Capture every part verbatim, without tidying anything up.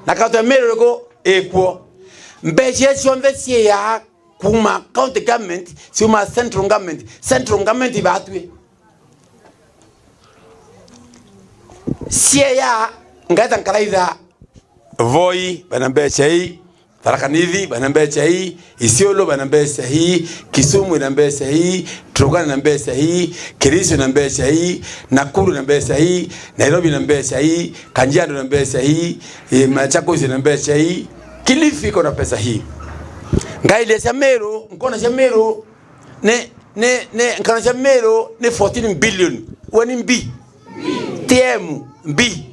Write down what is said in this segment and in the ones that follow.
Na kaunti ya Meru iriku ikuo? Mbeca iria cionthe ciiyaa kuuma county government, ciuma central government, central government ibatwi. Ciiyaa, ngaeta nkaraitha Voi, bena mbeca ii, Tharaka Nithi, bena mbeca ii, Isiolo, bena mbeca ii, Kisumu, ina mbeca ii, Turkana, ina mbeca ii, Kericho, ina mbeca ii, Nakuru, ina mbeca ii, Nairobi, ina mbeca ii, Kajiado, ina mbeca ii, eh, Machakos, ina mbeca ii, Kilifi, iko na pesa hii. Ngailia cia Meru, nkona cia Meru, ni, ni, ni, nkona cia Meru ni fourteen billion. We ni mbi. T M, mbi.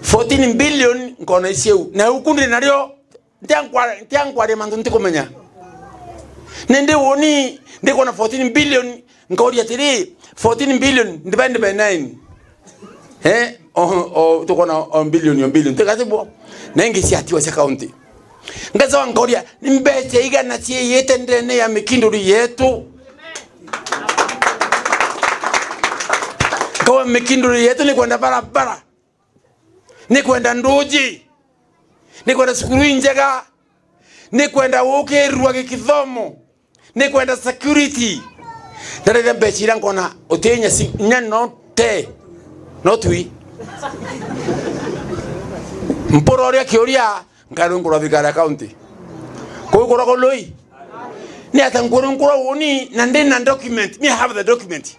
Fourteen billion, nkona iciu. Na uku ndi nario, Ntiankwa-, ntiankwaria mantu ntikumenya. Nindi uni ndikwona fourteen billion, nkauria atiri, fourteen billion divided by nine. Eh? O, o, tukwona o billion, o billion. Tika tiguo? Na ingi ciatiwa cia county. Ngacoka nkauria, ni mbeca igana ciiyite ndene ya mikinduri yetu? Nkauga mikinduri yetu ni kwenda barabara. Ni kwenda nduji. Ni kwenda cukuru injega. Ni kwenda gukirua gikithomo. Ni kwenda security. Ndarethia mbeca iria nkona utinya si-, nya no te. No tui. Mpura uria kiuria, nkarungurwa thirikari ya county. Kuu kuragwa lui. Ni ata nkurungurwa uni na ndi na document. Me, I have the document.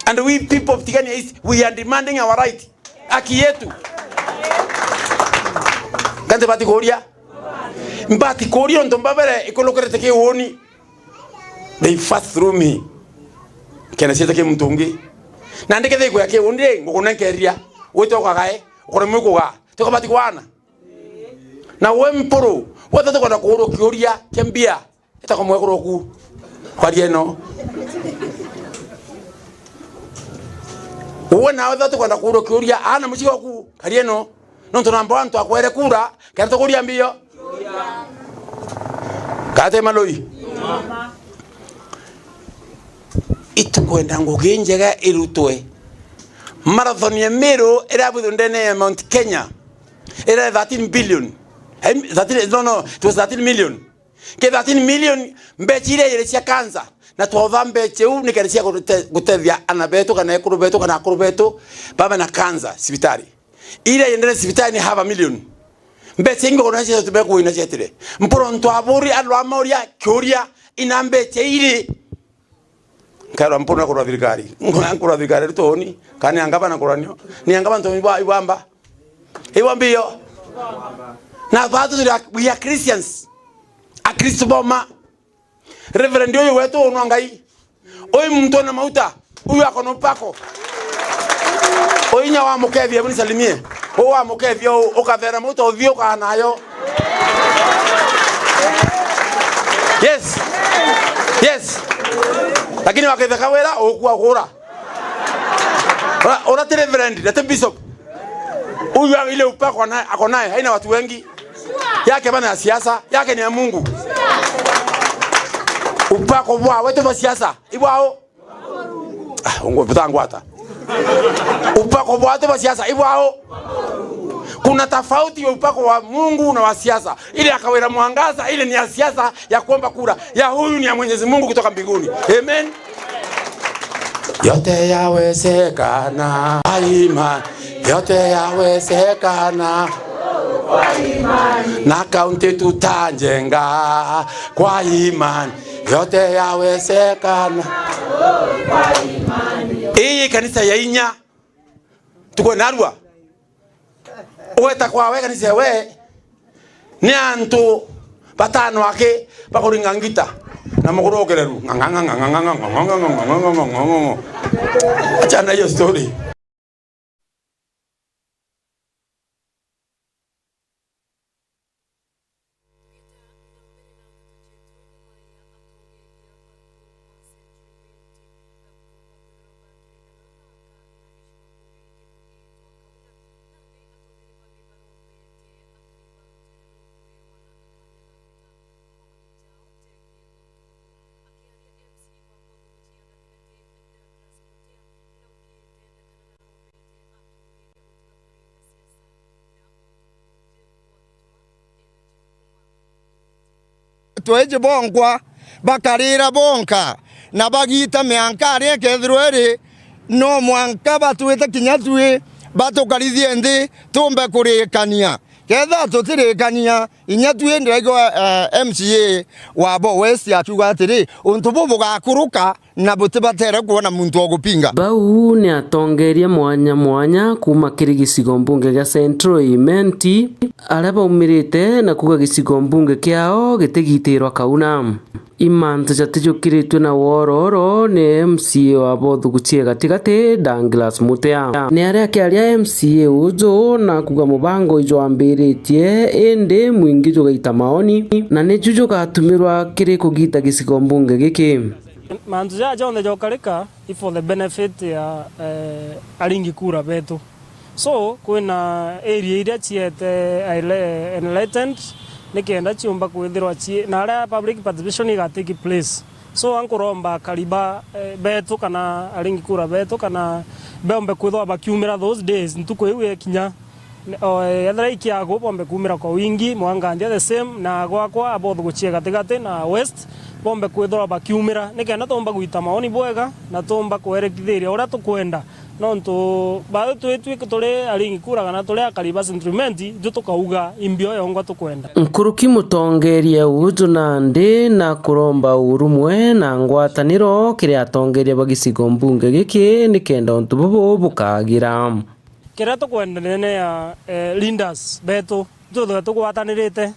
And we people of Tigania East, we are demanding our right. Haki yetu. Kanti bati kuria. Mbati kuria untu mbabere ikulukirite kiuni. They pass through me. Kena ciete ki muntu ungi. Na ndikethikwa kiuni ri, ngukunenkeria. Wite ukagae, ukuremwe kuga. Tukabati kwana. Na we mpuru, wetha tukwenda kuurwa kiuria kia mbia. Ita kwa mwekuru oku. Kwaria ino. Uwe nawe tha tukwenda kuurwa kiuria, ana mucii oku. Karia ino. Nontu namba antu akwere kura, kenda tukuria mbio. Kate maloi. Itukwenda ngugi njega irutwe. Marathon ya Meru irabwithwa ndene ya Mount Kenya. Ira thirteen billion. Eh, thirteen, no, no, it was thirteen million. Ke thirteen million, mbeca iria iri cia cancer, na twautha mbeca iu nikenda cia gute-, gutethia ana betu, kana ekuru betu, kana akuru betu, baba na cancer cibitari. Iria yendere cibitari ni half a million. Mbeca ingi ona cia tume kuina cietire. Mpuru ntu aburi, alwa mauria, kiuria, ina mbeca iri. Nkairwa mpuru na kurwa thirikari. Nkurwa thirikari, rutoni. Kana ni angaba na kuranio. Ni angaba ntu ibwa-, ibwamba. Ibwa mbio. Na batu turi a-, we are Christians. Akristo boma. Reverend uyu wetu unwa Ngai. Uyu muntu na mauta. Uyu akona upako. Uyu inya wa mukethia, hebu nisalimie. Uyu wa mukethia, u-, ukathera mauta uthio ukanayo. Yes. Yes. Lakini waketheka wira, ukua kura. Ura, ura ti reverend, na ti bishop. Huyu ile upako ana-, ako naye, haina watu wengi. Yake bana ya siasa, yake ni ya Mungu. Upako bwa wetu bwa siasa, ibwao. Ah, ungo butangwata. Upako bwa wetu bwa siasa, ibwao. Kuna tofauti ya upako wa Mungu na wa siasa. Ile akawira mwangaza, ile ni ya siasa ya kuomba kura. Ya huyu ni ya Mwenyezi Mungu kutoka mbinguni. Amen. Yote yawezekana, kwa imani. Yote yawezekana. Na kaunti tutajenga kwa imani. Yote yawezekana. Hii kanisa ya inya, tuko narua. Ugweta kwawe kanisa we, ni antu batano aki bakuringa ngita na mukuru ukireru. Achana hiyo story. Tweji bonkwa, bakarira bonka, na bagiita mianka aria ikethirwa iri, no mwanka batwite kinya tui, batukarithie nthi, tumbe kurikania. Ketha tutirikania, inya tui ndiraigua, eh, M C A wa Bo West akiuga atiri, untu bu bugakuruka, na butibatere kwona muntu wa gupinga. Bau ni atongeria mwanya mwanya kuuma kiri gicigo mbunge gia Central Imenti, aria baumirite na kuuga gicigo mbunge kiao gitigitirwa kauna. Imantu jatijukiritue na wororo ni M C A wa Bothuguchie gatigati, Douglas Mutea. Ni aria akiaria M C A uju na kuuga mubango ijwambiritie, indi mwingi jugaita maoni, na niju jugatumirwa kiri kugita gicigo mbunge giki. Mantu jaa jonthe jokarika i for the benefit ya, eh, aringi kura betu. So, kwina area iria ciete ile-, enlightened, nikenda ciumba kwithirwa ci-, na aria public participation iga take place. So, ankuromba akari ba, eh, betu kana aringi kura betu kana beombe kwithirwa bakiumira those days, ntuku iu ikinya. Ne-, o, eh, ethira i kiagu, bombe kuumira kwa wingi, Mwangandia the same, na gwakwa, Abothuguchie gatigati na West, bombe kwithirwa bakiumira, nikenda tumba gwita maoni bwega, na tumba kwerekithiria uria tukwenda. Nontu bau twi, twi, turi aringi kura kana turi akari ba Central Imenti, ithui tukauga imbio yongwa tukwenda. Nkuruki mutongeria uju nandi na kuromba urumwe na ngwataniro kiri atongeria ba gicigo mbunge giki, nikenda untu bubu bukagira. Kiria tukwenda nene ya, eh, leaders betu, twithirwe tugwatanirite.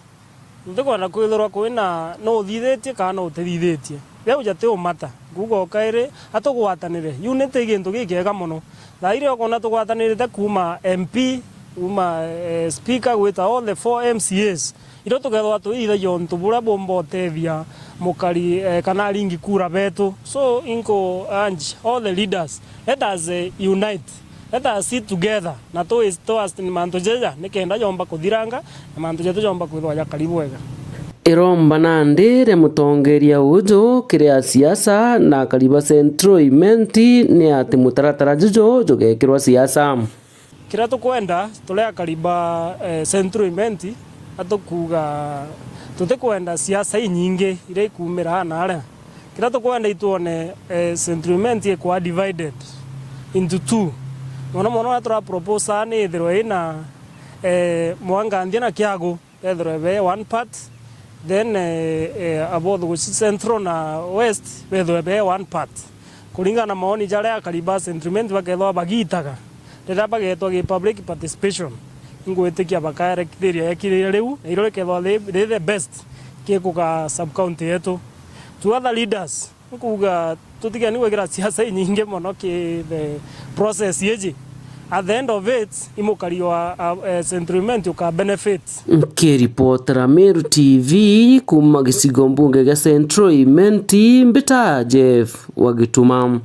Tutikwenda kwithirwa kwina no uthithitie kana no utithithitie. Biu jati umata. Kuuga o kairi, atugwatanire. Unity i gintu gikiega mono. Thaa iria ukwona tugwatanirite kuuma M P, kuuma, eh, speaker, gwita all the four M C As. Irio tukethirwa twithithagia untu buria bumba utethia mukari, eh, kana aringi kura betu. So, inko urge all the leaders, let us, eh, unite, let us sit together, na tu, tu as mantu jeja, nikenda jomba kuthiranga, na mantu jetu jomba kwithirwa jakari bwega. Iromba nandi ria mutongeria uju kiri a siasa na akari ba Central Imenti ni ati mutaratara juju jugekirwa siasa. Kiria tukwenda, turi akari ba, eh, Central Imenti, atukuuga tutikwenda siasa inyingi iria ikuumira aa na aria. Kiria tukwenda itwone, eh, Central Imenti ikwa divided into two. Mono mono uria tura propose aa ni ithirwe ina, eh, Mwangandia na Kiagu. Bethirwe be one part, then, eh, eh, Abothuguchie Central na West bethirwe be one part. Kuringana na maoni jaria akari ba Central Imenti bakethirwa bagitaga, riria bagetwa gi public participation, ingwitikia bakaerekithiria ekirire riu, na irio rikethirwa ri, ri the best, gikuga sub county yetu. To other leaders, nkuuga tutigeni gwikira siasa inyingi mono ki the process iji. At the end of it, i mukari wa, uh, eh, Central Imenti uka benefit. Nkiripotera Meru T V kuuma gicigo mbunge gia Central Imenti, mbita Jeff wa Gituma.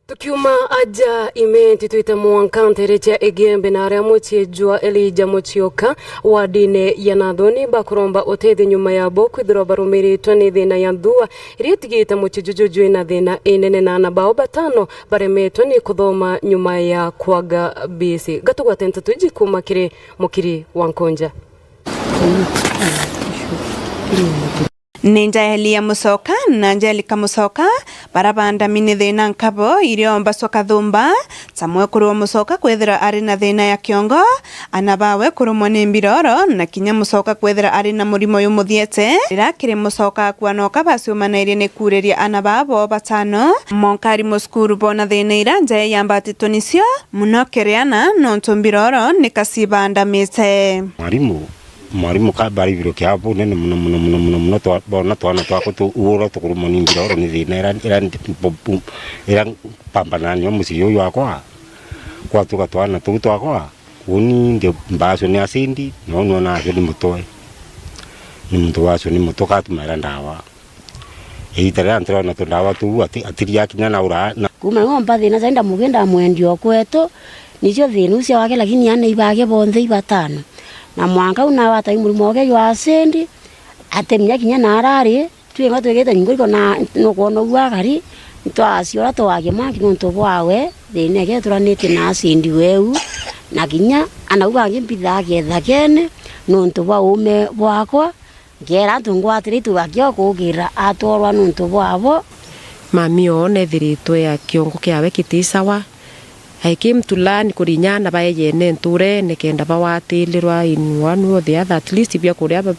Tukiuma aja Imenti twite mwanka nteere cia Igembe na aria mucii jwa Elija Mucioka wa ndini ya Nathoni bakuromba utethio nyuma yabo kwithirwa barumiritwe ni thina ya nthua iria itigite mucii juju jwina thina inene na ana bao batano baremetwe ni kuthoma nyuma ya kwaga bisi. Gatugwate nteto iji kuuma kiri Mukiri wa Nkunja. Ni Jaeli ya Mucoka na Angelika Mucoka, bara bandami ni thina nkabo iriomba cwa kathumba, ta mwekuru wa Mucoka kwithira ari na thina ya kiongo, ana bawe kurumwa ni mbiroro, na kinya Mucoka kwithira ari na murimo yumuthiete. Rira kiri Mucoka akua noka baciumanairie ni kuuriria ana babo batano. Monkari mucukuru bona thina ira njae yambatitwe nicio, muno kiri ana, nontu mbiroro ni kacibandamite. Mwarimu, mwarimu ka bari biro kia bunene muno, muno, muno, muno, muno, twa-, bona twana twakwa tu-, uura tukurumwa ni mbiroro ni thina ira, ira ndi-, mbu-, mbu-, ira mpambananio mucii uyu wakwa, gwatuka twana tuu twakwa, uni ndi mbacio ni acindi, na uni ona acio ni mutwe. Ni muntu wacio ni mutwe, katumaira ndawa. Iita riria ntirona tundawa tuu, ati-, atiria kinya na ura-, na. Kuuma ng'omba thina cia ndamugi ndamwendia o kwetu, nicio thina iu cia wake, lakini ana ibage bonthe ibatano. Na mwanka u nawe atai murimo wake jwa acindi, atemenya kinya na arari, Twinga twigite nyungu iko na nukwona uu akari, ntwaciora twagia mwanki nontu bwawe, thina eke turanite na acindi weu, na kinya ana uu bangi mbithaa kethakene nontu bwa uume bwakwa, nkeera antu ngwatire itu gakio kugira atwarwa nontu bwabo. Mami oo neethiritwe a kiongo kiawe kiti sawa. I came to learn kuri inya aana baejene ntuurene kenda bawatilirwa in one way or the other, at least bia kuria ba-,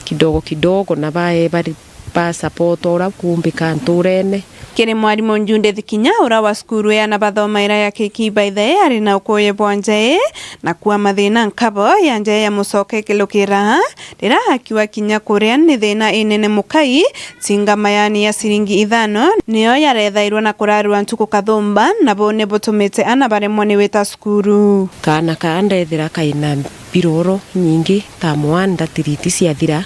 kidogo kidogo na bae bari ba support uria kuumbika ntuurene. Kiri mwarimu Judith Kinya, uria wa cukuru ya aana bathomaira ya K K Baithae, ari na ukuuye bwa nja ii na kua mathina nkabo ya nja ii ya mucoka ikilukira. Riria akiuga kinya kuria ni thina inene mukai, cingama yaani ya ciringi ithano niyo yarethairwe na kurarua ntuku kathumba, na buu ni butumite ana baremwa ni wita cukuru. Kaana kaa ndethira kaina mbiroro nyingi, term one ndatiriti ciathira,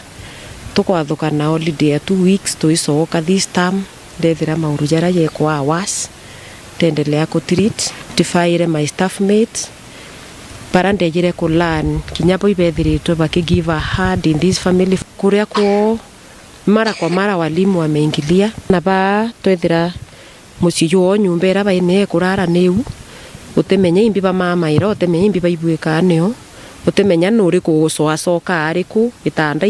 tukwathuka na holiday ya two weeks tuicoka this term, ndethira mauru jaria jekwaa worse, ndendelea kutreat, tifaire my staff mates, bara ndejire ku learn, kinya bo ibethiritwe baki give a hand in this family. Kuria kwoo, mara kwa mara walimu wameingilia, na baa twethira mucii jwoo nyumba iria baine kurara niu, utimenya imbi bamamaira, utimenya imbi baibwika nio, utimenya nuriku ugucoacoka ariku gitanda.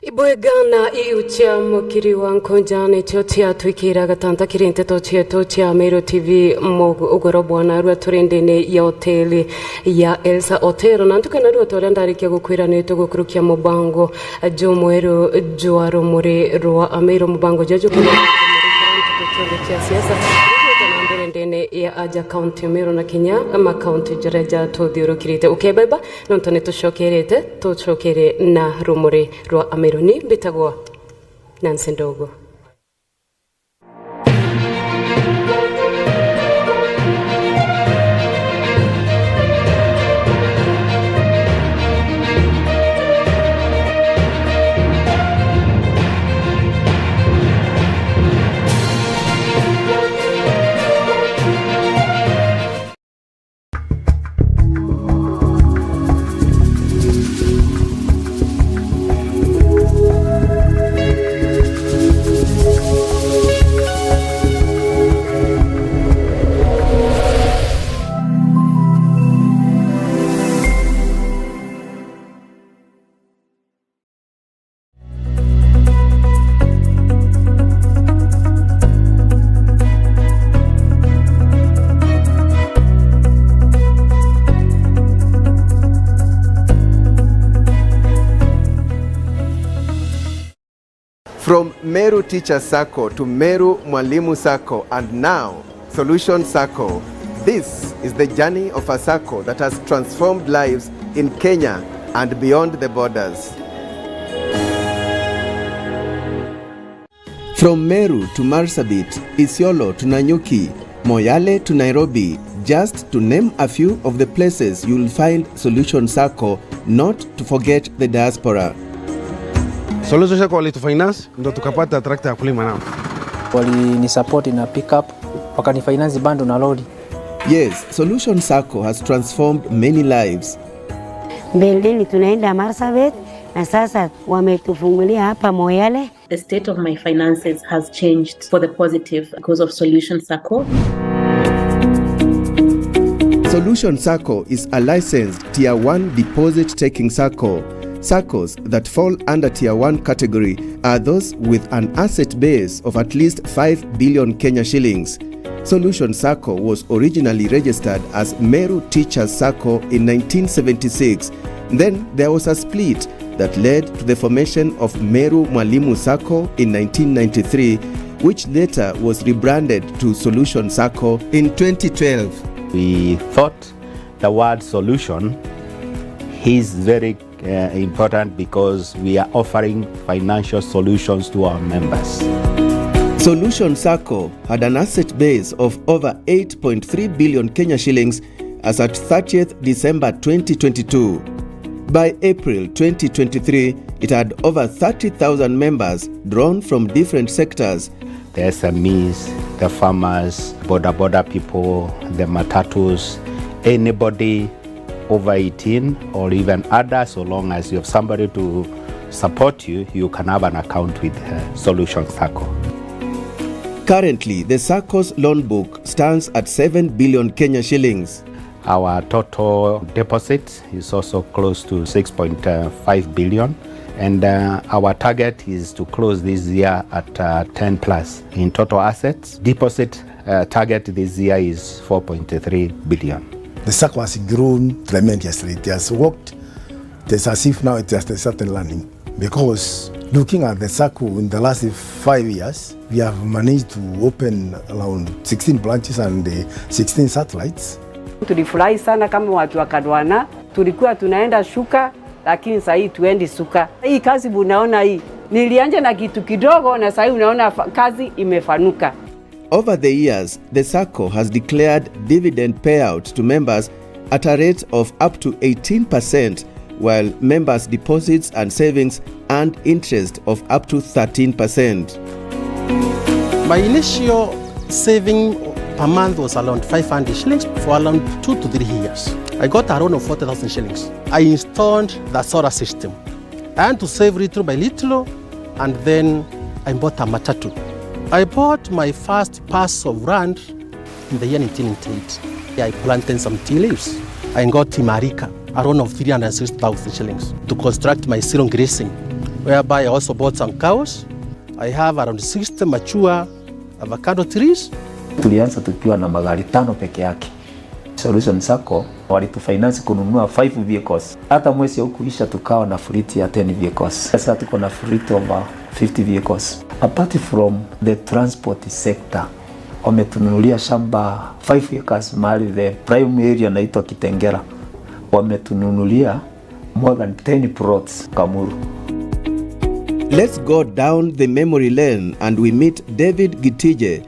Ibwega na iu cia mukiri wa nkunja nicio ciatwikira gatanta kiri nteto cietu cia Meru T V. Mu-, ugoro bwa narua turi ndene ya hoteli ya Elsa Hotel, na ntuku ya narua ta uria ndarikia gukwira ni tugukurukia mubango jumweru jwa rumuri rwa Ameru. Mubango juju jukuria ntuku cionthe cia siasa, na mbere ndene ya Aja County Meru na kinya makaunti jaria jatuthiurukirite. Ukebeba, nontu ni tucokerete, tucokere na rumuri rwa Ameru. Ni mbitagwa Nancy Ndogo. From Meru Teacher Sacco to Meru Mwalimu Sacco and now Solution Sacco. This is the journey of a sacco that has transformed lives in Kenya and beyond the borders. From Meru to Marsabit, Isiolo to Nanyuki, Moyale to Nairobi, just to name a few of the places you'll find Solution Sacco, not to forget the diaspora. Solution Sacco walitufinance, ndo tukapata tractor ya kulima nao. Walinisupport na pickup, wakanifinance bando na lori. Yes, Solution Sacco has transformed many lives. Mbeleni tunaenda Marsabit, na sasa wametufungulia hapa Moyale. The state of my finances has changed for the positive because of Solution Sacco. Solution Sacco is a licensed Tier one deposit taking sacco. Saccos that fall under Tier one category are those with an asset base of at least five billion Kenya shillings. Solution Sacco was originally registered as Meru Teachers Sacco in nineteen seventy-six. Then there was a split that led to the formation of Meru Mwalimu Sacco in nineteen ninety-three, which later was rebranded to Solution Sacco in twenty twelve. We thought the word solution is very, uh, important because we are offering financial solutions to our members. Solution Sacco had an asset base of over eight point three billion Kenya shillings as at thirtieth December twenty twenty-two. By April twenty twenty-three, it had over thirty thousand members drawn from different sectors. The S M Es, the farmers, boda boda people, the matatus, anybody over eighteen or even under, so long as you have somebody to support you, you can have an account with, uh, Solution Sacco. Currently, the sacco's loan book stands at seven billion Kenya shillings. Our total deposit is also close to six point five billion, and, uh, our target is to close this year at, uh, ten plus in total assets. Deposit, uh, target this year is four point three billion. The sacco has grown tremendously. It has worked. It is as if now it has started learning. Because looking at the sacco in the last five years, we have managed to open around sixteen branches and, uh, sixteen satellites. Tulifurahi sana kama watu wa Kadwana. Tulikuwa tunaenda shuka, lakini sahii tuendi suka. Hii kazi unaona hii, nilianja na kitu kidogo na sahii unaona fa-, kazi imefanuka. Over the years, the sacco has declared dividend payout to members at a rate of up to eighteen percent, while members' deposits and savings earned interest of up to thirteen percent. My initial saving per month was around five hundred shillings for around two to three years. I got a loan of forty thousand shillings. I installed the solar system. I had to save little by little, and then I bought a matatu. I bought my first parcel of land in the year nineteen ninety-eight. I planted some tea leaves. I got Imarika, a loan of three hundred sixty thousand shillings to construct my zero grazing, whereby I also bought some cows. I have around sixty mature avocado trees. Tulianza tukiwa na magari tano peke yake. Solution Sacco walitufinance kununua five vehicles. Hata mwezi haukuisha, tukawa na fleet ya ten vehicles. Sasa tuko na fleet over fifty vehicles. Apart from the transport sector, wametununulia shamba five acres mahali the prime area inaitwa Kitengela. Wametununulia more than ten plots Kamuru. Let's go down the memory lane and we meet David Gitije.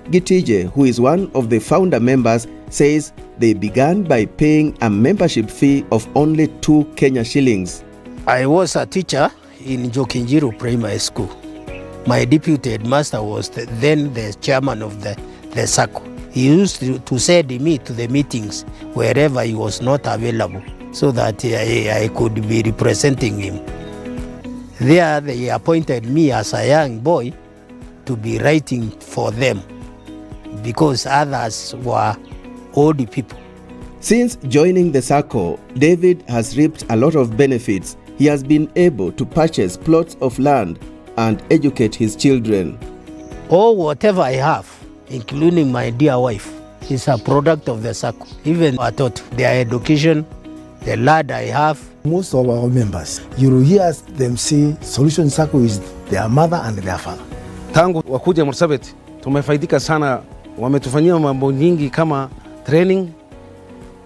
Gitije, who is one of the founder members, says they began by paying a membership fee of only two Kenya shillings. I was a teacher in Njokinjiru Primary School. My deputy headmaster was the, then the chairman of the, the sacco. He used to, to send me to the meetings wherever he was not available, so that I, I could be representing him. There they appointed me as a young boy to be writing for them because others were old people. Since joining the sacco, David has reaped a lot of benefits. He has been able to purchase plots of land and educate his children. All, whatever I have, including my dear wife, is a product of the sacco. Even watoto, their education, the land I have. Most of our members, you will hear them say Solution Sacco is their mother and their father. Tangu wakuje Marsabit, tumefaidika sana, wametufanyia mambo nyingi kama training,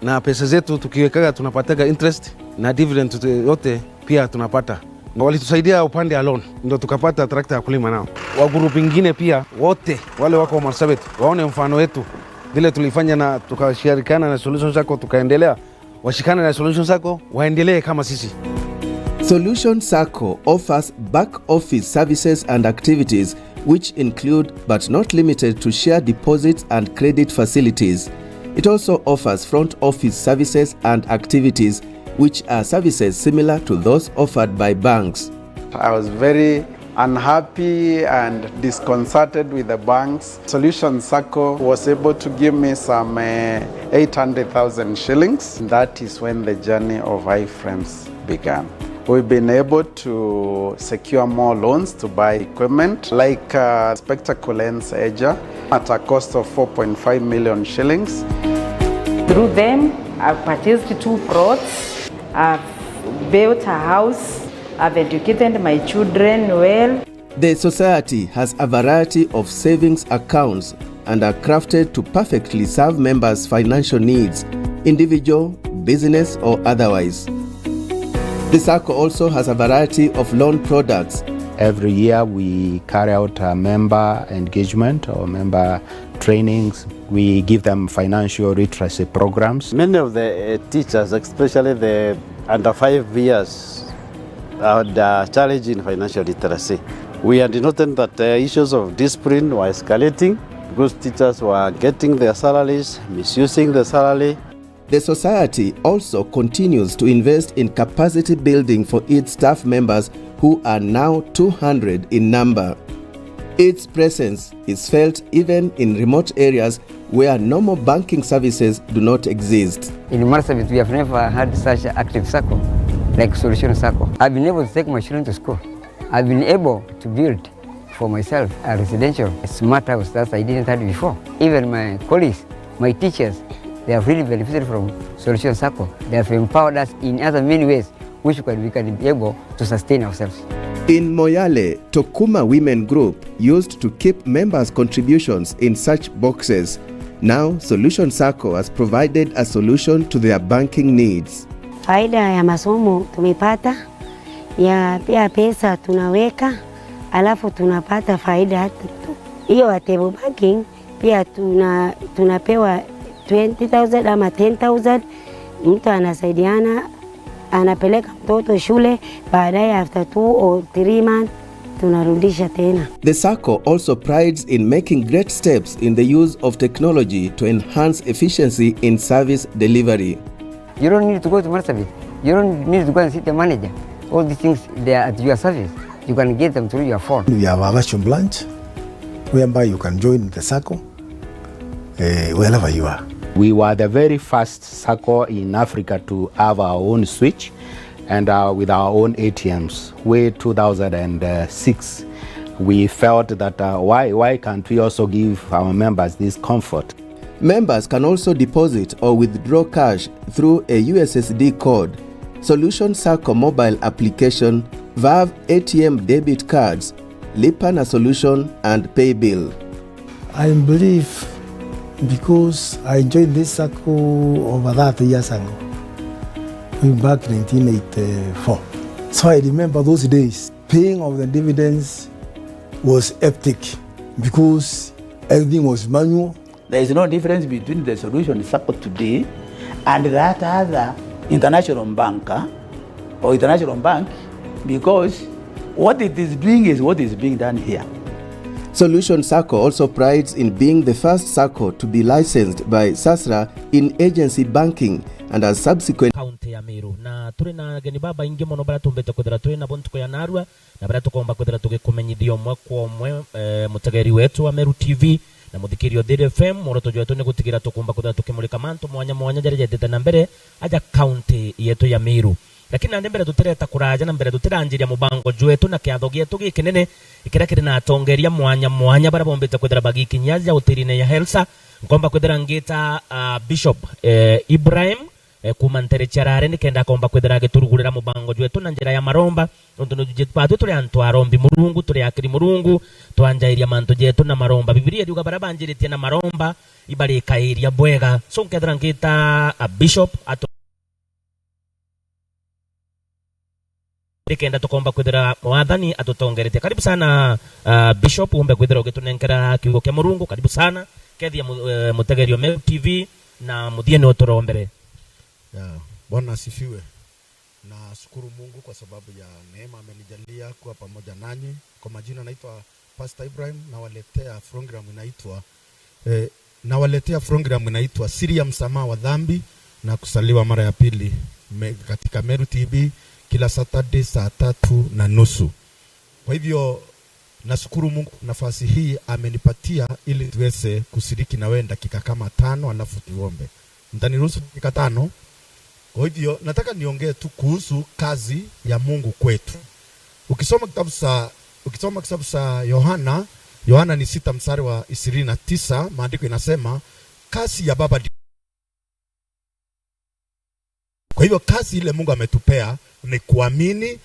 na pesa zetu tukiwekaga tunapataga interest na dividend tute-, yote pia tunapata. Na walitusaidia upande ya loan, ndio tukapata tractor ya kulima nao. Wa group ingine pia wote wale wako Marsabit waone mfano wetu, vile tulifanya na tukashirikiana na Solution Sacco tukaendelea, washikane na Solution Sacco, waendelee kama sisi. Solution Sacco offers back office services and activities which include but not limited to share deposits and credit facilities. It also offers front office services and activities which are services similar to those offered by banks. I was very unhappy and disconcerted with the banks. Solution Sacco was able to give me some, eh, eight hundred thousand shillings. That is when the journey of iframes began. We've been able to secure more loans to buy equipment like, uh, Spectacle Lens Edger at a cost of four point five million shillings. Through them, I've purchased two plots, I've built a house, I've educated my children well. The society has a variety of savings accounts and are crafted to perfectly serve members' financial needs, individual, business, or otherwise. The sacco also has a variety of loan products. Every year we carry out a member engagement or member trainings. We give them financial literacy programs. Many of the, uh, teachers, especially the under five years, had a challenge in financial literacy. We are denoting that, uh, issues of discipline were escalating because teachers were getting their salaries, misusing the salary. The society also continues to invest in capacity building for its staff members, who are now two hundred in number. Its presence is felt even in remote areas where normal banking services do not exist. In Marsabit, we have never had such an active sacco like Solution Sacco. I've been able to take my children to school. I've been able to build for myself a residential smart house that I didn't have before. Even my colleagues, my teachers, they have really benefited from Solution Sacco. They have empowered us in other many ways which can, we can be able to sustain ourselves. In Moyale, Tokuma Women Group used to keep members' contributions in such boxes. Now, Solution Sacco has provided a solution to their banking needs. Faida ya masomo tumepata, ya pia pesa tunaweka, alafu tunapata faida hata tu. Hiyo ya table banking pia tuna-, tunapewa twenty thousand ama ten thousand, mtu anasaidiana, anapeleka mtoto shule, baadaye after two or three months tunarudisha tena. The sacco also prides in making great steps in the use of technology to enhance efficiency in service delivery. You don't need to go to Marsabit. You don't need to go and see the manager. All these things, they are at your service. You can get them through your phone. We have a virtual branch whereby you can join the sacco, eh, wherever you are. We were the very first sacco in Africa to have our own switch and, uh, with our own A T Ms. Way two thousand and six, we felt that, uh, why, why can't we also give our members this comfort? Members can also deposit or withdraw cash through a U S S D code, Solution Sacco mobile application, Vav A T M debit cards, Lipa na Solution and Paybill. I believe because I joined this sacco over thirty years ago, way back nineteen eighty-four. So I remember those days. Paying of the dividends was hectic because everything was manual. There is no difference between the Solution Sacco today and that other international banker or international bank, because what it is doing is what is being done here. Solution Sacco also prides in being the first sacco to be licensed by SASRA in agency banking and has subsequent. Kaunti ya Meru, na turi na ageni babaingi mono baria tumbite kwithira turi nabo ntuku ya narua, na baria tukomba kwithira tugikumenyithia umwe kwa umwe, eh, mutegeri wetu wa Meru T V na muthikiria Thiri F M. Mworoto jwetu ni gutigira tukumba kwithira tukimurika mantu mwanya mwanya jaria jetite na mbere aja kaunti yetu ya Meru. Lakini nandi mbere tutireta kuraja na mbere, tutiranjiria mubango jwetu na kiatho gietu gikinene kiria kiri na atongeria mwanya mwanya baria bombite kwithira bagikinyia aja hotelini ya Helsa. Nkomba kwithira ngita, ah, Bishop, eh, Ibrahim, eh, kuuma ntere cia Rare, nikenda akomba kwithira agiturugurira mubango jwetu na njira ya maromba, nontu ni jwitwa twi turi antu arombi Murungu, turi akiri Murungu, twanjairia mantu jetu na maromba. Bibilia iriuga baria banjiritie na maromba ibarikairia bwega. So nkethira ngita a bishop atu- nikenda tukomba kwithira Mwathani atutongeretie. Karibu sana, ah, Bishop, umbe kwithira ugitunenkera kiugo kia Murungu. Karibu sana. Kethia mu-, eh, mutegerio Meru T V na muthie ni uturombere. Ya, Bwana asifiwe. Nashukuru Mungu kwa sababu ya neema amenijalia kuwa pamoja nanyi. Kwa majina naitwa Pastor Ibrahim, nawaletea program inaitwa, eh, nawaletea program inaitwa Siri ya Msamaha wa Dhambi na Kuzaliwa Mara ya Pili, me-, katika Meru T V kila Saturday saa tatu na nusu. Kwa hivyo, nashukuru Mungu kwa nafasi hii amenipatia ili tuweze kushiriki na wewe dakika kama tano, alafu tuombe. Mtaniruhusu dakika tano? Kwa hivyo, nataka niongee tu kuhusu kazi ya Mungu kwetu. Ukisoma kitabu sa, ukisoma kitabu sa Yohana, Yohana ni sita mstari wa ishirini na tisa, maandiko inasema, "Kazi ya Baba ndi-" Kwa hivyo, kazi ile Mungu ametupea ni kuamini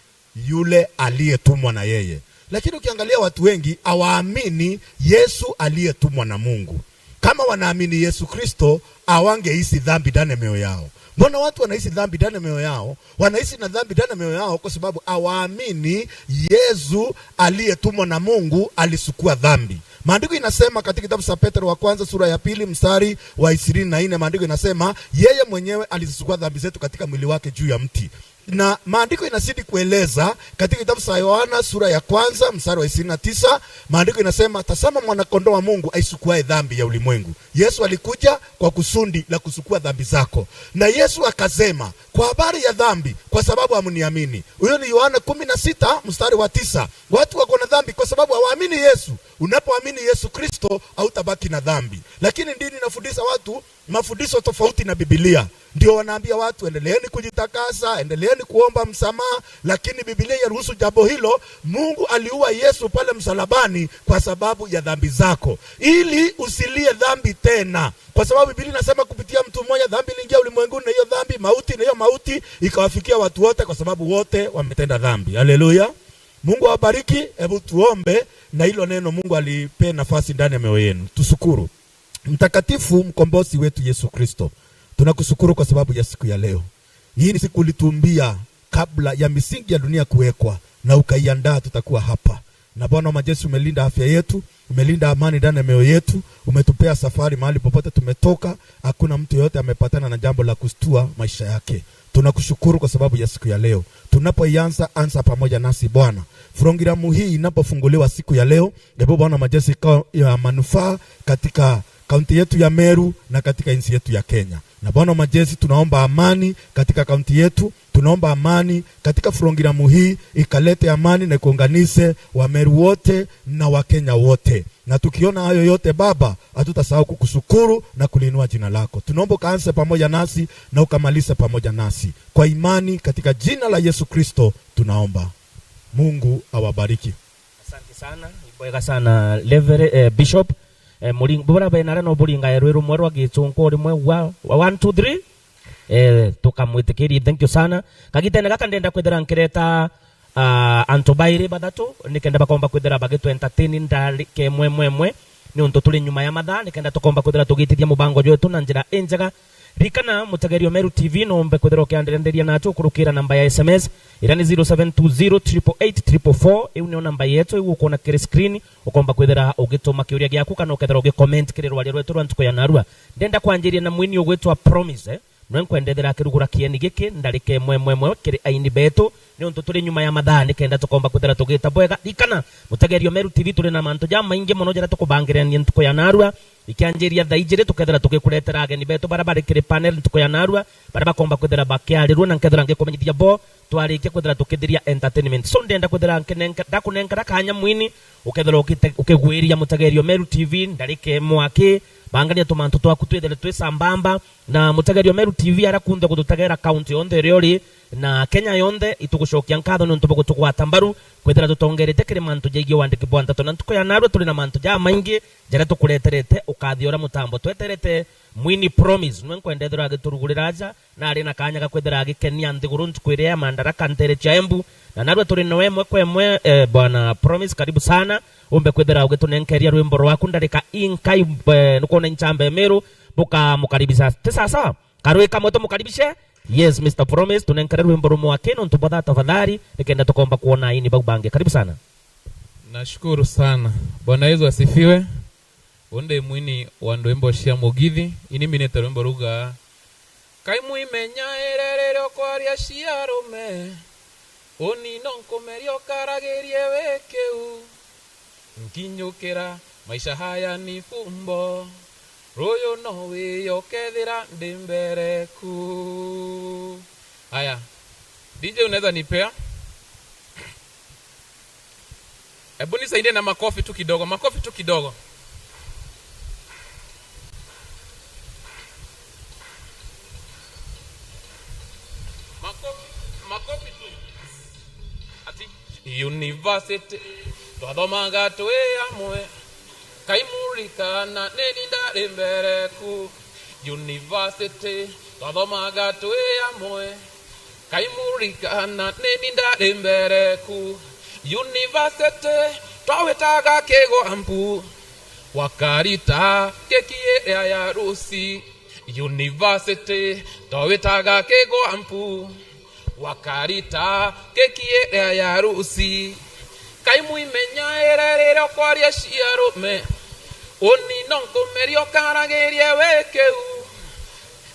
yule aliyetumwa na yeye. Lakini ukiangalia watu wengi hawaamini Yesu aliyetumwa na Mungu. Kama wanaamini Yesu Kristo, hawangehisi dhambi ndani ya mioyo yao. Mbona watu wanahisi dhambi ndani ya mioyo yao? Wanahisi na dhambi ndani ya mioyo yao kwa sababu hawaamini Yesu aliyetumwa na Mungu alisukua dhambi. Maandiko inasema katika kitabu cha Petro wa kwanza sura ya pili mstari wa ishirini na nne, maandiko inasema, "Yeye mwenyewe alizisukua dhambi zetu katika mwili wake juu ya mti." Na maandiko inazidi kueleza katika kitabu cha Yohana sura ya kwanza mstari wa ishirini na tisa, maandiko inasema, "Tazama mwana-kondoo wa Mungu aichukuae dhambi ya ulimwengu." Yesu alikuja kwa kusudi la kuchukua dhambi zako. Na Yesu akasema, "Kwa habari ya dhambi, kwa sababu hamniamini." Huyo ni Yohana kumi na sita mstari wa tisa. Watu wako na dhambi kwa sababu hawaamini Yesu. Unapoamini Yesu Kristo, hautabaki na dhambi. Lakini dini inafundisha watu mafundisho tofauti na Biblia. Ndio wanaambia watu, "Endeleeni kujitakasa, endeleeni kuomba msamaha," lakini Biblia inaruhusu jambo hilo. Mungu aliua Yesu pale msalabani kwa sababu ya dhambi zako, ili usilie dhambi tena, kwa sababu Biblia inasema, "Kupitia mtu mmoja dhambi iliingia ulimwenguni, na hiyo dhambi mauti, na hiyo mauti ikawafikia watu wote, kwa sababu wote wametenda dhambi." Haleluya! Mungu awabariki. Hebu tuombe, na hilo neno Mungu alipee nafasi ndani ya mioyo yenu. Tushukuru. Mtakatifu, mkombozi wetu Yesu Kristo, tunakushukuru kwa sababu ya siku ya leo. Hii ni siku ulituumbia kabla ya misingi ya dunia kuwekwa, na ukaiandaa tutakuwa hapa. Na Bwana wa majeshi, umelinda afya yetu, umelinda amani ndani ya mioyo yetu, umetupea safari mahali popote tumetoka. Hakuna mtu yeyote amepatana na jambo la kushtua maisha yake. Tunakushukuru kwa sababu ya siku ya leo. Tunapoianza, anza pamoja nasi Bwana. Programu hii inapofunguliwa siku ya leo, hebu Bwana wa majeshi, ikawa ya manufaa katika kaunti yetu ya Meru na katika nchi yetu ya Kenya. Na Bwana wa majeshi, tunaomba amani katika kaunti yetu, tunaomba amani katika programu hii, ikalete amani na ikuunganishe Wameru wote na Wakenya wote. Na tukiona hayo yote Baba, hatutasahau kukushukuru na kuliinua jina lako. Tunaomba ukaanze pamoja nasi na ukamalize pamoja nasi. Kwa imani katika jina la Yesu Kristo tunaomba. Mungu awabariki. Asante sana, ibwega sana Reverend, eh, Bishop. Eh, muring-, bura bena no buringa rwi rumwe rwa Gichunku rimwe wa, wa one, two, three. Eh, tukamwitikiria, thank you sana. Kagitene gaka ndenda kwithira nkireta, ah, antu bairi bathatu, nikenda bakomba kwithira bagitu entertain ndarike imwe imwe imwe, ni untu turi nyuma ya mathaa, nikenda tukomba kwithira tugitithia mubango jwetu na njira injega. Ririkana, mutegeria Meru T V, no umbe kwithira ukiandirandiria nacho ukurukira namba ya S M S, iria ni zero seven two zero triple eight triple four. Iu nio namba yetu, iu ukwona kiri screen, ukomba kwithira ugituma kiuria giaku kana ukethira ugicomment kiri rwaria rwetu rwa ntuku ya narua. Ndenda kwanjiria na mwini ugwitwa Promise, eh? Nwe nkwendethera akirugura kieni giki, ndarika imwe imwe imwe kiri aini betu, ni untu turi nyuma ya mathaa, nikenda tukomba kwithira tugita bwega. Ririkana, mutegeria Meru T V, turi na mantu jamaingi mono jaria tukubangirania ntuku ya narua. Ikianjiria thaa ijiri, tukethira tugikuretera ageni betu baria bari kiri panel ntuku ya narua, baria bakomba kwithira bakiarirua, na nkethira ngikumenyithia bo twarikia kwithira tukithiria entertainment. So, ndenda kwithira nkinenka-, ndakunenkera kanya mwini, ukethira ukite-, ukigwiria mutegeria Meru T V, ndarika imwe aki, bangania tumantu twaku twithire twi sambamba, na mutegeria Meru T V aria kunthe gututegera kaunti yonthe iria uri, na Kenya yonthe, itugucokia nkatho ni untu bwa gutugwata mbaru, kwithira tutongerete kiri mantu jaigie wandiki bwa nteto. Na ntuku ya narua turi na mantu jamaingi jaria tukureterete, ukathia uria mutambo tweterete. Mwini Promise, nwe nkwenda ethirwa agiturugurira aja, na ari na kanya ga kwithira agikenia nthiguru ntuku iria ya Madaraka ntere cia Embu. Na narua turi nawe imwe kwa imwe, eh, Bwana Promise, karibu sana. Umbe kwithira ugitunenkeria rwimbo rwaku ndarika inkai, eh, nukwona inchambe miru, bukamukaribisha. Ti sawa sawa? Karwi kamwe tumukaribishe. Yes, Mister Promise, tunenkere rwimbo rumwe aki nontu bwa thaa tafadhali, nikenda tukomba kwona aini bau bangi. Karibu sana. Nashukuru sana. Bwana Yesu asifiwe. Undi mwini wa ndwimbo cia mugithi, ini minite rwimbo ruga, "Kai mwimenya irerere okwaria ciarume, uni no nkumeria ukaragirie wi kiu." Nkinyukira, maisha haya ni fumbo, ruyu no wiyo kethira ndi mbereku. Haya, D J unaweza nipea? Hebu nisaidie na makofi tu kidogo, makofi tu kidogo. Makofi, makofi tu. Ati, university, twathomaga twi amwe. Kaimurikana, nini ndari mbereku. University, twathomaga twi amwe. Kaimurikana, nini ndari mbereku. University, twawitaga kigwampu. Wakarita keki iria ya ruci. University, twawitaga kigwampu. Wakarita keki iria ya ruci. Kai mwimenya irerere okwaria ciarume. Uni no nkumeria ukaragirie wi kiu.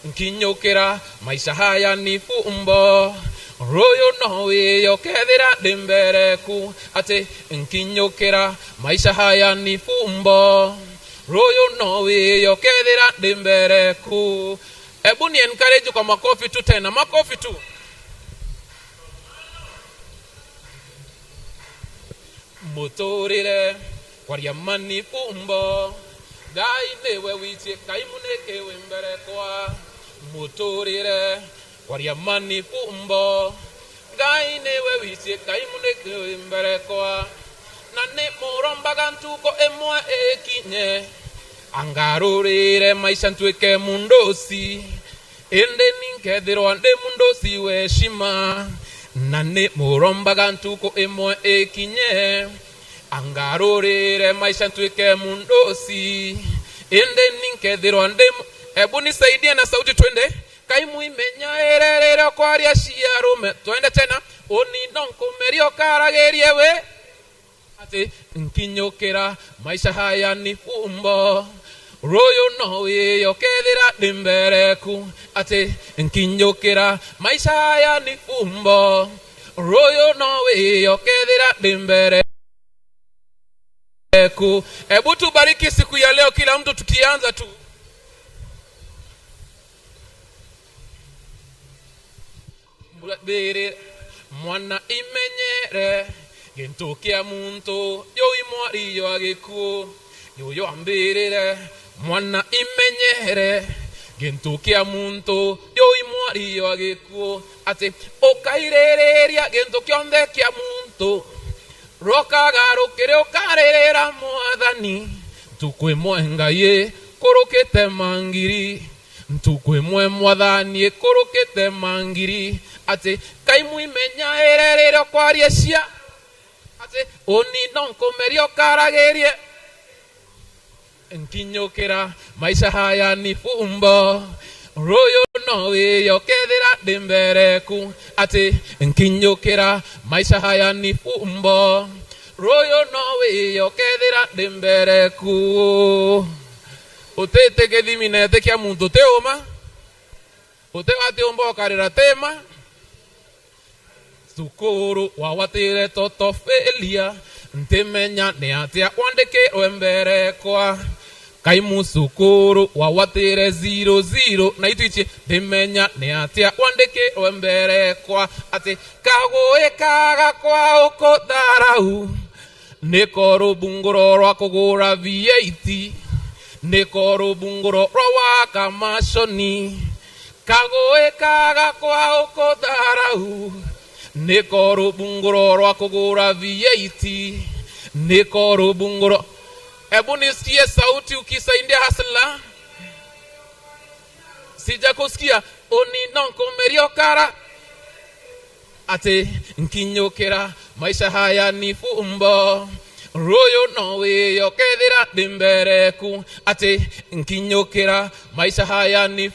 Nkinyukira, maisha haya ni fumbo. Ruyu no wiyo kethira ndi mbereku, ati nkinyukira maisha haya ni fumbo. Ruyu no wiyo kethira ndi mbereku. Ebu ni encourage kwa makofi tu tena, makofi tu. Muturire kwaria mani fumbo. Ngai niwe witie, Ngai muniki wi mberekwa. Muturire kwaria mani fumbo. Ngai niwe witie, Ngai muniki wi mberekwa. Na ni murombaga ntuku imwe ikinye, angarurire maisha ntuike mundusi. Indi ni nkethirwa ndi mundusi wa heshima, na ni murombaga ntuku imwe ikinye, angarurire maisha ntuike mundusi. Indi ni nkethirwa ndi mu-, ebu nisaidie na sauti twende. Kai mwimenyaire riria kwaria cia arume. Twende tena. Uni no nkumeria ukaragirie we. Ati nkinyukira maisha haya ni fumbo. Ruyu no wiyo kethira ndi mbereku. Ati nkinyukira maisha haya ni fumbo. Ruyu no wiyo kethira ndi mbereku. Ebu tubariki siku ya leo, kila mtu tukianza tu. Mbirire, mwana imenyere gintu kia muntu, juu i mwari jwa gikuu. Juju ambirire, mwana imenyere gintu kia muntu, juu i mwari jwa gikuu. Ati ukaiririria gintu kionthe kia muntu, rukagarukire ukaririra Mwathani. Ntuku imwe Ngai ikurukite mangiri. Ntuku imwe Mwathani ikurukite mangiri, ati kai mwimenyaire riria kwaria cia, ati uni no nkumeria ukaragirie. Nkinyukira maisha haya ni fumbo. Ruyu no wiyo kethira ndi mbereku, ati nkinyukira maisha haya ni fumbo. Ruyu no wiyo kethira ndi mbereku. Utiti githimi na iti kia muntu, uti uma. Uti wati umba ukarira tima. Cukuru wawatire toto failure, ntimenya ni atia wandikirwe mberekwa. Kai mucukuru wawatire zero zero, na itwichie, ntimenya ni atia wandikirwe mberekwa. Ati kagui kaga kwa ukutharau. Niko rubunguro rwa kugura V eight, niko rubunguro rwa waka mashoni. Kagui kaga kwa ukutharau, niko rubunguro rwa kugura V eight, niko rubunguro. Ebu nisikie sauti ukisaidia hasla. Sijakusikia, uni no nkumeria ukara. Ati nkinyukira maisha haya ni fumbo. Ruyu no wiyo kethira ndi mbereku. Ati nkinyukira maisha haya ni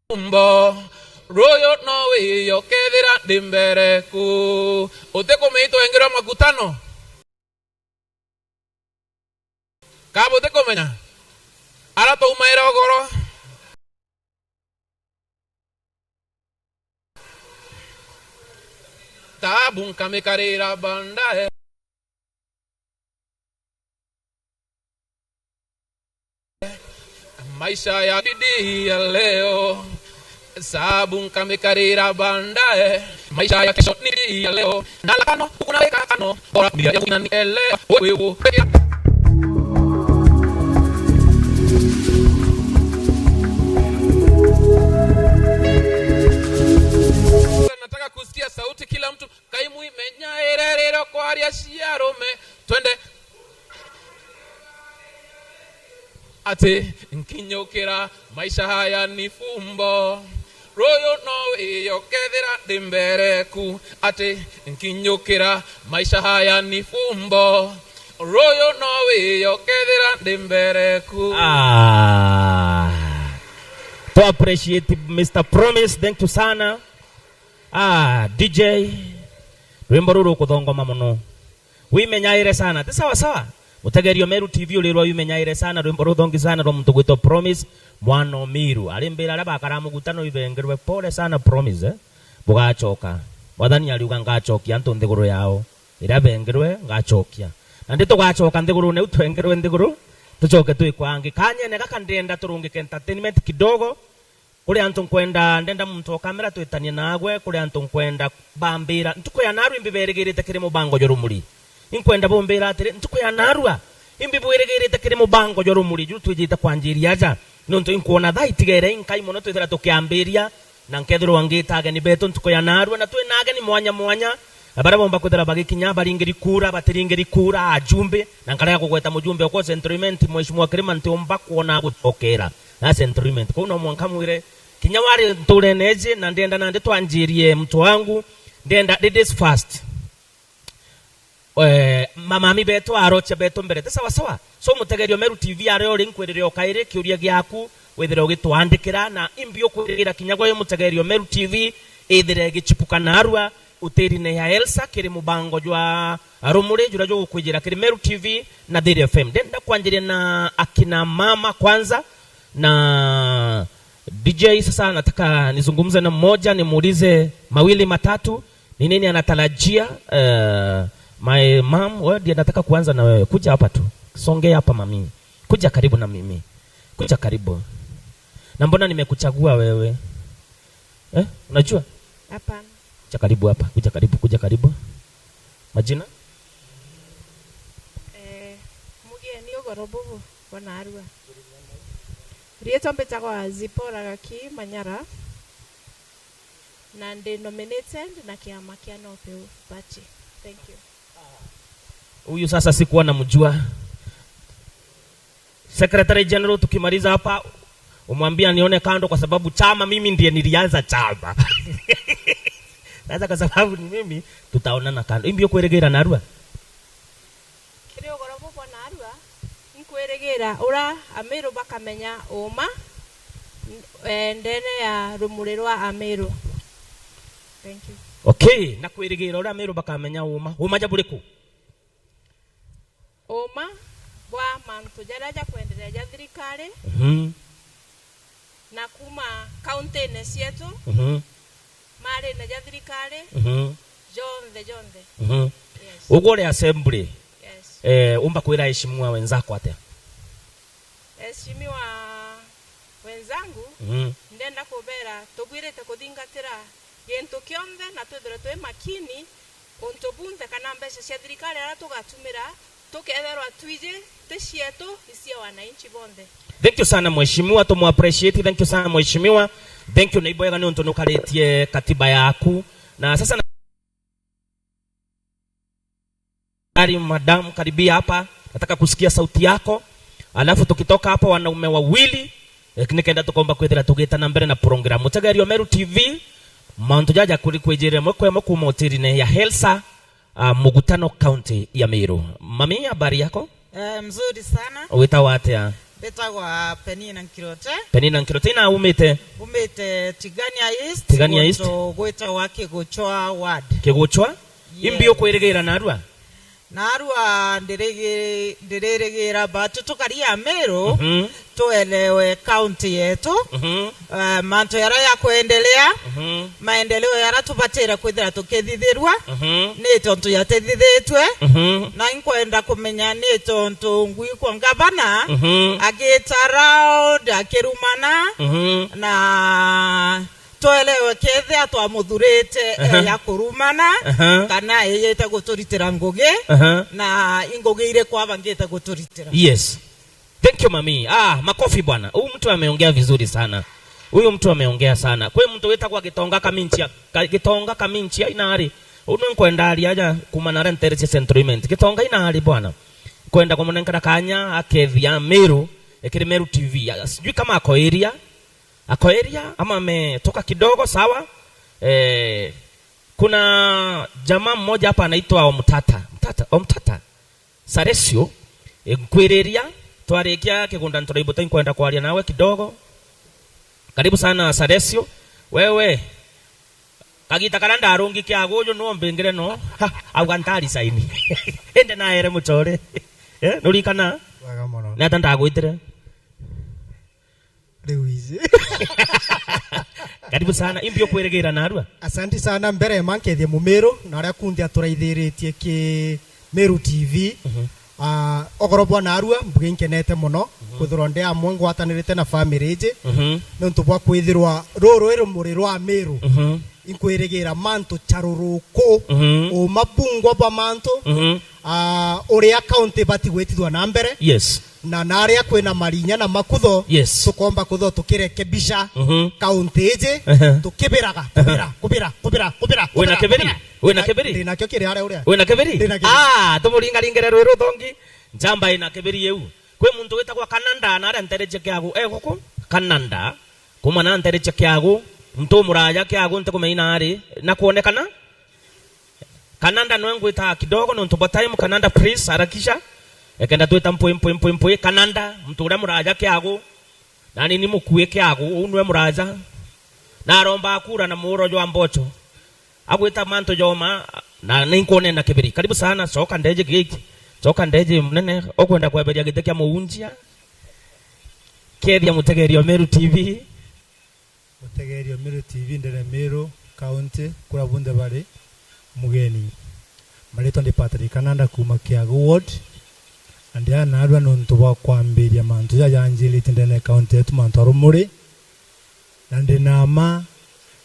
fumbo. Ruyu no wiyo kethira ndi mbereku. Utikumeitwa wengirwa makutano. Ka butikumenya? Ara twaumaira ugoro. Taabu nkamikarira baadaye. Maisha ya bidii ya leo. Sabu nkamikarira baadaye. Maisha ya kesho ni bidii ya leo. Ndala kano, ukuna weka kano. Bora mia ya mwina ni eleo. Wewe, wewe. Nataka kusikia sauti kila mtu. Kai mwimenyaire riria kwaria cia arume. Twende. Ati nkinyukira maisha haya ni fumbo. Ruyu no wiyo kethira ndi mbereku. Ati nkinyukira maisha haya ni fumbo. Ruyu no wiyo kethira ndi mbereku. Ah. To appreciate Mister Promise. Thank you sana. Ah, D J, rwimbo ruru rukuthongoma muno. Wimenyaire sana. Ti sawa sawa? Mutegerio Meru T V urirwa wimenyaire sana rwimbo ruthongi sana rwa muntu gwitwa Promise, mwana o Miru. Arimbira aria bakara mugutano ibengerwe, pole sana Promise, eh? Bugacoka. Mwathani ariuga, ngacokia antu nthiguru yao. Iria bengerwe, ngacokia. Na ndi tugacoka nthigurune iu twengerwe nthiguru, tucoke twikwa angi. Kanyene gaka ndenda turungike entertainment kidogo. Kuri antu nkwenda, ndenda muntu o kamera twitanie nagwe, kuri antu nkwenda bambira, ntuku ya narua imbi berigirite kiri mubango jwa rumuri. Inkwenda bumbira atiri, ntuku ya narua imbi bwirigirite kiri mubango jwa rumuri, juu twijite kwanjiria aja. Nontu inkwona thaa itigere inkai mono twithira tukiambiria, na nkethirwa ngita ageni betu ntuku ya narua, na twina ageni mwanya mwanya, na baria bomba kwithira bagikinya, baringiri kura, batiringiri kura, ajumbe, na nkarega kugweta mujumbe okwa Central Imenti, Mheshimiwa Kirima, ntiumba kwona agucokera. That's entertainment. Kou no mwanka mwire, kinya wari nturene iji, na ndenda nandi twanjirie mtu wangu, ndenda ladies first. Eh, mamami betu, arocha betu mbere. Ti sawa sawa? So, mutegerio Meru T V aria uri nkwirire o kairi, kiuria giaku, withire ugitwandikira, na imbi ukwirigira kinya gwe mutegerio Meru T V, ithire igichipuka narua, utirine ya Elsa, kiri mubango jwa rumuri, juria jugukwijira kiri Meru T V na Thiri F M. Ndenda kwanjiria na akina mama kwanza, na D J, sasa nataka nizungumze na mmoja, nimuulize mawili matatu, ni nini anatarajia. Eh, my mom, wewe ndiye nataka kuanza na wewe. Kuja hapa tu. Songea hapa mami. Kuja karibu na mimi. Kuja karibu. Na mbona nimekuchagua wewe? Eh? Unajua? Hapana. Kuja karibu hapa. Kuja karibu, kuja karibu. Majina? Eh, mugeni ugoro bubu, bona arua. Riitwa mbitagwa Zipporah Gaki Manyara, na ndi nominated na kiama kia North Hill Party. Thank you. Huyu sasa sikuwa namjua. Secretary General, tukimaliza hapa, umwambia nione kando, kwa sababu chama, mimi ndiye nilianza chama. Sasa kwa sababu ni mimi, tutaonana kando. Imbi ukwirigira narua? Kiri ugoro bubwa narua, inkwirigira ura Amiru bakamenya uma, n-, eh, ndene ya rumuri rwa Amiru. Thank you. Okay, na kwirigira ura Amiru bakamenya uma. Uma ja buriku? Uma bwa mantu jaria jakwenderea ja thirikari, Mhm. na kuma kaunti-ini cietu, Mhm. marine ja thirikari, Mhm. jonthe, jonthe. Mhm. Yes. Uguo uri assembly, Yes. eh, umba kwira aheshimiwa wenzako atia? Aheshimiwa wenzangu, Mhm. ndenda kubera tubwirite kuthingatira gintu kionthe na twithirwe twi makini untu bunthe kana mbeca cia thirikari aria tugatumira tukethirwa twiji ti cietu, ni cia wananchi bonthe. Thank you sana mheshimiwa, tumu appreciate. Thank you sana mheshimiwa. Thank you, na ibwega ni untu nukaritie katiba yaku. Na sasa na Karibu, madam, karibia hapa. Nataka kusikia sauti yako. Alafu tukitoka hapa, wanaume wawili, eh, nikenda tukomba kwithira tugita na mbere na program. Mutegerio Meru T V, mantu jaja kuri kwijirira mwe kwemo kuma hotelini ya Helsa, ah, Mugutano, county ya Meru. Mami, habari yako? Eh, mzuri sana. Witagwa atia? Mbitagwa Penina Nkirote. Penina Nkirote, ina umite? Umite Tigania East, Tigania East. Guntu gwitagwa Kiguchwa ward. Kiguchwa? Yes. Imbi ukwirigira narua? Narua ndirigi-, ndiririgira batu tukari Amiru, Mhm. tuelewe county yetu, Mhm. eh, mantu yaria ya kwendelea, Mhm. maendeleo yaria tubatire kwithira tukithithirwa, Mhm. ni tontu yatithithitwe, Mhm. na inkwenda kumenya ni tontu ngwikwa ngavana Mhm. agita round akirumana, Mhm. na twelewe kethia twamuthurite Aha. ya kurumana Aha. kana eyite guturitira ngugi Aha. na ingugi iriku abangite guturitira. Yes. Thank you, mami. Ah, makofi bwana. Huyu mtu ameongea vizuri sana. Huyu mtu ameongea sana. Kwi mtu witagwa Gitonga Kaminchia, Ka-, Gitonga Kaminchia inari. Uyu nkwenda ari aja kuma na rentere cia Central Imenti. Gitonga inari bwana. Kwenda kumunenkera kanya akethia Meru, ekiri Meru T V. Ya, sijui kama ako area. Ako area ama ametoka kidogo, sawa. Eh, kuna jamaa mmoja hapa anaitwa Omtata. Mtata, Omtata. Saresio, eh, nkwiriria, twarikia kigunda nturaibuta, inkwenda kwaria nawe kidogo. Karibu sana Saresio. Wewe, kagita karia ndarungi kia guju no mbingire no. Ha, auga ntari saini. Ende naere muchore. Eh, nurikana? Wega mono. Ni ata ndagwitire? Riu iji. Karibu sana. Imbi ukwirigira narua? Asanti sana. Mbere ma nkethie Mumiru na aria kunthe aturaithiritie ki Miru T V. Mhm. Ah, ogoro bwa narua, mbuge inkenete mono, mhm, kwithirwa ndi amwe ngwatanirite na family iji. Mhm. Niuntu bwa kwithirwa ruru i rumuri rwa Miru. Mhm. Inkwirigira mantu charuruku, mhm, uma bungwa bwa mantu, mhm, ah, uria kaunti ibati gwitithwa na mbere. Yes. Na naria kwina marinya na makutho, yes, tukomba kutho tukirekebisha, mhm, kaunti iji, ehe, tukibiraga, kubira, kubira, kubira, kubira, wina kubira, kibiri? Kubira. Wina kibiri? Ndinakio kiri aria uria. Wina kibiri? Ndinakio. Ah, tumuringaringire rwi ruthongi. Njamba ina kibiri iu. Kwi muntu witagwa Kananda, na aria ntereche kiagu e guku. Kananda. Kuma na ntereche kiagu, muntu muraya kiagu, ntikumenya ari na kwonekana. Kananda nwe ngwita kidogo nontu bwa time. Kananda, please, harakisha. Ekenda twita mpwi, mpwi, mpwi, mpwi. Kananda, muntu uria muraya kiagu. Nani ni mukui kiagu, uu nwe muraya. Na aromba kura na muuro jwa mbocho. Agwita mantu joma, na ninkwonena kibiri. Karibu sana, coka ndeje giki. Coka ndeje munene, ukwenda kweberia giti kia muunjia. Kethia mutegeria wa Meru T V. Mutegeria wa Meru T V, ndene Meru County, kuria bunthe bari, mugeni. Maritwa ndi Patrick Kananda kuma Kiagu Ward. Na ndi aa narua nontu bwa kwambiria mantu jaja janjiritie ndene ya county yetu, mantu a rumuri. Na ndi na mma,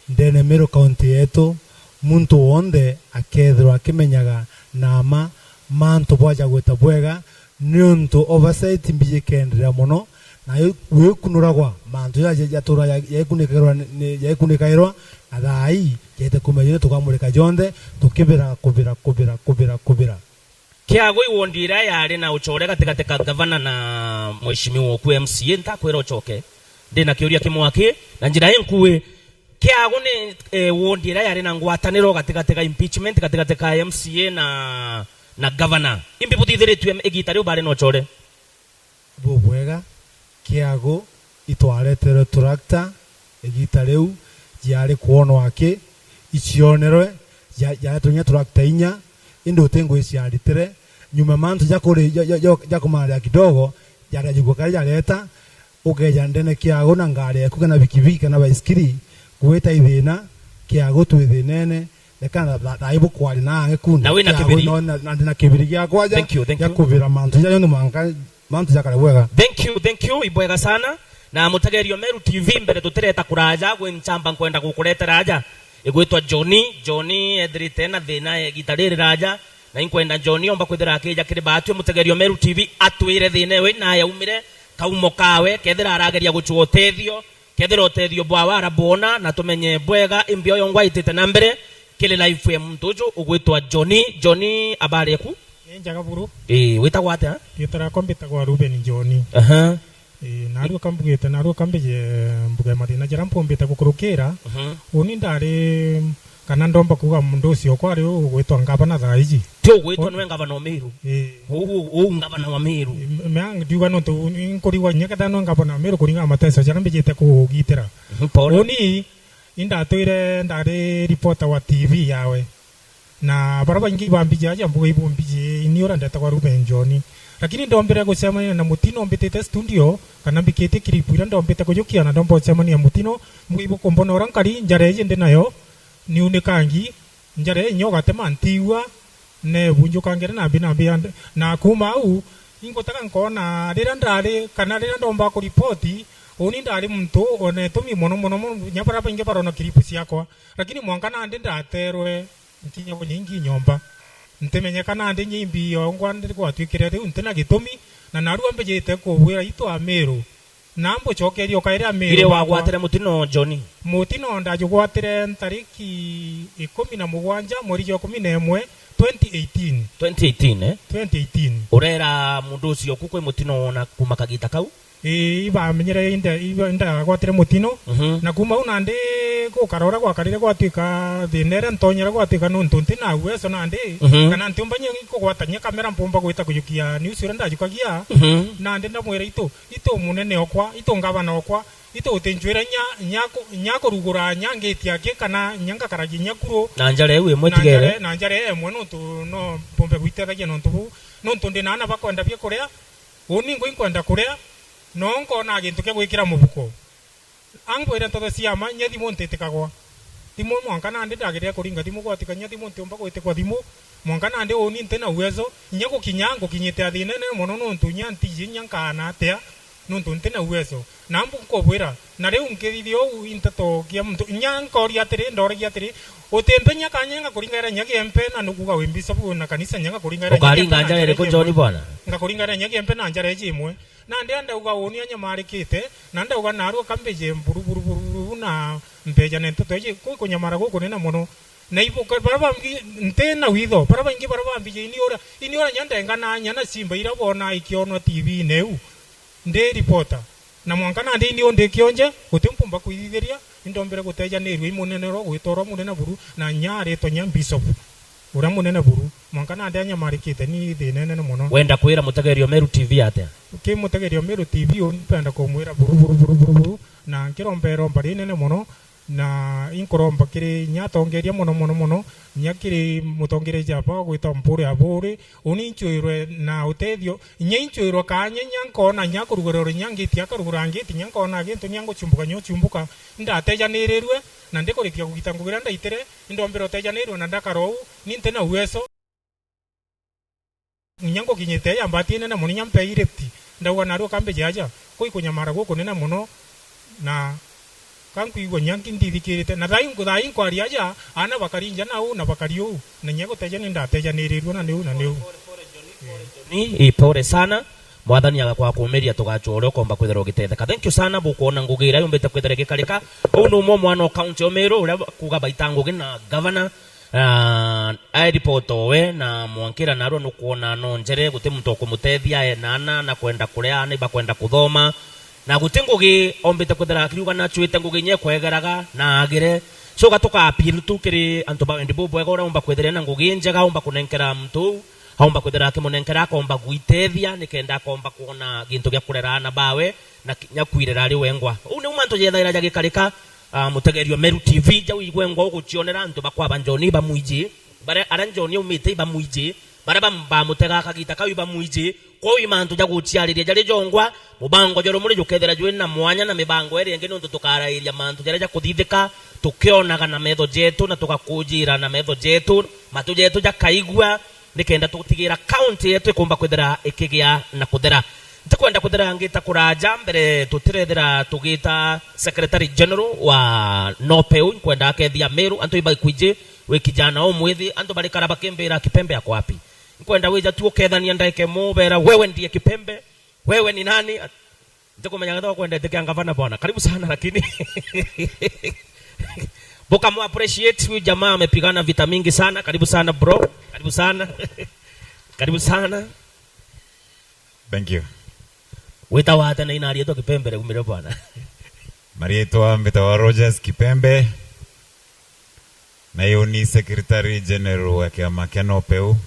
ndene Meru County yetu, muntu wonthe akethirwa akimenyaga na mma mantu bwaja gwita bwega, niuntu oversight mbiji ikenderea mono, na wi-, wikunuragwa mantu jaja jatura ja-, jaikunikairwa ni, ni, jaikunikairwa, na thaa ii jaite kumenya jonthe, tukamurika jonthe, tukibira, kubira, kubira, kubira, kubira. Kiagu i wondi iria yari na ucore gatigati ka gavana na mheshimiwa oku M C A, ntakwira ucoke. Ndi na kiuria kimwe aki, na njira inkui, Kiagu ni, eh, wondi iria yari na ngwataniro gatigati ga impeachment, gatigati ka M C A na, na gavana. Imbi buthithiritue igita riu bari na ucore? Bubwega, Kiagu itwareterwe tractor igita riu, jiari kwonwa aki, icionerwe, ja-, jareterwe inya tractor inya, indi uti ngui ciaritire. Nyuma mantu ja kuri-, ja, ja, ja, ja kumaria kidogo, jaria jigua karia jareta, ukeja ndene Kiagu na ngari yaku kana bikibiki kana baisikiri, gwita ithina, Kiagu twi thinene, Reka na tha-, thaa ibu kwari na ange kundi. Na wina Kiagu kibiri. No, na, na ndina kibiri giakwa ja, thank you, thank you, kubira mantu ja yonthe mwanka, mantu jakare bwega. Thank you, thank you, ibwega sana. Na mutegerio Meru T V, mbere tutireta kuraja, gwi nchamba nkwenda gukuretera aja. Igwitwa Johnny, Johnny ethirite na thina ya igita riri raja. Na inkwenda Johnny omba kwithira akija kiri baatwi mutegerio Meru T V atwire thina ewe na yaumire, kaumo kawe, kethira arageria guchwa utethio. Kethira utethio bwawe arabwona na tumenye bwega, imbi oyo ngwaitite na mbere kiri life ya muntu uju ugwitwa Johnny. Johnny, habari yaku? Ni njega buru. Ii, witagwa atia? Riitwa riakwa mbitagwa Ruben Johnny. Aha. Ii, narua kambugite, narua kambije mbuge mathina jaria mpumbite gukurukira. Mhm. Uni ndari Kana ndomba kuuga mundu ucio kwa ari ugwitwa ngavana thaa iji? Ti ugwitwa, o- niwe ngavana o Meru. Ii. Uu, uu ngavana wa Meru. Ii, mea ndiuga nontu nkurigwa inya kethira niwe ngavana wa Meru kuringana na mateso jaria mbijite kugitira. Mhm, pole. Uni indatwire ndari reporter wa T V yawe. Na baria baingi bambiji aja mbuga ibumbiji, ini uria ndetagwa Ruben John. Lakini ndombire gucemania na Mutino mbitite studio, kana mbikitie clip iria ndombite kujukia na ndomba gucemania na Mutino, mbuga ibukumbona uria nkari, njara iji ndi nayo, niunikangi, njara inya ugatema ntiigua, neebunjukangire nambi nambi ya nde-, na kuuma au, ingutega nkoona riria ndari, kana riria ndomba kuripoti, uni ndari muntu ona itumi mono mono mono, kinya baria baingi barona clip ciakwa. Lakini mwanka nandi ndaterwe nkinya kunya ingi nyomba. Ntimenyeka nandi nyimbi yongwa ndi gwatwikire riu ntina gitumi, na narua mbijite kubwira itu Amiru. Na mbucokerie ukaire Amiru. Ire bakwa. Wagwatire mutino, John? Mutino ndajugwatire ntariki ikumi na mugwanja mweri jwa ikumi na imwe, twenty eighteen. Twenty eighteen, eh? Twenty eighteen. Urera mundu ucio ku kwi mutino wona kuma kagita kau? Ii, ibamenyire inde, iba-, indagwatire mutino. Mhm. Na kuma au nandi gukara uria gwakarire gwatwika thina iria ntonyere gwatwika nontu nti na uwezo nandi, mhm, kana ntiumba nyi kugwatania kamera mpumba gwita kujukia news uria ndajukagia. Mhm. Nandi ndamwira itu, itu munene okwa, itu ngavana okwa, Itu utinjwira nya, nya ku-, nya kurugura nya ngiti aki kana nya ngakaragia nya kuru. Na njara iu imwe na tigere. Njara, na njara imwe nontu no mpumbe gwitethagia nontu buu. Nontu ndi na ana bakwenda bia kuria, uni ngui nkwenda kuria, no nkona gintu kia gwikira mubuko. Angwire nteto cia ma, nya thimu ntitikagwa. Thimu mwanka nandi ndagirire kuringa thimu gwatika nya thimu ntiumba gwitikwa thimu. Mwanka nandi uni ntina uwezo, nya gukinya ngukinyite athinene mono nontu nya ntiji nya nkaana atia. Nontu ntina uwezo. Na mbu nkubwira, na riu nkithithia uu i nteto kia muntu. Nya nkoria atiri, ndoragia atiri, utimpe nya kanya ngakuringaira nya giempe, na nukuga wi mbisobu na kanisa nya ngakuringaira nya giempe. Ukaringa na njara njara iriku, ijiemwe. John bwana? Ngakuringaira nya giempe na njara iji imwe. Nandi andauga uni anyamarikite, na ndauga narua kambije mburu, buru, buru, buru, na mbejane nteto iji, kwi kunyamara gukunene mono. Na ibuka, bara bangi, nti na witho, bara baingi bara bambije, ini ura, ini ura nya ndenganaa nya na simba ira bona ikionwa T V-ini iu. Ndi reporter. Na mwanka nandi ini undi kionje, guti mpumba kwithithiria, indombere gutejanirua i munene ro gwitorwa munene buru, na nya aritwa nya bishop. Uria munene buru, mwanka nandi anyamarikite ni thina inene mono. Wenda kwira mutegerio Meru T V atia? Ki mutegerio Meru T V, mpenda kumwira buru, buru, buru, buru, buru, na nkiromba iromba rinene mono, na inkuromba kiri nya atongeria mono, mono, mono, nya kiri mutongeria jaba gwitwa Mpuri Aburi, uni nchwirwe na utethio, nya inchwirwe kanya, nya nkona nya kurugurura nya ngiti, akarugura ngiti, nya nkona gintu, nya nguchumbuka, nya uchumbuka, ndatejanirirue, na ndikurikia kugita ngugi iria ndaitire, indombire utejanirue na ndakara uu, ni nti na uwezo. Inya ngukinyite aja mbati inene mono, inya mpei lift. Ndauga, narua kambije aja, kwi kunyamara gukunene mono, na ka nkwigua inya nki-, ndithikirite. Na thaa ii nku-, thaa ii nkwaria aja, aana bakari nja na uu na bakari uu, na inya guteja ni ndatejanirirue na niu na niu. Ni, ii, pole sana. Mwathani agakwa kuumiria, tugacua uria ukomba kwithirwa ugitetheka. Thank you sana, bukwona ngugi iria yumbite kwithira igikarika. Uu ni umwe mwana o county o Meru uria kuuga baita ngugi na gavana. Ah, airipota we na mwankira narua nukwona no njere, guti muntu ukumutethia, ena ana na kwenda kuria, aana ibakwenda kuthoma. Na guti ngugi ombite kwithira akiriuga na acuite ngugi inya ikwegeraga na agire. So gatuka appeal tu kiri antu ba wendi bubwega, uria umba kwithira ena ngugi njega, umba kunenkera muntu uu, aumba kwithira akimunenkera, akomba gwitethia, nikenda akomba kwona gintu gia kurera aana bawe, na kinya kwirira ari wengwa. Uu niu mantu jethaira jagikarika, ah, mutegerio Meru T V, jau igwengwa ugucionera antu bakwaba Njoni ibamwiji, baria, aria Njoni aumite ibamwiji, baria bam-, bamutega kagita kau ibamwiji. Kwou i mantu ja guciariria jari jongwa, mubango jweru muri jukethira jwina mwanya na mibango iria ingi, niuntu tukarairia mantu jaria jakuthithika, tukionaga na metho jetu na tugakujira na metho jetu, matu jetu jakaigua, nikenda tutigira county yetu ikumba kwithira ikigia na kuthera. Ntikwenda kwithira ngita kuraja mbere, tutirethira tugita Secretary General wa NOPEU, nkwenda akethia Meru, antu ibakwiji, wi kijana umwithi, antu barikara bakimbira, "Kipembe ako wapi?" Nkwenda wija tu ukethania ndagika imwe, ubera, "Wewe ndiye Kipembe? Wewe ni nani?" Ntikumenya githa ukwendete kia ngavana bwana. Karibu sana lakini. Bukamu appreciate huyu jamaa, amepigana vita mingi sana. Karibu sana bro. Karibu sana. Karibu sana. Thank you. Wita wate na inari yetu Kipembe umire bwana. Marietwa mbitawa Rogers Kipembe. Na yu ni Secretary General wa kiama kia NOPEU.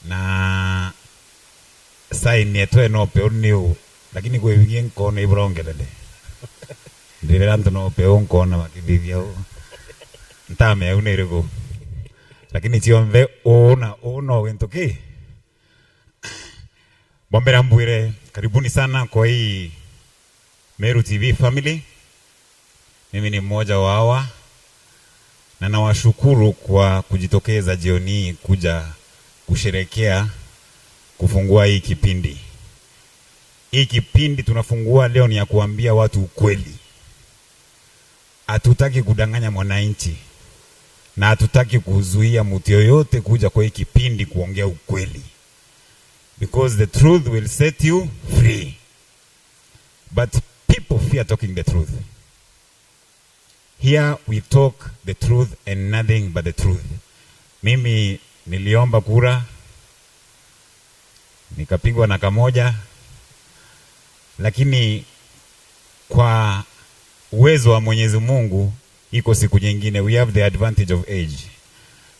Na sign yetu e NOPEU ni u, lakini kwi bingi nkona iburongerere. Ndirira antu NOPEU nkona bakithithia u. Ntamea u ni iriku. Lakini cionthe u na u no gintu ki? Bwa mbere mbwire, karibuni sana kwa hii Meru T V family. Mimi ni mmoja wa hawa, na nawashukuru kwa kujitokeza jioni hii kuja kusherehekea kufungua hii kipindi. Hii kipindi tunafungua leo ni ya kuambia watu ukweli. Hatutaki kudanganya mwananchi, na hatutaki kuzuia mtu yoyote kuja kwa hii kipindi kuongea ukweli. Because the truth will set you free. But people fear talking the truth. Here we talk the truth and nothing but the truth. Mimi niliomba kura, nikapigwa na kamoja, lakini kwa uwezo wa Mwenyezi Mungu, iko siku nyingine. We have the advantage of age.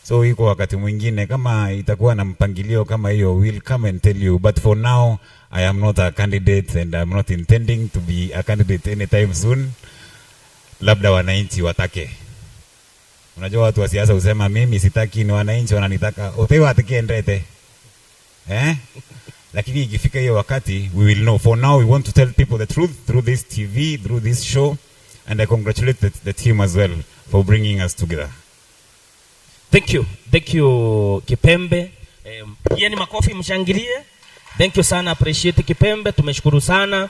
So iko wakati mwingine, kama itakuwa na mpangilio kama hiyo, we'll come and tell you. But for now, I am not a candidate and I'm not intending to be a candidate anytime soon. Labda wananchi watake. Unajua watu wa siasa husema, "Mimi sitaki, ni wananchi wananitaka." Utewa atikiendete. Eh? Lakini ikifika hiyo wakati, we will know. For now, we want to tell people the truth through this T V, through this show, and I congratulate the, the team as well for bringing us together. Thank you. Thank you, Kipembe. Eh, pigeni makofi, mshangilie. Thank you sana, appreciate Kipembe, tumeshukuru sana.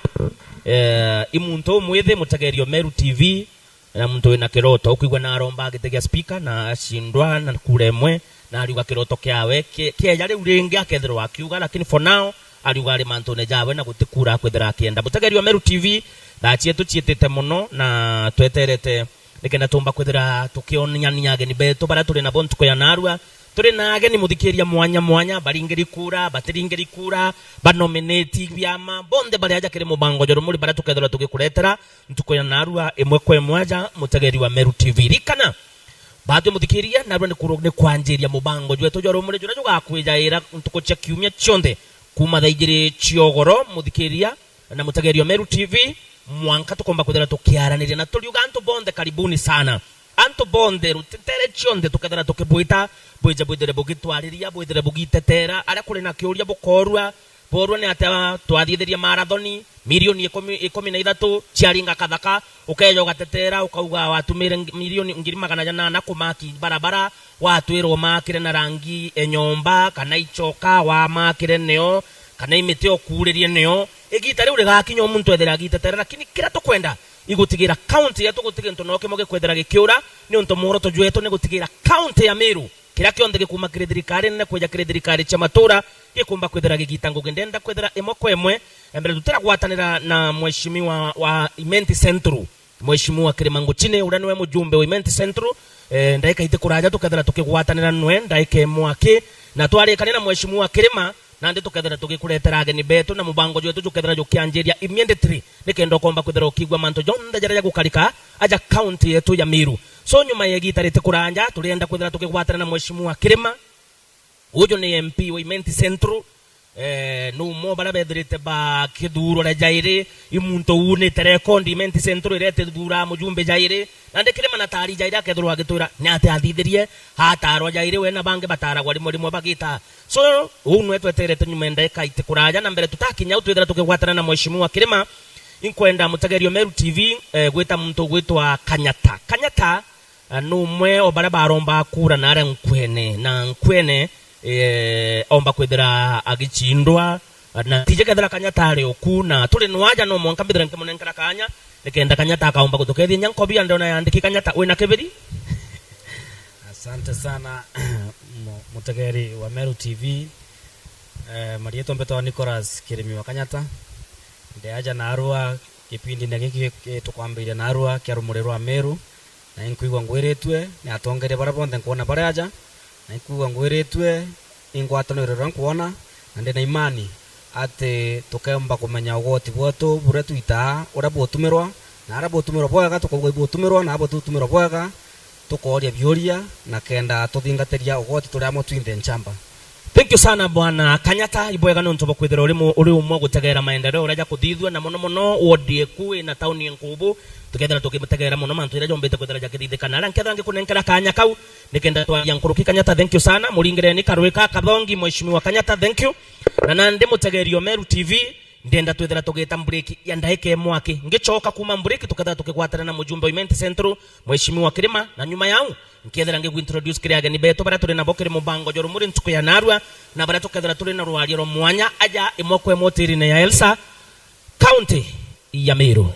Eh, i muntu umwithi, mutegerio Meru T V, na muntu wina kiroto, ukwigua na aromba agite gia speaker, na acindwa na kura imwe, na ariuga kiroto kiawe ki-, kieja riu ringi akethirwa akiuga, lakini for now, ariuga ari mantune jawe na guti kura akwithira akienda. Mutegerio Meru T V, thaa cietu ciitite muno, na tweterete nikenda tumba kwithira tukioniania ageni betu baria turi nabo ntuku ya narua. Turi na ageni, muthikiria, mwanya mwanya, baringiri kura, batiringiri kura, banominate biama, bonthe bari aja kiri mubango jwa Rumuri baria tukethirwa tugikuretera ntuku ya narua imwe kwa imwe aja, mutegeri wa Meru T V. Rikana, batwi muthikiria, narua ni kuru-, ni kwanjiria mubango jwetu jwa Rumuri juria jugakwijaira ntuku cia kiumia cionthe, kuuma thaa ijiri cia ugoro, muthikiria, na mutegeri wa Meru T V, mwanka tukomba kwithira tukiaraniria, na turiuga antu bonthe karibuni sana. Antu bonthe, rutetere cionthe tukethira tukibwita, bwije bwithire bugitwariria, bwithire bugitetera, aria kuri na kiuria bukorua, borua ni atia twathithirie marathoni, milioni ikumi, ikumi na ithatu ciaringa kathaka, ukeja ugatetera, ukauga watumire ng-, milioni ngiri magana janana kumaki barabara, watwirwo makire na rangi e nyomba, kana ichoka wamakire nio, kana imiti okuuririe nio. Igita riu rigakinya o muntu ethire agitetera, lakini kiria tukwenda igutigira kaunti yetu guti gintu no kimwe gikwithira gikiura, niuntu muoroto jwetu ni gutigira kaunti ya Meru, kiria kionthe gikuuma kiri thirikari nene kwija kiri thirikari cia matura, gikumba kwithira gigita ngugi. Ndenda kwithira imwe kwa imwe, mbere tutiragwatanira na mheshimiwa wa Imenti Central, Mheshimiwa Kirima Nguchine, uria niwe mujumbe wa Imenti Central, eh, ndaika iti kuraja tukethira tukigwatanira nwe, ndaika imwe aki, na twarikania na Mheshimiwa Kirima, nandi tukethira tugikuretera ageni betu na mubango jwetu jukethira jukianjiria immediately, nikenda ukomba kwithira ukigua mantu jonthe jaria jagukarika aja kaunti yetu ya Meru. So, nyuma ya igita riti kuraja, turienda kwithira tukigwatanira na Mheshimiwa Kirima, uju ni M P wa Imenti Central, eh, ni umwe o baria bethirite bakithuurwa ria jairi, i muntu uunite rekondi Imenti Central iria itithuuraa mujumbe jairi. Nandi Kirima na taari jairi akethirwa agitwira ni atia athithirie, ataarwa jairi, we na bangi bataaragwa rimwe rimwe bagita. So, uu nwe tweterete nyuma ya ndaika iti kuraja, na mbere tutakinya au twithira tukigwatana na Mheshimiwa Kirima, inkwenda mutegerio Meru T V, eh, gwita muntu ugwitwa Kanyata. Kanyata, ah, ni umwe o baria baromba kura na aria nkwene, na nkwene, eh, omba kwithira agicindwa, na tije kethira Kanyata ari oku, na turi nwaja no mwanka mbithira nkimunenkera kanya, nikenda Kanyata akaomba gutukethia. Nya nkobia ndona yandiki Kanyata, wina kibiri? Asante sana, mu-, mutegeri wa Meru T V. Eh, marietwa mbetwa Nicholas Kirimi wa Kanyata. Ndi aja narua kipindine giki, eh, tukwambiria narua kia Rumuri rwa Meru. Na inkwigua ngwiritue ni atongeria baria bonthe nkwona bari aja, na inkwigua ngwiritue i ngwataniro iria nkwona, na ndi na imani ati tukeumba kumenya ugoti bwetu buria twitaa uria butumirwa, na aria butumirwa bwega tukaugua ibutumirwa, na aria bututumirwa bwega tukooria biuria, na kenda tuthingatiria ugoti turi amwe twinthe nchamba. Thank you sana, Bwana Kanyata. Ibwega nontu bwa kwithira uri mu-, uri umwe gutegera maendeleo uria jakuthithua, na mono mono ward eku ina tauni enkubu, tukethira tukimutegera mono mantu iria jombite kwithira jakithithika. Na aria nkethira ngikunenkera kanya kau, nikenda twaria nkuruki. Kanyata, thank you sana. Muringireni karwika kathongi, Mheshimiwa Kanyata, thank you. Na nandi mutegerio Meru T V, ndenda twithira tugita break ya ndaika imwe aki. Ngichoka kuma break, tukethira tukigwatana na mujumbe wa Imenti Central, Mheshimiwa Kirima, na nyuma yau, nkethira ngigu introduce kiri ageni betu baria turi nabo kiri mubango jwa Rumuri ntuku ya narua, na baria tukethira turi na rwaria rwa mwanya aja imwe kwa imwe hotelini ya Elsa, County ya Meru.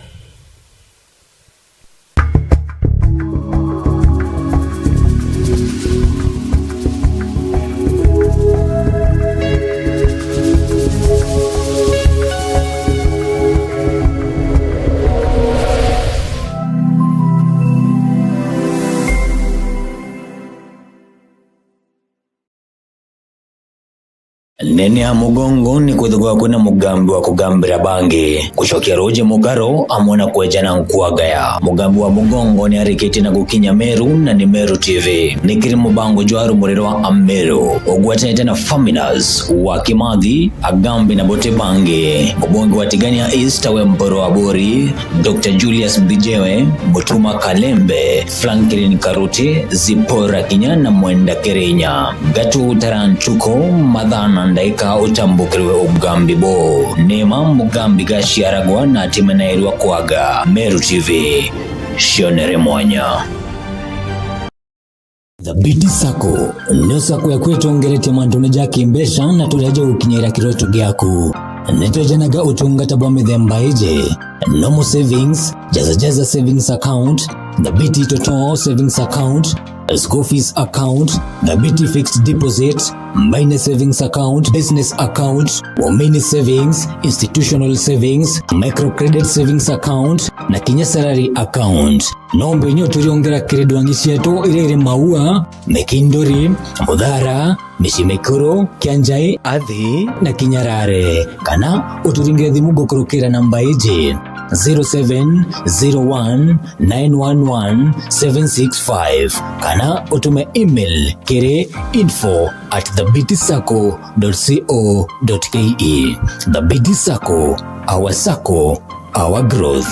Nene ya mugongo ni kwithagwa kwina mugambi wa kugambira bangi, gucokia ruuji mugaro amwe na kwejana nkwagaya. Mugambi wa mugongo ni arikitie na gukinya Meru na ni Meru T V. Ni kiri mubango jwa rumuri rwa Ameru ugwatanite na Faminas wa Kimathi, Agambi na buti bangi. Mubunge wa Tigania East we Mporo Aburi, Doctor Julius Mbijewe, Mutuma Kalembe, Franklin Karuti, Zipora Kinya na Mwenda Kirinya. Gatu Taranchuko, mathaa na ndaika utambukirwe ugambi bo. Nema mugambi gaciaragwa na atimenairwa kwaga. Meru T V, cionere mwanya. Thabiti Sacco nio sacco yaku itongeretie mantune ja kimbeca na turia jagukinyira kiroto giaku. Nitwejanaga utungata bwa mithemba iji: normal savings, Jaza Jaza savings account, Thabiti Toto savings account, school fees account, Thabiti fixed deposit, Mbaine savings account, business account, Womini savings, institutional savings, microcredit savings account, na kinya salary account. No mbenye uturiongera kiri ndwangi cietu iria iri Maua, Mikinduri, Muthara, Micii Mikuru, Kianjai, Athi na Kinyarare. Kana uturingire thimu gukurukira namba iji: zero seven zero one nine one one seven six five, kana utume email kiri info at thabiti sacco dot co dot ke. Thabiti Sacco, our sacco, our growth.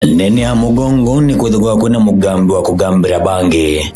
Nene ya mugongo ni kwithagwa kwina mugambi wa kugambira bangi.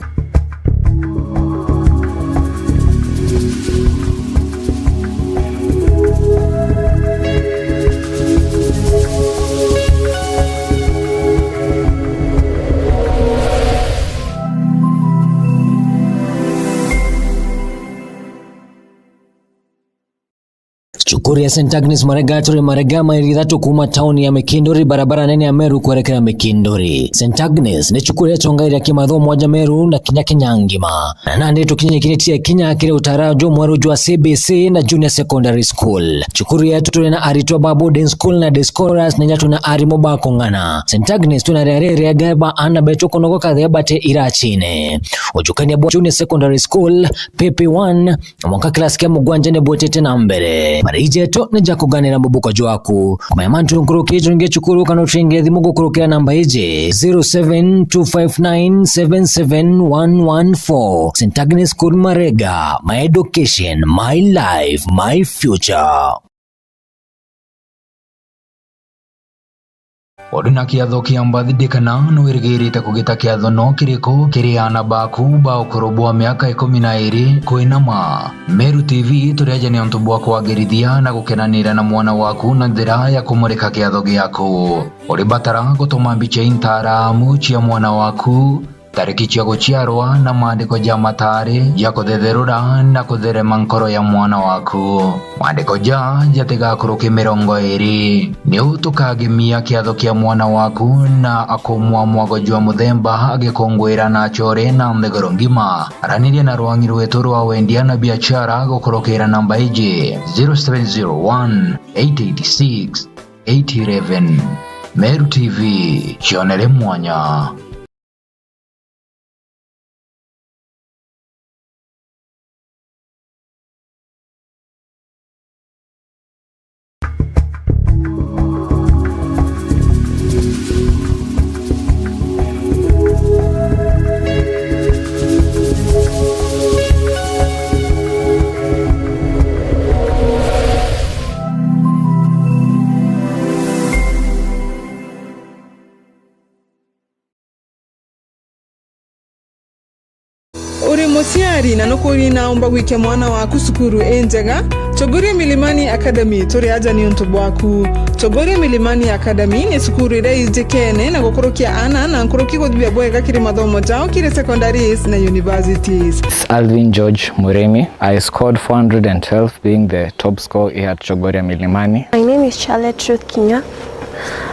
Cukuru ya Saint Agnes Marega turi Marega, maili ithatu kuuma tauni ya Mikinduri, barabara nene ya Meru kwerekera Mikinduri. Saint Agnes ni cukuru iria itongagiria kimathomo ja Meru na kinya Kenya ngima. Na nandi tukinyikiritie kinya kiri utara jumweru jwa C B C na Junior Secondary School. Cukuru yetu turi na aritwa ba boarding school na day scholars, na inya turi na arimu ba kung'ana. Saint Agnes turi na riari riega ba aana betu kunogoka thia bati iracine. Ujukania bwa Junior Secondary School, P P one, mwanka class kia mugwanja ni bwitite na mbere. Mariji jetu ni ja kuganira mubuko jwaku. Kumenya mantu nkuruki, turingie cukuru kana uturingie thimu gukurukira namba iji: zero seven two five nine seven seven one one four. Saint Agnes School Marega, my education, my life, my future. Uri na kiatho kia birthday kana ni wirigirite kugita kiatho no kiriku kiri aana baku ba ukuru bwa miaka ikumi na iiri kwinama? Meru T V turiaja ni untu bwa kwagirithia na gukenanira na mwana waku na njira ya kumurika kiatho giaku. Uribatara gutuma mbica intaramu cia mwana waku, tariki cia guciarwa na maandiko ja mataari ja kuthetherura na kutherema nkoro ya mwana waku. Maandiko ja jatigakuruke mirongo iiri. Niu tukagemia kiatho kia mwana waku na akumwa mwago jwa muthemba agikunguira na achore na nthiguru ngima. Araniria na rwang'i rwetu rwa wendia na biachara gukurukira namba iji: zero seven zero one eight eight six eight eleven. Meru T V, cionere mwanya. Uri muciari na nukuuri naumba gwikia mwana waku cukuru injega? Chogoria Milimani Academy turi aja niuntu bwaku. Chogoria Milimani Academy ni cukuru iria ijikene na gukurukia aana na nkuruki guthithia bwega kiri mathomo jao kiri secondaries na universities. It's Alvin George Murimi. I scored four hundred and twelve, being the top score here at Chogoria Milimani. My name is Charlotte Ruth Kinya.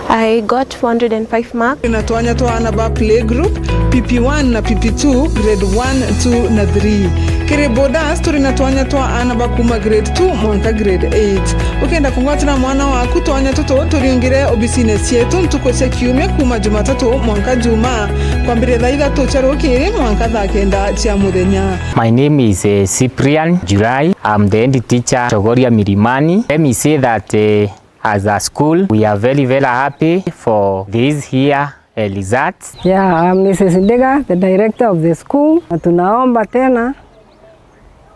I got four hundred and five marks. Na twanya twa aana ba playgroup, P P one na P P two, grade one, two na three. Kiri Bodas, turi na twanya twa aana ba kuuma grade two mwanka grade eight. Ukenda kungwatira mwana waku twanya tutu, turiungire obisine cietu ntuku cia kiumia kuuma Jumatatu mwanka Jumaa, kwambiria thaa ithatu cia rukiri mwanka thaa kenda cia muthenya. My name is, eh, Cyprian Jurai. I'm the head teacher Chogoria Milimani. Let me say that, eh, as a school, we are very, very happy for this year, eh, results. Yeah, I'm Missus Ndega, the director of the school. Na tunaomba tena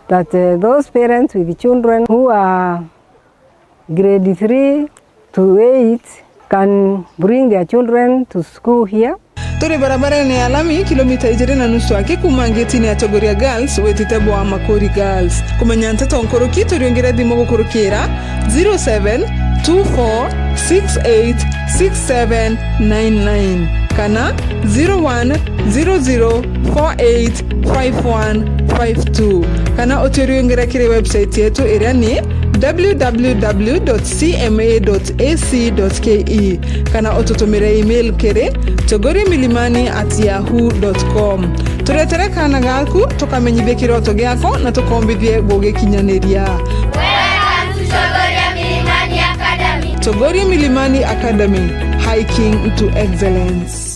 that, eh, those parents with children who are grade three to eight can bring their children to school here. Turi barabarene ya lami, kilomita ijiri na nusu aki kuuma ngetine ya Chogoria Girls witite bwa Makuri Girls. Kumenya nteto nkuruki, turiungire thimu gukurukira zero seven two four six eight six seven nine nine kana zero one zero zero four eight five one five two, kana uturiungire kiri website yetu iria ni w w w dot c m a dot a c dot k e, kana ututumire email kiri chogoria milimani at yahoo dot com. Turetere kaana gaku, tukamenyithie kiroto giako na tukombithie gugikinyaniria. Welcome to Chogoria Milimani Academy. Chogoria Milimani Academy, hiking to excellence.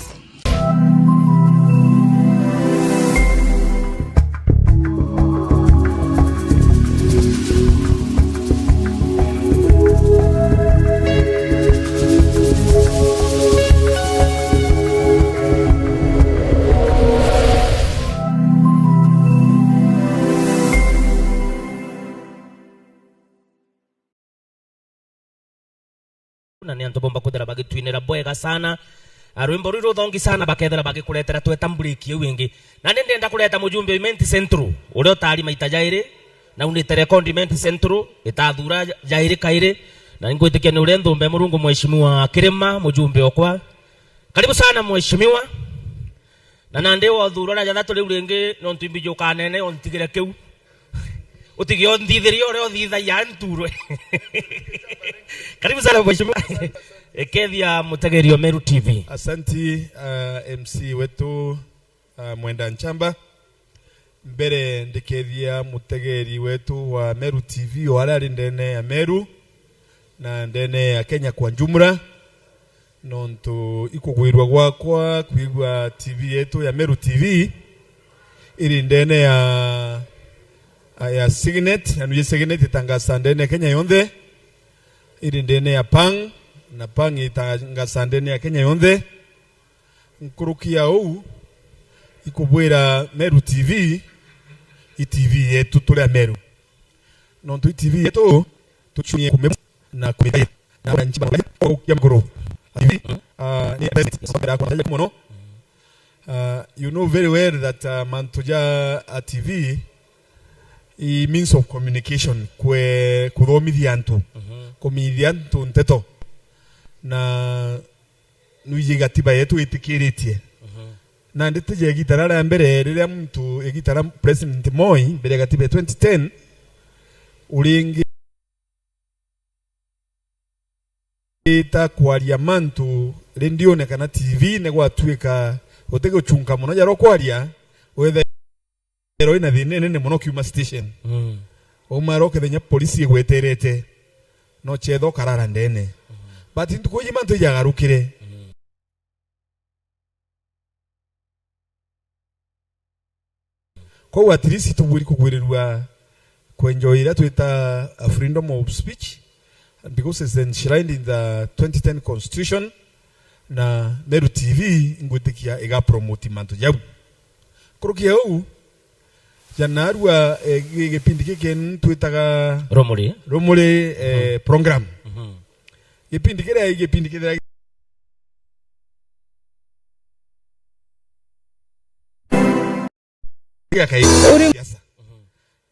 Na ni antu bomba kwithira bagitwinira bwega sana. A, rwimbo ruru ruthongi sana, bakethira bagikuretera tweta mburiki iu ingi. Na ni ndenda kureta mujumbe wa Imenti Central, uria utari maita jairi, na unite rekondi Imenti Central, itathura jairi kairi, na ngwitikia ni uria nthumbe Murungu, Mheshimiwa Kirima, mujumbe okwa. Karibu sana, Mheshimiwa. Na nandi wathurwa na jathatu riu ringi, nontu imbiji ukanene, ontigire kiu. Utige onthithirie uria uthithagia nturwe. Karibu sana, Mheshimiwa. Ekethia mutegeri wa Meru T V. Asanti, uh, M C wetu, uh, Mwenda Nchamba. Mbere ndikethia mutegeri wetu wa Meru T V, o aria ari ndene ya Meru na ndene ya Kenya kwa jumla. Nontu ikugwirua gwakwa kwigua T V yetu ya Meru T V iri ndene ya, ya Signet, na nuje Signet itangasa ndene ya Kenya yonthe, iri ndene ya Pang, na Pang itangasa ndene ya Kenya yonthe. Nkuruki ya uu, ikubwira Meru T V i T V yetu turi Ameru. Nontu i T V yetu, tuchunye kume na kumithia na kuna nchima ya kukia mkuru. T V, ah, ni kwa mono. Ah, you know very well that, ah, mantu ja, ah, T V i means of communication, kwe kuthomithia antu, kumenyithia antu nteto. Na nwiji gatiba yetu itikiritie. Na nditi ja igita riria ria mbere, riria muntu, igita ria President Moi, mbere ya gatiba ya twenty ten, uringi ita kwaria mantu rendione kana T V, ni gwatuika utiguchunka mono jaro kwaria, wethe ero ina thina inene mono kiuma station. Mm. Wauma ero ukethenya polisi igweterete, no chetha ukarara ndene. Mm. But ntuku iji mantu ijagarukire. Mm. Kwou at least tubwiri kugwirirua kwenjoy iria twita a freedom of speech, because it's enshrined in the twenty ten constitution, na Meru T V ngwitikia iga promote mantu jau. Nkuruki ya uu, ja narua, eh, gi-, gipindi giki twitaga Rumuri. Rumuri, eh, program. Mhm. Gipindi kiria, gipindi kithira gia kai-, uri siasa.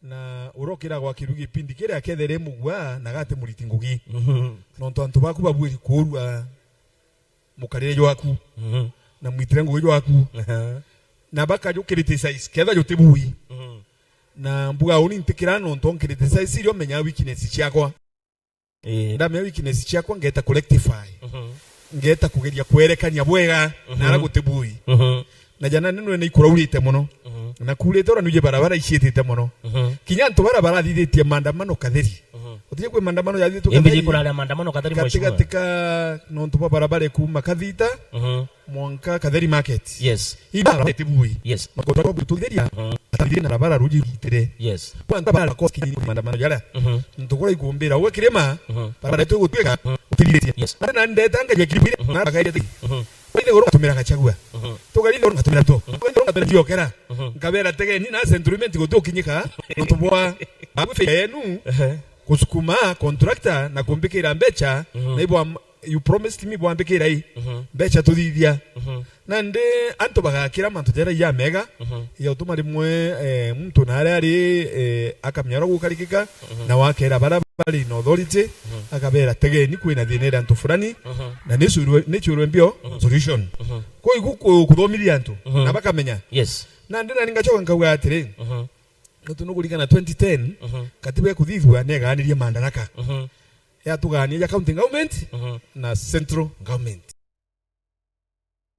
Na urokira gwa kiru gipindi kiria kethire mugwa na gati muriti ngugi. Mhm. Nontu antu baku babwiri kuurua mukarire jwaku, mhm, na mwitire ngugi jwaku. Aha. Na bakajucriticize, ketha jutibui. Mhm. Na mbuga uni ntikira nontu oncriticize irio menya weakness ciakwa. Ii. Ndamenya weakness ciakwa, ngeeta kurectify. Mhm. Ngeeta kugeria kwerekania bwega, mhm, nara gutibui. Mhm. Na jana nene ni kuraurite mono. Mhm. Na kurite ura nuje barabara iciitite mono. Mhm. Kinya antu bara barathithitie maandamano Katheri. Mhm. Utije kwi maandamano yathithitwe Imbi Katheri. Jikuraria maandamano Katheri, mheshimiwa. Katigati ka nontu bwa barabara ikuuma Kathita, Mhm. mwanka Katheri Market. Yes. Ibara tibui. Yes. Makoto kwa bututhiria. Mhm. Atathiri na barabara ruji gitire. Yes. Kwa antu bara koski ni maandamano jara. Mhm. Ntukura ikumbira uwe kirima, Mhm. barabara tu gutwika, Mhm. utiritie. Yes. Na ndeta ngaje kirima, Mhm. na bakaire ti. Mhm. Waithe goro ngatumira Gachagua. Mhm. Tugarithe goro ngatumira to. Mhm. Waithe goro ngatumira jiokera. Mhm. Nkabera tegeni na settlement gutukinyika. Nontu bwa abu fe yenu. Ehe. Gusukuma contractor na kumbikira mbecha, Mhm. na ibwa you promised me bwambikira i. Mhm. Mbecha tuthithia. Mhm. Nandi antu bagakira mantu jaria jamega, Mhm. ya utuma rimwe, eh, muntu na aria ari, eh, akamenya uria gukarikika, Mhm. na wakera baria bari na authority, Mhm. akabera tegeni kwina thina iri antu fulani, Mhm. na ni churwe, ni churwe mbio Mhm. solution. Mhm. Kwa igu ku-, kuthomithia antu, Mhm. na bakamenya. Yes. Nandi nani ngachoka nkauga atiri, Mhm. nitu nukurikana twenty ten, Mhm. katiba ikuthithua negaanirie maandaraka. Mhm. Yatugania ja county government Mhm. na central government.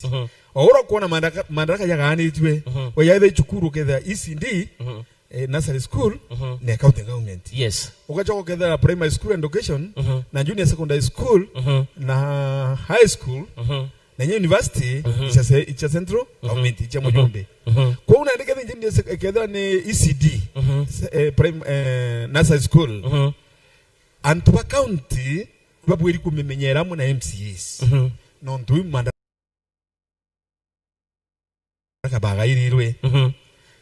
Mhm. O ura kwona maandaraka, maandaraka jagaanitue, Mhm. we yaithe cukuru ketha E C D, Mhm. eh, nursery school, Mhm. ne county government. Yes. Ugacoka ukethira primary school education, Mhm. na junior secondary school, Mhm. na high school, Mhm. na nye university, Mhm. icha se-, icha central Mhm. government, icha Mhm. mujumbe. Mhm. Kwou nandi ketha junior sec-, kethira ni E C D, Mhm. se-, eh, prim-, eh, nursery school, Mhm. antu ba county babwiri kumimenyera amwe na M C As. Mhm. Nontu iu maandaraka bagairirwe. Mhm.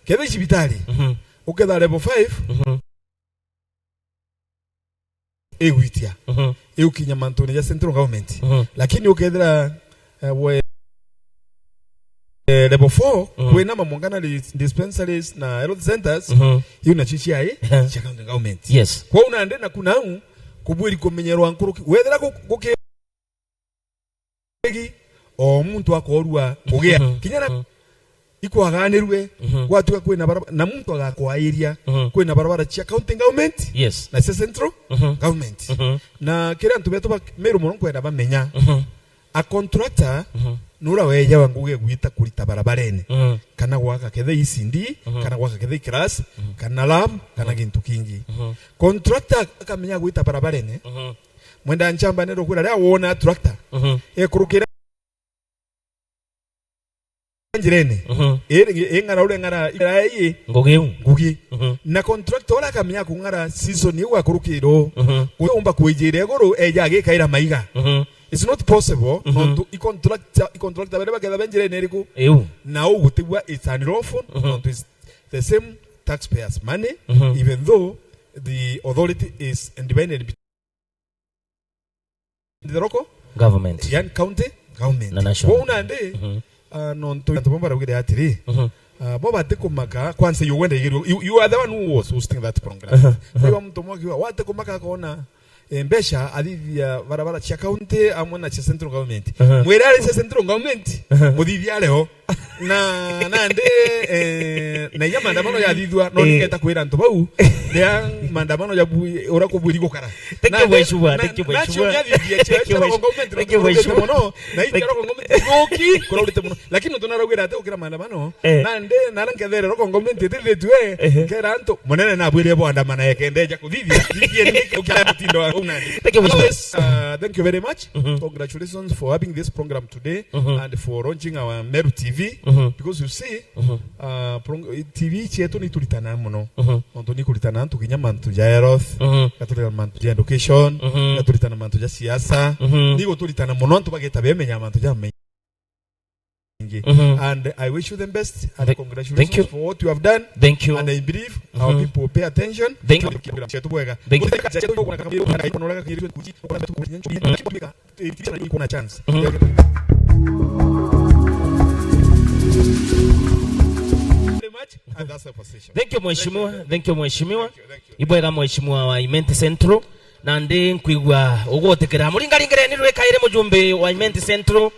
Ketha cibitari, Mhm. uketha level five, Mhm. igwitia, Mhm. igukinya mantune ja central government. Mhm. Lakini ukethira, eh, we, eh, level four, Mhm. kwina mamongana dis-, dispensaries na health centers, Mhm. iu nacio ciai Ehe. cia county government. Yes. Kwou nandi naku nau, kubwiri kumenyerwa nkuruki. Wethira gu-, guki-, o muntu akorua kugia. Mhm. Kinya na Mhm. ikwaganirwe, Mhm. gwatuga kwina barabara, na muntu agakwairia, Mhm. kwina barabara cia county government, Yes. na cia central Mhm. government. Mhm. Na kiri antu betu ba Meru mono nkwenda bamenya, Mhm. a contractor Mhm. nura wejawa ngugi gwita kurita barabarene, Mhm. kana gwaka kethe E C D, Mhm. kana gwaka kethe class, Mhm. kana lab, kana Mhm. gintu kingi. Mhm. Contractor akamenya gwita barabarene, Mhm. Mwenda nchamba nero kwira ria wona tractor. Mhm. Ekurukira njirene. Mhm. Iri, ing'ara ure ng'ara, ing'ara ii. Ngugi iu. Ngugi. Mhm. Na contractor ura akamenya kung'ara season iu akurukirwo. Mhm. Kuumba kwijira iguru, eja agikaira maiga. Mhm. It's not possible, Mhm. nontu i contractor, i contractor baria baketha be njirene iriku? Iu. Na u gutigua it's unlawful, Mhm. nontu it's the same taxpayers' money, Mhm. even though the authority is independent the local Government. Yani county government. Na national. Kwou nandi, Mhm. ah, nontu antu bamwe baraugire atiri, Mhm. ah, bo batikumaka, kwanza you wenda igerio, you, you are the one who was hosting that program. Aha, aha. Kwa muntu mwe akiuga, watikumaka akona, eh, mbeca athithia barabara cia county amwe na cia central government. Aha. Mwire ari cia central government, Aha. muthithia ariho. Na, nandi, eh, na inya maandamano yathithua, no Eh. ningeta kwira antu bau, ria maandamano ya bu-, ura kubwiri gukara. Thank you, Mheshimiwa. Thank you, Mheshimiwa. Thank you, Mheshimiwa. Thank you, Mheshimiwa. Mono, na ici Thank you. Rogo ngomenti, goki, kuraurite mono. Lakini utonaraugira ati ukira maandamano, Eh. nandi, nara nkethere Rogo ngomenti itithitue, Ehe. kera antu, munene nabwire bwandamana ekendeja kuthithia, thithia ni ukira mutindo wa unani. Thank you, Mheshimiwa. Yes, uh, thank you very much. Mhm. Congratulations for having this program today Mhm. and for launching our Meru T V, Mhm. because you see, Mhm. uh, prong-, T V cietu ni turitana mono. Mhm. Nontu ni kuritana antu kinya mantu ja health, Mhm. gaturitana mantu ja education, Mhm. gaturitana mantu ja siasa. Mhm. Ni guturitana mono antu bageta bemenya mantu ja maingi. Mhm. And I wish you the best and Thank, congratulations thank you. for what you have done. Thank you. And I believe our Mhm. people will pay attention. Thank you. Cietu bwega. Thank you. Iko na chance. Mhm. Iko na chance. Mhm. Very much, and that's the position. Thank you, Mheshimiwa. Thank you, Mheshimiwa. Thank you, thank you. Ibwega, Mheshimiwa wa Imenti Central. Nandi nkwigua ugutikira. Muringaringireni rwi kairi mujumbe wa Imenti Central,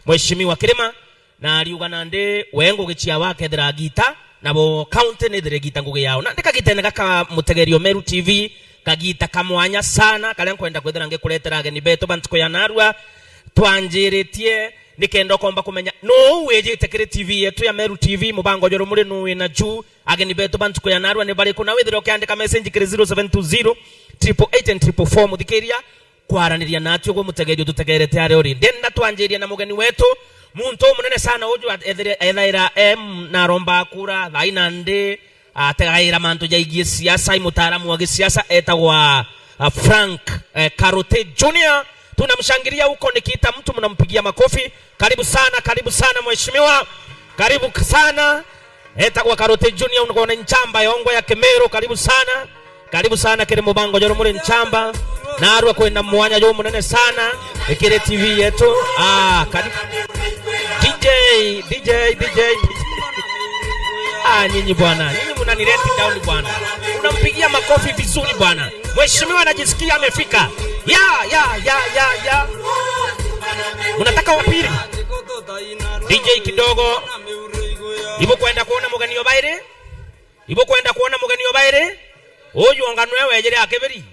Mheshimiwa Kirima. Na ariuga nandi we ngugi ciawe akethira agita, nabo county nithire igita ngugi yao. Nandi kagitene gaka Mutegerio Meru T V, kagita ka mwanya sana, karia nkwenda kwithira ngikuretera ageni betu ba ntuku ya narua. Twanjiritie Nikenda ukomba kumenya nuu wijite kiri T V yetu ya Meru T V, mubango juru muri nuu wina juu, ageni betu ba ntuku ya narua ni bariku, na withire ukiandika message kiri zero seven two zero, triple eight and triple four. Muthikiria, kwaraniria natwi uguo mutegeri ututegerete aria uri. Ndenda twanjirie na mugeni wetu, muntu umunene sana uju ethire-, ethaira em na aromba kura, thaina ndi, ategaira mantu jaigie siasa, i mutaaramu wa gisiasa, etagwa, ah, Frank, eh, Karuti Junior. Tunamshangilia huko, nikiita mtu mnampigia makofi. Karibu sana, karibu sana mheshimiwa. Karibu sana. Etagwa Karuti Junior, unakuwa na nchamba ya ongo ya Kemero. Karibu sana. Karibu sana kiri mubango joro muri nchamba. Narua kwina mwanya jo munene sana. Ikiri T V yetu. Ah, karibu. D J, D J, D J. Ah, nyinyi bwana, nyinyi mnani let down bwana. Unampigia makofi vizuri bwana. Mheshimiwa anajisikia amefika. Ya, ya, ya, ya, ya. Unataka wa pili? D J kidogo. Ibu kwenda kuona mugeni obaire? Ibu kwenda kuona mugeni obaire? Uyu ongano ewe ejere akeberi.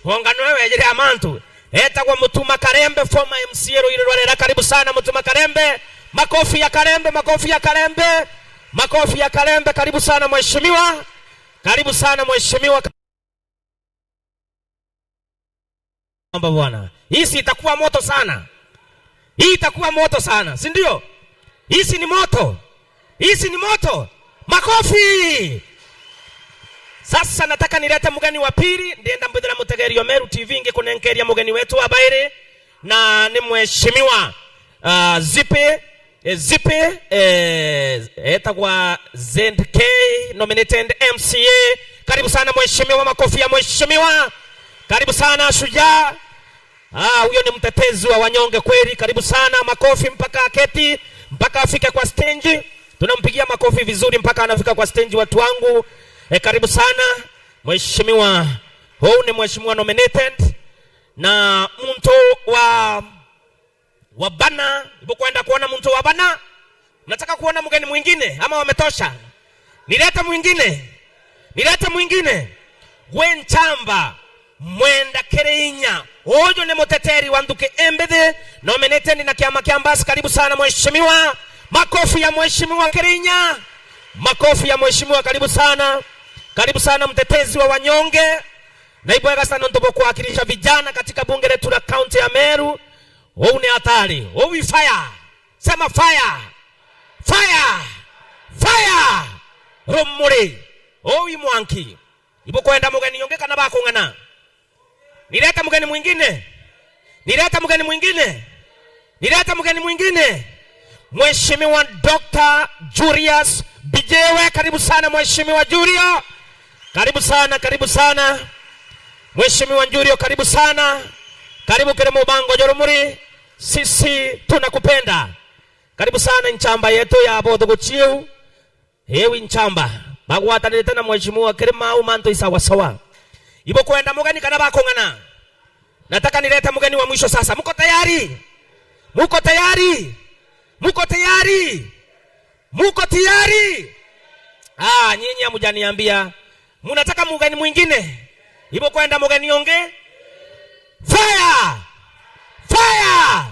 Ongano ewe ejere amantu. Etagwa Mutuma Karembe, former M C A Ruiri rwa Rera. Karibu sana Mutuma Karembe. Makofi ya Karembe, makofi ya Karembe. Makofi ya Karembe. Karibu sana mheshimiwa. Karibu sana mheshimiwa. Omba bwana. Hii si itakuwa moto sana. Hii itakuwa moto sana, si ndio? Hii si ni moto? Hii si ni moto? Makofi! Sasa nataka nilete mgeni wa pili, ndienda mbwithira mutegerio Meru T V ingi kunenkeria mgeni wetu wa bairi, na ni mheshimiwa, ah, Zipi, eh, Zipi, eh, etagwa Z K nominated M C A. Karibu sana mheshimiwa, makofi ya mheshimiwa. Karibu sana shujaa. Ah, huyo ni mtetezi wa wanyonge kweli. Karibu sana, makofi mpaka aketi, mpaka afike kwa stage. Tunampigia makofi vizuri mpaka anafika kwa stage, watu wangu. Eh, karibu sana mheshimiwa. Huu ni mheshimiwa nominated na muntu wa, wa bana. Ibu kwenda kuona muntu wa bana? Nataka kuona mgeni mwingine ama wametosha? Nilete mwingine. Nilete mwingine. Gwe nchamba, mwenda kiri inya. Uyu ni muteteri wa nthuki imbithi, nominated na kiama kia Mbas. Karibu sana mheshimiwa. Makofi ya mheshimiwa kiri inya. Makofi ya mheshimiwa, karibu sana. Karibu sana mtetezi wa wanyonge. Na ibwega sana nontu bukwakilisha vijana katika bunge letu la kaunti ya Meru. Uu ni hatari. Uu i fire. Sema fire. Fire. Fire. Rumuri. Uu i mwanki. Ibukwenda mugeni ungi kana bakung'ana? Nilete mgeni mwingine. Nilete mgeni mwingine. Nilete mgeni mwingine. Mheshimiwa Doctor Julius Bijewe, karibu sana Mheshimiwa Julio. Karibu sana, karibu sana. Mheshimiwa Julio, karibu sana. Karibu kiri mubango juru muri. Sisi tunakupenda. Karibu sana nchamba yetu ya Bothuguchiu. Ewi nchamba. Bagwatanirite na mheshimiwa kiri mau mantu i sawa sawa. Ibukwenda mugeni kana bakung'ana? Nataka nilete mgeni wa mwisho sasa. Muko tayari? Muko tayari? Muko tayari? Muko tayari? Ah, nyinyi hamjaniambia. Munataka mgeni mwingine? Ibukwenda mgeni ungi? Fire! Fire!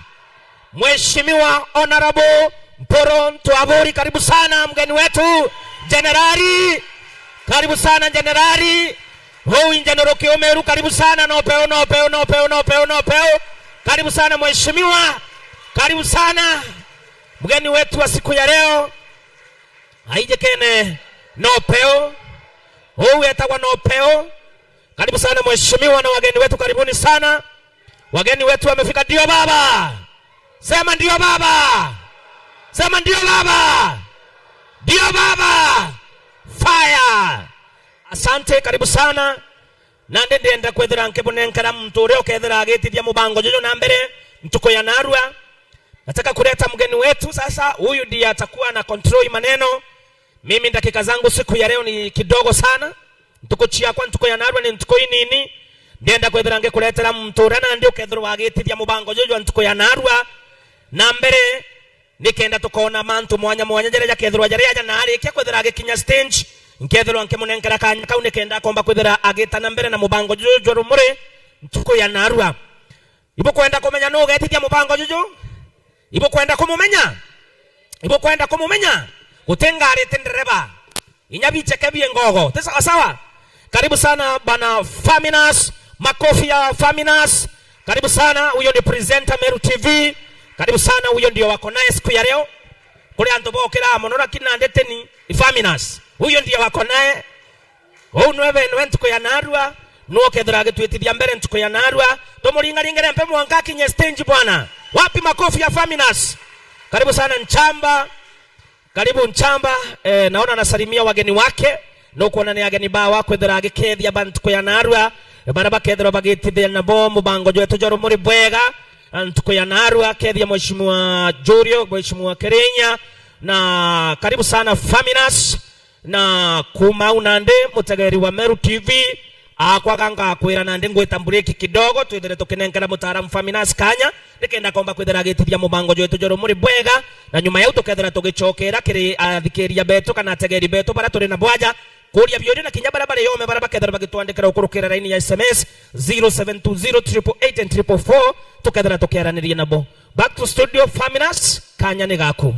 Mheshimiwa Honorable Mpuru Ntwaburi, karibu sana mgeni wetu. Jenerali, karibu sana Jenerali. Huu General Kiomeru, karibu sana. Nopeu, nopeu, nopeu, nopeu, nopeu. Karibu sana mheshimiwa. Karibu sana mgeni wetu wa siku ya leo. Aijikene nopeu. Huu etagwa nopeu. Karibu sana mheshimiwa na wageni wetu, karibuni sana. Wageni wetu wamefika, ndio baba. Sema ndio baba. Sema ndio baba. Ndio baba. Fire. Asante, karibu sana. Nandi ndienda kwithira nkibunenkera muntu uria ukethira agitithia mubango juju na mbere ntuku ya narua. Nataka kuleta mgeni wetu sasa, huyu ndiye atakuwa na control maneno. Mimi dakika zangu siku ya leo ni kidogo sana. Ntuku ciakwa ntuku ya narua ni ntuku inini. Ndienda kwithira ngikuretera muntu uria nandi ukethirwa agitithia mubango juju jwa ntuku ya narua na mbere, nikenda tukona mantu mwanya mwanya jaria jakethirwa jaria aja na arikia kwithira agikinya stage, nkethirwa nkimunenkera kanya kau nikenda akomba kwithira agita na mbere na mubango juju jwa rumuri ntuku ya narua. Ibukwenda kumenya nuu ugetithia mubango juju? Ibukwenda kumumenya? Ibukwenda kumumenya? Guti ngari ti ndereba. Inya bicheke bie ngogo. Ti sawa sawa? Karibu sana bana Faminas, makofi ya Faminas. Karibu sana, huyo ni presenter Meru T V. Karibu sana, huyo ndio wako naye siku ya leo. Kuri antu bokira mono lakini nandi teni ni Faminas. Huyo ndio wako naye. Uu nwe we, nwe ntuku ya narua, nwe ukethira agitwitithia mbere ntuku ya narua. Tumuringaringire mpe mwanka akinye stage bwana. Wapi makofi ya Faminas? Karibu sana Nchamba. Karibu Nchamba. Eh, naona anasalimia wageni wake. Nukwona ni ageni bawa kwithira agikethia ba ntuku ya narua. Baria bakethirwa bagitithia nabo mubango jwetu jwa Rumuri Bwega. Ntuku ya narua, kethia Mheshimiwa Jurio, Mheshimiwa Kirinya. Na karibu sana Faminas. Na kuuma au nandi, mutegeri wa Meru T V, akwa gangakwira nandi ngwita mbureki kidogo, twithire tukinenkera mutaaramu Faminas kanya, nikenda komba kwithira agitithia mubango jwetu jwa Rumuri Bwega, na nyuma yau tukethira tugicokera kiri athikiria betu kana ategeri betu baria turi na bwaja, kuuria biuria na kinya baria bari yome baria bakethira bagitwandikira ukurukira raini ya S M S zero seven two zero triple eight and triple four, tukethira tukiaraniria nabo. Back to studio, Faminas, kanya ni gaku.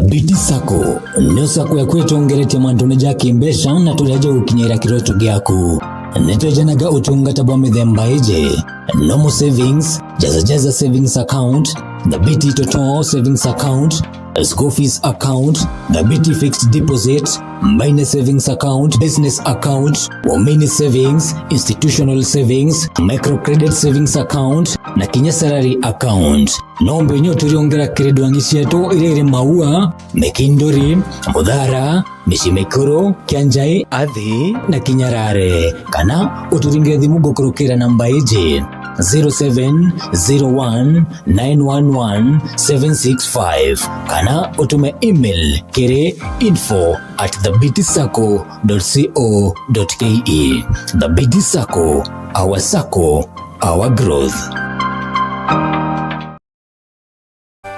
Biti Sacco niyo sacco yaku itongeretie mantune ja kimbeca na turia ja gukinyira kiroto giaku. Nitwejanaga utungata bwa mithemba iji: normal savings, jaza jaza savings account, Thabiti Toto savings account, school fees account, Thabiti fixed deposit, minor savings account, business account, Waumini savings, institutional savings, micro credit savings account, na kinya salary account. No mbenye uturiongera kiri ndwangi cietu iria iri Maua, Mikinduri, Muthara, Micii Mikuru, Kianjai, Athi na kinya Rare. Kana uturingire thimu gukurukira namba iji, zero seven zero one nine one one seven six five, kana utume email kiri info at thabiti sacco dot co dot ke. Thabiti Sacco, our sacco, our growth.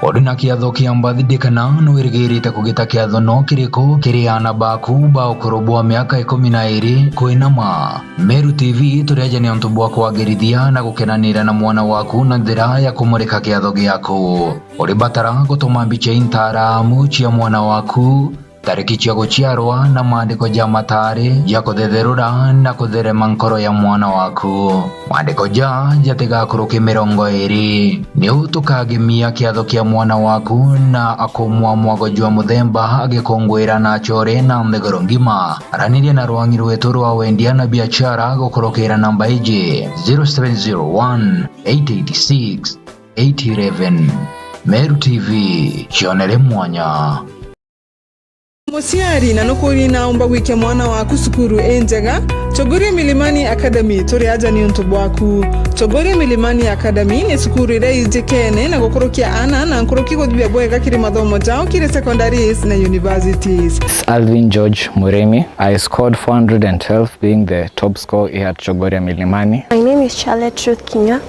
Uri na kiatho kia birthday kana nwirigirite kugita kiatho no kiriku kiri aana baku ba ukuru bwa miaka ikumi na iri kwinama? Meru T V turi aja ni untu bwa kwagirithia na gukenanira na mwana waku na njira ya kumurika kiatho giaku. Uri batara gutuma mbicha intaramu cia mwana waku, tariki cia guciarwa na maandiko ja matari ja kuthetherura na kutherema nkoro ya mwana waku. Maandiko ja jatigakuruke mirongo iri. Niu tukagemia kiatho kia mwana waku na akumwa mwago jwa muthemba agikunguira na achore na nthiguru ngima. Araniria na rwangi rwetu rwa wendia na biachara gukurukira namba iji, zero seven zero one eight eight six eight eleven. Meru T V, cionere mwanya. Muciari, na nukuuri naumba gwikia mwana waku cukuru injega? Chogoria Milimani Academy turi aja ni untu bwaku. Chogoria Milimani Academy ni cukuru iria ijikene na gukurukia aana na nkuruki guthithia bwega kiri mathomo jao kiri secondaries na universities. Alvin George Murimi. I scored four hundred and twelve, being the top score here at Chogoria Milimani. My name is Charlotte Ruth Kinya.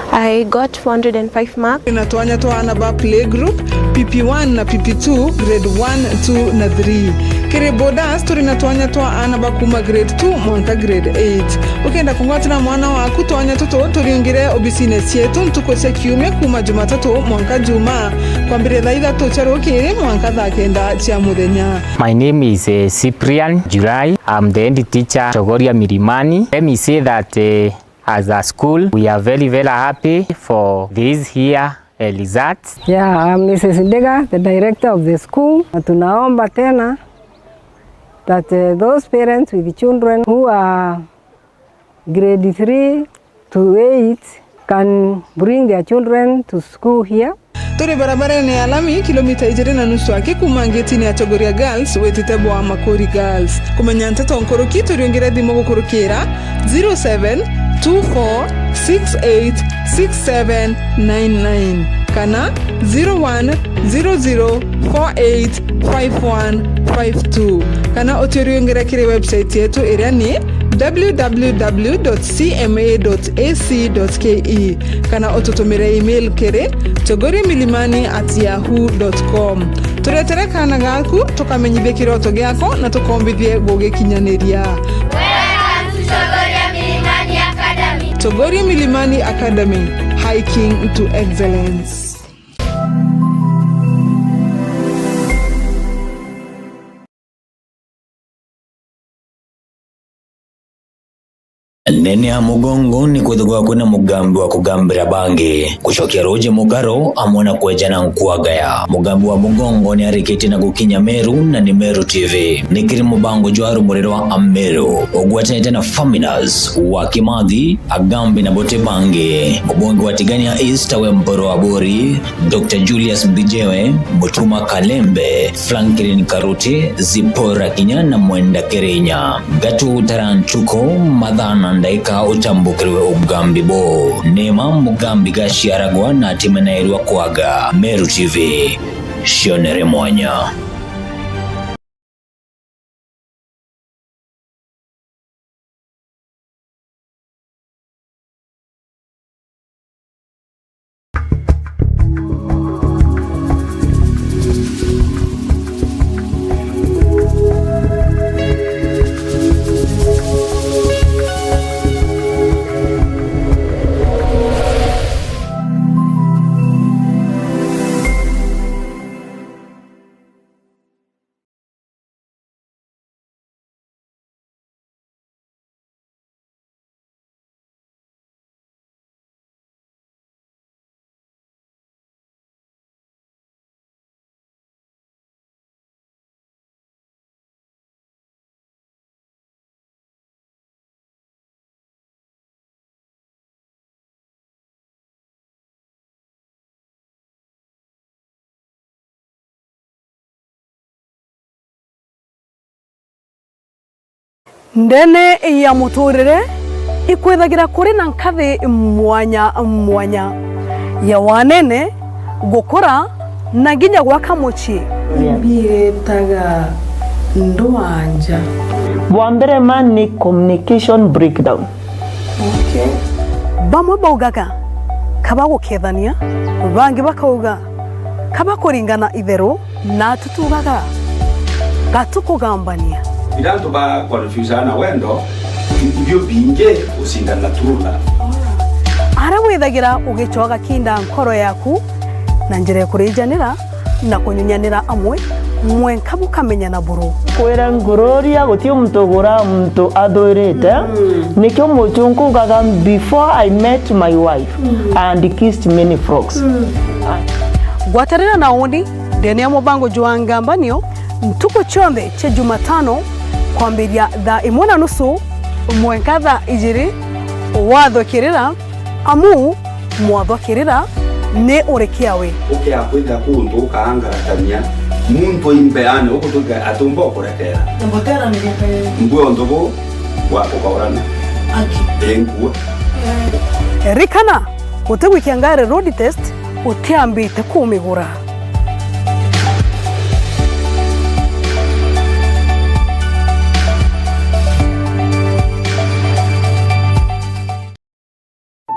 I got four hundred and five marks. Twina twanya twa aana ba playgroup, P P one na P P two, grade one, two na three. Kiri boarders, turi na twanya twa aana ba kuuma grade two mwanka grade eight. Ukenda kungwatira mwana waku twanya tutu, turiungire obisine cietu ntuku cia kiumia kuuma Jumatatu mwanka Juma, kwambiria thaa ithatu cia rukiri mwanka thaa kenda cia muthenya. My name is, eh, Cyprian July. I'm the head teacher Chogoria Milimani. Let me say that, eh, as a school, we are very, very happy for this year, eh, results. Yeah, I'm Missus Ndega, the director of the school. Na tunaomba tena that, eh, those parents with children who are grade three to eight can bring their children to school here. Turi barabarene ya lami, kilomita ijiri na nusu aki kuuma ngitine ya Chogoria Girls witite bwa Makuri Girls. Kumenya nteto nkuruki, turiungire thimu gukurukira zero seven two four six eight six seven nine nine kana zero one zero zero four eight five one five two, kana utiuriungire kiri website yetu iria ni w w w dot c m a dot a c dot k e, kana ututumire email kiri chogoria milimani at yahoo dot com. Turetere kaana gaku, tukamenyithie kiroto giako na tukombithie gugikinyaniria. Welcome to Chogoria Milimani Academy. Chogoria Milimani Academy, hiking to excellence. Nene ya mugongo ni kwithagwa kwina mugambi wa kugambira bangi, gucokia ruuji mukaro amwe na kwejana nkwagaya. Mugambi wa mugongo ni arikitie na gukinya Meru na ni Meru T V. Ni kiri mubango jwa rumuri rwa Ameru ugwatite na Faminas wa Kimathi, agambi na bote bangi. Mubunge wa Tigania East we Mporo Aburi, Doctor Julius Mbijewe, Mutuma Kalembe, Franklin Karuti, Zipora Kinya na Mwenda Kirinya. Gatu utara ntuku, mathaa na ndaika utambukirwe ugambi bo. Nima mugambi gaciaragwa na atimenairwa kwaga. Meru T V, cionere mwanya. Ndene ya muturire ikwithagira kuri na nkathi mwanya mwanya ya wanene, gukura, na nginya gwaka mucii. Bietaga ndwanja. Bwa mbere ma ni communication breakdown. Okay. Bamwe baugaga, "Kaba gukethania," bangi bakauga, "Kaba kuringana itheru," na tutugaga, "Gatukugambania." Biria antu ba confuse na wendo, ibio bingi gucindana na true love. Ara withagira ugicoga kinda nkoro yaku na njira ya kurijanira, na kunyunyanira amwe, mwenka bukamenyana buru. Kwira ngururia, guti muntu ugura muntu athwirite. Mm. Nikio muchunku ugaga, "Before I met my wife, mm, I had kissed many frogs." Mm. Gwatanira na uni ndene ya mubango jwa Ngambanio ntuku cionthe cia Jumatano kwambiria thaa imwe na nusu mwenka thaa ijiri, wathukirira amu mwathwa kirira ni urikia we. Ukea kwithira kuntu ukaangaratania muntu imbeane, ukutwika atumba ukurekera. Mbotera ni gukaya. Mbwe untu bu bwa ukaurana. Aki. Enkua. Rikana, utigwikia ngari road test utiambite kumigura.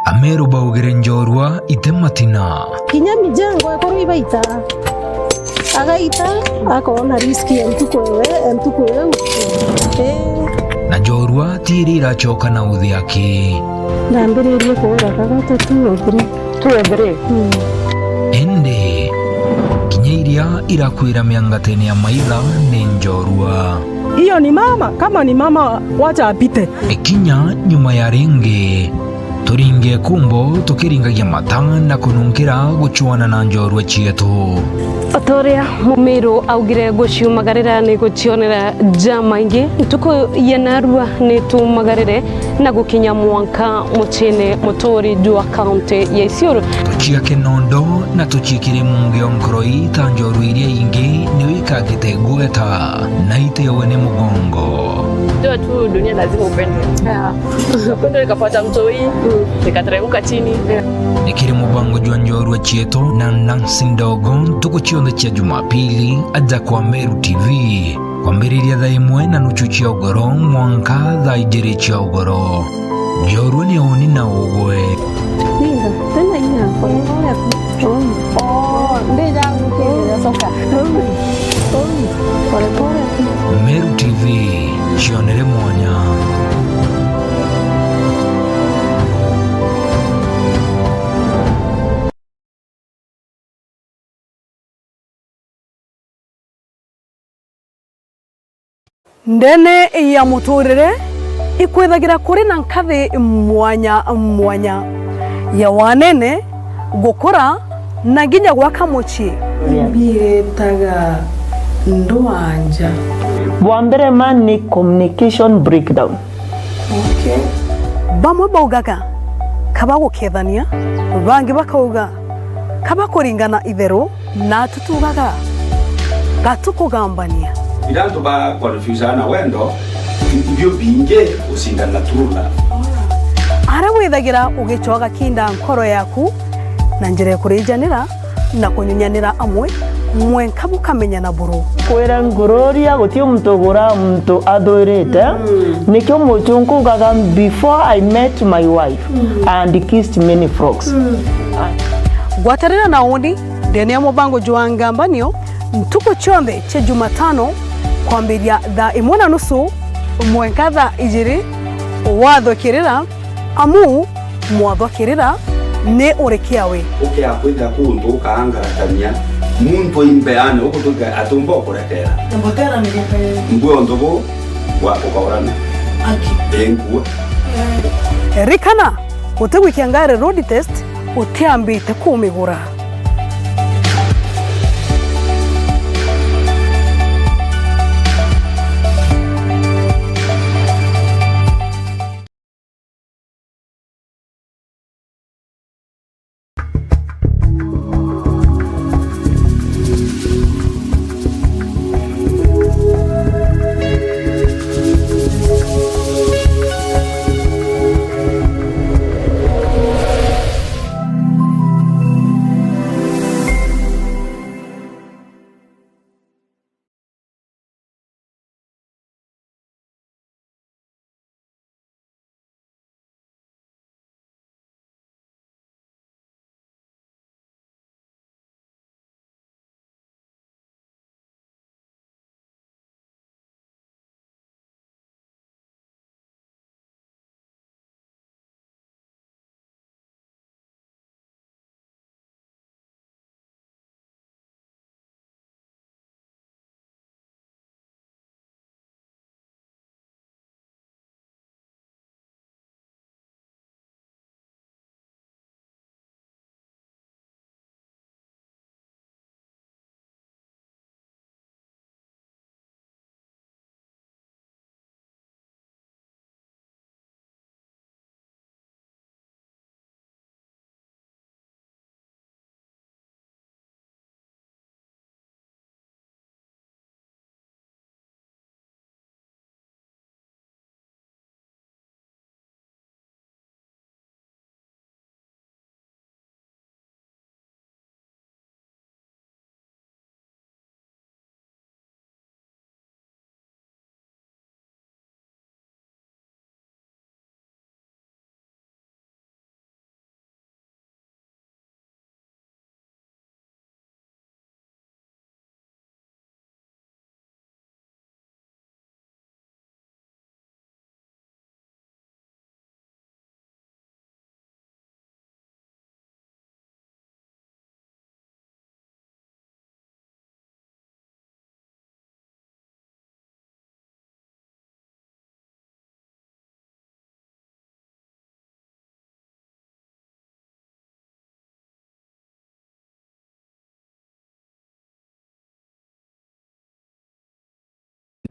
Ameru baugire njorua ite matina. Kinya mijengo ekuru ibaita. Agaita, akona risk ya ntuku ewe, ya ntuku eu. Eh. Na njorua ti iria iracoka na uthi aki. Ndambiririe kuura kagatatu o three. Two o three. Mm. Indi, kinya iria irakwira miangatene ya maitha ni njorua. Hiyo ni mama, kama ni mama, wacha apite. Ikinya nyuma ya ringi. Turinge kumbo tukiringagia mata na kununkira gucwana na njorua cietu. O ta uria Mumiru augire, guciumagarira ni gucionera jamaingi. Ntuku ya narua ni tumagarire na gukinya mwanka muciine muturi jwa kaunti ya Isiolo. Tuciake nondo na tuciikire mungi o nkoroi ta njorua iria ingi, niwe ikagite gweta na itewe ni mugongo. Jua tu dunia lazima upendwe. Yeah. Upendwe ikapata mtoi, ikateremka chini. Yeah. Ni kiri mubango jwa njorua cietu na Nancy Ndogo, ntuku cionthe cia Jumapili, aja kwa Meru T V. Kwambiriria thaa imwe na nuchu cia ugoro mwanka thaa ijiri cia ugoro. Njorua ni uni na ugwe. Ninga, tena inya, pole pole tu. Oi. Oh, ndija gukirira coka. Oi. Oi. Pole pole tu. Meru T V, cionere mwanya. Ndene ya muturire, ikwithagira kuri na nkathi mwanya mwanya ya wanene, gukura, na nginya gwaka mucii. Mbietaga ndwanja. Bwa mbere ma ni communication breakdown. Okay. Bamwe baugaga, kaba gukethania, bangi bakauga, kaba kuringana itheru, na tutugaga, gatukugambania. Ira antu ba confuse na wendo, ibio bingi gucindana na true love. Aria withagira ugicoaga kinda nkoro yaku na njira ya kurijanira, na kunyunyanira amwe, mwenka bukamenyana buru. Kwira ngururia, guti muntu ugura muntu athwirite. Mm. Nikio muchunku ugaga, "Before I met my wife, mm, I had kissed many frogs." Mm. Gwatanira na uni ndene ya mubango jwa Ngambanio ntuku cionthe cia Jumatano kwambiria thaa imwe na nusu mwenka thaa ijiri, wathukirira. Amu mwathwa kirira ni urikia we. Ukia kwithira kuntu ukaangaratania muntu imbeane, uku tuga atumba ukurekera. Mbotera ni gukaya. Ngwe untu bu bwa kukaurana. Aki. Enkua. Rikana, utigwikia ngari road test utiambite kumigura.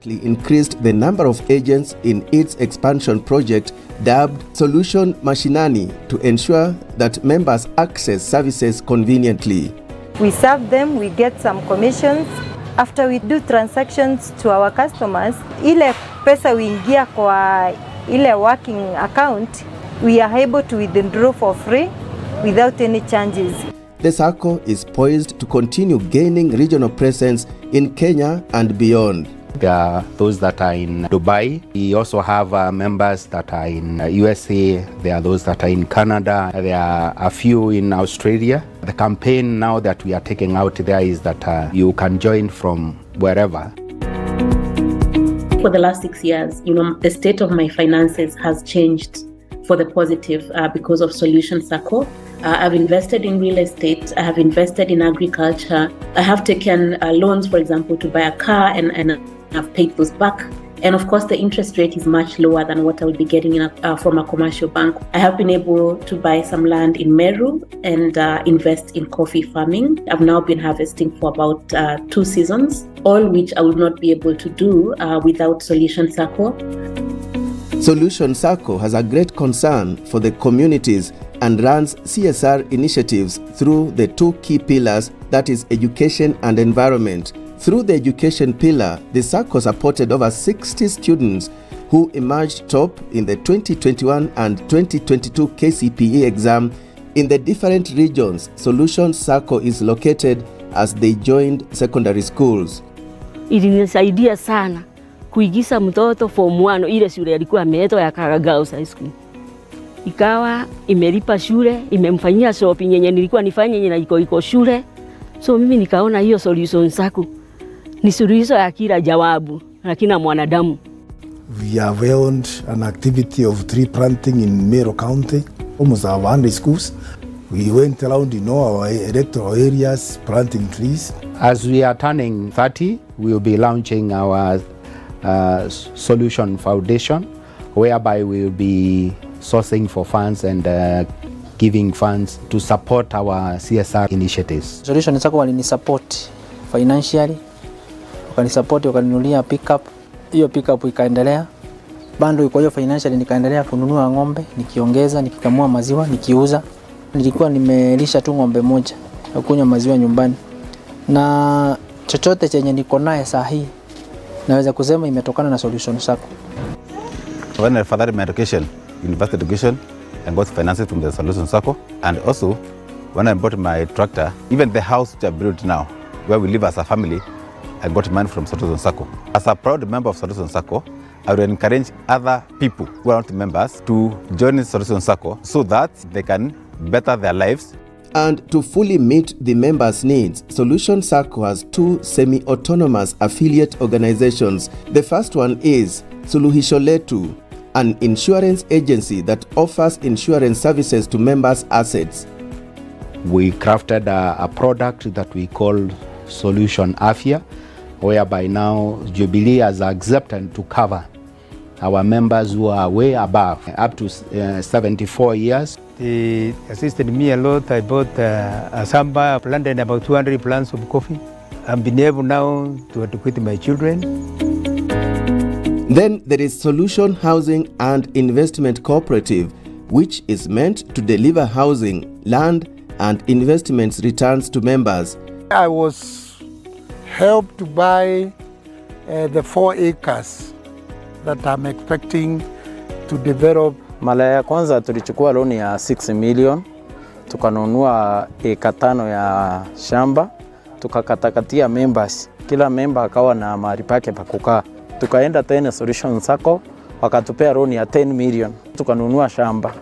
increased the number of agents in its expansion project dubbed Solution Mashinani to ensure that members access services conveniently. We serve them, we get some commissions. After we do transactions to our customers, ile pesa huingia kwa ile working account, we are able to withdraw for free without any charges. The sacco is poised to continue gaining regional presence in Kenya and beyond. There are those that are in Dubai. We also have, uh, members that are in, uh, U S A. There are those that are in Canada. There are a few in Australia. The campaign now that we are taking out there is that, uh, you can join from wherever. For the last six years, you know, the state of my finances has changed for the positive, uh, because of Solution Sacco. Uh, I've invested in real estate. I have invested in agriculture. I have taken, uh, loans, for example, to buy a car, and, and I've paid those back. And of course, the interest rate is much lower than what I would be getting in a, uh, from a commercial bank. I have been able to buy some land in Meru and, uh, invest in coffee farming. I've now been harvesting for about, uh, two seasons, all which I would not be able to do, uh, without Solution Sacco. Solution Sacco has a great concern for the communities and runs C S R initiatives through the two key pillars, that is education and environment. Through the education pillar, the sacco supported over sixty students who emerged top in the twenty twenty-one and twenty twenty-two K C P E exam in the different regions Solution Sacco is located as they joined secondary schools. Ilinisaidia sana kuigiza mtoto form one, ile shule alikuwa ameitwa ya Kaga Girls High School. Ikawa imelipa shule, imemfanyia shopping yenye nilikuwa nifanye yenye na iko, iko shule. So mimi nikaona hiyo Solution Sacco ni suluhisho ya kila jawabu la kila mwanadamu. We have held an activity of tree planting in Meru County, almost our hundred schools. We went around in all our electoral areas planting trees. As we are turning thirty, we will be launching our, uh, s-, Solution Foundation, whereby we will be sourcing for funds and, uh, giving funds to support our C S R initiatives. Solution Sacco walinisupport financially, wakanisupport, wakaninunulia pickup. Hiyo pickup ikaendelea. Bado kwa hiyo financially nikaendelea kununua ng'ombe, nikiongeza, nikikamua maziwa, nikiuza. Nilikuwa nimelisha tu ng'ombe moja ya kunywa maziwa nyumbani. Na chochote chenye niko naye saa hii, naweza kusema imetokana na Solution Sacco. When I furthered my education, university education, I got finances from the Solution Sacco. And also, when I bought my tractor, even the house which I built now, where we live as a family, I got money from Solution Sacco. As a proud member of Solution Sacco, I would encourage other people who are not members to join Solution Sacco so that they can better their lives. And to fully meet the members' needs, Solution Sacco has two semi-autonomous affiliate organizations. The first one is Suluhisho Letu, an insurance agency that offers insurance services to members' assets. We crafted a, a product that we call Solution Afya, whereby now Jubilee has accepted to cover our members who are way above, up to, uh, seventy-four years. They assisted me a lot. I bought, uh, a shamba, planted about two hundred plants of coffee. I've been able now to educate my children. Then there is Solution Housing and Investment Cooperative, which is meant to deliver housing, land, and investments returns to members. I was helped to buy, uh, the four acres that I'm expecting to develop. Mara ya kwanza tulichukua loan ya six million, tukanunua eka tano ya shamba, tukakatakatia members. Kila member akawa na mahali pake pa kukaa. Tukaenda tena Solution Sacco, wakatupea loan ya ten million. Tukanunua shamba,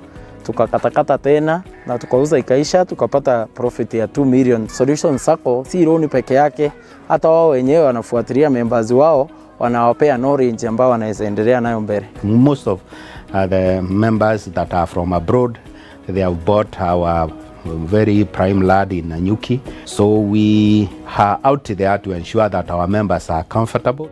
tukakatakata tena na tukauza ikaisha, tukapata profit ya two million. Solution Sacco si loan peke yake, hata wao wenyewe wanafuatilia members wao, wanawapea knowledge ambayo wanaweza endelea nayo mbele. Most of, uh, the members that are from abroad, they have bought our very prime land in Nanyuki. So we are out there to ensure that our members are comfortable.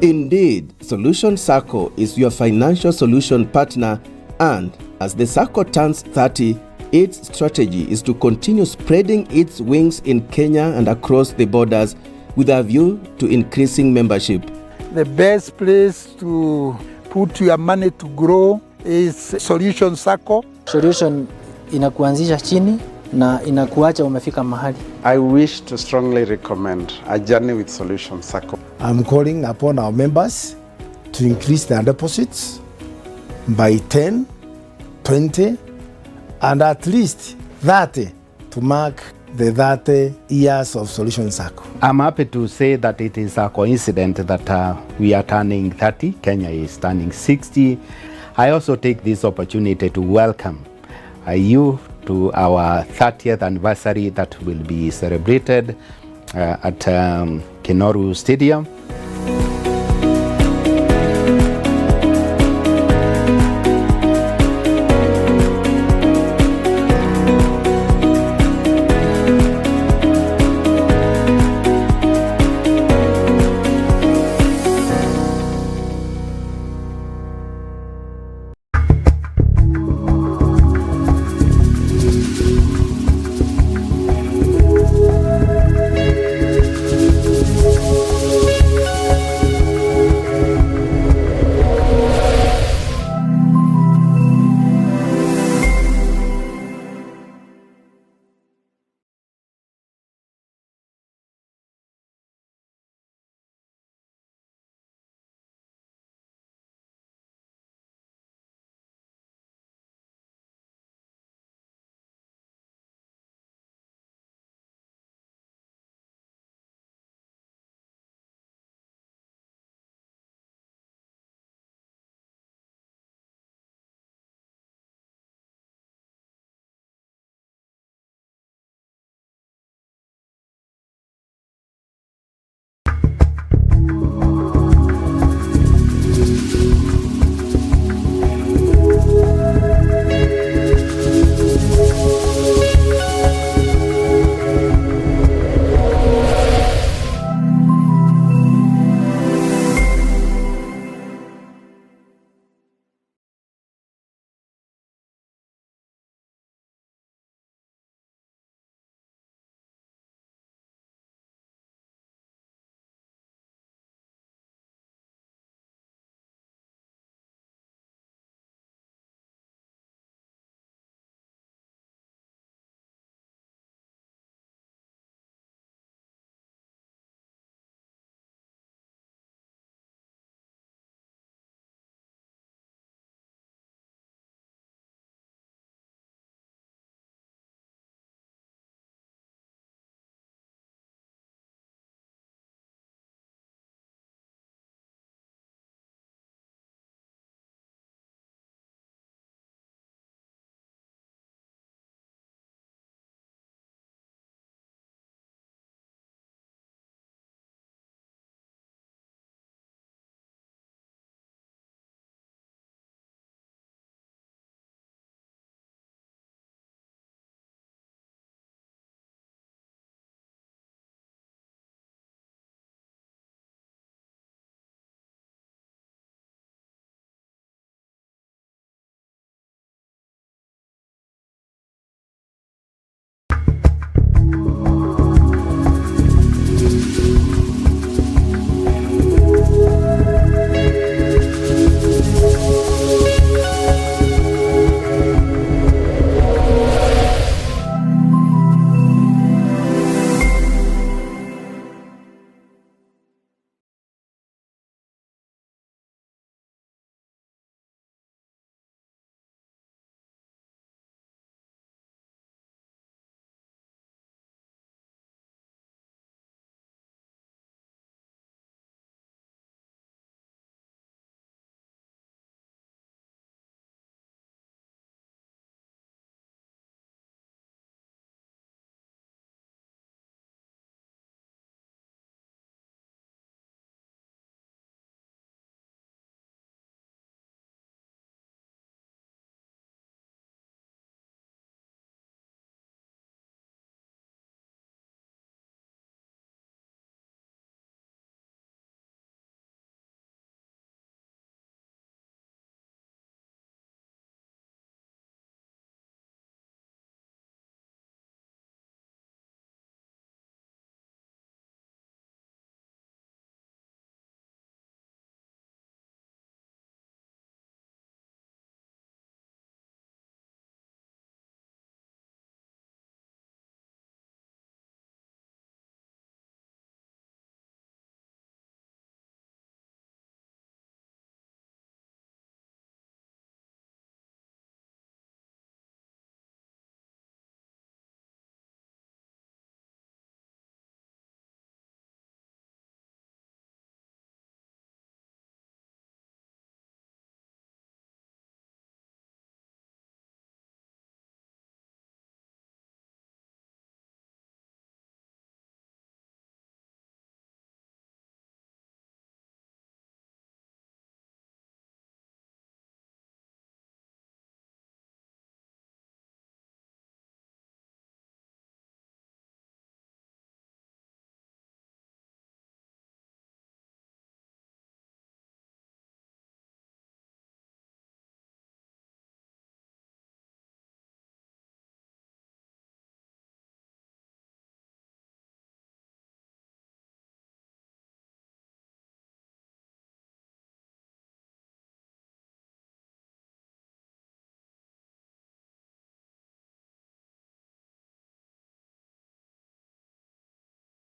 Indeed, Solution Sacco is your financial solution partner, and as the Sacco turns thirty, its strategy is to continue spreading its wings in Kenya and across the borders with a view to increasing membership. The best place to put your money to grow is Solution Sacco. Solution inakuanzisha chini na inakuacha umefika mahali. I wish to strongly recommend a journey with Solution Sacco. I'm calling upon our members to increase their deposits by ten, twenty, and at least thirty to mark the thirty years of Solution Sacco. I'm happy to say that it is a coincidence that, uh, we are turning thirty, Kenya is turning sixty. I also take this opportunity to welcome, uh, you to our thirtieth anniversary that will be celebrated, uh, at, um, Kinoru Stadium.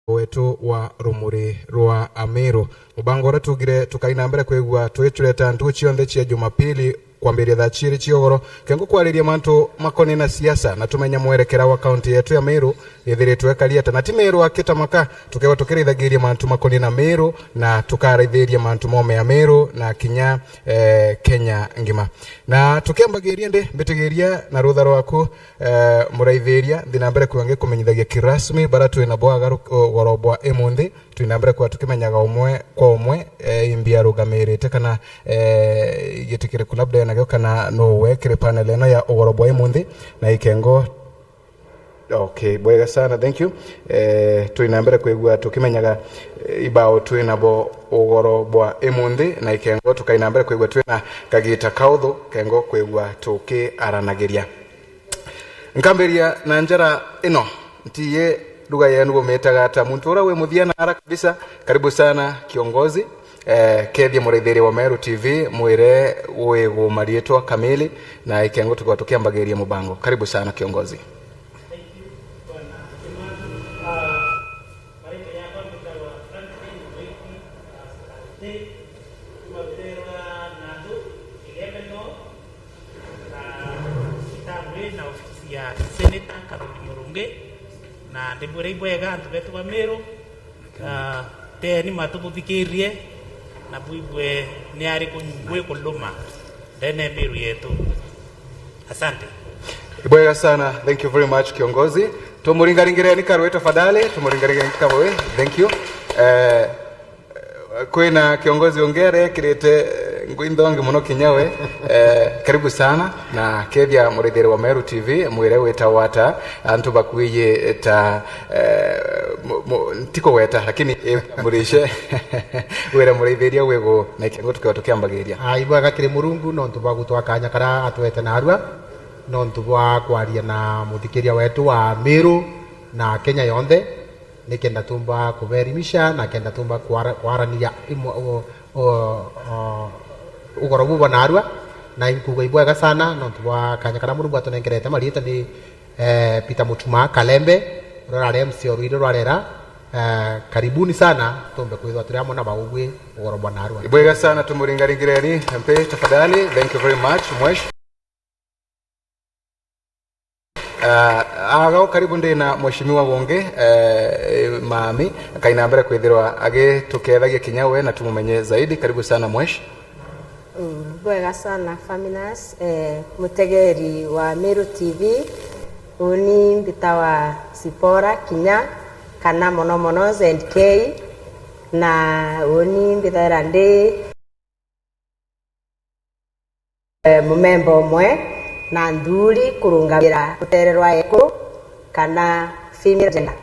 wetu wa Rumuri rwa Amiru. Mubango uria tugire tukai na mbere kwigua twicureta ntuku cionthe cia Jumapili kwambiria thaa ciiri cia ugoro, kengo kwariria mantu makoni na siasa, na tumenya mwerekera wa kaunti yetu ya Meru ithiritwe ikari ata, na ti Meru aki ta maka, tukegwa tukirithagiria mantu makoni na Meru, na tukaraithiria mantu mome ya Meru, na kinya, eh, Kenya ngima. Na tukiambagiria ndi, mbitigiria na rutha rwaku, eh, muraithiria, nthi na mbere kwigua ngikumenyithagia kirasmi bara twi nabo agaru ugoro bwa imunthi. Twi na mbere kwigua tukimenyaga umwe kwa umwe, eh, imbi arugamirite kana, eh, gitikiriku labda enagio kana nowe kiri panel ino ya ugoro bwa imunthi na ikengo. Okay, bwega sana, thank you. Eh, twi na mbere kwigua tukimenyaga, eh, ibao twi nabo ugoro bwa imunthi na ikengo tukai na mbere kwigua twina kagita kauthu kengo kwigua tukiaranagiria. Nkambiria na njara ino, ntiye lugha yenu bumitaga ata? Muntu uria wi muthia na ara kabisa, karibu sana kiongozi. Eh, kethia muraithiria wa Meru T V, mwire wigu marietwa kamili, na ikengo tukorwa tukiambagiria mubango. Karibu sana kiongozi. Thank you, Bwana Kimani. Ah, maritwa yakwa mbitagwa Franklin Mwiki, ah, Sante, kuma Buterwa Nathu, Igembe North. Na itambwi na ofisi ya Senator Kathuri Murungi, na ndimwira ibwega antu betu ba Meru, ah, teni matubuthikirie na bwibwe ni ariku nyungu ikuluma ndene ya Meru yetu. Asante. Ibwega sana, thank you very much kiongozi. Tumuringaringireni karwe tafadhali, tumuringaringireni karwe. Thank you. Eh, Kwina kiongozi ungi arekirite, eh, ngui nthongi muno kinya we. Eh, karibu sana, na kethia muraithiria wa Meru T V, mwire witawa ata, antu bakuiye ta, eh, mu-, mu-, ntikugweta, lakini, eh, murishe, wire muraithiria wigu na ikengo tukiwa tukiambagiria. Ah, ibwega kiri Murungu nontu bwa gutwa kanya kara atwete narua, nontu bwa kwaria na muthikiria wetu wa Meru na Kenya yonthe. Nikenda tumba kubeelimisha na kenda tumba kwara-, kwarania imwe, o, o, o, ugoro buu bwa narua, na inkuuga ibwega sana nontu bwa kanya karia Murungu atunengerete. Mariitwa ni, eh, Peter Mutuma Kalembe, uria urari M C o rwiri rwa Rera. Eh, karibuni sana, tumbe kwithwa turi amwe na baugwi ugoro bwa narua. Ibwega sana, tumuringaringireni M P tafadhali. Thank you very much, mwesh. Ah, agao karibu ndi na mheshimiwa wonge, eh, mami, akaina mbere kwithirwa agitukethagia kinya we na tumumenye zaidi. Karibu sana mwesh. Mm, bwega sana Faminas, eh, mutegeri wa Meru T V, uni mbitawa Sipora Kinya, kana mono mono Z K, na uni mbithaira ndi eh, mumemba umwe na nthuri kurungamira rutere rwa ekuru kana female gender.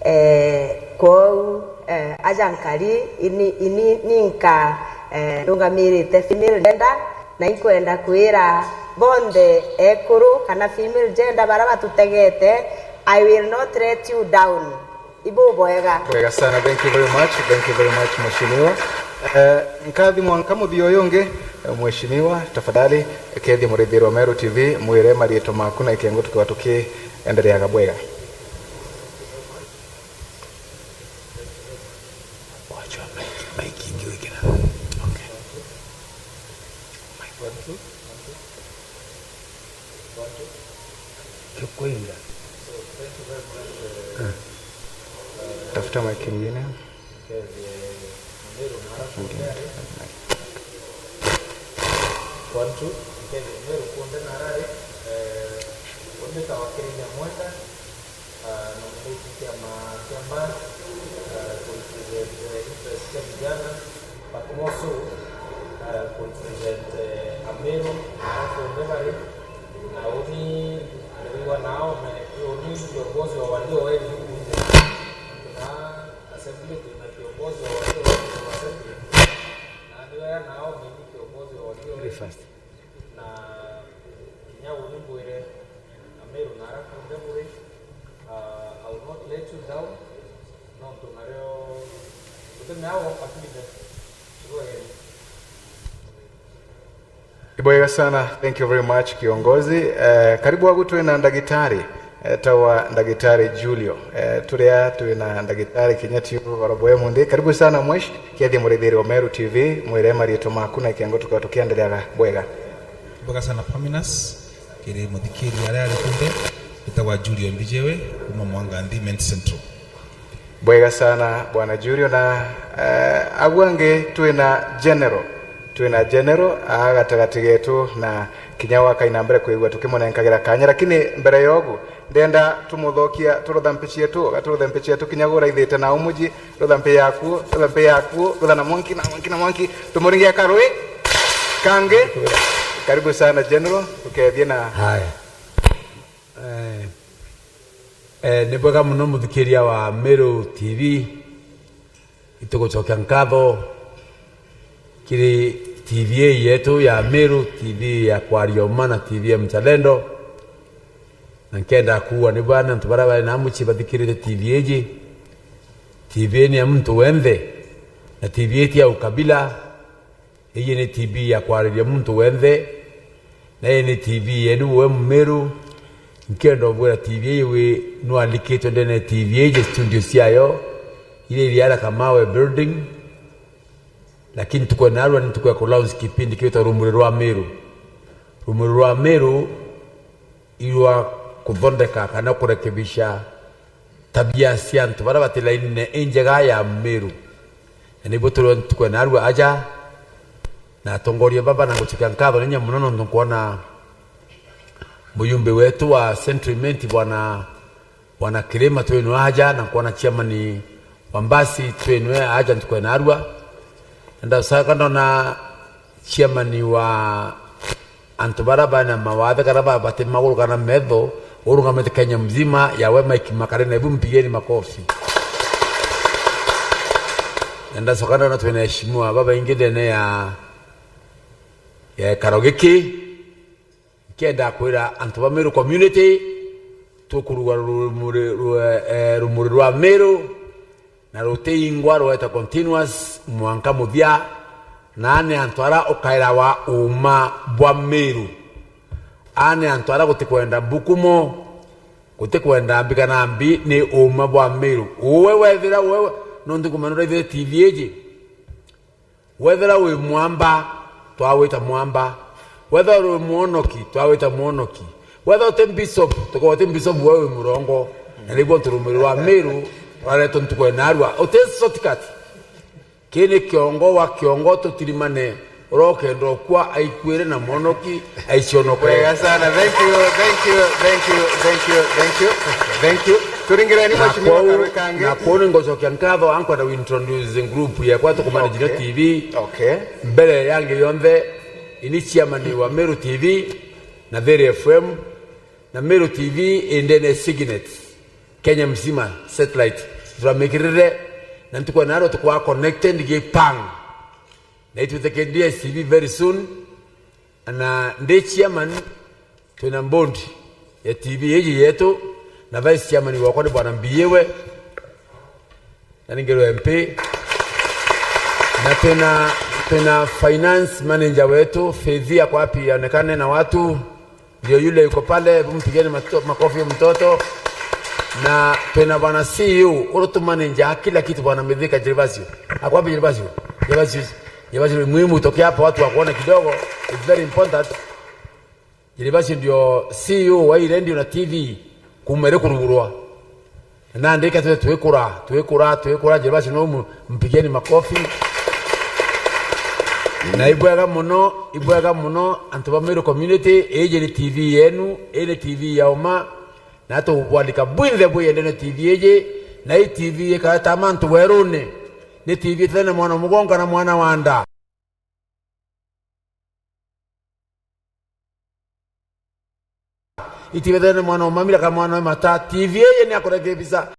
Eh, kwou, eh, aja nkari, ini, ini ninka, eh, ndungamirite female gender, na inkwenda kwira bonthe ekuru kana female gender bara batutegete, I will not let you down. Ibubwega. Bwega sana, thank you very much, thank you very much, mheshimiwa. Eh, nkathi mwanka muthia uyu ungi, eh, mheshimiwa, tafadhali, kethia murithiri wa Meru T V, mwire marietwa maku na ikengo tukiwa tukiendereaga bwega. Wachwa mic, mic ingi wikira. Okay. Mic. One, two, one, two. One, two. Kikuinga. Ah. Tafuta mic ingine. Ingine. One, two. Nkethi Meru kunthe narari, eh, umbitawa Kirenya Mwenda, ah, nominated kiama kia Mbas, ah, ku represent, eh, interest cia vijana, but more so, ah, ku represent, eh, Ameru, na aria kunthe bari, na uni, ndirigwa nao, me, uni kiongozi wa walio wengi kunthe. Na assembly twina kiongozi wa walio wengi wa assembly. Na niwe nao mimi kiongozi wa walio wengi. Very fast. Na kinya uni mbwire Ameru na aria kunthe buri, ah, I will not let you down. Nontu nario guti miao akilite. Go ahead. Ibwega sana, thank you very much kiongozi. Eh, karibu agu twina ndagitari. Etagwa Ndagitari Julio. Eh, turia twi na Ndagitari kinya ti ugoro bwe munthi. Karibu sana mwesh, kethie murithiri wa Meru T V, mwire marietwa maku na ikengo tukao tukiendereaga bwega. Bwega sana Paminas, kiri muthikiria aria ari kunthe, etagwa Julio Mbijewe, kuma Mwanganthi Imenti Central. Bwega sana Bwana Julio, na, eh, agu angi twina General, twina General aa gatagati getu, na kinya wakai na mbere kwigua tukimunenkagira kanya, lakini mbere ya ugu ndenda tumuthokia turutha mpi cietu, gaturuthe mpi cietu kinya guraithite na umuji, rutha mpi yaku, rutha mpi yaku, rutha na mwanki, na mwanki, na mwanki, tumuringia karui kangi. Karibu sana General, ukethie na haya. Eh, eh, ni bwega muno muthikiria wa Meru T V. Itugucokia nkatho kiri T V yetu ya Meru, T V ya Kwaria Uma na T V ya Mzalendo. Na nkenda kuuga ni bwana antu baria bari na mucii bathikirite T V iji. T V ni ya muntu wenthe, na T V iti ya ukabila. Iji ni T V ya kwariria muntu wenthe, na iji ni T V yenu we Mumiru. Nkenda ubwira T V iji wi nwalikitwe ndene ya T V iji studio ciayo, iria iri ara Kamawe Building, lakini tuko narua ni tuko ya ku launch kipindi kiitwa Rumuri rwa Miru. Rumuri rwa Miru irwa kuthondeka kana kurekebisha tabia cia antu baria bati lainine injega ya Miru. Na niguo turi ntuku ya narua aja na atongoria baba, na ngucokia nkatho ninya muno nontu nkwona mujumbe wetu wa Central Imenti, bwana, bwana Kirima twinwe aja, na nkwona chairman wa Mbasi twinwe aja ntuku ya narua. Na ndacoka ndona chairman wa antu baria bana mawathe kana ba-, bati maguru kana metho, urungamite Kenya mzima, yawe Mike Makarina, ebu mpigeni makofi. Na ndacoka ndona twina heshimiwa babaingi ndene ya, ya gikaro giki. Nkenda kwira antu ba Meru community, tukuruga rumuri, ru-, eh, rumuri rwa Meru, na rutiingwa rweta continuous mwanka muthia, na ni antu ara ukaira wa uuma bwa Miru. A ni antu ara gutikwenda mbukumo, gutikwenda mbi kana mbi, ni uuma bwa Miru. Uwe wethira, uwe, nontu kumenya uraithire T V iji, wethira wi mwamba, twawita mwamba. Wethira wi mwonoki, twawita mwonoki. Wethira uti bishop, tukowa uti bishop, we wi murongo. Na niguo nturumiri rwa Miru rwaretwo ntuku ya narua. Uti shortcut. Kii ni kiongo wa kiongo, tutirimane. Uria ukenda ukua, aikuire, na mwonoki aicionokere. Wega sana. Thank you, thank you, thank you, thank you, thank you, thank you. Turingireni na mheshimiwa kwou, Karwe Kangi. Na kwou ningucokia nkatho, ankwenda gu introduce group yekwa tukumanage nayo, okay, T V. Okay. Mbere ya ngi yonthe, ini chairman wa Meru T V na Thiri F M, na Meru T V indene Signet, Kenya mzima, satellite turamikirire, na ntuku ya narua tukwa connected gi pang. Na itwite ki D S T V very soon. Na ndi chairman, twina board ya T V iji yetu, na vice chairman wakwa ni bwana Mbiiwe, na ningerwe M P. Na twina, twina finance manager wetu, Faith, ako wapi aonekane na watu? Ndio yule yuko pale, hebu mpigeni mato-, makofi huyo mtoto. Na twina bwana C E O, uria tu manager kila kitu, bwana Mithika Gervasio. Ako wapi Gervasio? Gervasio, Gervasio, muhimu tokea hapa watu wakuone kidogo. It's very important. Gervasio ndio C E O wa hii radio na T V kuma iri kurugurwa. Na ndika twe twikura, twikura, twikura, Gervasio no mu-, mpigeni makofi. Na ibwega muno, ibwega muno, antu ba Meru community, iji ni T V yenu, ii ni T V ya uma, na tugwalika bwinthe bwiyendene T V iji, na ii T V ikareta mantu werune, ni T V itene mwana mugonga na mwana wa nda. Itibethene mwana wa mamira kana mwana wa mata, T V iji ni akurekebisa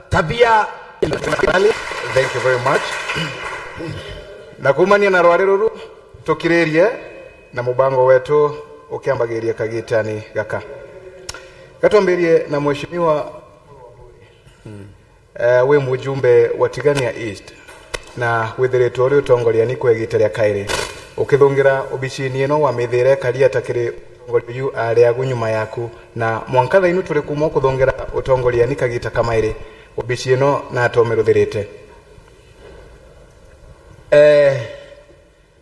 tabia. Thank you very much. Na kumania na rwari ruru, tukiririe na mubango wetu ukiambagiria kagitani gaka. Gatwambirie na mheshimiwa Eh, wi mujumbe wa Tigania East, na withiritwe uri utongoria ni kwa igita ria kairi, ukithungira obicini ino wa mithire karia ta kiri Uyu ari agu nyuma yaku, na mwanka thainu turi kumwa kuthongera utongoria ni kagita kamairi. Obici ino natomeruthirite. Eh,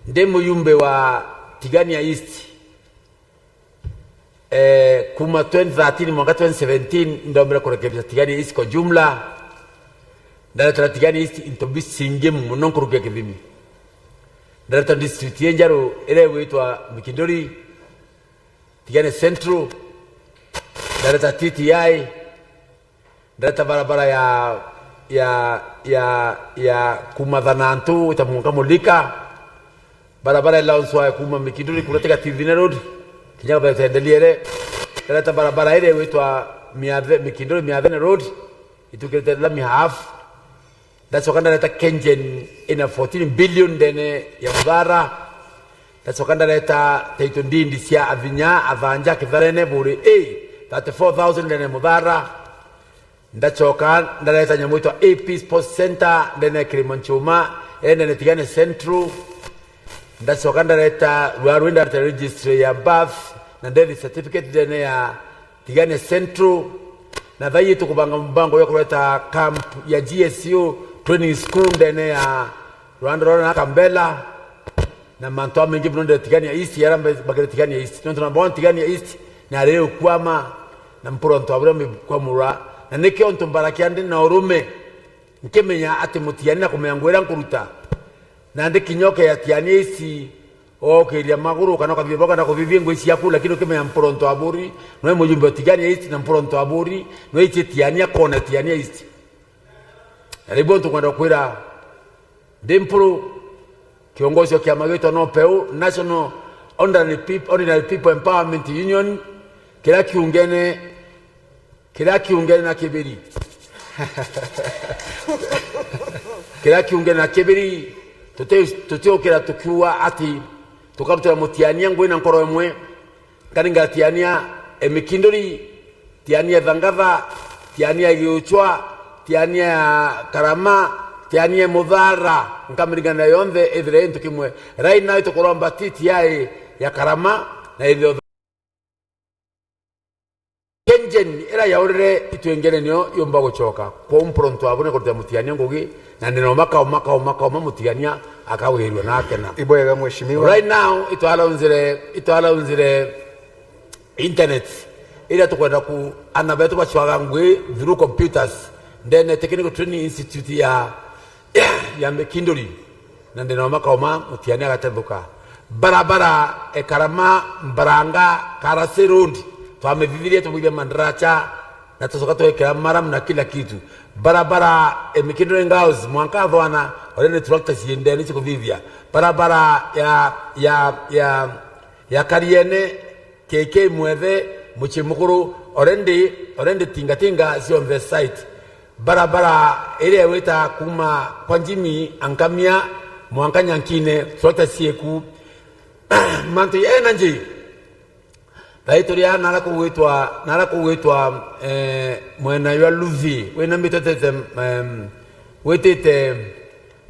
ndi muyumbe wa Tigania East. Eh, kuma twenty thirteen mwanka twenty seventeen, indombere kurekebisha Tigania East kwa jumla. Ndaretera Tigania East into bici ingi muno nkuruki ya Kithimi. Ndareta district injeru iria igwitwa Mikinduri, Tigania Central, ndareta T T I, ndareta barabara ya, ya, ya, ya kuma Thanantu ita mwanka Mulika, barabara ya Lawrence Waya kuma Mikinduri kuria tiga Tivine Road, kinya kutheta Ndeliere, ndareta barabara iria igwitwa Miathe-, Mikinduri Miathene Road, itukirite lami half. Ndacoka ndareta KenGen ina fourteen billion ndene ya Muthara. Ndacoka ndareta title deed cia Athinya, Athanja, Kitharene, Buri A, thirty-four thousand ndene ya Muthara. Ndacoka ndareta nyamu itwa A P Sports Center ndene ya Kirimanchuma, ene ndene Tigania Central. Ndacoka ndareta rwarwi, ndareta registry ya birth na death certificate ndene ya Tigania Central. Na thaii tukubanga mbango ya kureta camp ya G S U training school ndene ya rwanda rwa na Kambela. Na mantu amaingi muno ndene Tigania East, yara mbe-, bakire Tigania East. Nontu number one Tigania East ni ari ukwama na mpuro ntu abure mikwamura. Na nikio ntu mbarakia ndi na urume, nkimenya ati mutiani na kumenya ngwira nkuruta. Na ndi kinyoke ya Tigania East, Ookiria maguru kana ukathithia boka na kuthithia ngui ciaku, lakini ukimenya mpuro ntu aburi, nwe mujumbe wa Tigania East na mpuro ntu aburi, nwe ichi Tigania kona Tigania East. Na riu ntu kwenda kwira ndi mpuru, kiongozi wa kiama gitwa no peu, National Ordinary Peop-, Ordinary People Empowerment Union, kiria kiungene Kiria kiungene na kibiri. Kiria kiungene na kibiri, tuti-, tutiukira tukiuga ati tukarutira mutiania ngui na nkoro imwe, nkaringa tiania e Mikinduri, tiania e Thangatha, tiania e Giuchwa, tiania ya Karama, tiania e Muthara, nkamiringana yonthe ithire into kimwe. Right now itukuromba T T I ya Karama na ithire KenGen ira yaurire itwingene niyo yumba gucoka. Kwou mpuro ntu abune kurutira mutiania ngugi, na ndina umaka, umaka, umaka, uma mutiania akawirua na akena. Ibwega, mheshimiwa. Right now, itwalaunzire, itwalaunzire internet, iria tukwenda ku, ana betu bacwaga ngui through computers, ndene Technical Training Institute ya ya Mikinduri, na ndina umaka uma mutiania agatethuka. Barabara e Karama, Mbaranga, Karasi Road, twamithithirie, tubwithia mandaracha, na tucoka twekira maram na kila kitu. Barabara e Mikinduri Girls, mwanka Athwana, already tractor ciendeni cikuthithia. Barabara ya, ya, ya, ya Kariene, K K Mwethe, mucii mukuru, already, already tingatinga cionthe site. Barabara iria igwita kuma kwa Jimmy Ankamia mwanka Nyankine, tractor cieku. Mantu ya energy. Thai turia nara kugwitwa, nara kugwitwa, eh, mwena jwa Luthi, wina mbitete, em, witite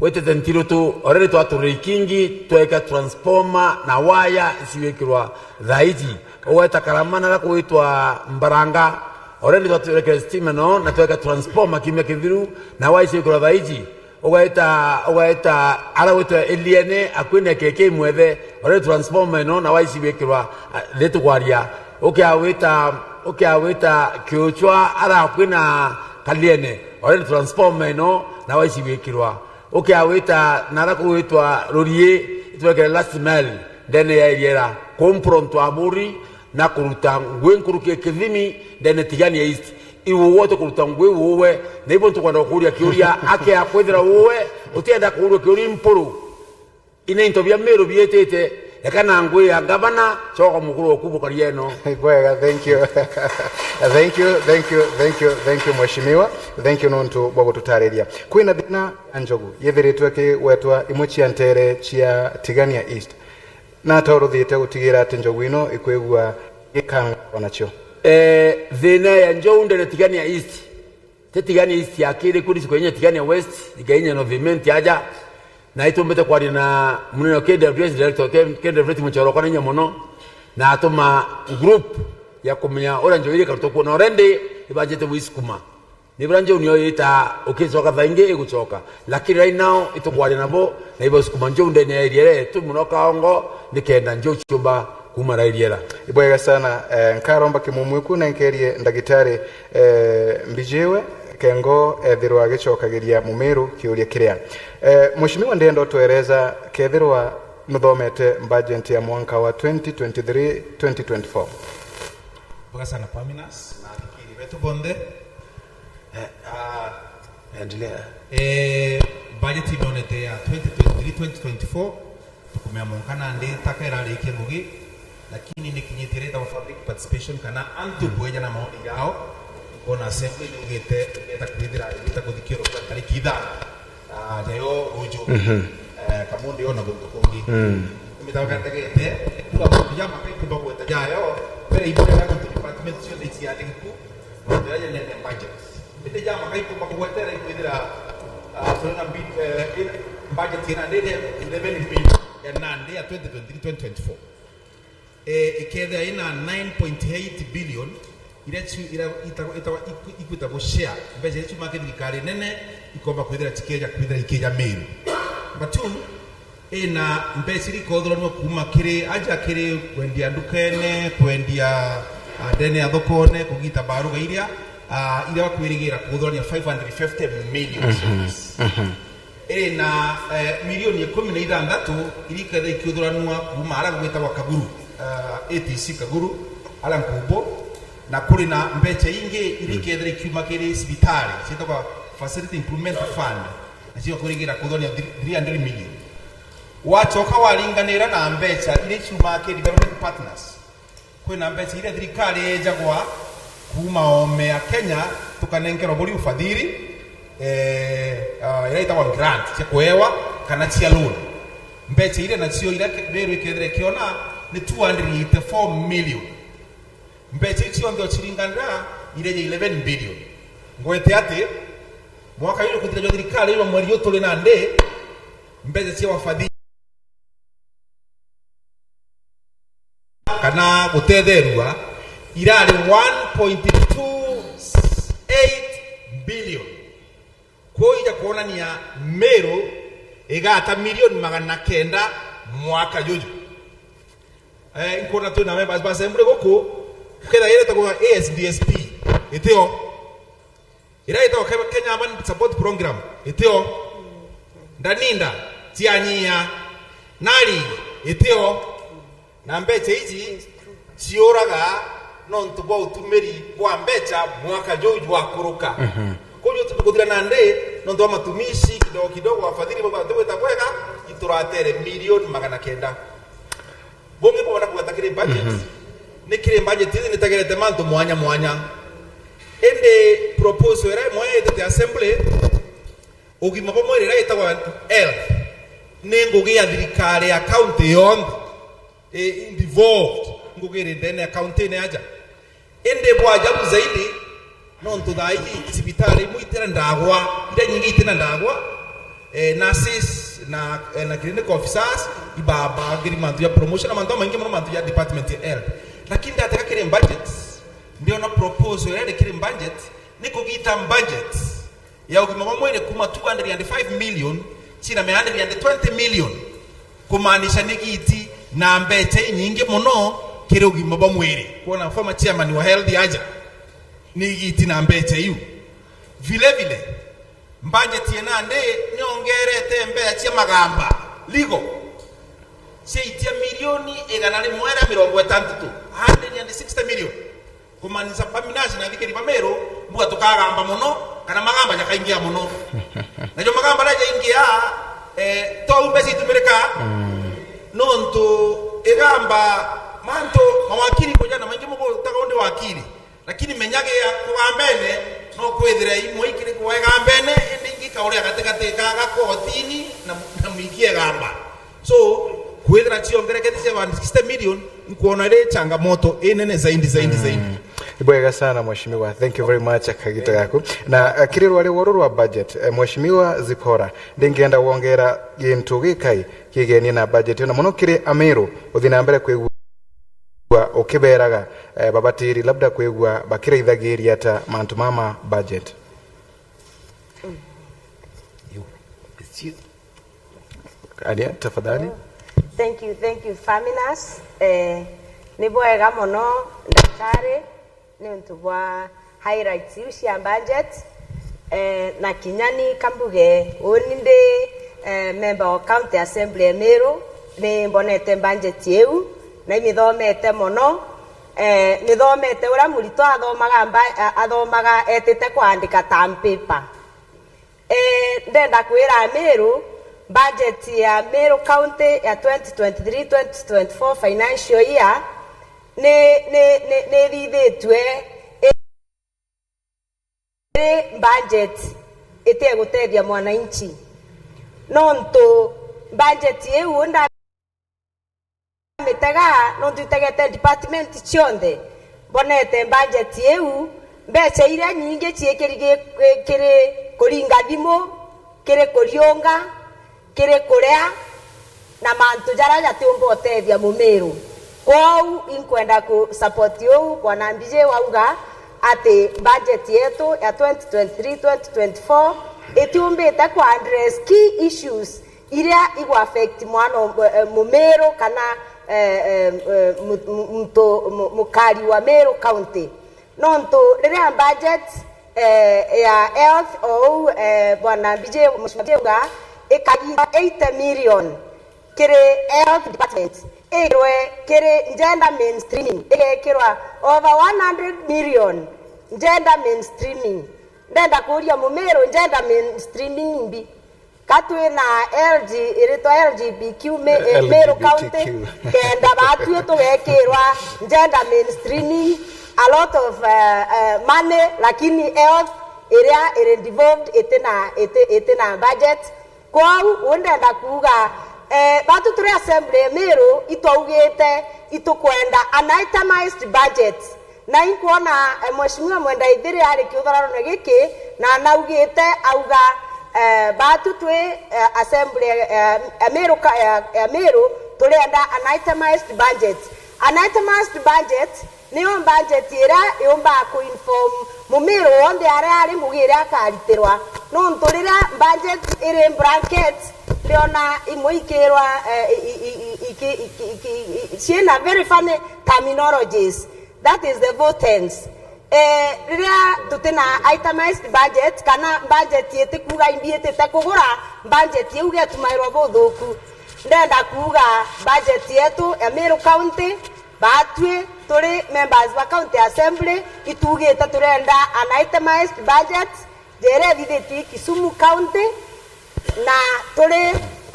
Witite Ntirutu, already twaturire ikingi, tweka transformer na waya iciwikirwa thaiji. Ugweta Karama nara kwitwa Mbaranga, already twaturekere stima no, na tweka transformer kiumia kithiru, na waya iciwikirwa thaiji. Ugweta, ugweta ara gwitwa Eliene, akui na K K Mwethe, already transformer ino, na waya iciwikirwa, ah, ritu kwaria. Ukiawita, ukiawita Kiuchwa, ara akui na Kaliene, already transformer ino, na waya iciwikirwa. Ukiawita nara kugwitwa Rurii, itwekere last mile ndene ya iriera, kumpronto aburi na kuruta ngui nkuruki ya Kithimi ndene Tigania East. Iu wote kuruta ngui uwe, na ibo ntukwenda kukuria kiuria, ake akwithira uwe, utienda kuuria kiuria mpuru. Ina into bia Meru biitite, eka na ngui ya ngavana, coka mukuru oku bukari eno. Kwega, thank you. Thank you, thank you, thank you, thank you, mheshimiwa. Thank you nontu bwa gututariria. Kwina thina ya njogu yithiritwe kigwetwa imwe cia ntere cia Tigania East. Nata uruthiite gutigira ati njogu ino ikwigua gikanga onacio? Eh, thina ya njogu ndene Tigania East. Ti Tigania East ya kiri kuri siku yenye Tigania West, ikainya no vimenti aja. Na itumbite kwaria na munene wa K W S, director wa K W S Muchoro kwa ninye muno. Na atuma group ya kumenya uria njou iri ikarutwa kuo, na already ibanjite gwisukuma. Ni bura njou nio ita ukicoka thaa ingi igucoka. Lakini right now itukwaria nabo, na ibasukuma njou ndene ya area iria itu muno kaongo, nikenda njou ciumba kuuma ra area ra. Ibwega sana, eh, nkaromba Kimumwiku nenkerie ndagitari, eh, Mbijiwe, kengo ethirwa agicokagiria Mumiru kiuria kiria. Eh, Mheshimiwa, ndienda utwereza kethirwa nuthomete budget ya mwanka wa twenty twenty-three, twenty twenty-four. Bwega sana Paminas, na athikiri betu bonthe. Eh, ah, endelea. Eh, budget imeonete ya twenty twenty-three, twenty twenty-four, tukumea mwanka nandi taka irarikia ngugi, lakini nikinyitire ita public participation kana antu bweja na maoni yao, nkona assembly niugite, ita kwithira, ita kuthikirwa tariki ithano. Ah, jayo ruju. Eh, Kamundi ona guntu kungi. Nimitaga ndagete, kuga maundu ja makai kumba gweta jayo, mbere ibore ya guntu department cionthe iciandiki ku, maundu jaja nene budget. Indi ja makai kumba kugwetera ikwithira, ah, turina bi-, eh, in-, budget ina ndene eleven billion ya nandi ya twenty twenty-three, twenty twenty-four. Eh, ikethira ina nine point eight billion, iria ci-, ira-, ita-, ita-, iku-, ikwitagwo share, mbeca iria ciumaga kiri thirikari nene, ikomba kwithira cikeja, kwithira ikeja Meru. Number two, ina mbeca iria ikothuraniwa kuuma kiri, aja kiri kwendia ndukene, kwendia, ah, ndene ya thokone, kugita baruga iria, ah, iria bakwirigira kuthurania five hundred fifty million shillings. Ina, eh, milioni ikumi na ithanthatu iria ikethira ikiuthuranua kuuma aria gwitagwa Kaguru, eh, A T C Kaguru, aria Nkumbu, na kuri na mbeca ingi iria ikethira ikiuma kiri cibitari, ciitagwa Facility Improvement Fund, na cio kurigira kuthurania three hundred million. Wacoka waringanira na mbeca iria ciumaga kiri development partners, kwina mbeca iria thirikari yejagwa kuuma oome ya Kenya, tukanenkerwa buri ufadhili, eh, ah, iria itagwa grant cia kuewa kana cia loan. Mbeca iria nacio iria ke-, Meru ikethira ikiona ni two hundred eighty-four million. Mbeca icio cionthe uciringanira ireja eleven billion. Ngwete ati mwaka uyu ukuthira jwa thirikari iu mweri uyu turi nandi, mbeca cia wafadhili kana gutetherua irari one point two eight billion. Kwou ija kwonania Meru igata milioni magana kenda mwaka juju. Eh, inkwona twina members ba assembly guku, ukethira iretagwa A S D S P, itio. Iria itagwa Ke-, Kenya Urban Support Program, itio. Ndaninda, cianyia. Nari, itio. Na mbeca iji ciuraga nontu bwa utumiri bwa mbeca mwaka juu jwakuruka. Mhm. Koguo tukuthira nandi nontu bwa matumishi kidogo kidogo, wafadhili bau batigwita bwega, ituratere milioni magana kenda. Bungi bwona kugweta kiri budget, mhm, ni kiri budget iji nitegerete mantu mwanya mwanya. Indi proposal iria imwe itite assembly, ugima bwa mwiri iria itagwa health, ni ngugi ya thirikari ya county yonthe, i involved ngugi iri ndene ya county-ini aja. Indi bwa ajabu zaidi, nontu thaa iji cibitari imwe itina ndagwa, iria nyingi itina ndagwa, eh, nurses na, eh, na clinical officers ibabagiri mantu ya promotion na mantu maingi mono, mantu ya department ya health. Lakini ndatega kiri budget, ndiona proposal iria iri kiri budget ni kugita budget ya ugima bwa mwiri kuma two hundred and five million cina me hundred and twenty million, kumaanisha ni giti na mbeca inyingi mono kiri ugima bwa mwiri. Kwona former chairman wa health aja, ni giti na mbeca iu. Vile vile, budget ya nandi niongerete mbeca cia magamba, legal, ciaitia milioni igana rimwe na mirongo itantatu, hundred and sixty million. Kumaanisha Paminas na athikiri ba Meru, mbuga tukagamba mono, kana magamba jakaingia mono. Najo magamba na jaingia, eh, to au mbeca itumirika, mm, nontu igamba mantu mawakili kujana maingi mugutaga undi wakili. Lakini menyagia kugambene, no kwithira imwe ikiri kwa igambene, indi ingi kauria gatigati ka gakotini na, na mwiki igamba. So, kwithira ciongerekete cia one sixty million, nkwona iri changamoto inene zaidi, zaidi, mm, zaidi. Ibwega sana, Mheshimiwa. Thank you very much, akagita gaku. Na, eh, kiri rwari ruru rwa budget, eh, Mheshimiwa Zipora, ndingenda wongera gintu gikai kigenie na budget, na muno kiri Ameru, uthi na mbere kwigua ukiberaga, eh, babatiri labda kwigua bakiraithagiria ata mantu mama budget? Aria, tafadhali. Thank you, thank you, Faminas. Eh, ni bwega mono, Daktari, ni untu bwa highlights iu cia budget. Eh, na kinya ni kambuge, uni ndi, eh, member wa County Assembly ya Meru, ni mbonete budget iu, na imithomete mono. Eh, nithomete uria muritwa athomaga mba-, a-, athomaga etite kwandika term paper. Eh, ndenda kwira Amiru, budget ya Meru County ya twenty twenty-three twenty twenty-four financial year ni, ni, ni, ni ithithitue iri budget itegutethia mwananchi. Nontu budget iu nda- mitega, nontu itegete department cionthe. Mbonete budget iu, mbeca iria nyingi ciikiri gi-, gi-, kiri kuringa thimu, kiri kuriunga, kiri kuria, na mantu jaria jatiumba utethia Mumiru. Kwou inkwenda ku support uu Bwana Mbiji wauga ati budget yetu ya twenty twenty-three twenty twenty-four itiumbite ku address key issues iria igu affect mwana o-, eh, Mumiru kana, eh, eh, eh, mu-, mu-, muntu, mu-, mukari wa Meru County. Nontu riria budget, eh, ya health, o uu, eh, Bwana Mbiji, Mheshimiwa Mbiji auga, ikagitwa eighty million kiri health department, ikirwe kiri gender mainstreaming, igekirwa over one hundred million gender mainstreaming. Ndenda kuuria Mumiru, gender mainstreaming imbi? Ka twina L G, iritwa L G B Q me-, eh, Meru County, L G B T Q. Kenda batwi tugekirwa gender mainstreaming, a lot of, eh, eh, money, lakini health iria iri devolved itina, iti-, itina budget. Kwou, uu ndenda kuuga, eh, batu turi assembly ya Meru, itwaugite itukwenda an itemized budget. Na inkwona, eh, Mheshimiwa Mwenda Ithiri ari kiuthararone giki, na anaugite, auga, eh, batu twi, eh, assembly, eh, ya Meru ka-, ya, ya Meru, turienda an itemized budget. An itemized budget niyo budget iria yumbaga ku inform Mumiru wonthe aria ari ngugi iria akaritirwa. Nontu riria budget iri blanket, ndiona imwe ikirwa, eh, i-, i-, i-, i-, iki-, iki-, iki-, i-, ciina very funny terminologies. That is the votens. Eh, riria tutina itemized budget, kana budget itikuuga imbi itite kugura, budget iu getumairwa buthuku. Ndenda kuuga budget yetu ya Meru County, batwi turi members ba County Assembly, itugite turenda an itemized budget, jere ithithitue Kisumu County, na turi,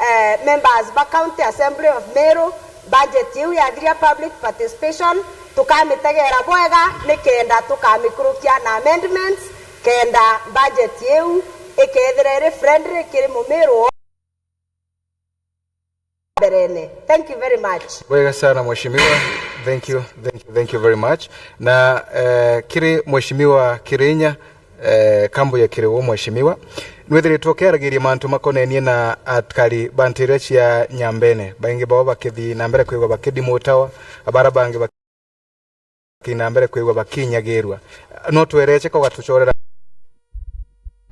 eh, members ba County Assembly of Meru, budget iu yathiria public participation, tukamitegera bwega nikenda tukamikurukia na amendments, kenda budget iu ikethira iri friendly kiri Mumiru mberene. Thank you very much. Bwega sana, Mheshimiwa. Thank you, thank you, thank you very much. Na, eh, kiri Mheshimiwa Kirinya, eh, kambuge kiri uu Mheshimiwa, nwithiritwe ukiaragiria mantu makonenie na akari ba ntiria cia Nyambene, baingi bao bakithi na mbere kwigua bakidimutawa, bara bangi baki na mbere kwigua bakinyagirua. No twereche ka ugatuchorera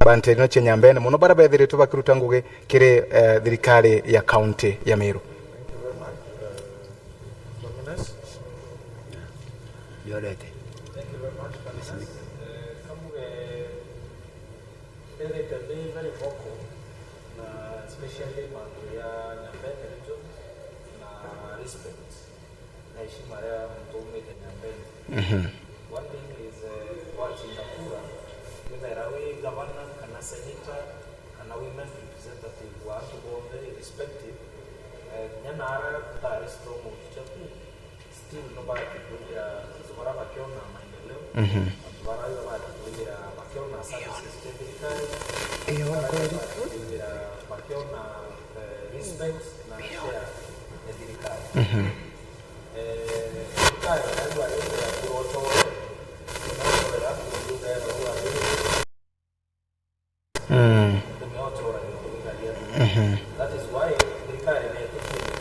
bantu ino cia Nyambene mono, bara bethiritwe bakiruta ngugi kiri, eh, thirikari ya kaunti ya Meru. Yorete. Ethite ndi very vocal na especially mantu ya Nyambene region na respect na heshima ya muntu umite Nyambene. Mhm. One thing is, eh, wacinda kura, withera wi gavana kana senator kana women representative wa antu bonthe irrespective, eh, kinya na ara utari strong ukicha ku, still no baratithira antu bara bakiona maendeleo, mhm, antu bara baratithira bakiona services cia thirikari, iyo, antu bara baratithira bakiona, eh, respect na share ya thirikari. Mhm. Eh, thirikari nayo arenda kurochora, kurochora kundu ndero Mm. Tumeochora ndio kuangalia. Mhm. That is why thirikari ni yetu.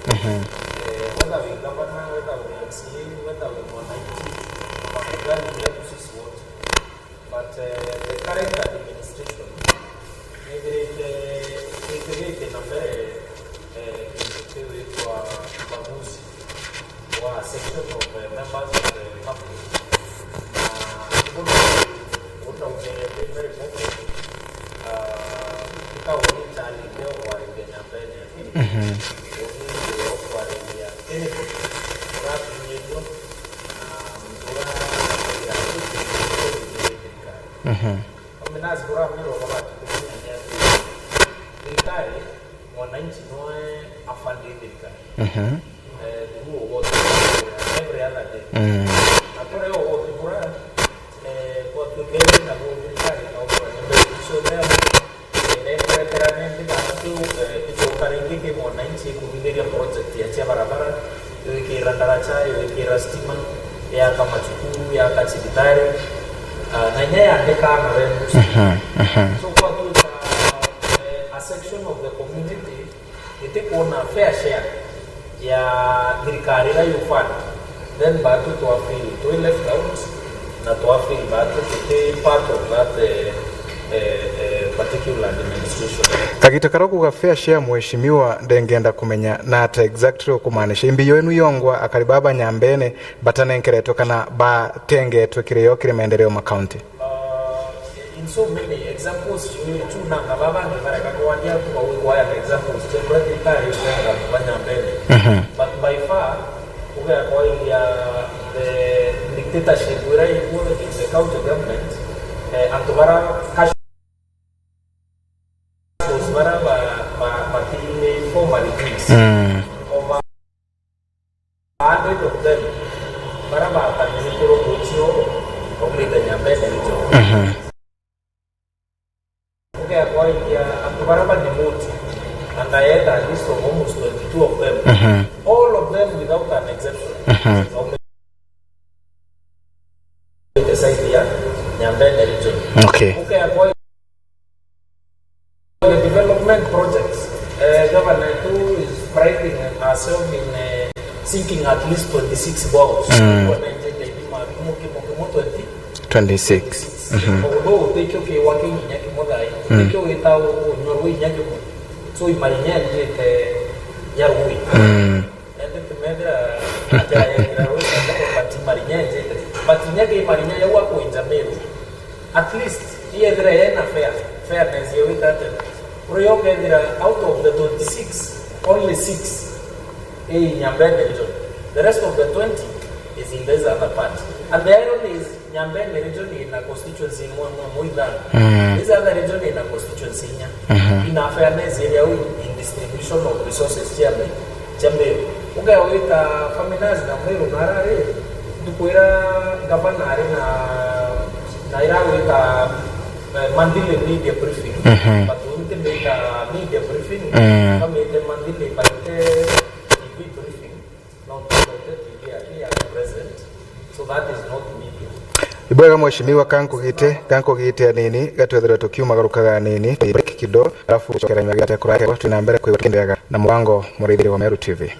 Mhm. Eh, whether we governor, whether we Si whether we mwananchi, mapigani yetu sisi wote. But, eh, the current administration, nithirite, nithirite na mbere, eh, kintu kiwitwa ubaguzi wa section of, eh, members of the public. Na unaugerete very vocal, ah, ikauni challenge ya kwarithia Nyambene. Mhm. Mhm. Thirikari, mwananchi noe afandi thirikari. Mhm. Eh, through what, every other day. Mm. Na kore o wote kura, eh, kwa tukeri na kwa thirikari, na kwa nyumba icio leo, eh, nekureterane ndithatu, eh, icoka ringi ki mwananchi kuthithiria project ya cia barabara, iwikira ndaraca, iwikira stima, yaka macukuru, yaka cibitari, ah, na inya yandika na revenue. Mhm, mhm. So kwa tuta, eh, a section of the community itikwona fair share ya thirikari ira yufund, then batu twa feel twi left out, na twa feel batu tuti part of that, eh, eh, eh, particular administration. Kagita karia ukuga fair share, mheshimiwa, ndengenda kumenya na ata exactly ukumaanisha? Imbi yenu yongwa akari baba Nyambene batanenkeretwe kana batengetwe kirio kiri maendeleo ma county? Uh, in so many examples, you, you nanga baba ni bareka kwaria, tuka we kwaya examples, je kwa thirikari, you nanga baba Nyambene. Mhm. But by far, uga kwa ya the dictatorship, wira ikuo in the county government, eh, antu bara cash flows bara ba, ba, ba former regimes. Mm. Over hundred of them, bara batanire kirongo cio, baumite Nyambene region. Mhm. Ukea kwaikia antu bara ba Nyamoti, and I had a list of almost twenty-two of them. Mhm. All of them without an exception. Mhm. Baumite side ya Nyambene region. Okay. Ukea kwa the development projects, eh, governor tu is priding herself in, eh, sinking at least twenty-six boreholes. Mm. Kwa nineteen ninety, ma, kimo, kimo, kimo twenty. Twenty-six. Mhm. Although utikio kiwa kiu inya kimo thai, mm, utikio wita u-, unywa rwi inya kimo. So, imarinya njite ya rwi. Mm. Ende tumethira aja yekira rwi, but imarinya njite. But inya ki imarinya yau akwinja Meru. At least, iyethira yena fair, fairness ya wita atia. Uri yokethira out of the twenty-six, only six i Nyambene region. The rest of the twenty is in this other part. And the irony is, Nyambene region ina constituency imwe, imwe, imwe ithano. Mm. This other region ina constituency inya. Mhm. Ina fairness iria u in distribution of resources cia me, cia Meru. Ukea wita Faminas na Meru na arari, ndukwira gavana ari na, na ira wita, eh, monthly media briefing. Mhm. But unti mita media briefing, mm, kamite monthly, but, eh, T V briefing. Ibwega mheshimiwa, kankugite, kankugite anini, gatwethirwe tukiumagarukaga anini, break kidogo, alafu tucokera nyuma gita kurake, twina mbere kwigua tukiendeaga na mubango muraithiri wa Meru T V.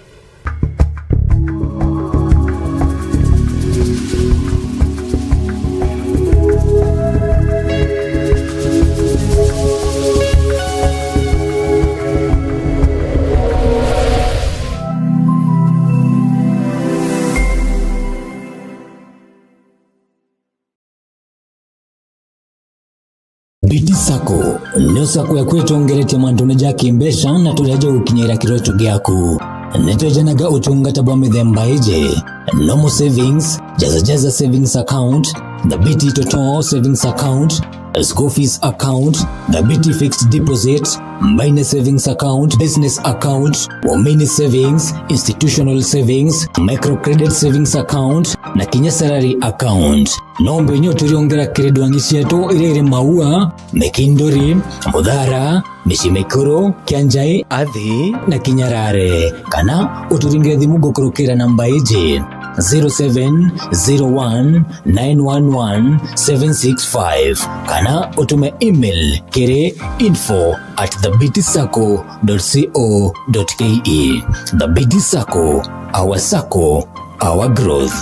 Biti Sacco niyo sacco yaku itongeretie mantune ja kimbeca na turia ja gukinyira kiroto giaku. Nitwejanaga utungata bwa mithemba iji: normal savings, Jaza Jaza savings account, Thabiti Toto savings account, school fees account, Thabiti fixed deposit, Mbaine savings account, business account, Wamini savings, institutional savings, micro credit savings account, na kinya salary account. No mbenye uturiongera kiri ndwangi cietu iria iri Maua, Mikinduri, Muthara, Micii Mikuru, Kianjai, Athi na Kinyarare, kana uturingire thimu gukurukira namba iji, zero seven zero one nine one one seven six five, kana utume email kiri info at thabiti sacco dot co dot ke. Thabiti Sacco, Our Sacco, our growth.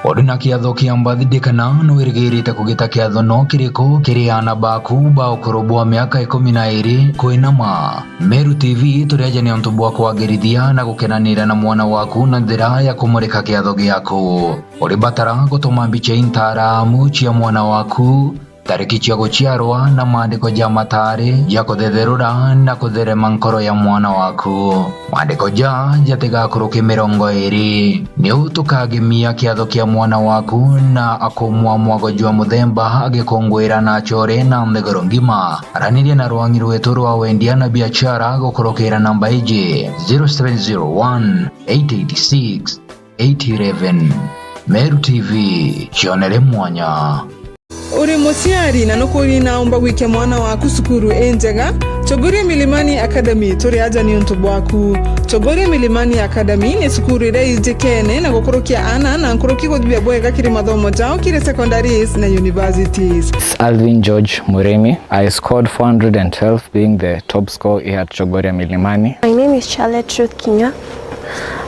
Uri na kiatho kia birthday kana nwirigirite kugita kiatho no kiriku kiri aana baku ba ukuru bwa miaka ikumi na iri kwinama? Meru T V turi aja ni untu bwa kwagirithia na gukenanira na mwana waku na njira ya kumurika kiatho giaku. Uribatara gutuma mbicha intaramu cia mwana waku, tariki cia guciarwa na maandiko ja mataari ja kuthetherura na kutherema nkoro ya mwana waku. Maandiko ja jatigakuruke mirongo iri. Niu tukagemia kiatho kia mwana waku na akumwa mwago jwa muthemba agikunguira na achore na nthiguru ngima. Araniria na rwangi rwetu rwa wendia na biachara gukurukira namba iji, zero seven zero one, eight eight six, eight eleven. Meru T V, cionere mwanya. Uri muciari na nukuri naumba gwikia mwana waku cukuru injega? Chogoria Milimani Academy turi aja ni untu bwaku. Chogoria Milimani Academy ni cukuru iria ijikene na gukurukia aana na nkuruki guthithia bwega kiri mathomo jao kiri secondaries na universities. Alvin George Murimi. I scored four hundred and twelve, being the top score here at Chogoria Milimani. My name is Charlotte Ruth Kinya.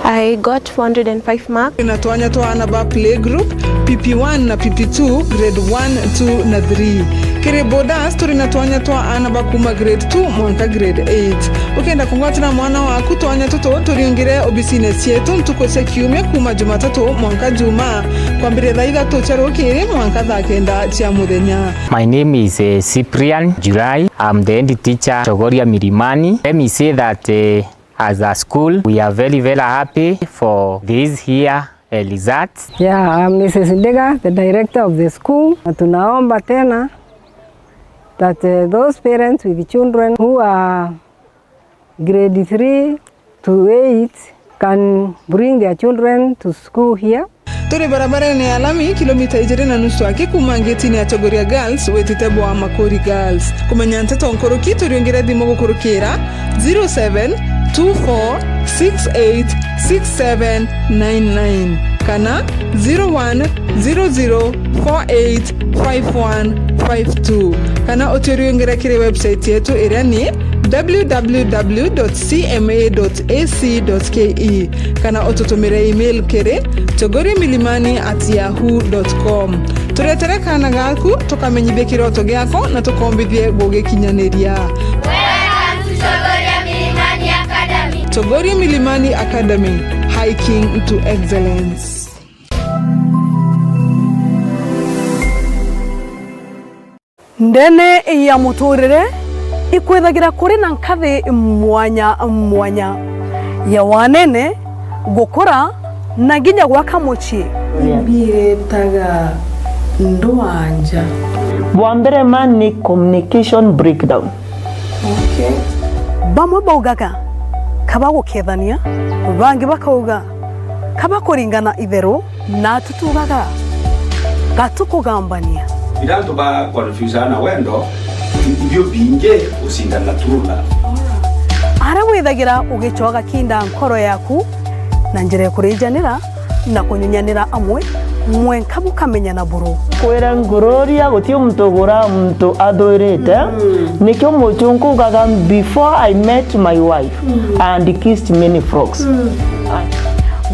I got four hundred and five marks. Turi na twanya twa aana ba playgroup, P P one na P P two, grade one, two na three. Kiri boarders, turi na twanya twa aana ba kuma grade two mwanka grade eight. Ukenda kungwatira mwana waku twanya tutu, turiungire obisine cietu ntuku cia kiumia kuma Jumatatu mwanka Juma, kwambiria thaa ithatu cia rukiri mwanka thaa kenda cia muthenya. My name is, eh, Cyprian July. I'm the head teacher, Chogoria Milimani. Let me say that, eh, as a school, we are very, very happy for this year, eh, results. Yeah, I'm Missus Ndega, the director of the school. Na tunaomba tena that, eh, those parents with children who are grade three to eight can bring their children to school here. Turi barabarene ya lami, kilomita ijiri na nusu aki kuma ngetini ya Chogoria Girls witite bwa Makuri Girls. Kumenya nteto nkuruki, turiungire thimu gukurukira zero seven two four six eight six seven nine nine kana zero one zero zero four eight five one five two, kana uturiungire kiri website yetu iria ni w w w dot c m a dot a c dot k e, kana ututumire email kiri chogoria milimani at yahoo dot com. Turetere kaana gaku, tukamenyithie kiroto giako na tukombithie gugikinyaniria. Welcome to Chogoria Milimani Academy. Chogoria Milimani Academy, hiking to excellence. Ndene ya muturire ikwithagira kuri na nkathi mwanya mwanya ya wanene, gukura, na nginya gwaka mucii. Mbiretaga ndwanja. Bwa mbere ma ni communication breakdown. Okay. Bamwe baugaga, "Kaba gukethania," bangi bakauga, "Kaba kuringana itheru," na tutugaga, "Gatukugambania." Ira antu ba confuse na wendo, ibio bingi gucindana true love. Ara withagira ugicoga kinda nkoro yaku na njira ya kurijanira, na kunyunyanira amwe, mwenka bukamenyana buru. Kwira ngururia, guti muntu ugura muntu athuirite. Mm. Nikio muchunku ugaga, "Before I met my wife, mm, I had kissed many frogs." Mm.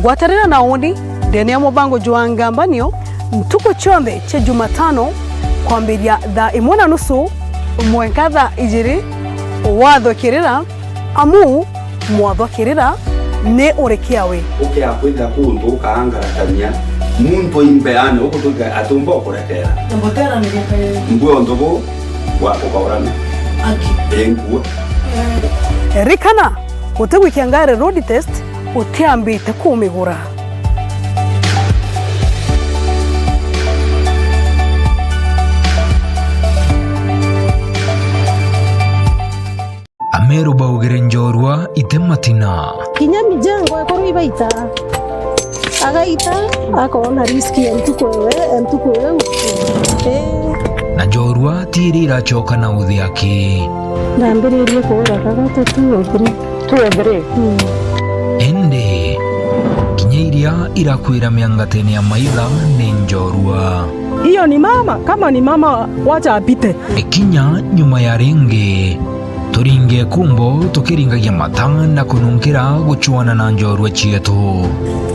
Gwatanira na uni ndene ya mubango jwa Ngambanio ntuku cionthe cia Jumatano kwambiria thaa imwe na nusu mwenka thaa ijiri, wathukirira amu mwathwa kirira ni urikia we. Ukea kwithira kuntu ukaangaratania muntu imbeane, ukutwika atumba ukurekera. Mbotera ni gikae. Mbwe untu bu wa ukaurana. Aki. Enkua. Rikana, utigwikia ngari road test utiambite kumigura. Ameru baugire njorua ite matina. Kinya mijengo ekorwo ibaita, agaita, akona risk ya ntuku ewe, ya ntuku eu. Ee. Na njorua ti iria iracoka na uthi aki. Ndambiririe kuura kagata two or three. Two or three. Mm. Indi, kinya iria irakwira miangatene ya maitha ni njorua. Hiyo ni mama, kama ni mama, wacha apite. Ikinya nyuma ya ringi, Turinge kumbo tukiringagia mata na kununkira gucwana na njorua cietu.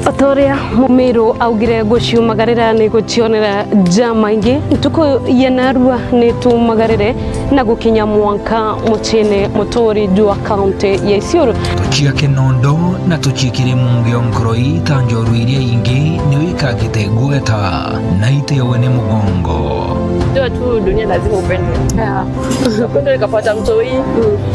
O ta uria Mumiru augire, guciumagarira ni gucionera jamaingi. Ntuku ya narua ni tumagarire na gukinya mwanka muciine muturi jwa kaunti ya Isiolo. Tuciake nondo na tuciikire mungi o nkoroi ta njorua iria ingi, niyo ikagite igweta na itewe ni mugongo. Jua tu dunia lazima upendwe. Yeah. Upendwe ikapata mtoi,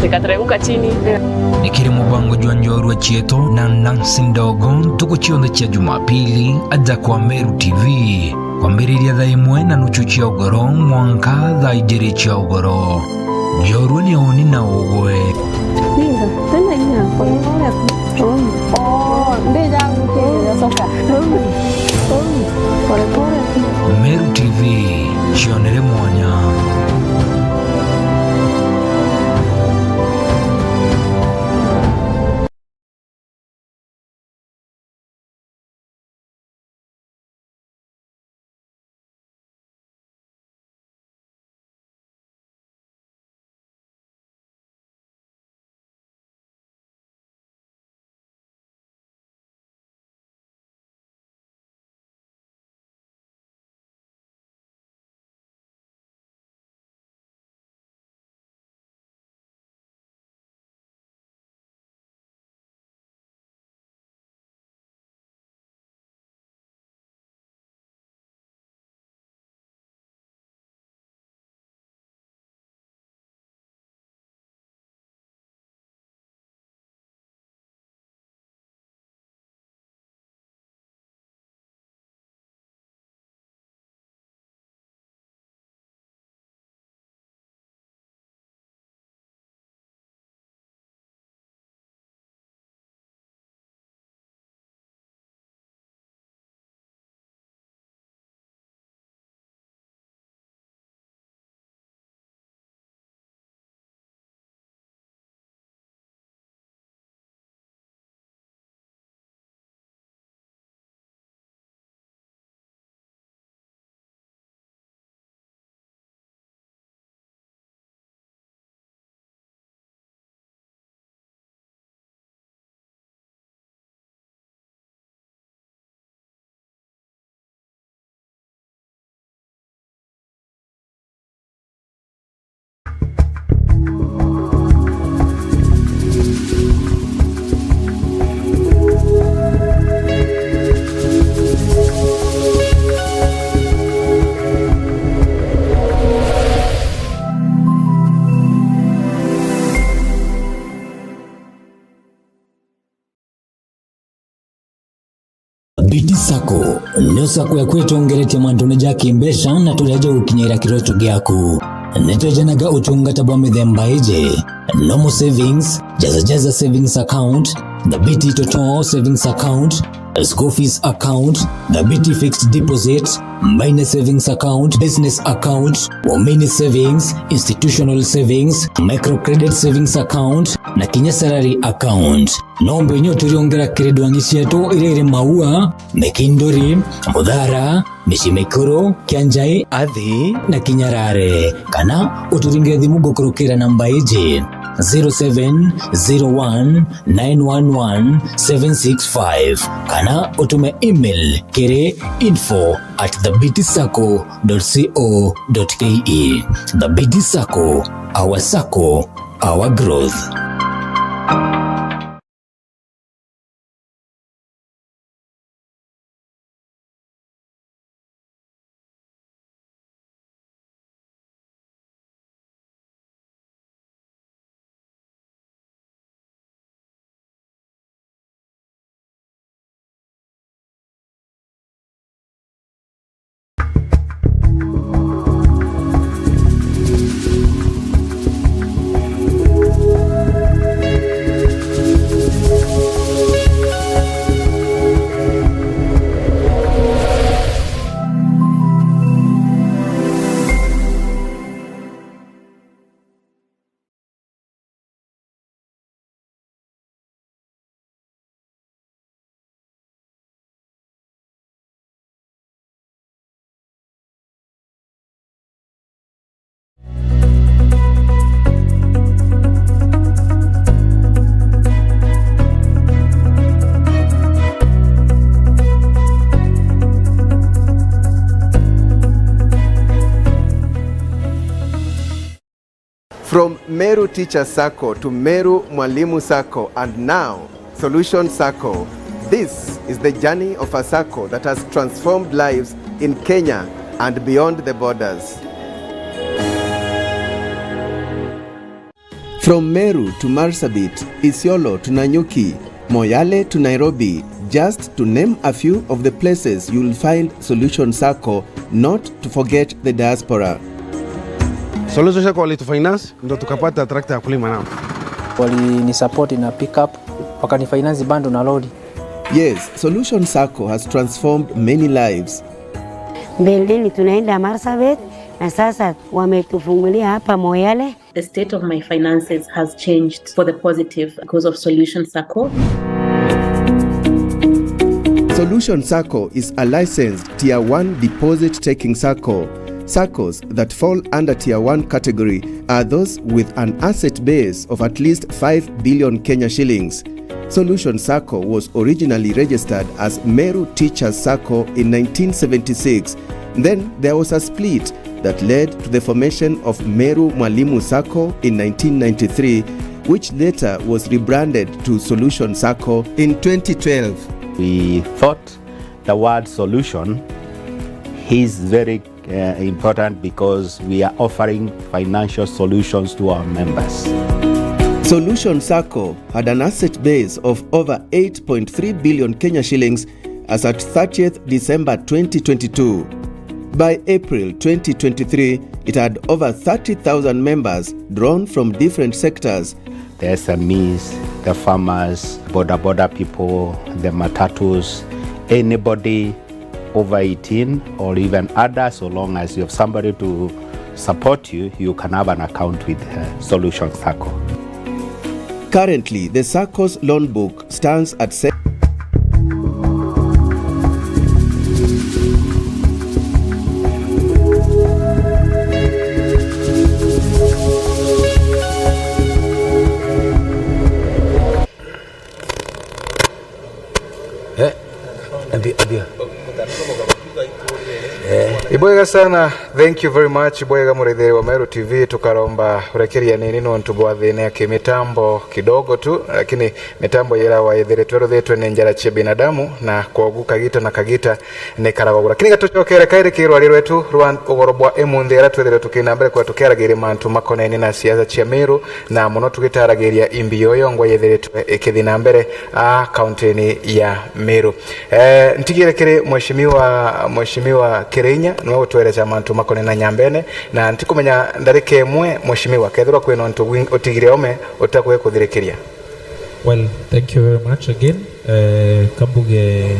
ikateremka chini. Yeah. Ni kiri mubango jwa njorua cietu na Nancy Ndogo, ntuku cionthe cia Jumapili, aja kwa Meru T V. Kwambiriria thaa imwe na nuchu cia ugoro mwanka thaa ijiri cia ugoro. Njorua ni uuni na ugwe. Ninga, tena inya, pole pole tu. Oi. Oh, ndija gukirira soka. Oi. Oi. Pole pole tu. Meru T V, cionere mwanya. Biti Sacco niyo sacco yaku itongeretie mantune ja kimbeca na turia ja gukinyira kiroto giaku. Nitwejanaga utungata bwa mithemba iji: normal savings, Jaza Jaza savings account, Thabiti Toto savings account, school fees account, Thabiti fixed deposit, minor savings account, business account, Waumini savings, institutional savings, micro credit savings account, na kinya salary account. No mbe inya uturiongera kiri ndwangi cietu iria iri Maua, Mikinduri, Muthara, Micii Mikuru, Kianjai, Athi na Kinyarare. Kana uturingire thimu gukurukira namba iji: zero seven zero one nine one one seven six five, kana utume email kiri info at thabiti sacco dot co dot ke. Thabiti Sacco, our sacco, our growth. From Meru Teacher Sacco to Meru Mwalimu Sacco and now Solution Sacco. This is the journey of a sacco that has transformed lives in Kenya and beyond the borders. From Meru to Marsabit, Isiolo to Nanyuki, Moyale to Nairobi, just to name a few of the places you'll find Solution Sacco, not to forget the diaspora. Solution Sacco walitufinance, ndo tukapata tractor ya kulima nao. Walinisupport na pickup, wakanifinance bando na lori. Yes, Solution Sacco has transformed many lives. Mbeleni tunaenda Marsabit, na sasa wametufungulia hapa Moyale. The state of my finances has changed for the positive because of Solution Sacco. Solution Sacco is a licensed Tier one deposit taking sacco. Saccos that fall under Tier one category are those with an asset base of at least five billion Kenya shillings. Solution Sacco was originally registered as Meru Teachers Sacco in nineteen seventy-six. Then there was a split that led to the formation of Meru Mwalimu Sacco in nineteen ninety-three, which later was rebranded to Solution Sacco in twenty twelve. We thought the word solution is very, uh, important because we are offering financial solutions to our members. Solution Sacco had an asset base of over eight point three billion Kenya shillings as at thirtieth December twenty twenty-two. By April twenty twenty-three, it had over thirty thousand members drawn from different sectors. The S M Es, the farmers, boda boda people, the matatus, anybody over eighteen or even under, so long as you have somebody to support you, you can have an account with, uh, Solution Sacco. Currently, the Sacco's loan book stands at se- Eh, ndio, ndio. Eh. Ibwega sana, thank you very much. Ibwega muraithiri wa Meru T V, tukaromba urekeria nini nontu bwa thina ya kimitambo kidogo tu, lakini mitambo yira waithiritwe ruthitwe ni njara cia binadamu, na kwogu kagita na kagita ni karagogura. Lakini gatucokere kairi ki rwari rwetu rwa ugoro bwa imunthi, ara twithirwe tukina mbere kwa tukiaragiria mantu makonene na siasa cia Meru, na muno tugitaragiria imbi yo yongwa yithiritwe ikithi na mbere a kaunti-ini ya Meru. Eh, ntigire kiri Mheshimiwa, Mheshimiwa Kirinya, niwe utwereca mantu makonene na Nyambene, na ntikumenya ndarika imwe, Mheshimiwa, kethirwa kwina untu gwin-, utigire ome utakwe kuthirikiria. Well, thank you very much again. Eh, kambuge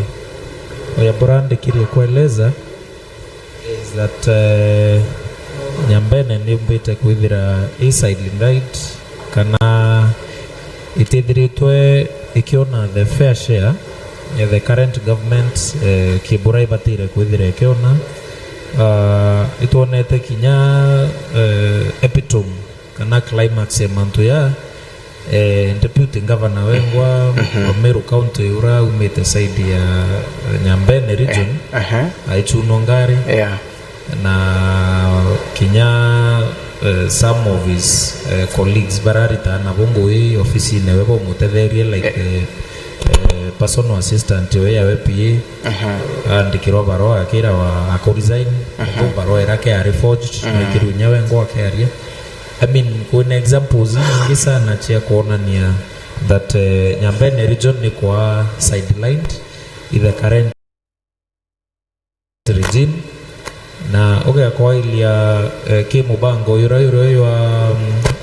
oya burandikirie kueleza is that, eh, Nyambene niumbite kwithira i sidelined, kana itithiritwe ikiona the fair share ya the current government, eh, kibura ibatire kwithira ikiona. Ah, itwonete kinya, eh, epitome kana climax ya mantu ya, eh, deputy governor wengwa wa Meru County ura umite side ya Nyambene region, aichunwa ngari, yeah, na kinya, eh, some of his, eh, colleagues bararita nabo ngui ofisine we bamutetherie, like, eh, eh, personal assistant we yawe P A, aandikirwa barua akirawa ako resign, barua ira kiari forged, na ikirunya wengwa akiaria. I mean, kwina examples inyingi sana cia kuonania that, eh, Nyambene region ni kwa sidelined in the current regime. Na ugekwailia, eh, ki mubango yura yura ywa, um,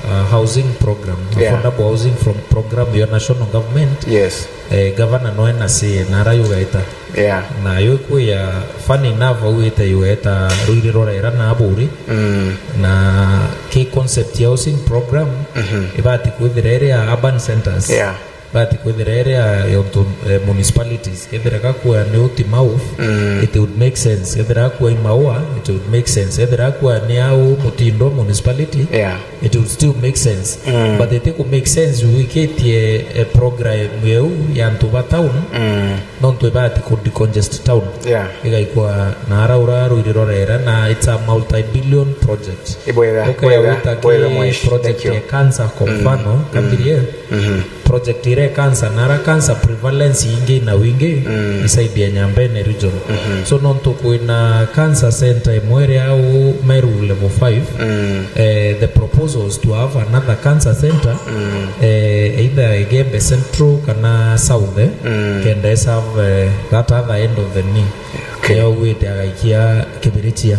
uh, housing program, yeah, affordable housing from program ya national government. Yes. Eh, gavana no ena say na ara yugaita. Yeah. Na yo ikwia, funny enough, auite yugaita ruiri rorera na aburi. Mm. Na ki concept ya housing program, mhm, ibati kwithira iri ya urban centers. Yeah. But kwithira iria yontu, eh, municipalities, kethira gakua ni Uti Mouth, it would make sense. Kethira gakua i Maua, it would make sense. Kethira gakua ni au Mutindo municipality, Yeah. it would still make sense. But iti ku make sense wikitie, eh, program yeu ya antu ba town, nontu ibati ku decongest town. Yeah. Igaikwa na ara ura ruiri rorera, na it's a multi-billion project. Ibwega, Ukaya bwega, wita bwega ki mwesh. Project Thank you. Ya cancer, kwa mfano, kambirie. Project ire cancer, na ara cancer prevalence ingi na wingi isaidi ya Nyambene region. So nontu kwina cancer center imwe iri au Meru level five, eh, the proposal is to have another cancer center, eh, either Igembe Central kana South, eh, kenda iserve, eh, that other end of the knee. Okay. Nio wite agaikia Kibirichia.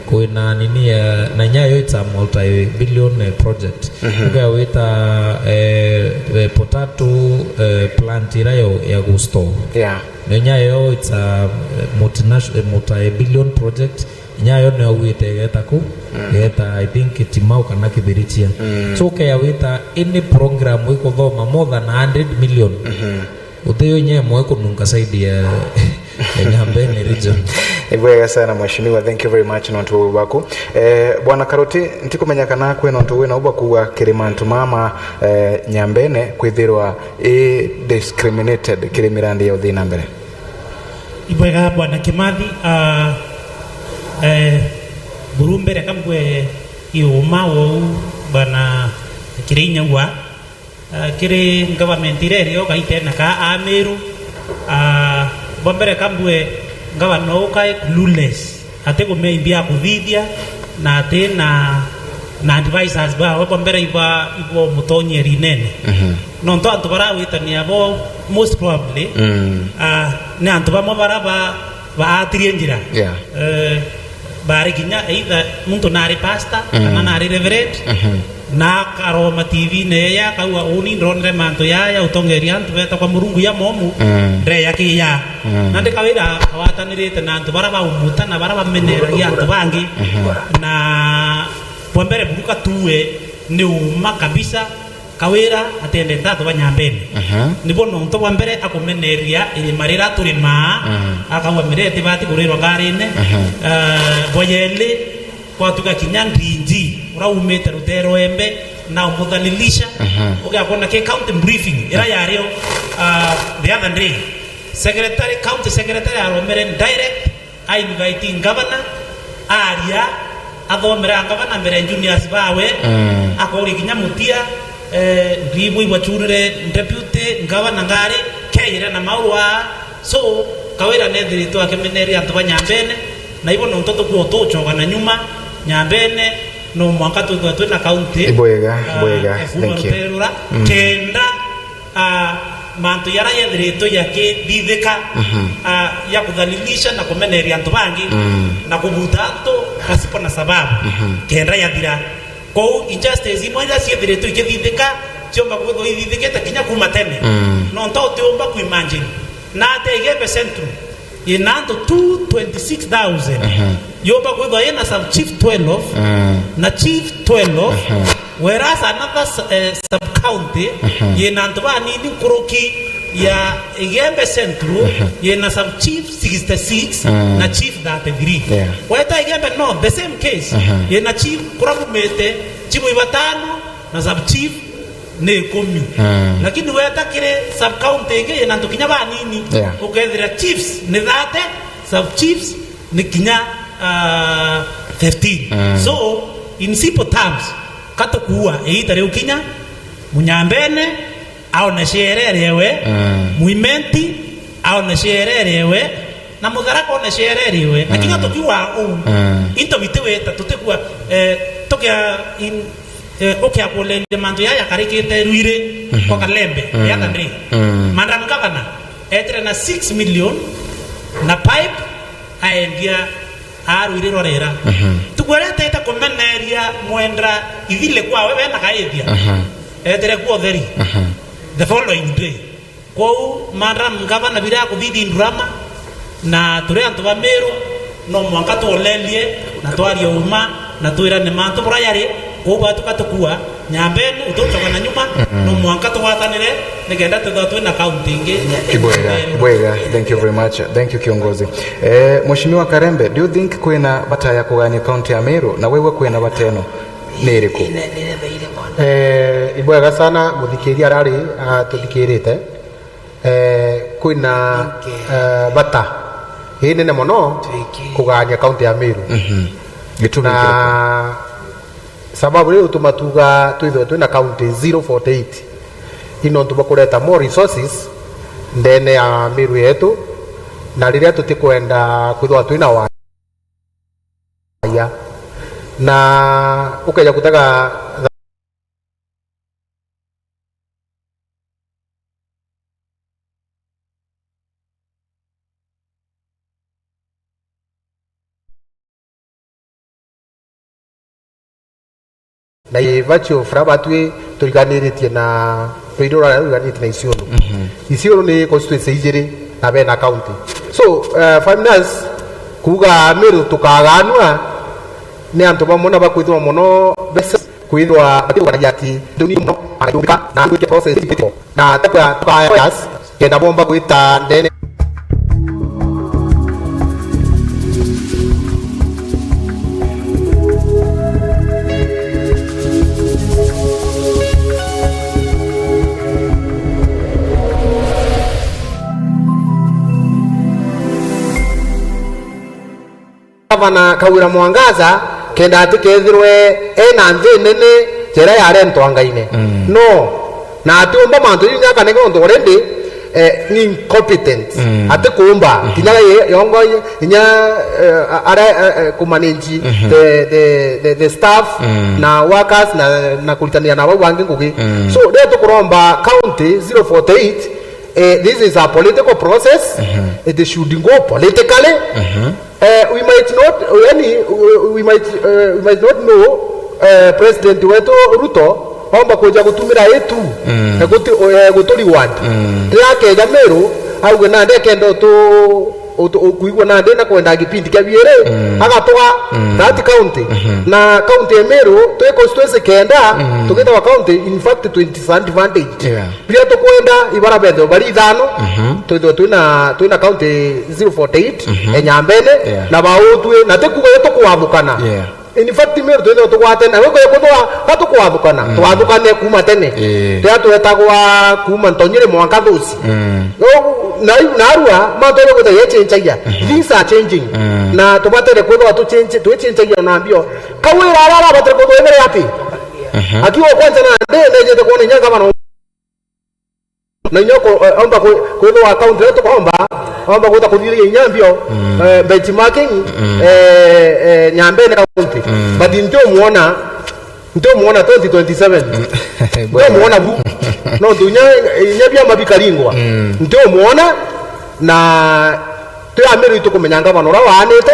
Kwina nini ya, na nyayo it's a multi-billion, eh, project. Ukea wita, eh, eh, potato, eh, plant ira yo ya gusto. Yeah. Na nyayo it's a, eh, multinational, eh, multi-billion project. Nyayo nio wite igeta ku, igeta, I think, Timau kana Kibirichia. So ukea wita any program ikuthoma more than a hundred million. Uteyo inya imwe kununka side ya, ya Nyambene region. Ni bwega sana, mheshimiwa, thank you very much nontu bwa ubu bwaku. Eh, Bwana Karoti, ntikumenya kana kwina untu wina ubu bwa kuuga kiri mantu mama, eh, Nyambene kwithirwa i discriminated kiri mirandi ya uthii na mbere? Ibwega, Bwana Kimathi, ah, eh, buru mbere kambwe iuma wou, Bwana Kirinyagua. Ah, kiri government iria iri o gaitene ka Amiru, ah, bwa mbere kambue ngavana ukae clueless, ati kumenya imbi akuthithia, na ati na, na advisors bawe bwa mbere iba, ibo mutonyeri nene. Nontu antu barawitania bo most probably, ah, ni antu bamwe bara ba, baatirie njira. Yeah. Eh, bari kinya either muntu nari pastor, kana nari reverend, na akaroma T V-ine yeye akauga, "Uni ndonere mantu yaya utongeria antu beta kwa Murungu ya momu, ndeya kiya." Na ndikawira awatanirite na antu bara baumuta na bara bameneragia antu bangi. Na bwa mbere buruka tuwe ni uma kabisa, Kawira atiendete antu ba Nyambene. Nibo nontu bwa mbere akumeneria irima rira turimaa, akauga miraa itibati kurirwa ngarine. Eh, bwa yeli, gwatuka kinya D G, ura umite rutere embe, na umuthalilisha. Ugiakwona ki county briefing, ira yario, ah, the other day, secretary, county secretary aromere direct, a invite ngavana, aria, athomere a ngavana mbere ya juniors bawe, akori kinya Mutia, eh, ndibui bwachurire deputy ngavana ngari, keire na maurwa. So, Kawira nethiritwe akimeneria antu ba Nyambene, na ibo nontu tukua tuchoka na nyuma, Nyambene, no mwanka twithwa twina county, ibwega, ah, ibwega, ya kuma thank you. Rutere rura, kenda ah, mantu yara yethiritwe yakithithika, ah, ya kuthalilisha na kumeneria antu bangi, na kubuta antu pasipo na sababu, kenda yathira. Kwou injustice imwe iria ciethiritwe ikithithika, ciomba kwithwa ithithikite kinya kuma tene. Nontu utiumba kuimagine. Na ate Igembe Central, yina antu two twenty-six thousand. Yumba kwithwa yina sub chief twelve, na chief twelve, whereas another s-, eh, sub county, yina antu banini nkuruki ya Igembe Central, yina sub chief sixty-six, na chief thirty-three. Yeah. Weta Igembe North, the same case. Yina chief, kura kumite, chief ibatano, na sub chief ni ikumi. Lakini weta kiri sub county ingi yina antu kinya banini, yeah, ukethira chiefs ni thirty, sub chiefs ni kinya, ah, fifteen. So, in simple terms, katukuua iita riu kinya Munyambene aone sherere ewe, Mwimenti aone sherere ewe, na Mutharaka one sherere iwe. Na kinya tukiuga uu, into bitiwita, tutikua, eh, tukia in, eh, ukia kuleria mantu yaya yakarikite Ruiri kwa Kalembe, the other day. Madam Governor etire na six million na pipe aendia a Ruiri rwa rera. Tukueretete kumeneria Mwendra ithile kwawe we na Kaithia. Etire kuo theri the following day. Kwou, Madam Governor, biria kuthithindurama, na turi antu ba Meru, no mwanka tuolerie, na twarie uma, na twirane mantu bura yari, kwou batuka tukua, Nyambene, utucoka na nyuma, no mwanka tugwatanire, nikenda twithwa twina kaunti ingi. Ibwega, ibwega. Thank you very much. Thank you, kiongozi. Eh, Mheshimiwa Karembe, do you think kwina bata ya kugania kaunti ya Meru, na wewe kwina bata ino ni iriku? Eh, ibwega sana, muthikiria arari, ah, tuthikirite. Eh, kwina, eh, bata inene mono kugania kaunti ya Meru. Mhm. Gitumi ni kiriku? Na sababu riu ituma tuga twithwe twina kaunti zero forty eight, i nontu bwa kureta more resources ndene ya Meru yetu, na riria tutikwenda kwithwa twina wa ya. Na ukeja kutega Naivachi of Rabatwi turiganiritie na Rwairu rwa ruriganiritie na Isiolo. Mhm. Isiolo ni constituency ijiri na bena county. So, uh, Finance kuga Meru tukaganua ni antu bamwe na bakwithwa mono besa kwithwa bakiganagia ati nduni mono anayumika na andwike process itiko. Na tukaya lawyers kenda bomba gwita ndene. Gavana Kawira Mwangaza kenda atikethirwe ena nthi nene jera yarentwa ngaine. Mm. No, na atiumba mantu jau nyakanenge untu already, eh, ni incompetent. Mm. Atikumba. Mhm. Kinya ye, yongo inya, eh, ara, eh, eh, kumanage, mhm, the, the, the, the staff, mm, na workers na, na kuritania na bau bangi ngugi. Mm. So, riria tukuromba county zero forty eight, eh, this is a political process. Mhm. It should go politically. Mhm. Eh, we might not, yani, we, we might, eh, we might not know, eh, President wetu Ruto omba kuja gutumira itu, mm, eh, gutu-, eh, gutu reward. Mm. Riria akeja Meru, auge nandi akenda utu-, utu-, kuigua nandi na kwenda gipindi kia biiri, mm, agatuga, mm, that county. Mhm. Na county ya Meru, twi constituency kenda, mm, tugitawa county, in fact, twenty disadvantage. Yeah. Biria tukwenda, ibara bethwe bari ithano, mhm, twithwe twina, twina county zero forty eight, mhm, e Nyambene, yeah, na Bautwi, na ti kuuga tukwabukana. Yeah. In fact, Meru twithwe tugwatene, na gwe kwithwa gatukwathukana, mm, twathukane kuuma tene. Eh. Tia twetagwa kuuma Ntonyiri mwanka Thusi. Mm. No, na, narua, mantu jaria gwita gechenjagia. Mhm. Things are changing. Mm. Na tubatere kwithwa tuchenje-, twichenjagia na mbio. Kawira ara arabatere kwithwa ethire ati? Mhm. Akiwa kwanza na nde, nejete kuona inya gavana Na inya ku-, eh, omba ku-, kwithwa account iria tukomba, omba gwita kuthithiria inya mbio, mm, eh, benchmarking, mm, eh, eh, Nyambene County. Mm. But ntiumuona, ntiumuona twenty twenty-seven. Mm. Ntiumuona bu. No ntu inya, inya biama bikaringwa. Mm. Ntiumuona na twi a Meru itukumenya ngavana uria waanite,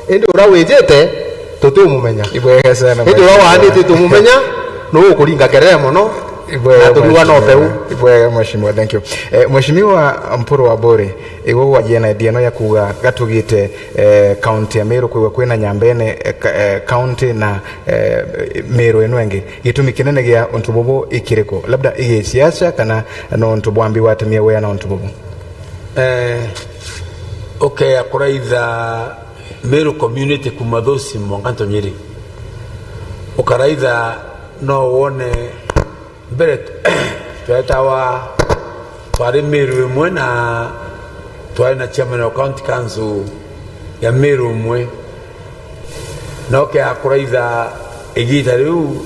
indi uria wijite tutiumumenya. Ibwega sana, indi uria mheshimiwa. Waanite tumumenya, nuu ukuringa kerere mono. Ibwega, na turua no mheshimiwa. Peu. Ibwega, mheshimiwa, thank you. Eh, mheshimiwa Mpuru Aburi, igwe gwajia na idea no ya kuuga gatugite, eh, county ya Meru kwigwa kwina Nyambene, eh, ka-, eh, county na, eh, Meru ino ingi. Gitumi kinene gia untu bubu ikiriku? Labda igi siasa kana no untu bwambi watumie wea na untu bubu? Eh, ukea kuraitha Meru community kuma Thusi mwanka Ntonyiri. Ukaraitha no wone mbere twetawa twari Meru imwe na twari na chairman wa county council ya Meru imwe. Na ukea kuraitha igita riu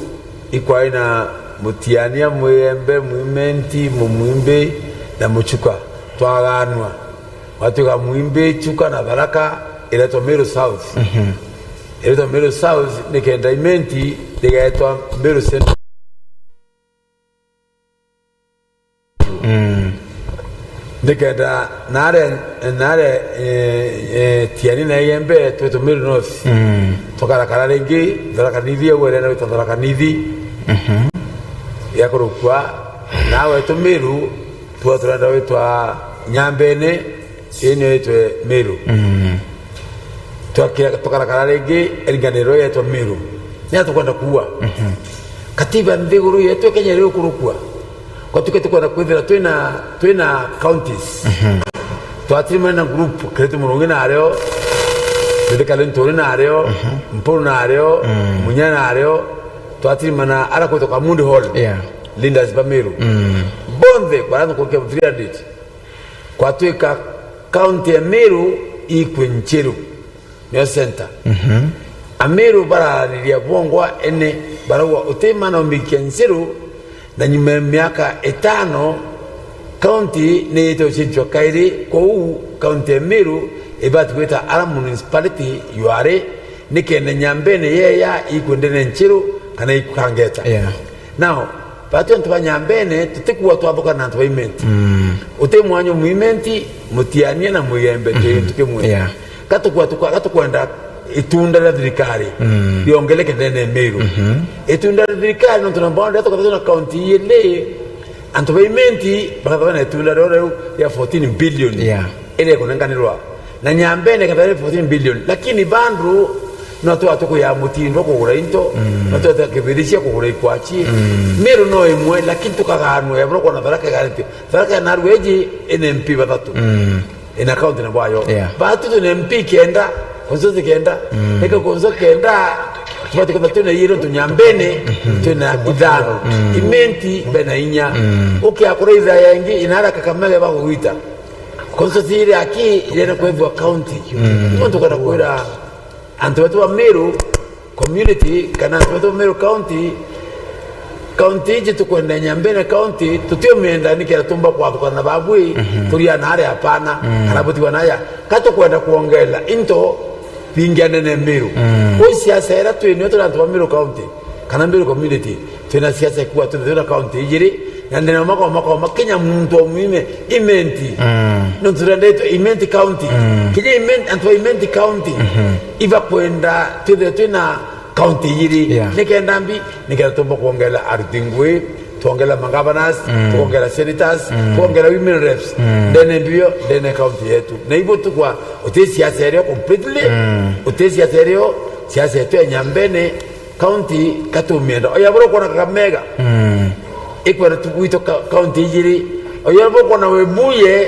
ikwari na Mutiania, Mwiembe, Mwimenti, Mumwimbi na Muchuka. Twaganua. Gwatuika Mwimbi, Chuka na Tharaka iretwa Meru South. Mhm. Iretwa Meru South nikenda Imenti rigetwa Meru Central. Mm. Nikenda nare, nare, eh, eh, Tiani na Igembe twitwa Meru North. Mm. Tukarakara ringi, Tharaka Nithi, au area na witwa Tharaka Nithi. Mhm. Yakurukua, nawe tu Meru, tuwa turenda witwa Nyambene, ii niyo itwe Meru. Mm. Twakira, tukarakara ringi, eringaniro yetwa Meru. Niyo tukwenda kuua. Mhm. Katiba nthiguru yetu ya Kenya iri ukurukua. Kwa tuke tukwenda kwithira twina, twina counties. Twatirimana na group, Kiriti Murungi nario, Kiriti Kalinturi nario, Mpuru nario, Munya nario, twatirimana ara kwitwa Kamundi Hall. Yeah. Leaders ba Meru. Bonthe, barantu kurukia three hundred. Kwatwika county ya Meru ikwe Nchiru. Nio center. Ameru barariria bongwa ene, barauga uti mana umikia Nchiru, na nyuma ya miaka itano, county ni ite ucenjua kairi, kou county ya Meru ibati gwita ara municipality yuari, nikenda Nyambene yeya ikwe ndene Nchiru kana ikangeta. Yeah. Now, batu antu ba Nyambene, tutikuwa twathukana na antu ba Imenti. Uti mwanya mu Imenti, Mutiania na Muigembe, twi gintu kimwe. Yeah. Gatukwa-, tukwa-, gatukwenda itunda ria thirikari riongereke ndene ya Meru. Itunda ria thirikari, nontu na boundary tukathatwa na county iri, antu ba Imenti bakathatwa na itunda rio riu ria fourteen billion. Yeah. Iria ikunenganirwa. Na Nyambene ikathatwa na fourteen billion. Lakini bandu no twa tukuya mutindo kugura into, no twa kibiricia kugura ikwachi. Meru no imwe, lakini tukaganwa ya bro kona Tharaka iganitio. Tharaka ya Narua iji ina M P bathatu. Ina county na bwayo. Yeah. Batu twina M P kenda, constituency kenda. Eka constituency kenda, tubati kwenda twina yiro tu Nyambene, twina ithano. Imenti bena inya. Ukia kura ithaya ingi, inara Kakamega bagugwita. Constituency iri aki, irenda kwethwa county. Muntu kana kwira antu betu ba Meru community, kana antu betu ba Meru county, county iji tukwenda Nyambene county, tutiumienda nikenda tumba kwathukana na babui, turiana aria apana, kana butigwa naya. Ka tukwenda kuongerera into bingi anene Meru. Kwi siasa ira twi nio turi antu ba Meru county, kana Meru community, twina siasa ikua twina county ijiri, na ndene makoma makoma kinya muntu omwime Imenti. Nontu turendetwe Imenti county. Kinya Imenti, antu ba Imenti county ibakwenda twithire twina county ijiri. Yeah. Nikenda mbi, nikenda tumba kuongerera aruti ngui, tuongerera ma governors, tuongerera senators, tuongerera women reps. Ndene mbio, ndene county yetu. Na ibo tukwa, uti siasa irio completely, uti siasa irio, siasa yetu ya Nyambene, county katumienda. Oya bro kona Kakamega. Ikwenda tu-, gwitũ ka-, county ijiri. Oyo bukwona Webuye,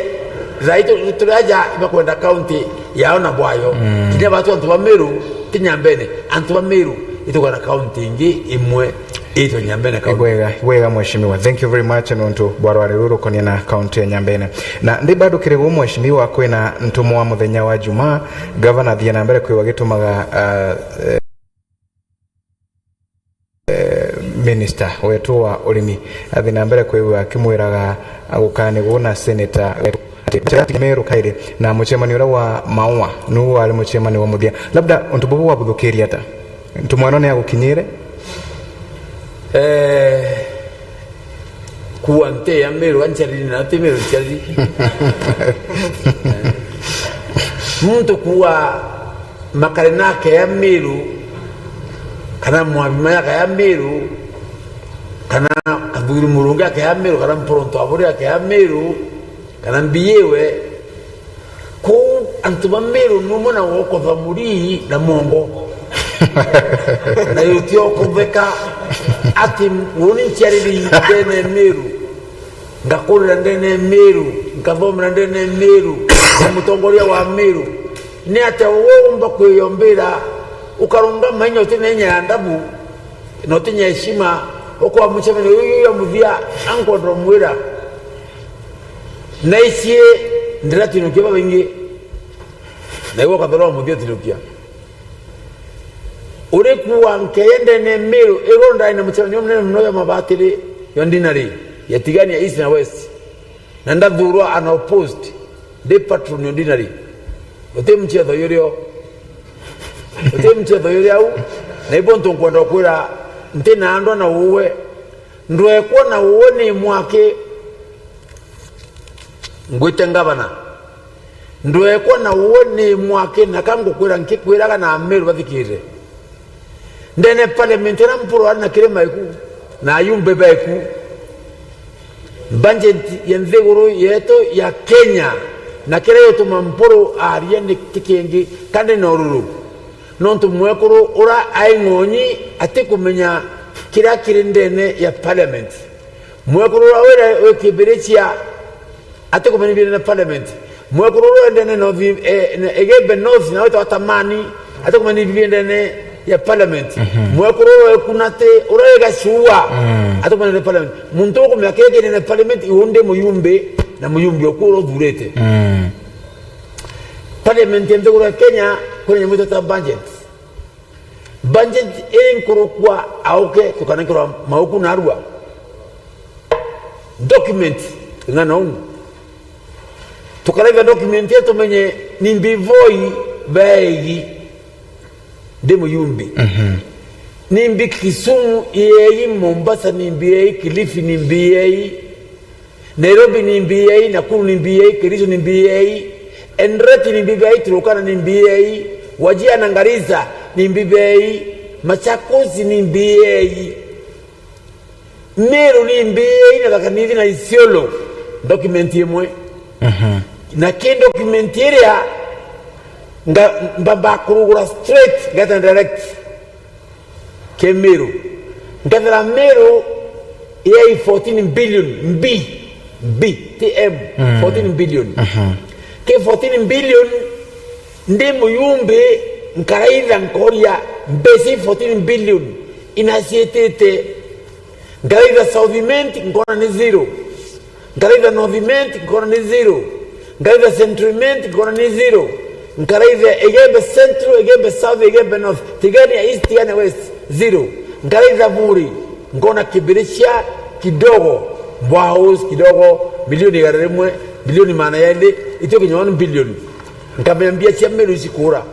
thai tu-, turi aja ibakwenda county yao na bwayo. Kinya batu antu ba Meru, ti Nyambene, antu ba Meru, itukwenda county ingi imwe, itwe Nyambene county. Igwega, igwega mheshimiwa. Thank you very much nontu bwa rwari ruru rukonia na county ya Nyambene. Na ndi bado kiri gu mheshimiwa, kwina ntumwa muthenya wa Jumaa, gavana athie na mbere kwiwa gitumaga, ah, eh, eh, minister wetu wa urimi athi na mbere kwigua akimwiraga agukani gu na senator wetu ati njira ati Meru kairi na mucemanio uria wa Maua nu wari mucemanio wa muthia. Labda untu bubu wabuthukiria ata? Ntumwa ino ni agukinyire? Eh, Kuwa nti ya Meru anciariri na ti Meru anciariri. Muntu kuwa makare nake ya Meru, kana mwabima yaka ya Meru, kana kathuri murungi ake ya Meru, kana mporonto aburi ake ya Meru, kana mbiyiwe, Kuu antu ba Meru numwe na wokotha murii na mongo. Na yutiokotheka ati uni nciariri ndene Meru, ngakurira ndene Meru, nkathomera ndene Meru, na mutongoria wa Meru. Ni atia uwe umba kwiyombira, ukarungama inya uti na inya ya ndabu, na uti na heshima, ukwa mucemanio uyu ya muthia, ankwenda umwira, na ici ndira tinukia babaingi, na iwe ukathora wa muthia tinukia. Uri kuwa nkeye ndene Meru, igo ndai na mucemanio munene muno ya mabatiri ya ordinary, ya Tigania East na West. Na ndathurwa unopposed, ndi patron ordinary. Uti mchetho yurio. Uti mchetho yurio au. Na ibo ntu nkwenda kwira, nti na andwa na uwe. Ndwekwa na uwe ni mwaki. Ngwite ngavana. Ndwekwa na uwe ni mwaki, na ka ngukwira nkikwiraga na Ameru bathikirire. Ndene parliament ira Mpuru ari na kirima iku, na ayumbe beku. Budget ya nthiguru yetu ya Kenya, na kiria gituma Mpuru aria ni ti kingi, kandi na ururu. Nontu mwekuru ura ai ng'onyi atikumenya Kiria kiri ndene ya parliament. Mwekuru uria wira wi Kibirichia atikumenya bibi ndene ya parliament. Mwekuru uria wi ndene North, eh, Igembe North, na witwa Tamani, atikumenya bibi ndene ya parliament. Mhm. Mwekuru uria wi Kunati, uria wi Gachua, mm, atikumenya ndene ya parliament. Muntu ukumenya kiri ndene ya parliament, iu ndi muyumbi, na muyumbi uku uria uthurite. Mm. Parliament ya nthiguru ya Kenya, kwina nyamu itwita budget. Budget iri nkurukwa auke, tukanenkerwa mauku narua. Document, ng'ana uu. Tukaraitha document iyo tumenye nimbi Voi baegi ndi muyumbi. Mhm. Nimbi Kisumu iei, Mombasa nimbi iei, Kilifi nimbi iei. Nairobi nimbi iei, Nakuru nimbi iei, Kericho nimbi iei, Eldoret nimbi iei, Turkana nimbi iei, Wajir na Garissa nimbi iei, Machakos nimbi iei, Meru nimbi iei, na Tharaka Nithi na Isiolo, document imwe. Mhm. Na ki document iria nga-, mbamba kurugura straight, ngeta direct. Ki Meru. Nkethira Meru yai fourteen billion, mbi, mbi, ti M, mm, fourteen billion. Mhm. Ki fourteen billion, ndi muyumbi, nkaraitha nkoria mbeca i fourteen billion inaciitite. Nkaraitha South Imenti, nkona ni zero. Nkaraitha North Imenti, nkona ni zero. Nkaraitha Central Imenti, nkona ni zero. Nkaraitha Igembe Central, Igembe South, Igembe North, Tigania East, Tigania West, zero. Nkaraitha Buri, nkona Kibirichia kidogo, Mbwaus kidogo, milioni igana rimwe, milioni magana jairi, itio kinya one billion. Nkamenya mbia cia Meru icikura.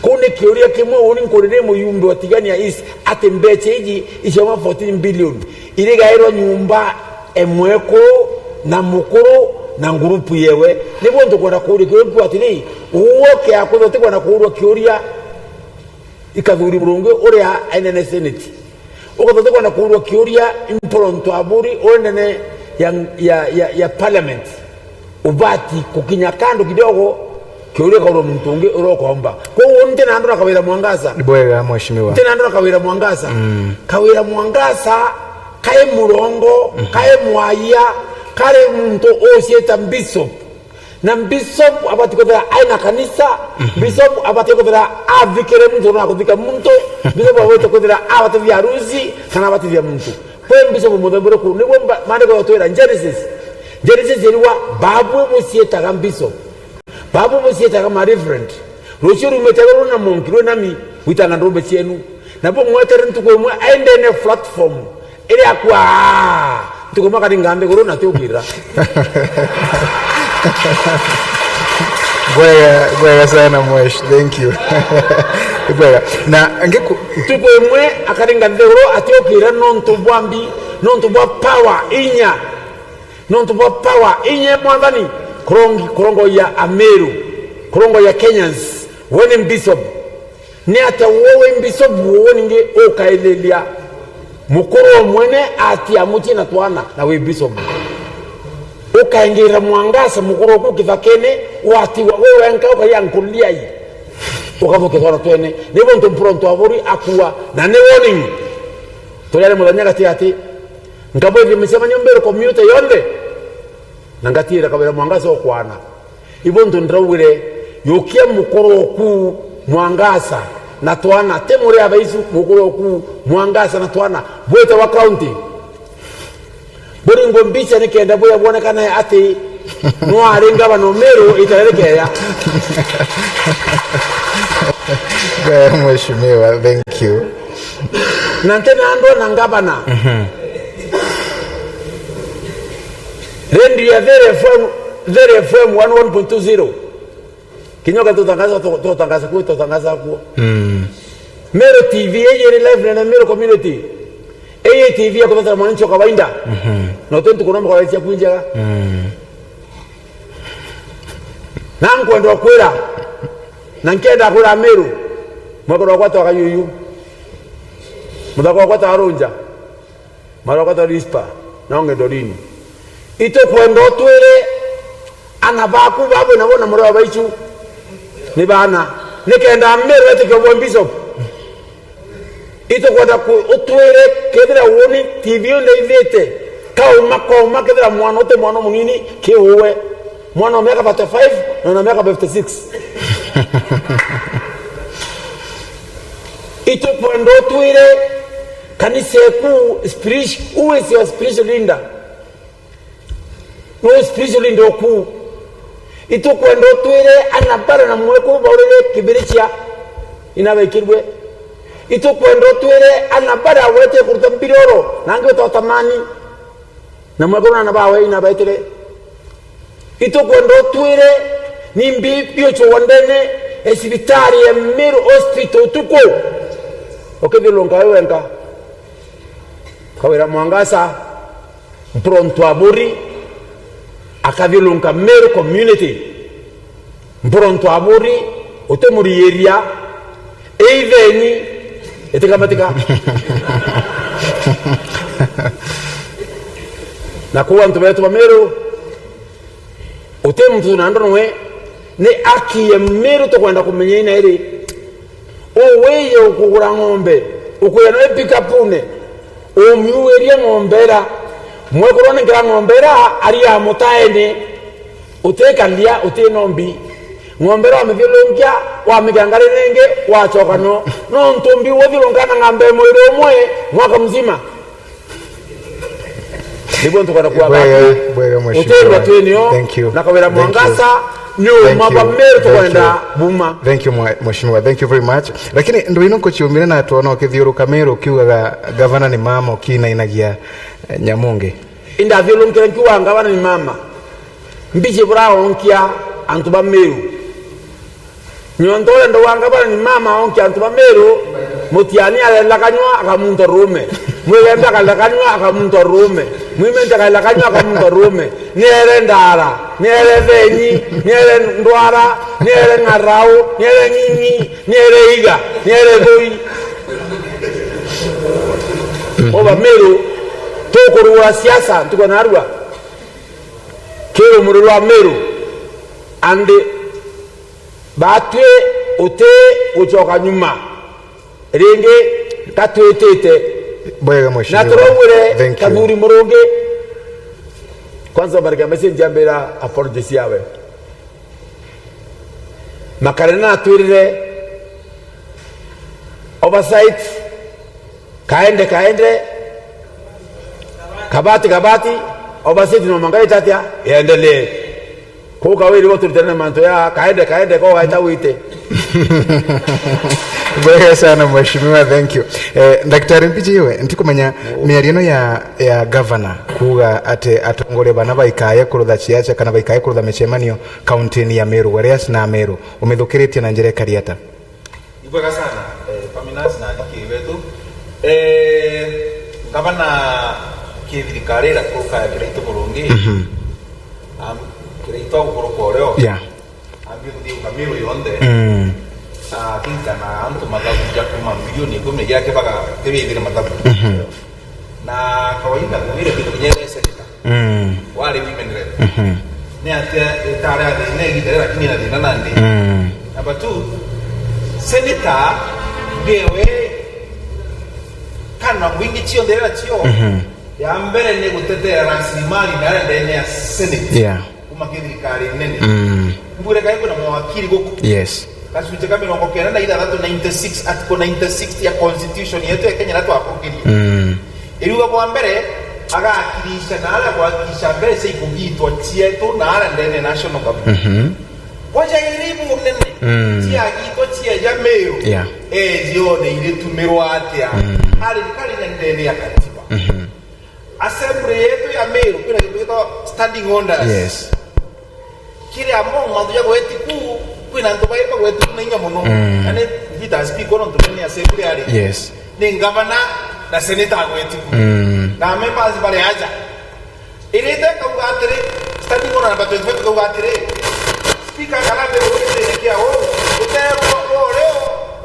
Kuu ni kiuria kimwe, uni nkuri ndi muyumbi wa Tigania East, ati mbecha iji iciauma fourteen billion irigairwa nyumba emwe kuu na mukuru na ngurupu yewe? Nibwo ntukwenda kuuria kiuria kiu atiri, uwe ukiaga kwithirwa utikwenda kuurua kiuria ikathuri Murungi uria ainene seneti. Ukethirwa utikwenda kuurua kiuria Mpuru Ntwaburi uri ndene ya, ya, ya, ya parliament, ubati kukinya kando kidogo, kiuria kaurwa muntu ungi uria ukomba. Kwou nti na andu na Kawira Mwangaza. Ni bwega, mheshimiwa. Nti na andu na Kawira Mwangaza. Mm. Kawira Mwangaza kai murongo, mhm, kai mwaya, kari muntu uciita bishop. Na bishop abati kwithira aina kanisa, mhm, bishop abati kwithira athikire muntu na kuthika muntu, bishop abati kwithira abatithia arusi, kana abatithia muntu. Kwi bishop muthemba uriku? Niguo mba-, maandiko yatwira Genesis. Genesis irigwa, babu buciitaga bishop. Babu buciitaga ma reverend. Rucio rumite ruru na monki rwi nami gwitanga ndurume cienu. Nabo mwetere ntuku imwe aendene platform. Iri akua, aa, ntuku imwe akaringa nthiguru na tiukirira. Bwega, bwega sana, mwesh. Thank you. Bwega. Na ngiku- ntuku imwe akaringa nthiguru atiukirira nontu bwa mbi, nontu bwa power, inya. Nontu bwa power, inya mwathani, kurongi-, kurongoia Ameru, kurongoia Kenyans. We ni bishop. Ni atia we wi bishop, we ningi ukaililia mukuru o mwene atia mucii na twana na wi bishop? Ukaingira Mwangaza mukuru oku kithakene, watiwa we wenka, ukaria nkuliai, ukathukia twana twene. Nibo ntu Mpuru Ntwaburi akua, na ni warning. Turiari muthenya gati gati, nkabwithia micemanio Meru community yonthe, na ngatiira Kawira Mwangaza ukwana. Ibo ntu ndiraugire, yukia mukuru oku Mwangaza na twana, ti muri abaicu, mukuru oku Mwangaza na twana, bwite wa county. Buringwe mbicha nikenda bwia bwonekane ati nwari ngavana o Meru itare rikeya. Bwega, mheshimiwa, thank you. Na nti na andu na ngavana. Mhm. Radio ya Thiri F M, Thiri F M one one point two zero. Kinyoka tutangaza, tu-, tutangaza kuo, tutangaza kuo. Mm. Meru T V, yeye iri live na Meru community. Eye T V ya kuthatira mwananchi wa kawaida. Mhm. Na utentu kuna mkora cia kunjaga. Mm. Na nkwenda kwira, na nkenda kwira Meru, mwekoro wakwa twa Kayuyu, muthaka wakwa twa Runja, mara wakwa twa Rispa, na onge Dorini. Itukwenda utwire ana baku babwe nabo na muri wa baichu ni bana. Nikenda Meru etikia bwa bishop. Itukwenda ku-, utwire kethira uuni T V undeithite, kauma, kauma, kethira mwana uti mwana munini, kiuwe. Mwana wa miaka thirty-five na na miaka fifty-six. Itukwenda utwire kanisa eku, spiritu-, who is your spiritual leader? No spiritually ndoku. Itukwenda utwire ana bara na mwekuru baurire kibirichia inabaikirwe. Itukwenda utwire ana bara wete kuruta mbiroro, nangi utotamani. Na mwekuru na ana bawe inabaitire. Itukwenda utwire ni mbi biuchwa ndene e cibitari ya Meru Hospital utuku. Ukithiurunka we wenka. Kawira Mwangaza, Mpuro Ntwaburi akathiurunka Meru community. Mpuro Ntwaburi utimuriiria, eithenyi itikamatika. Na kuu antu betu ba Meru, uti muntu na ndonwe, ni aki ya Meru tukwenda kumenya ina iri. Uwije ukugura ng'ombe, ukwira nawe pikapune, umiuirie ng'ombe ira. Mwekuru ni nkira ng'ombe ira ari ya mutaene, utikaria, uti nombi. Ng'ombe ira wamithiurunkia, wamikira ngari ningi, wachoka no. Nontu mbi uthiurunka na ng'ombe mwiri umwe mwaka mzima. Niguo ntukwenda kuaga. Bwega, bwega, mheshimiwa. Utethwa twinio. Thank you. Na Kawira Mwangaza, ni uma ba Meru tukwenda buma. Thank you, mwe-, mheshimiwa. Thank you very much. Lakini ndu ino nkuciumire na twona ukithiuruka Meru ukiugaga gavana ni mama ukinainagia, eh, Nyamungi. Indathiurunkire nkiuga gavana ni mama. Mbiji buraonkia antu ba Meru. Nontu uria ndauga ngavana ni mama onkia antu ba Meru, Mutiani arela kanyua akamunta ruume. Mwigembe akarela kanyua akamunta ruume. Mwimenti akarela kanyua akamunta ruume. Niere ndara, niere thenyi, niere ndwara, niere ng'arau, niere ng'ing'i, niere iga, niere thui. Oba Meru, tukurugura siasa ntuku narua. Ki rumuri rwa Meru, andi Batwi uti gucoka nyuma ringi, katwitite. Bwega, mheshimiwa. Na turaugire Kathuri Murungi. Kwanza, Barika Message ambira apologies yawe. Makarena atwirire oversight, kaende, kaende, kabati, kabati, oversight no mangarite atia, yendelee. Kuka wiri uturutane na mantu ya kaende, kaende, ko gaita wite. Bwega sana, mheshimiwa, thank you. Eh, Daktari Mpiji, iwe, ntikumenya miario ino ya, ya governor kuuga ati atongoria bana baikaye kurutha ciaca kana baikaye kurutha micemanio kaunti-ini ya Meru, Warias na Meru, umithukiritie na njira ikari ata? Ni bwega sana, eh, Paminas na athikiri betu. Eh, ngavana ki thirikari ira kuruka ya Kiraitu Murungi. Mhm. Am, Kiraitu agukuruka urio. Yeah. Ambie kuthii ukamiru yonthe. Mm. Ah, akirikana antu mathabu ja kuma milioni ikumi ja kibaga kibithire mathabu. Mhm. Na kawaida kuwire kintu kinyerete. Mm. Wari women rep. Mhm. Ni atia itari a thina igita riri, lakini ina thina nandi? Mm. Number two, senator ndewe kana mbwingi cionthe rira cio. Mhm. Ya mbere ni gutetera rasilimali na aria ndene ya senate. Yeah. Kuma ki thirikari nene. Mm. Mbwire kai kuna mawakili guku. Yes. Gacunjĩ ka mĩrongo kenda na ithathatũ, ninety-six, article ninety-six ya constitution yetu ya Kenya na twakurukirie. Mm. Iriuga bwa mbere, agakirisha na aria gwakirisha mbeca ikugitwa cietu na aria ndene national government. Mhm. Boja iribu nene, mm, ciagitwa cieja Meru. Yeah. Ejione iritumirwa atia? Mm. Ari kari na ndene ya katiba. Mhm. Assembly yetu ya Meru, kwina kintu gitwa standing orders. Yes. Kiri among mantu ja gweti ku, kwina antu bairi bagweti ku na inya mono. Mm. Ane Peter speak ono ntu ni assembly ari. Yes. Ni ngavana na senator agweti ku. Mm. Na members bari aja. Irite kauga atiri, standing order number twenty-five kauga atiri, speaker kana Meru gitine kia u, uterwa urio,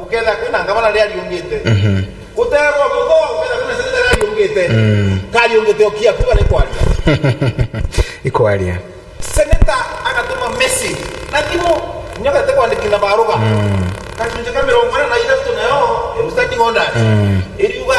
uketha kwina ngavana ri ariungite. Mhm. Guterwa mutho, uketha kwina senator ri ariungite. Mm. Kariungite okia kuga ni kwaria. Ikwaria. Senator agatuma message na thimu, nyoka te kwandikira na baruga. Mm. Gacunjĩ ka mĩrongo ĩna na ithatũ nayo, eh, standing orders. Mm. Iriuga,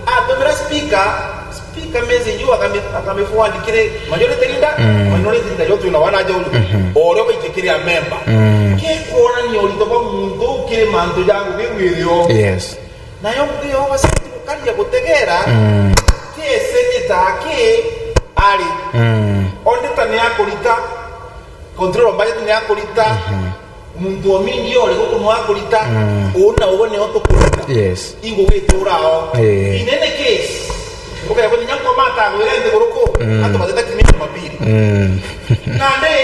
atumira speaker, speaker message iu akami-, akamiforward kiri majority leader, mm, minority leader yo twina wana jau. Mhm. O uria baikie kiri a member. Mm. Ke kuonania urito bwa muntu uu kiri mantu ja ngugi iu iri o. Yes. Nayo ngugi ya oversight gukaria gutegera, mm, ti senator aki ari. Mm. Auditor ni akurita, control of budget ni akurita, mhm, muntu o mingi ori guku no akurita, mm, uu na uu nio tukurita. Yes. Ingugi itura o. Eh. In any case, ukaya kuthi nyanko mata gwira nthiguru ku, mm, antu bateta kimenya mapiri. Mm. Nandi,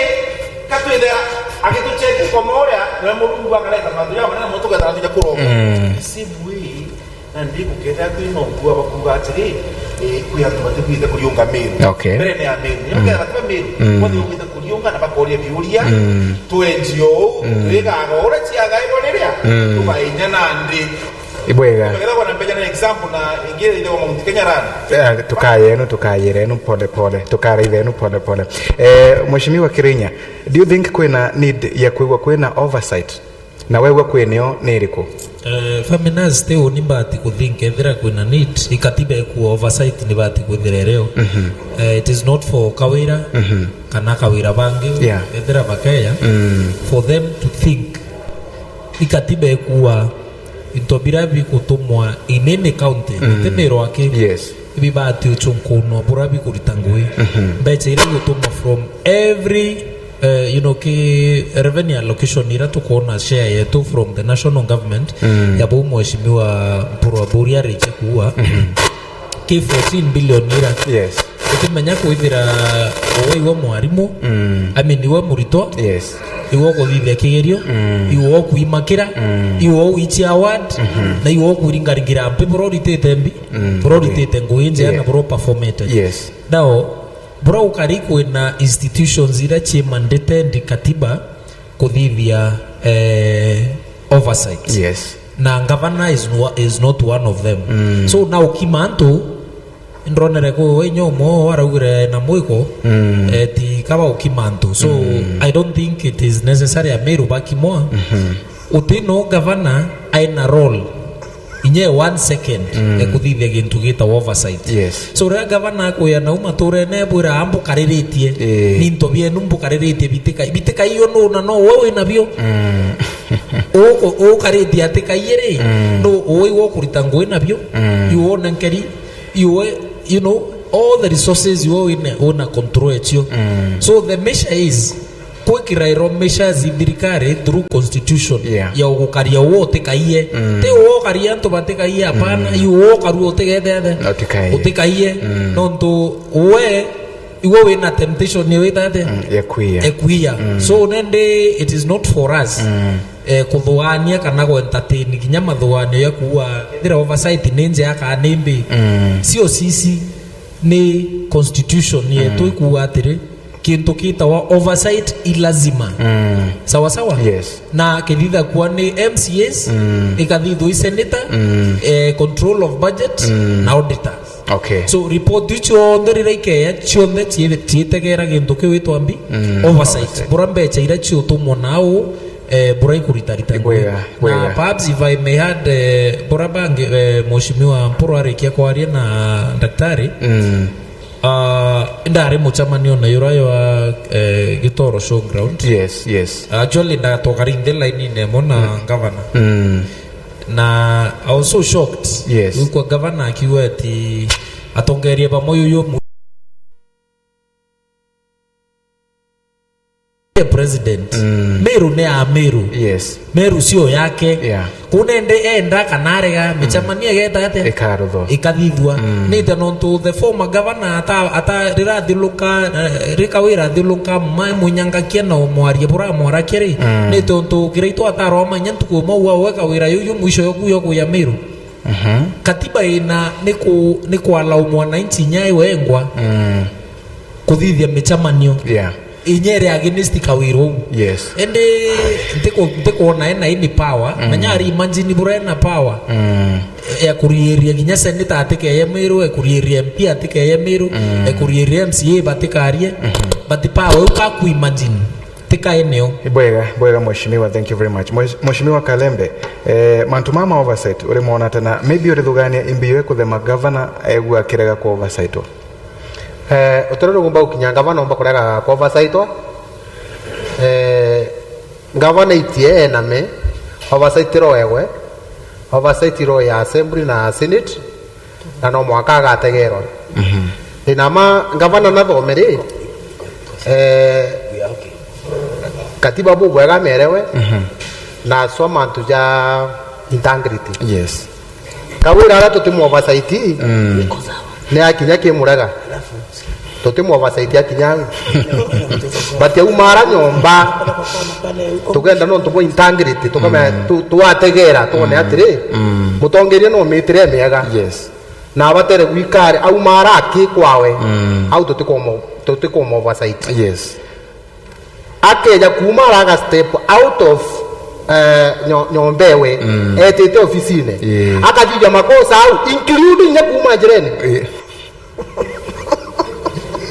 katwithira, agitucheki kwa moria, na Murungu akareta mantu ja manene, muntu kethira tuja kuroga. Mm. The same way, nandi gukethira twina untu wa bakuuga atiri, eh, kwi antu batibwite kuriunga Meru. Okay. Mbere ni a Meru. Ni, mm, bakethira batiba Meru, mm, kwani bwite kuriunga na bakoria biuria, mm, twenji uu, mm, twigaga uria ciaga ibo riria, mm, tugainya nandi. Ibwega. Tukethira bwana mbeja na example na ingi ithagwa Mount Kenya Run. Eh, tukayenu, tukayirenu pole pole, tukaraithenu pole pole. Eh, Mheshimiwa Kirinya, do you think kwina need ya kwigua kwina oversight? Na wegua kwinio ni iriku? Eh, Faminas, ti uni mbati kuthink ethira kwina need, ikatiba ikuwa oversight ni bati kwithira irio. Mhm. Eh, it is not for Kawira, mhm, kana Kawira bangi, yeah, ethira bakeya, mm, for them to think ikatiba ikuwa into bira bigutumwa in any county, mm, ti Meru aki. Yes. Ibi bati uchunkunwa bura bikurita ngui. Mhm. Mbecha iria igutumwa from every, eh, you know, ki revenue allocation iria tukwona share yetu from the national government, mm, ya bau Mheshimiwa Mpuru Aburi arikia kuua. Mhm. Ki fourteen billion ira. Yes. Ukimenya kwithira uwe iwe mwarimu, mm, I mean, iwe muritwa, yes, iwe ukuthithia kigerio, mm, iwe ukuimakira, mm, iwe uichia award, mhm, na iwe ukuringaringira mpi bura uritite mbi, mm, bura uritite ngui njega, yeah, na bura uperformete. Yes. Now, bura ukari kwina institutions ira cia mandated katiba kuthithia, eh, oversight. Yes. Na governor is, no, is not one of them. Mm. So now ukima antu, ndronere ku we nyomo araugire na mwiko, mm, eh, ti kaba ukima antu. So, mm, I don't think it is necessary Ameru bakimwa. Mhm. Uti no governor aina role inye one second, mm, ya kuthithia gintu gitawa oversight. Yes. So, riria governor akwira nau maturene bwira ambukariritie, eh, ni into bienu mbukariritie bitika, bitika iyo nu na no we wina bio. Mm. Uko-, ukaritie atika iye ri, mm, nu uwe iwe ukurita ngui nabio, mm, iwe una nkeri, iwe, you know, all the resources iwe wina, una control ecio. Mm. So the measure is, kwikira iro measures i thirikari through constitution, yeah, ya ugukaria uwe utikaie. Mm. Ti uwe ukaria antu batikaie, hapana, mm, iwe uwe ukarua utigethethe. Utikaie. Utikaie. Mm. Nontu uwe, iwe wina temptation ni wita atia? Mm, ya kuia. Ekuia. Mm. So nende it is not for us, mm, eh, kuthugaania kana gu entertain kinya mathuganio ya kuuga kethira oversight ni njega kana ni mbi. Mm. Sio sisi, ni constitution yetu, mm, ikuuga atiri, kintu kitawa oversight i lazima. Mm. Sawa sawa? Yes. Na kithithagua ni M C As, mm, ikathithua i senator, mm, eh, control of budget, mm, na auditor. Okay. So, report iu cionthe riria ikeya, cionthe cii-, ciitegera gintu kiu itwa mbi, mm, oversight. Oversight. Bura mbecha iria ciutumwa nau, eh, bura ikuritarita ngui. Ibwega, na ibwega. Perhaps if I may add, eh, bura bangi, eh, Mheshimiwa Mpuru arikia kwaria na daktari, mm, ah, ndari mucemanio na yura ywa, eh, Gitoro Showground. Yes, yes. Actually, ndatwakari nthi line-ini imwe na, mm, governor. Mm. Na I was so shocked. Yes. Gwikwa governor akiuga ati atongeria bamwe yuyu mu-, president. Mm. Meru ni ya Meru. Yes. Meru sio yake. Yeah. Kunende enda kana arega, mm, micemanio igeta atia? Ikaruthwa. Ikathithua. Mm. Nite nontu the former governor ata, ata rirathiuruka, eh, rika wirathiuruka, mai munyangakia na umwarie bura mwarakia ri. Mm. Nite untu kiraitu ataroma inya ntuku imwe uga weka wira yuyu mwisho yoku yoku ya Meru. Mhm. Katiba ina ni ku-, ni kwallow mwananchi inya iwe engwa, mm, kuthithia micemanio. Yeah. Inya iri against kawira uu. Yes. Indi ntiku-, ntikwona ena any power. Mm. Menya ari imagine bura ena power. Mm. Ya kuriiria kinya senator atikeye Meru, ya kuriiria M P atikeye Meru, mm, ya kuriiria M C A batikarie. Mhm. But power iu kaku imagine. Ti Kae nio. Bwega, bwega, Mheshimiwa, thank you very much. Mheshimiwa Kalembe, eh, mantu mama oversight, uri mwona tena, maybe uri thugania imbiwe kuthema governor, egua kirega ku oversight? Eh, utero rugumba gukinya ngavana omba kurega ku oversight. Eh, ngavana itie ename, oversight roegwe, oversight ro ya assembly na senate, na no mwaka agategerwa. Mhm. Inama ngavana nathome ri, eh, katiba bubwega merewe, mhm, na aswa mantu ja integrity. Yes. Kawira aria tutimu oversight, mm, ni akinya kimurega. Tutimu oversight akinya au. But aumara nyomba, tukenda nontu bwa integrity, tukame-, mm, tu-, twategera, tuone, mm, atiri, mm, mutongeria no mitire miega. Yes. Na abatere gwikare, aumara aki kwawe, mm, au tutikumu-, tutikumu oversight. Yes. Akeja kuuma araga step out of, eh, nyo-, nyomba ewe, mm, etite ofisine. Yeah. Akathithia makosa au, including nya kuuma njirene. Yeah.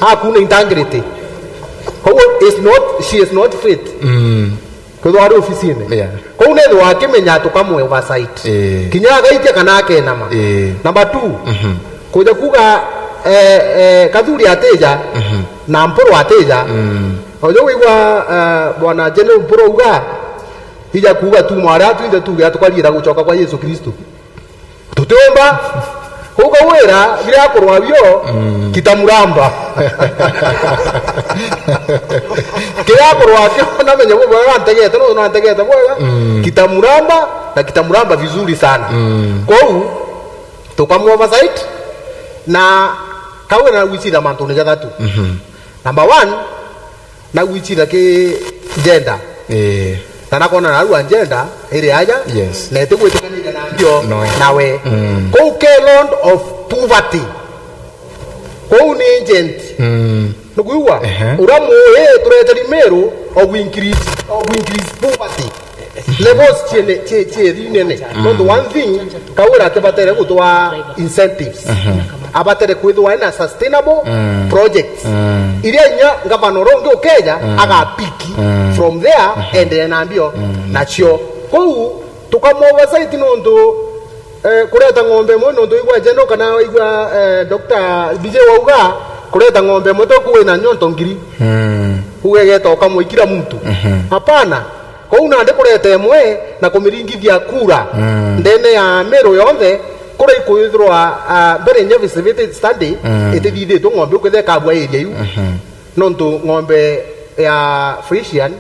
Hakuna integrity. Koguo is not, she is not fit. Mm. Kwithwa ari ofisine. Yeah. Kou nethwa akimenya tukamwe oversight. Eh. Kinya agaitia kana akenama. Eh. Number two, mhm, kuja kuga, eh, eh, Kathuri atija, mhm, na Mpuru atija. Mm. Ojo wigua, eh, bwana General Mpuru uga, ija kuga tu mwari atu inthe tuge atukarira gucoka kwa Yesu Kristo. Tutiumba. Kou kawira, biria akorwa bio, mm, kitamuramba. Kiria akorwa kio, namenye bubwega nantegete, no nantegete bwega. Mm. Kitamuramba, na kitamuramba vizuri sana. Mm. Kou, tukamu oversight, na kawira na gwicitha mantune jathatu. Mhm. Number one, na gwicitha ki gender. Eh. Na nakona narua gender iri aja, yes, na itigwitikaniria na mbio, no, nawe. Mm. Kou ke land of poverty. Kou ni agent. Mm. Nukwigua? Ehe. Uria mui tureteri Meru of increase, of increase poverty. Levels ciene, cie, cie thinene. Mm. Nontu one thing, Kawira atibatere gutwa incentives. Mhm. Abatere kwithwa ena sustainable, mm, projects. Mm. Iria inya ngavana uria ungi ukeja, mm, agapiki, mm, from there, mhm, endelee na mbio, mm, nacio. Kou, tukamu oversight nontu, eh, kureta ng'ombe imwe nontu igwa Jeno kana igwa, eh, Doctor B J wauga, kureta ng'ombe imwe toku wina nyonto ngiri. Mm. Ugegeta ukamwe kila mtu. Mhm. Hapana. Kou nandi kureta imwe na kumiringithia kura, mm, ndene ya Meru yonthe, kuria ikwithirwa, ah, mbere inya feasibility study, mm, itithithitwe ng'ombe ukwithira ikabua area iu. Mhm. Nontu ng'ombe ya Frisian,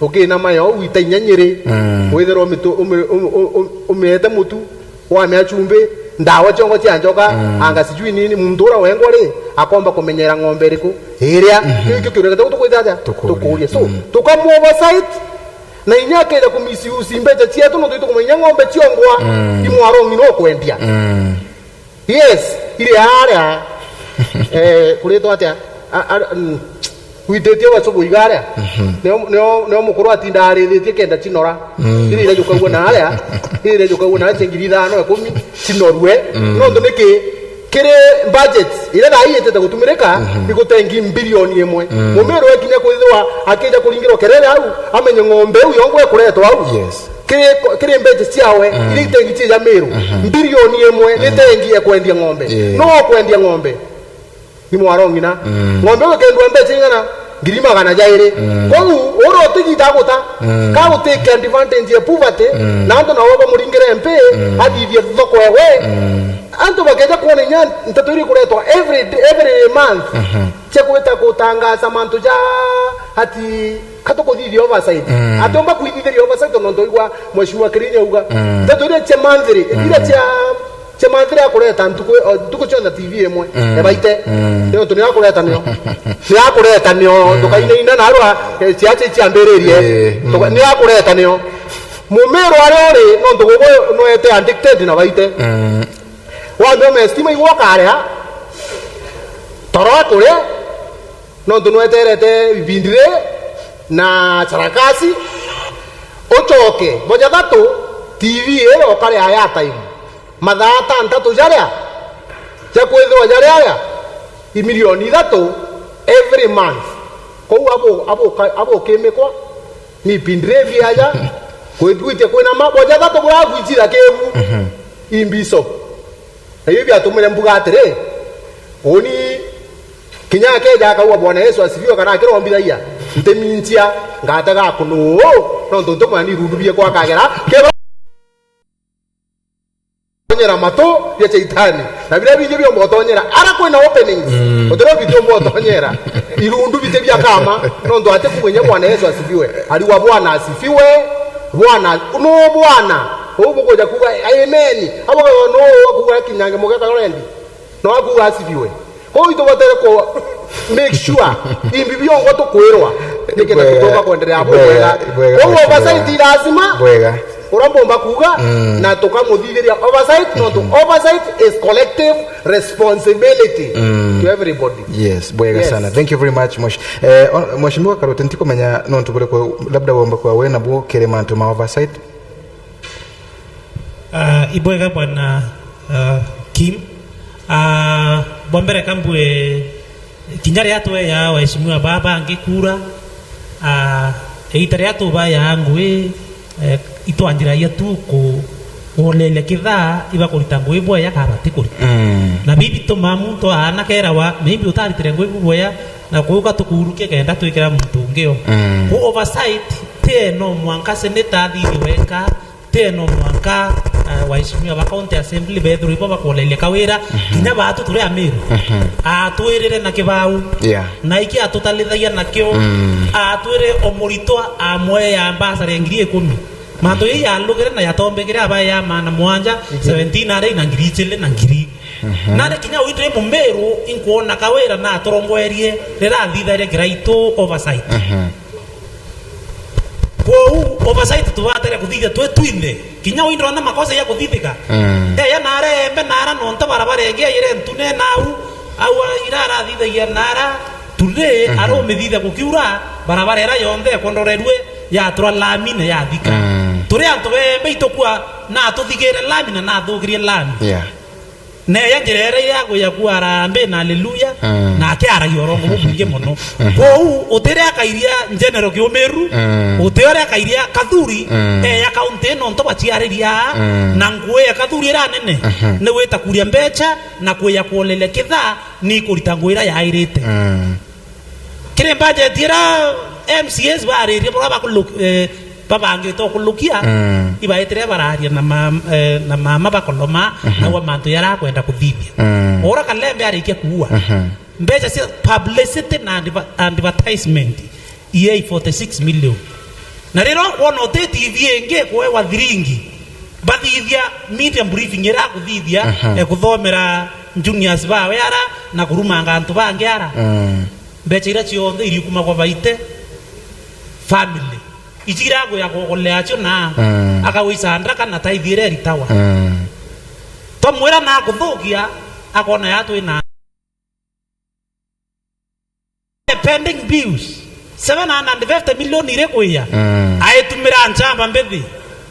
ukinama yo wita inya Nyeri, mm, withirwa umitu-, umi-, umi-, umi-, umiete mutu, wamea chumbi, ndawa ciongo cia njoka, mm, anga sijui nini, muntu uria wengwa ri, akomba kumenyera ng'ombe iriku iria. Mhm. Kiu kio kiuria gitau tukwithira atia? Tukuria. Tukuria. So, mm, tukamu oversight, na inya akeja ku misuse mbeca cietu, nontu itukumenya ng'ombe ciongwa, mm, imwarong'i no kwendia. Mm. Yes, iri aria, eh, kuritwa atia? A-, a-, mm, wititie wacubu iga aria. Mhm. Nio, nio, nio mukuru atinda arithitie kenda cinora. Mm. Iri iria jukagua na aria, iri iria jukagua na aria cia ngiri ithano, ikumi, cinorue. Mm. Nontu niki? Kiri budget iria thaa ii itite gutumirika, mhm, igutengi mbilioni imwe. Mm. Mumiru ekinya kwithirwa akija kuringirwa kerere au, amenye ng'ombe iu yongwa ikuretwa au. Yes. Kiri, kiri mbeca ciawe, mm, iria itengi cia Meru, mhm, mbilioni imwe, mm, ni tengi ekwendia ng'ombe. Yeah. No kwendia ng'ombe. Ni mwaro ng'ina. Mm. Ng'ombe iu ikendua mbeca ing'ana? Ngiri magana jairi. Mm. Kwou, uria utigita aguta, mm, ka utake advantage ya poverty, mm, na antu nabo bamuringire M P, mm, athithie thoko ewe. Mm. Antu bakeja kwona inya nteto iria ikuretwa every, every month, mhm, cia gwita gutangasa mantu ja ati katukuthithia oversight. Mm. Atiumba kwithithiria oversight nontu igwa Mheshimiwa Kirinya auga. Mm. Nteto iria cia monthly, iria, mm, cia, cia monthly akureta ntuku, o, ntuku cionthe T V imwe. Mm. Ebaite. Mm. Nontu ni akureta nio. Ni akureta nio. Mm. Ndukainaina narua, eh, ciache ciambiririe. Eh, mm. Tuka-, ni akureta nio. Mumiru aria uri, nontu gugu nwete addicted na baite. Mm. Wambe ume stima igwa ukaria, toro akuria, nontu nweterete ibindi ri na sarakasi, ucoke bo jathatu T V iyo ukaria ya time. Mathaa atantatu jaria, ja kwithirwa jari aya, imilioni ithatu every month. Kou abu-, abuka-, abukimikwa, Ni pindirevi aja, kwitwitie kwina ma, boja thatu burakwitira kibu. Mhm. Imbiso. Na ibi biatumire mbuga atiri, uni kinya akeja akauga, "Bwana Yesu asifiwe," kana akirombithagia, "Ntiminchia, ngate gaku nuu, nontu ntumwani irundu biekwa akagera." Keba tonyera matu bia Shaitani. Na biria bingi biomba utonyera. Ara kwina openings. Mm. Utiro bitiomba utonyera. Irundu biti bia kama. Nontu ati kumenya Bwana Yesu asifiwe. Aliwa Bwana asifiwe. Bwana, no Bwana. Ubu kuja kuga amen. Abo no kuga kinyange mugeka rendi. No akuga asifiwe. Kwou itubatere ku make sure imbi biongo tukwirwa nikenda tutoka kwendelea bwega, bwega. Kwou oversight lazima. Bwega. Uria mbomba kuga, mm, na tukamuthithiria oversight, nontu, mhm, oversight is collective responsibility, mm, to everybody. Yes, bwega, yes, sana. Thank you very much, Mwesh-, eh, o-, Mheshimiwa Karoti, ntikumenya nontu buriku labda womba kwa we nabo kiri mantu ma oversight. Ah, ibwega bwana, ah, Kim. Ah, bwa mbere ka mbue kinya riria tweyaa waheshimiwa baa bangi kura, ah, iita riria tubayaa ngui, eh, itwanjiragia tu ku-, kuoneria kithaa ibakurita ngui bwea kana batikurita. Mm. Na bibi tumaa muntu aana kerawa, maybe utaritire ngui bwea, na kuuka tukurukie kenda twikira muntu ungi o. Mm. Ku oversight, ti no mwanka senator athithie wenka, ti no mwanka, eh, waheshimiwa ba County Assembly bethirwe ibo bakuoneria kawira, mhm, kinya baatu turi Amiru. Mhm. Atwirire na kibau. Yeah. Na iki atutalithagia nakio. Mm. Atwire o muritwa amwe ya mbasari ya ngiri ikumi. Mantu ii yalugire na yatombekire abae ya maana mwanja, mhm, seventeen aria na ngiri ijiri na ngiri. Mhm. Nandi kinya uitire Mumiru inkwona kawira na aturongoerie riria athithagia kiraitu oversight. Mhm. Kwou, oversight tubatire kuthithia twi twinthe. Kinya wi ndona makosa ya kuthithika. Mm. Eya nara embe nara nonta barabara ingi ayire ntune nau, au ira arathithagia nara, today, mhm, aromithithia gukiura, barabara ira yonthe ekondorerue, yatura lami na yathika. Mm. Turi antu bembe itukua, na tuthigire lami na nathukirie lami. Yeah. Neya njira iria ya kuya ku Harambee na Hallelujah, mm, nake aragia urongo bubwingi mono. Mhm. Kwou, utire akairia General Kiumiru, mm, uti uria akairia Kathuri, mm, eya kaunti ino nto baciariria, mm, na ngui ya Kathuri ira nene, mhm, ni gwita kuria mbecha na kuya kuoneria kithaa ni kurita ngui ira yairite. Mm. Kiri budget ira M C As baririe, baria bakuluk-, eh, babangite ukulukia, mm, ibaitire bararia na mam-, eh, na mama bakoloma, mhm, naua mantu yara akwenda kuthithia. Mm. Ora Kalembe arikia kuua. Mhm. Mbecha cia publicity na adver-, advertisement, iei forty six million. Na riria ukwona uti T V ingi kuewa thiringi, bathithia media briefing ira akuthithia, mhm, eh, kuthomera juniors bawe ara, na kurumanga antu bangi ara. Mm. Mbecha iria cionthe iriukuma kwa baite family. Ici iraguya kugolea cio na, mm, akagwisa ndraka na tithe iria iritawa. Mm. Twamwira na kuthukia, akona ya twina pending bills. Seven hundred fifty million iri kwiya. Mm. Aitumira nchamba mbithi.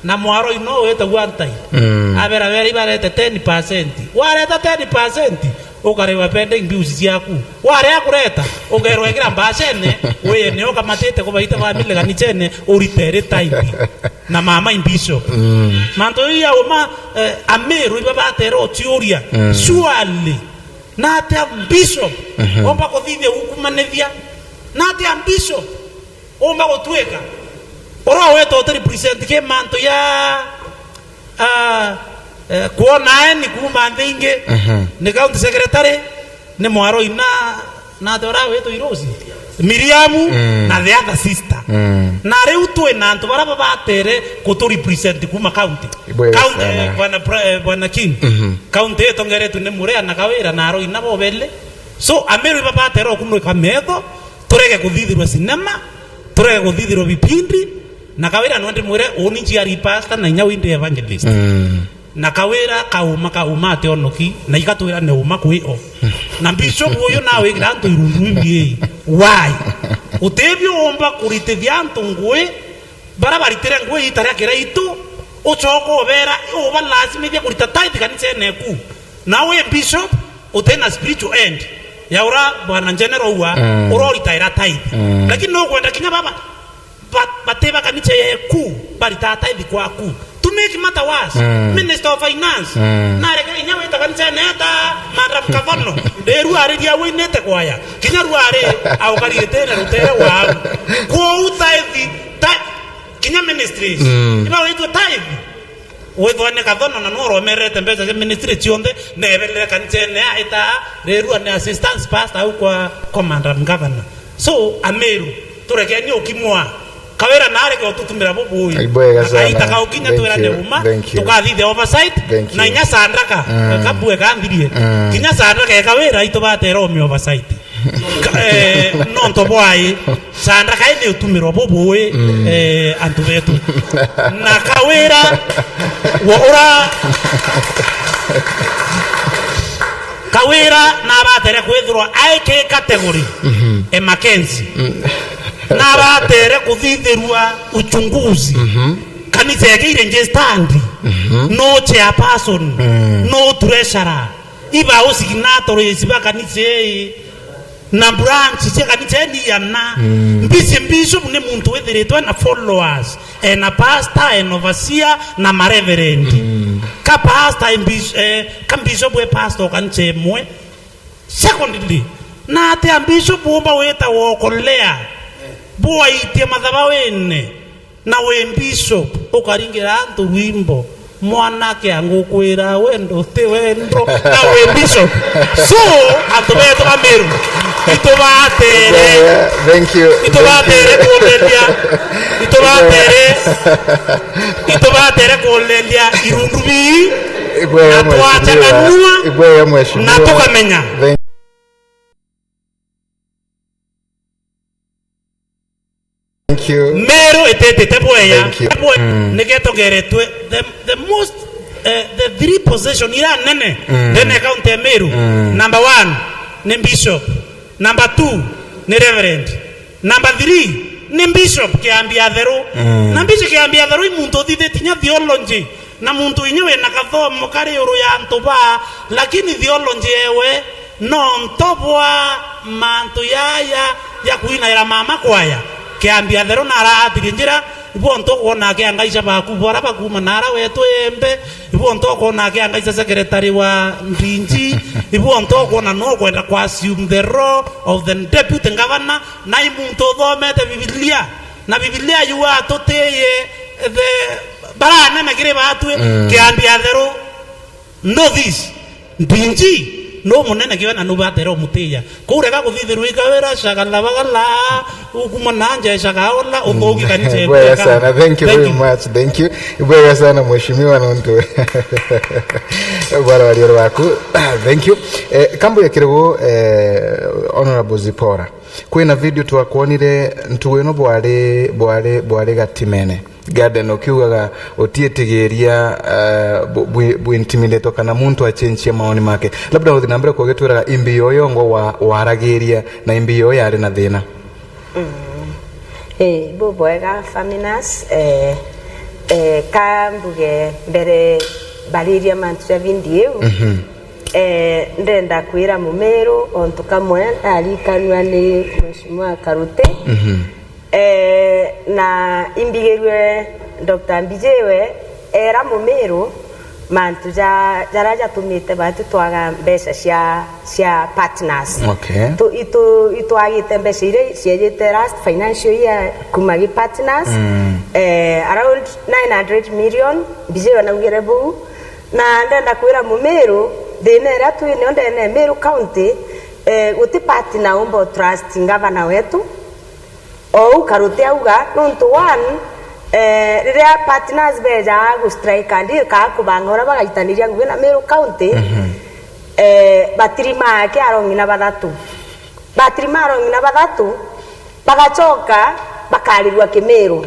Na mwaro ino witagua ntai. Mm. Abera bera ibarete ten percent. Wareta ten percent, ukariwa pending bills ciaku. Warea kureta, ukerwa ikira mbacene, wiye nio kamatite kubaita family ganichene, urite ri tithe. Na mama in bishop. Mm. Mantu ya uma, eh, Amiru iba batera utiuria. Mm. Surely, natia bishop, mhm, omba kuthithia ukumanithia? Natia bishop omba gutwika? Oro weta uti represent ki mantu ya, ah, eh, kuona eni kuuma nthi ingi. Mhm. Ni county secretary, ni mwaro ina, na ati ura witwa Irosi? Miriamu, mm, na the other sister. Mm. Na riu twi na antu bara babatere kutu represent kuma county. Ibwega sana. County, eh, bwana pre-, eh, bwana King. Mhm. County itongeretwe ni Murea na Kawira na Aroi na bobele. So, Amiru ibabatere okunwika metho, turege kuthithirwa cinema, turege kuthithirwa bipindi, na Kawira no ndimwire, uni njiari pastor na inya windi evangelist. Mm. Na Kawira kauma, kauma ati onoki, na igatwira ni uma kwi o. Na bishop uyu nawe igira antu irundu imbi, why? Utibio umba kuritithia antu ngui, bara baritire ngui ita ria kiraitu, ucoka ubera, uba lazimithia kurita tithe kanisene eku. Na we bishop, utina spiritual end ya ura bwana general uwa, mm, ura uritaira tithe. Mm. Lakini no kwenda kinya baba, ba-, bati ba kanisa yeku, baritaga tithe kwaku. To make matter worse, Mm. Minister of Finance, Mm. narekere inya wita kanisa neta, Madam Kathono, riu ariria winite kwaya, kinya riu ari aukarite na rutere wau. Kwou tithe, ti-, kinya ministries, Mm. iba witwe tithe. Withwa ni Kathono na nuromerete mbeca cia ministry cionthe, nebelere kanisene ya ita, rirua ni assistant pastor au kwa, kwa Madam Governor. So, Ameru, turekeni ukimwa. Kawira naareke ututumira bubui. Ibwega sana. Akaita kaukinya Thank twirane you. uma, Thank you. tukathithia oversight, Thank na you. inya Sandraka, Mm. kabue kanthirie. Mm. Kinya Sandraka e Kawira, itubatera omi oversight. Ka-, eh, nonto bwai, Sandraka ni utumirwa bubui, Mm. eh, antu betu. Na Kawira, wa ura, Kawira nabatere kwithirwa aiki category, Mhm. emergency. Mm. Nabatere kuthithirua uchunguzi. Mhm. Kanisa eke iregistered. Mhm. No chairperson, Mm. no treasurer. Iba usignatories ba kanisa ii. Na branch cia kanisa ni yana. Mm. Bishop, bishop ni muntu withiritwe na followers, ena pastor, ena overseer, na mareverend. Mm. Ka pastor, e bis-, eh, ka bishop e pastor kanisa imwe. Secondly, na atia bishop umba wita wokolea, bwaitie mathabawine. Na wi bishop, ukaringira antu rwimbo, mwanake angukwira wendo ti wendo, na wi bishop. So, antu betu ba Meru, itubatere, Yeah, thank you. itubatere Thank you. kulendia, itubatere, itubatere kulendia irundu bii, Ibwega na mheshimiwa. twachaganua, Ibwega mheshimiwa. na tukamenya. Thank Thank you. Meru itetete bweya. Thank you. Bwe-, Mm. niketongeretwe the, the most, eh, the three position ira nene Mm. ndene county ya Meru. Mm. Number one ni bishop. Number two ni reverend. Number three ni bishop Kiambi Atheru. Mm. Na bishop Kiambi Atheru i muntu uthithitie inya theology. Na muntu inya wina gathomo kari uru ya antu baa, lakini theology ewe no nto bwa mantu yaya ya kuinaira mama kwaya. Kiambi Atheru naraatirie njira, ibu onto ukwona akiangaica baku bara bakuma nara wetu embe, ibu onto ukwona akiangaica secretary wa Mbinji, ibu onto ukwona no kwenda kwa assume the role of the deputy governor, na i muntu uthomete Bibilia. Na Bibilia yugaa tutiye the baranene kiri batwi, Mm. Kiambi Atheru, know this, Mbinji, no munene kiwe na nubatere umutiya. Kou rega kuthithirwa ikawira, shagala bagala, ukuma na nja, shagaola, uthogi kanisa Bwega sana. Thank you Thank very you. much. Thank you. Bwega sana, mheshimiwa, nontu bwara wario rwaku. Thank you. Eh, kambu ya kirigu, eh, Honorable Zipora. Kwina video twakwonire, ntugu ino bwari, bwari, bwari Gatimene Garden, ukiugaga utiitigiria, eh, bu-, bu-, bu-, intimidatwa kana muntu achenjie maoni make. Labda uthi na mbere kugitwiraga imbi yo yongo wa-, waragiria na imbi yo yari na thina. Mm. Eh, bubwega Faminas, eh, eh, ka mbuge mbere mbariria mantu ja video iu. Mhm. Eh, ndenda kwira Mumiru ontu kamwe ndarikanua ni Mheshimiwa Karuti. Mhm. Eh, na imbigirue Doctor Mbijiwe era Mumiru mantu ja, jaria jatumite batu twaga mbeca cia, cia partners. Okay. Tu-, itu-, itwagite mbeca iria ciejite last financial year kuma gi partners. Mm. Eh, around nine hundred million, Mbijiwe naugire buu. Na ndenda kwira Mumiru, thina iria twi nio ndene Meru County, eh, guti partner umba u trust ngavana wetu. Ou Karuti auga, nontu one, eh, riria partners beja gu strike deal kaa kubanga uria bagaitaniria ngugi na Meru County, Mhm. eh, batirimaa ki arongi na bathatu. Batirimaa arongi na bathatu, bagacoka bakarirua Kimiru.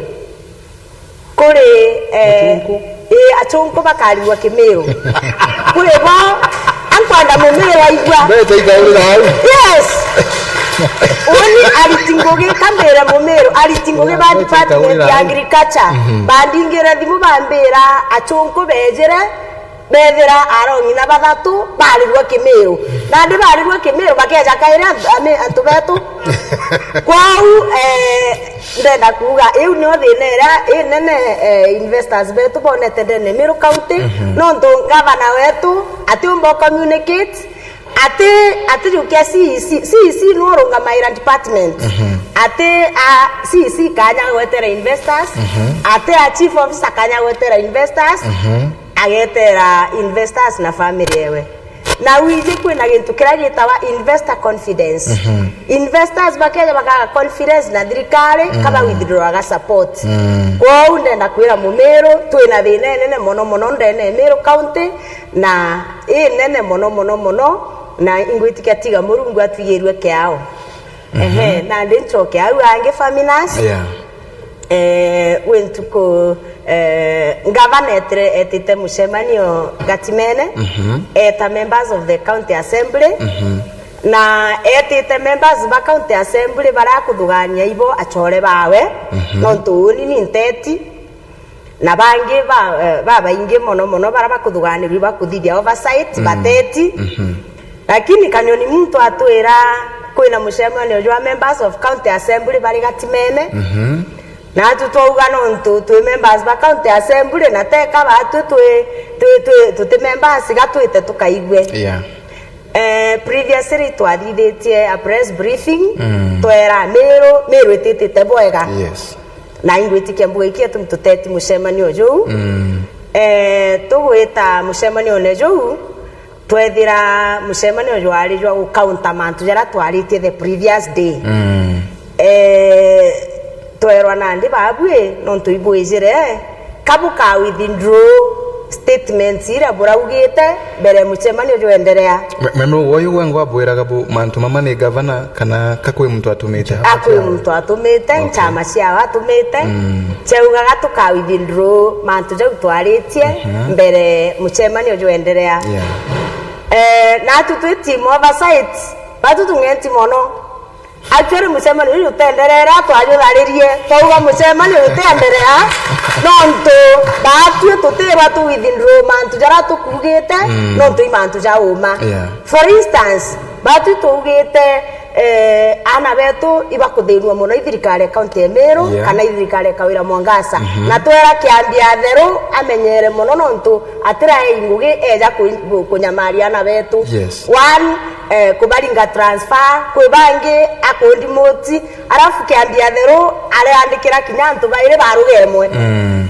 Kuri, eh, Achunku. Ii, achunku bakarirua Kimiru. Kuri bo, ankwenda Mumiru aigua. Mbeca ikaurira au. Yes. Uni ariti ngugi kambire Mumiru, ariti ngugi ba Mbeca department ikaurira ya au. agriculture. Mhm. Bandingire thimu bambira achunku bejire, Bethira arong'ina bathatu barirwa Kimiru. Nandi barirwa Kimiru, bakeja kairi antu, ami-, antu betu. Kwou, eh, ndenda kuuga, iu nio thina iria inene, eh, investors betu bonete ndene Meru County, nontu ngavana wetu atiumba communicate, ati, atijukia C E C, C E C nu urungamaira department. Ati a C E C kanya gwetera investors, ati a chief officer kanya gwetera investors, agetera investors na family ewe. Na wiji kwina gintu kiria gitawa investor confidence. Investors bakeja bakaga confidence na thirikari, kaba withdrawaga support. Kwou ndenda kwira Mumiru, twina thina inene mono mono ndene Meru County, na inene mono mono mono, na ingwitikia tiga Murungu atwigirue kiao. Ehe, nandi ncoke au angi Faminas. Yeah. Eh, gwi ntuku, eh, ngavana etire, etite mucemanio Gatimene, eta members of the county assembly, na etite members ba county assembly baria akuthugania ibo acore bawe, nontu uni ni nteti, na bangi ba, eh, babaingi mono mono baria bakuthuganirua bakuthithia oversight, bateti. Lakini Kanyoni muntu atwira kwina mucemanio jwa members of county assembly bari Gatimene. Natu twauga nontu twi members ba county assembly na teka batwi twi, twi, twi, tuti members, gatwite tukaigue. Yeah. Eh, previously twathithitie a press briefing, twera Meru, Meru ititite bwega. Yes. Na ingwitikia mbuga iki atumi tuteti mucemanio juu. Eh, tugwita mucemanione juu, twethira mucemanio jwari jwa gukaunta mantu jaria twaritie the previous day. Eh, twerwa nandi babui, nontu ibwijire, kabuka withdraw statements iria buraugite mbere mucemanio jwenderea. Me-, me nugu uyu gwe ngwabwiraga bu mantu mama ni gavana kana ka kwi muntu atumite? A kwi muntu atumite, nchama ciao atumite. Ciaugaga tuka withdraw mantu jau twaritie mbere mucemanio jwenderea. Yeah. Eh, natu twi team oversight, batu tung'enti mono. Actually, mucemanio uyu utenderera, twajutharirie, twauga mucemanio utienderea, nontu batwi tutibwa tu withdraw mantu jaria tukugite, nontu i mantu ja uma. Yeah. For instance, batwi tuugite, eh, ana betu ibakuthinua mono i thirikari ya kaunti ya Meru, yeah, kana i thirikari ya Kawira Mwangaza. Na twera Kiambi Atheru amenyere mono, nontu atiraei ngugi eja ku-, ku-, kunyamaria ana betu. Yes. One, eh, kubaringa transfer, kwi bangi akundimoti, arafu Kiambi Atheru areandikira kinya antu bairi ba ruga imwe.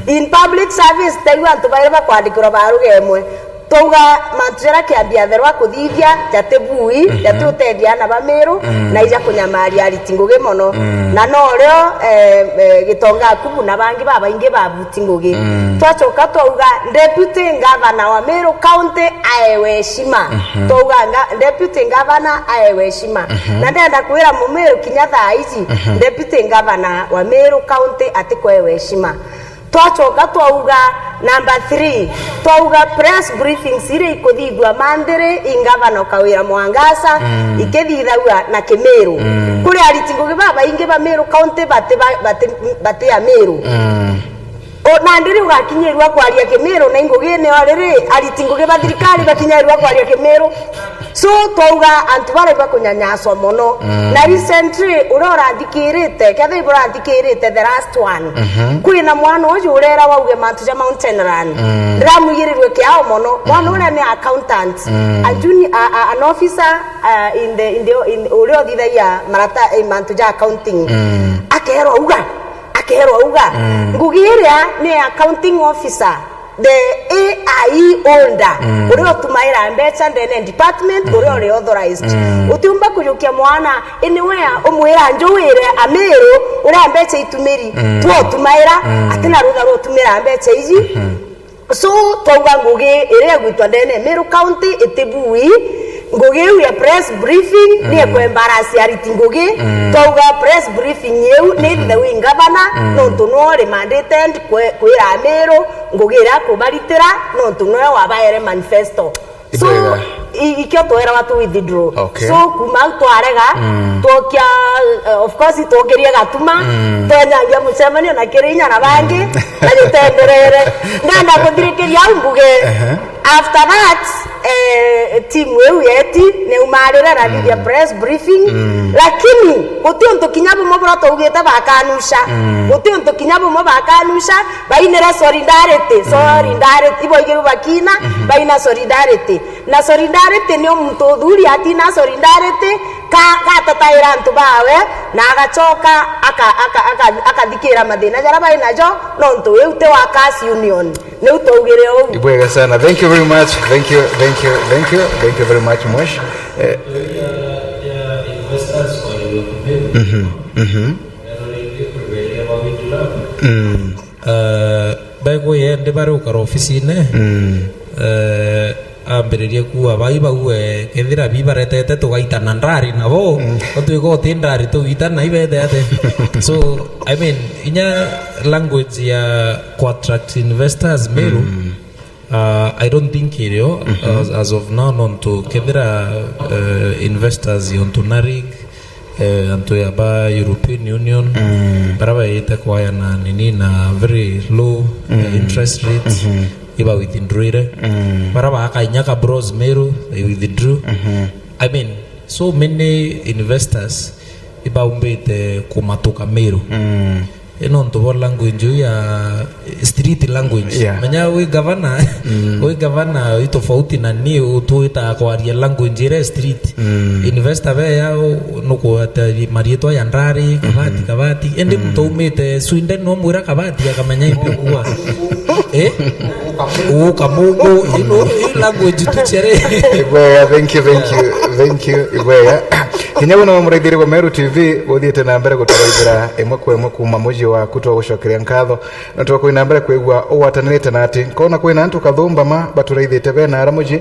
In public service, taiu antu bairi bakwandikirwa ba ruga imwe. Twauga mantu jaria Kiambi Atheru akuthithia jati bui, jati utethia ana ba Meru, na ija kunyamaria ariti ngugi mono. Na norio, eh, eh, Gitonga Akubu na bangi babaingi babu ti ngugi. Twacoka twauga deputy governor wa Meru County aewe heshima. Twauga nga-, deputy governor aewe heshima. Na ndenda kwira Mumiru kinya thaa iji, deputy governor wa Meru County atikwewe heshima. Twacoka twauga number three, twauga press briefings iria ikuthithua manthiri i governor Kawira Mwangaza, ikithithagua na Kimiru. Kuri ariti ngugi babaingi ba Meru County bati ba-, bati, bati a Meru. O, nandi riu ugakinyirua kwaria Kimiru na ingugine o riri, ariti ngugi ba thirikari bakinyirua kwaria Kimiru. So, twauga antu baria ibakunyanyaswa mono. Na recently, uria urathikirite, kethira iburathikirite the last one, kwina mwana uju urera wauge mantu ja Mountain Land. Ndiramwigirirue kiao mono. Mwana uria ni accountant. A juni-, a, a, an officer, uh, in the, in the, in, uria uthithagia marata, eh, mantu ja accounting. Akerwa uga, akerwa uga, ngugi iria ni accounting officer, the A I holder, uria utumaira mbeca ndene department, uria uri authorized. Utiumba kujukia mwana, anywhere, umwira njuwire Amiru uria mbeca itumiri, twotumaira, atina rutha rwa utumira mbeca iji. So, twauga ngugi iria igwitwa ndene Meru County iti bui. Ngugi iu ya press briefing ni ekwa embarrass ariti ngugi. Twauga press briefing iu ni the way governor, nontu no remanded kwe-, kwira Amiru ngugi iria akubaritira, nontu noe wabaere manifesto. So, ibwega, i-, ikio twerawa tu withdraw. Okay. So, kuma au twarega, twokia, eh, of course, twokirie Gatuma, twenyangia mucemanio na Kirinya na bangi, na gitenderere. Ndenda kuthirikiria au mbuge, ehe, After that, eh, timu iu yeti neumarire na thithia press briefing, lakini guti untu kinya bumwe buria twaugite bakanusha. Guti untu kinya bumwe bakanusha. Bainire solidarity, solidarity, ibo igiru bakina, baina solidarity. Na solidarity ni muntu uthuri atina solidarity, ka-, gatataira antu bawe, na agacoka aka-, aka-, aka-, akathikira mathina jaria bai najo, nontu iu ti workers union. Niu twaugire uu. Ibwega sana. Thank you very much. Thank you, thank you, thank you. Thank you very much, Mwesh. Eh, mhm, mhm. Mm. Eh, mbegu yendi bari ukara ofisine. Mm. Eh, ambiririe kuuga, "Bai bau, eh, kethira bibaretete tugaitana ndari nabo, mm, utwika uti ndari tugitana ibete ate?" So, I mean, inya language ya ku attract investors Meru, mm, uh, I don't think irio, mhm, as, as of now, nontu kethira, eh, investors yontu na rig, eh, antu ya ba European Union, mm, bara baite kwaya na nini na very low, eh, mm, interest rates, mhm, iba withdrawire. Mm. Bara bakainya ka bros Meru, they withdrew. Mhm. I mean, so many investors ibaumbite kumatuka Meru. Mm. Ino ntu bo language iu ya street language. Yeah. Menya wi gavana, mm, wi gavana i tofauti na ni utwita kwaria language ire street. Mm. Investor beya nukwata marietwa ya ndari, kabati, mhm, kabati. Indi, mm, muntu aumite Sweden no mwira kabati akamenya imbi kuwa. Eh? Uka mungu, ino, ino language tu chere. Ibwega, thank you, thank you, thank you, Ibwega. Kinya buno muraithiria bwa Meru T V, buthiite na mbere guturaithira imwe kwa imwe kuuma muji waku, twagucokeria nkatho. Na twakwina mbere kwigua ugwatanirite na ati, nkona kwina antu kathumba ma baturaithite bena ara muji.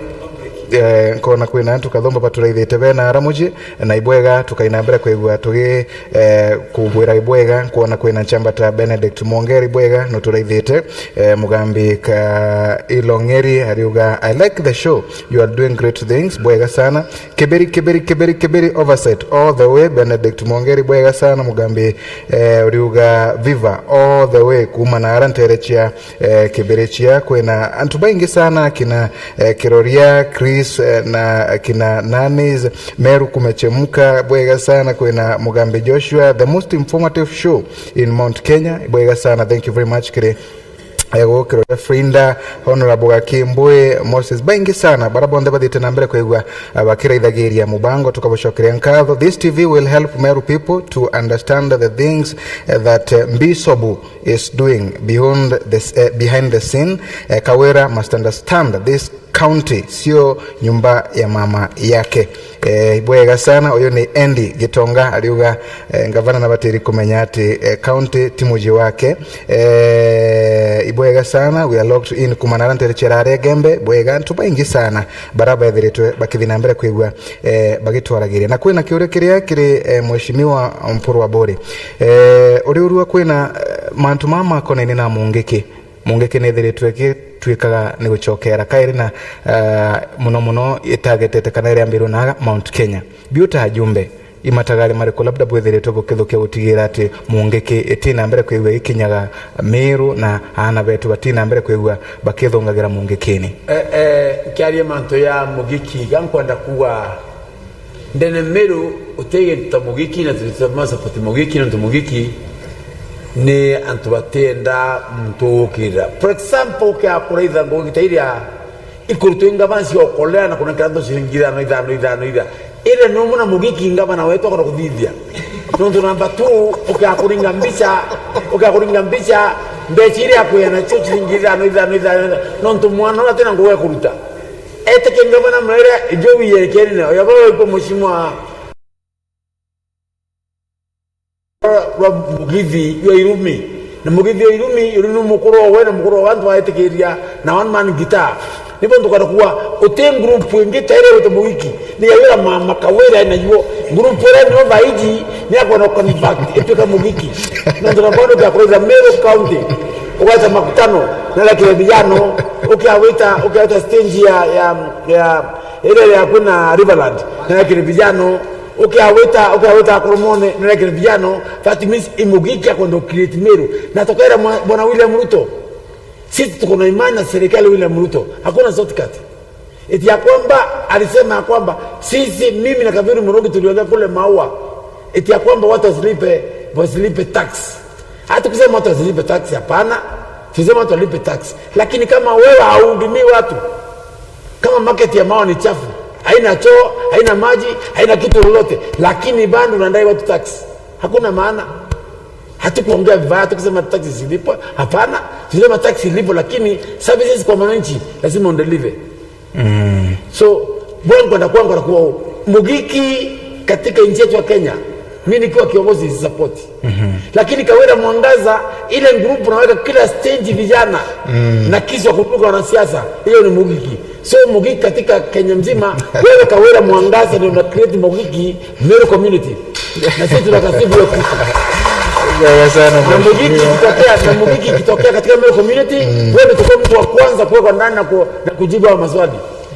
Eh, nkona kwina antu kathumba baturaithite bena ara muji, na ibwega tukaina mbere kwigua tugi, eh, kubwira ibwega, nkwona kwina nchamba ta Benedict Mwongeri, ibwega nuturaithite, eh, Mugambi ka Ilongeri ariuga, "I like the show, you are doing great things," bwega sana. Kibiri, Kibiri, Kibiri, Kibiri Oversight all the way, Benedict Mwongeri, bwega sana, Mugambi, eh, uriuga viva all the way, kuuma na ara ntere cia, eh, Kibirichia, kwina antu baingi sana, kina, eh, Kiroria, Chris, eh, na kina Nanis, Meru kumechemka, bwega sana, kwina Mugambi Joshua, the most informative show in Mount Kenya, bwega sana, thank you very much, kiri Ego, Kiroria Frinda, Honorable Gakimbui, Moses, baingi sana, bara bonthe bathiite na mbere kwigua, ah, bakiraithagiria mubango, tukabucokeria nkatho. This T V will help Meru people to understand the things, eh, that, eh, Mbisobu is doing beyond the s-, eh, behind the scene. Eh, Kawira must understand this county sio nyumba ya mama yake. Eh, ibwega sana, uyu ni Andy Gitonga, ariuga, eh, ngavana nabatiri kumenya ati, eh, county ti muji wake. Eh, ibwega sana, we are locked in kumana na ntere cia Rare Gembe, bwega, antu baingi sana, bara bethiritwe bakithi na mbere kwigua, eh, bagitwaragiria. Na kwina kiuria kiria kiri, eh, Mheshimiwa Mpuru wa Bori. Eh, uri urua kwina, eh, mantu mama makonaine na Mungiki. Mungiki ni ithiritwe igituikaga ni gucokera kairi na, ah, muno muno itagetete kana iria mbirwo na Mount Kenya. Biu ta ajumbe, imatagari mariku labda bwithiritwe bukithukia gutigira ati Mungiki iti na mbere kwigua ikinyaga Meru na aana betu bati na mbere kwigua bakithungagira Mungikini? Eh, eh, nkiaria mantu ya Mugiki, ga nkwenda kuuga Ndene Meru, uti gintu ta Mugiki, na tuti ma support Mugiki, nontu Mugiki ni antu batienda muntu ugukirira. For example, ukiaga kuraitha ngugi ta iria ikurutwa i ngavana cia ukolea na kunenkera antu ciringi ithano, ithano, ithano, ithano. Iria ni umwe na Mugiki ngavana wetu akwenda kuthithia. Nontu number two, ukiaga kuringa mbica, ukiaga kuringa mbica, mbeca iria akwia nacio ciringi ithano, ithano, ithano, ithano. Nontu mwana uria atina ngugi ya kuruta. Ete kingavana mrere ijo wiyerekeni na oya baba ipo mheshimiwa wa Mugithi yo Irumi. Na Mugithi yo Irumi, uri ni mukuru owe na mukuru wa antu baetikiria na one man guitar. Nibo ntukana kuwa uti group ingi ta iria wite Mugiki. Ni ya wira mama Kawira na yuo. Group iria niyo thaiji ni akwenda convert itwika Mugiki. Nontu na bono ya kureitha Meru County. Ugaita makutano na lakire vijano, ukiawita, ukiawita stage ya, ya, ya, ile ya kuna Riverland, na lakire vijano, ukiawita, ukiawita Koromone, na lakire vijano, that means i Mugiki akwenda create Meru. Na tukera mwa-, bwana William Ruto, Sisi tuko na imani na serikali William Ruto. Hakuna shortcut. Eti ya kwamba alisema ya kwamba sisi, mimi na Kathuri Murungi tuliongea kule Maua. Eti ya kwamba watu wasilipe, wasilipe tax. Hata kusema watu wasilipe tax, hapana. Tusema watu walipe tax. Lakini kama wewe hauhudumii watu, kama market ya Maua ni chafu, haina choo, haina maji, haina kitu lolote, lakini bado unadai watu tax, hakuna maana. Hatukuongea vibaya, hatukusema tax isilipwe, hapana. Tulisema tax ilipwe, lakini services kwa mwananchi lazima udeliver. So, bwangu na kwangu na kwa Mugiki katika nchi yetu ya Kenya, mimi nikiwa kiongozi support. Lakini Kawira Mwangaza, ile group unaweka kila stage vijana na kisha kutuka wanasiasa, hiyo ni Mugiki. So Mugiki katika Kenya mzima, wewe Kawira Mwangaza ndio una create Mugiki Meru community. Na sisi tunakasifu hiyo kitu. Sawa sana Na Mugiki mheshimiwa. Ikitokea, na Mugiki ikitokea katika Meru community, wewe ndio utakuwa mtu wa kwanza kuwekwa ndani na, ku, na kujibu hayo maswali.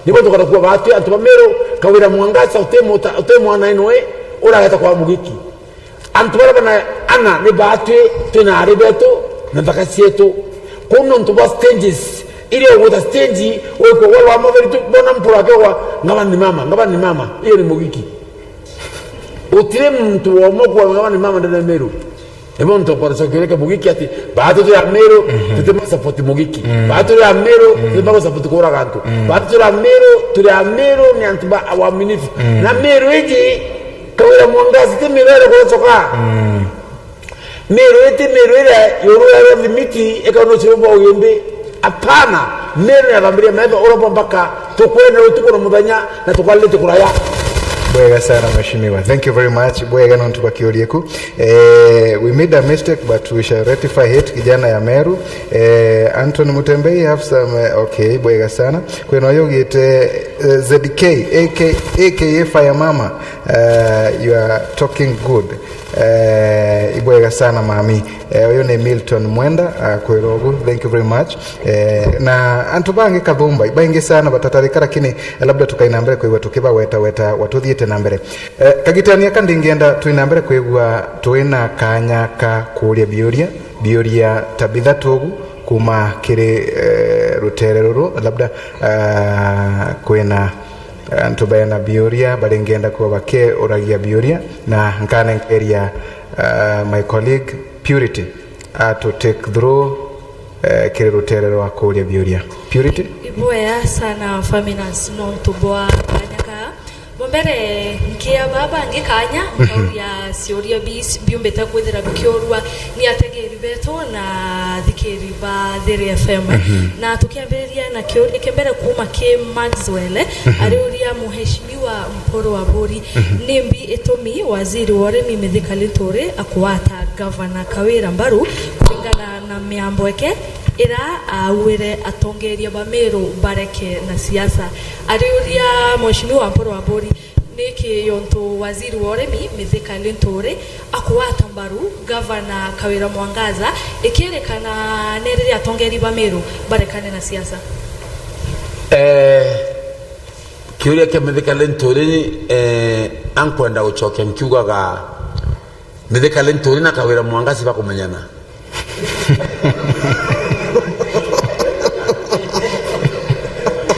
Niguo tukarakuwa batwi antu ba Meru, Kawira Mwangaza, uti mwana ino we, urageta kwa Mugiki. Antu baria bana ana ni batwi, twina ari betu na nthaka cietu. Kuu nontu bwa stages, iria ugwita stage, wikwa wala wa maveri tu, bona mpura akewa, ngaba ni mama, ngaba ni mama, iyo ni Mugiki. Utiri muntu womwe kwa ngaba ni mama ndene Meru. Ebo ntu kwa sokireke Mugiki ati, batu turi a Meru, tutima support Mugiki. Batu turi a Meru, tutima support kuraga antu. Batu turi a Meru, turi a Meru ni antu ba waaminifu. Na Meru iji, Kawira Mwangaza, ti Meru ere kucoka. Meru iti Meru ire yuru ya thimiti, eka no chiro bwa uyumbi. Hapana, Meru ni arambiria metho urabwa mpaka tukwenda utuku na muthenya na tukwalite kuraya. Bwega sana mheshimiwa. Thank you very much. Bwega nontu bwa kiuria ku. Eh, we made a mistake but we shall rectify it. Kijana ya Meru. Eh, Anthony Mutembei have some, eh, okay, bwega sana. Kwina uyu ugite, eh, Z K, A K, A K A Fire Mama. Eh, you are talking good. Eh, ibwega sana mami. Eh, uyu ni Milton Mwenda, akwira ugu. Thank you very much. Eh, na antu bangi kathumba, baingi sana batatarika, lakini labda tukaina mbere kwigua tukibaweta weta watuthiite na mbere. Eh, kagitania ka ndingienda twina mbere kwigua twina kanya ka kuria biuria, biuria ta bithatu ugu kuma kiri, eh, rutere ruru, labda, ah, kwina antu bena biuria, baringenda kuba bakiuragia biuria, na nkanenkeria, uh, my colleague Purity atu take through, uh, kiri rutere rwa kuria biuria. Purity? Ibwea sana Faminas nontu bwa kanya ka. Bwa mbere, nkia baba ngi kanya, nkauria ciuria bi-, biumbite kwithira bikiurua ni ategeri betu na athikiri ba Thiri F M. Na tukiambiriria na kiuria kia mbere kuma ki Maxwell, ariuria Mheshimiwa Mpuru Aburi, nimbi itumi waziri wa urimi Mithika Linturi akwata gavana Kawira mbaru kuringana na miambo eke ira auire atongeria ba Meru bareke na siasa. Ariuria Mheshimiwa Mpuru Aburi, niki yontu waziri wa urimi Mithika Linturi akwata mbaru gavana Kawira Mwangaza, ikirikana ni riria atongeri ba Meru barekane na siasa? Eh, kiuria kia Mithika Linturi, eh, ankwenda gucokia nkiugaga, Mithika Linturi na Kawira Mwangaza ibakumenyana.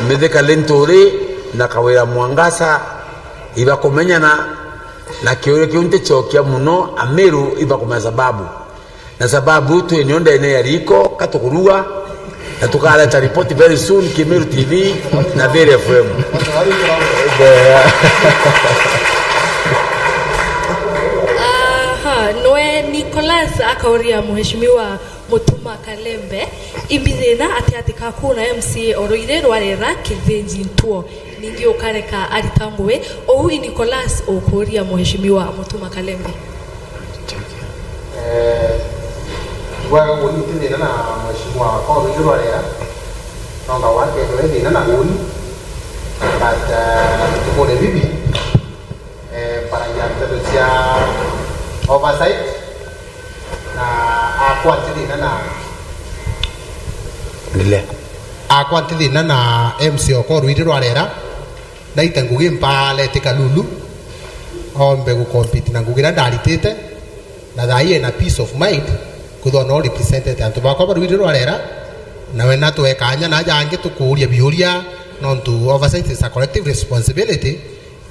Mithika Linturi na Kawira Mwangaza ibakumenyana, na kiuria kiu nticokia muno, Ameru ibakumenya sababu. Na sababu twi nio ndene ya riko, ka tukuruga, na tukareta ripoti very soon, Kimeru T V na Thiri F M. Aha, nwe Nicholas akauria Mheshimiwa Mutuma Kalembe, imbi thina ati ati kakuna M C A o ruiri rwa rera Kithinji Ntuo, ningi ukareka arita ngugi. Ou i Nicholas ukuria Mheshimiwa Mutuma Kalembe. Eh, bwega kuni nti thina na mheshimiwa wakwa ruijo rwa rera, nonga wake we thina na kuni, but, eh, tukure bibi, eh, mbaragia nteto cia oversight, na akwa nti thina na, Endelea. Akwa nti thina na M C A okwa ruiri rwa rera, naite ngugi mpalete Kalulu, ombe gucompete na ngugi iria ndaritite, na thaa ii ena peace of mind, kwithwa no representete antu bakwa ba ruiri rwa rera, Na wena twekanya na aja angi tukuuria biuria, nontu oversight is a collective responsibility.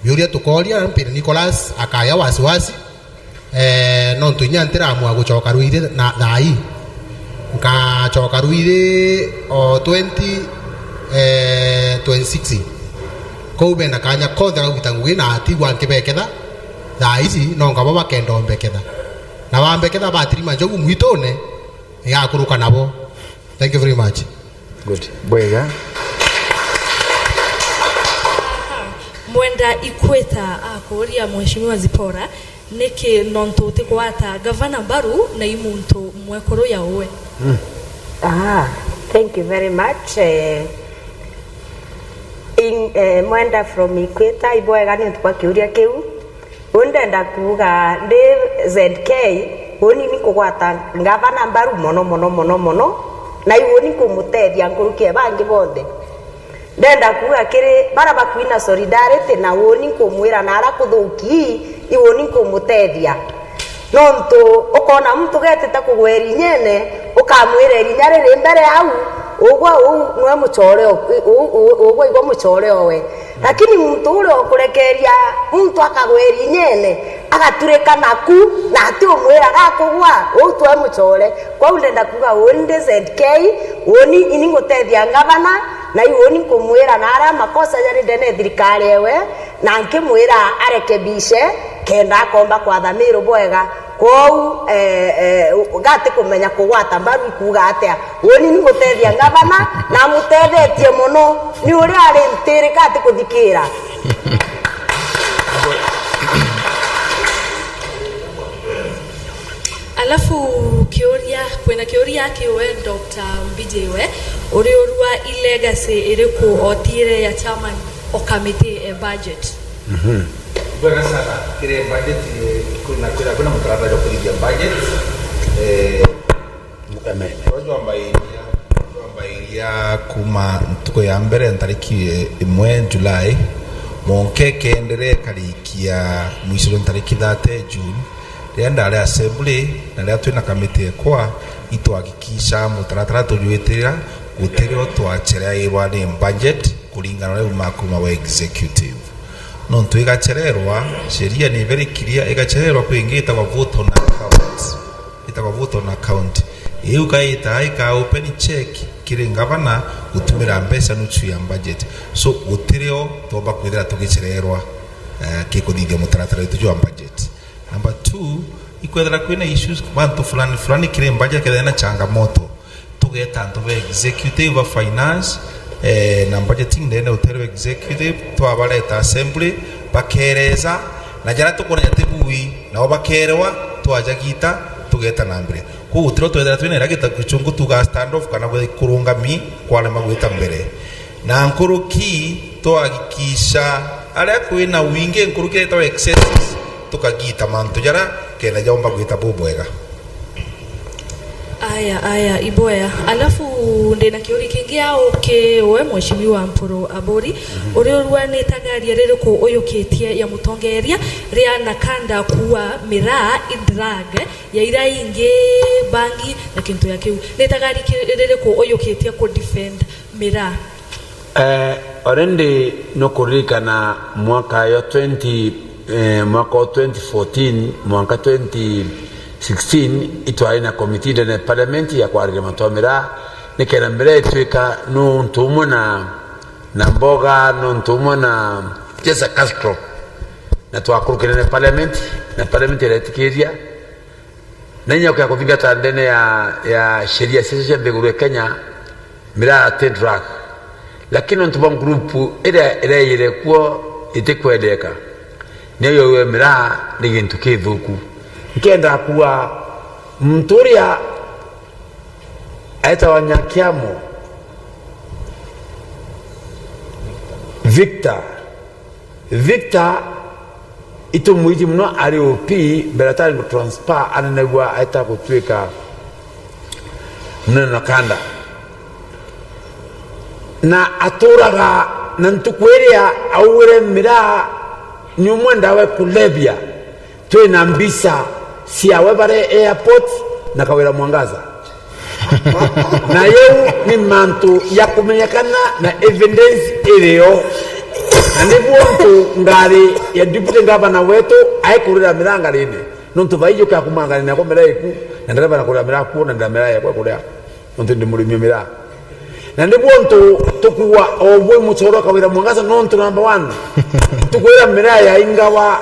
Biuria tukoria, mpira Nicholas akaya wasiwasi. Eh, nontu inya ntiramua gucoka Ruiri na thaa ii. Nkacoka Ruiri o twenty, eh, twenty-six. Kou bena kanya konthe ga gwita ngugi na atigwa nkibeketha thaa ici, no nkabo bakenda ombeketha. Na bambeketha batirima njogu mwitune, igakuruka nabo. Thank you very much. Good. Bwega. Mwenda Ikweta akuuria Mheshimiwa Zipora, niki nontu utigwata gavana mbaru na i muntu mwekuru ya uwe? Ah, thank you very much. Eh, in, eh, Mwenda from Ikweta, ibwega ni untu bwa kiuria kiu. Uu ndenda kuuga ndi Z K, uuni ni nkugwata ngavana mbaru mono, mono, mono, mono, na iu uuni nkumutethia nkuruki e bangi bonthe. Ndenda kuuga kiri baria bakwina solidarity, na uuni nkumwira na aria kuthuki, iu uuni nkumutethia. Nontu ukoona muntu ugetite kugwa irinyene, ukamwira irinya riri mbere au, ugwe uu nwe mucore o-, uu, uu, ugwe igwe mucore owe. Lakini muntu uria ukurekeria muntu akagwa irinyene, agaturika naku, na ati umwira gakugwa, uu twe mucore. Kwou ndenda kuuga uuni ndi Z K, uuni ini ngutethia ngavana, na iu uuni nkumwira na aria makosa jari ndene ya thirikari ewe, na nkimwira arekebishe, kenda akomba kwatha Miru bwega. Kwou, eh, eh, gati kumenya kugwata mbaru ikuuga atia? Uuni ni ngutethia ngavana, na amutethetie mono, ni uria ari ntiri gati kuthikira. Alafu kiuria, kwina kiuria kiwe Doctor Mbiji we, uriurua i legacy iriku otiire ya chairman o committee e budget? Mhm. Bwega sana. Kiri budget, eh, kwina, kwina, kwina mutaratara jwa kuthithia budget. Eh, Amen. Twajwambairia, twajwambairia kuma ntuku ya mbere ntariki imwe July, mwanka ikeenderea ikarikia mwisho jwa ntariki thirty June, riria ndari assembly na riria twina kamiti ekwa, itwahakikisha mutaratara tujwitirira, gutirio twachereairwa ni budget kuringana na uria umaga kuma wa executive. Nontu igachererwa, sheria ni very clear, igachererwa kwi ingi itagwa vote on account. Itagwa vote on account. Iu kaita ika open check kiri ngavana gutumira mbeca nuchu ya budget. So, gutirio twomba kwithira tugichererwa, eh, kikuthithia mutaratara witu jwa budget. Number two, ikwethira kwina issues, bantu fulani fulani kiri budget kethira na changamoto. Tugeta antu ba executive, ba finance, eh, na budgeting ndene uterwa executive, twabareta assembly, bakereza, na jaria tukwona jati bui, nao bakerewa, twajagita, tugeta na mbere. Kwou gutiro twethira twina ira gita kichungu tuga stand off kana gwe kurungami kwarema gwita mbere. Na nkuruki twahakikisha aria kwina wingi nkuruki etagwa excesses, tukagita mantu jaria kenda jaumba gwita bubwega. Aya, aya, ibwea. Alafu ndina kiuri kingi au ki we Mheshimiwa Mpuru Aburi, mhm, uriurua ni itagaria ririku uyukitie ya mutongeria ria Nakanda kuua miraa, i drug, ya ira ingi, bangi na kintu ya kiu. Ni itagaria ki-, ririku uyukitie ku defend miraa? Eh, already nukuririkana mwaka yo twenty, eh, mwaka wa twenty fourteen mwanka twenty sixteen, itwari na committee ndene ya parliament ya kwariria mantu ja miraa, nikenda miraa itwika nuntu umwe na, na mboga, nuntu umwe na just a cash crop. Na twakurukire na parliament, na parliament iretikiria, na inya kuya kuthingata ndene ya, ya sheria cia, cia nthiguru ya Kenya, miraa ti drug. Lakini nontu bwa group iria ireire kuo itikwendeka, niyo yauwe miraa ni gintu kithuku. Nkenda kuuga muntu uria aitawa Nyakiamo Victor, Victor, itumwiji muno ari O P, mbere atari gutransfer, anenegua aeta gutwika munene Nakanda. Na aturaga na ntuku iria augire miraa ni umwe ndawa ya kulevya. Twina mbica ciawe bare airport na Kawira Mwangaza. Na yau ni mantu ya kumenyekana na evidence irio. Na ni bwontu ngari ya deputy governor wetu aikurira miraa ngarine. Nontu thaa iji ukia kuma ngarine yakwa miraa iku, na ndereba na kurira miraa kuo, na ndira miraa yakwa kuria. Nontu ndi murimi wa miraa. Na ni bwontu tukuwa o bwe muchoro Kawira Mwangaza nontu number one. Tukwira miraa ya ingawa,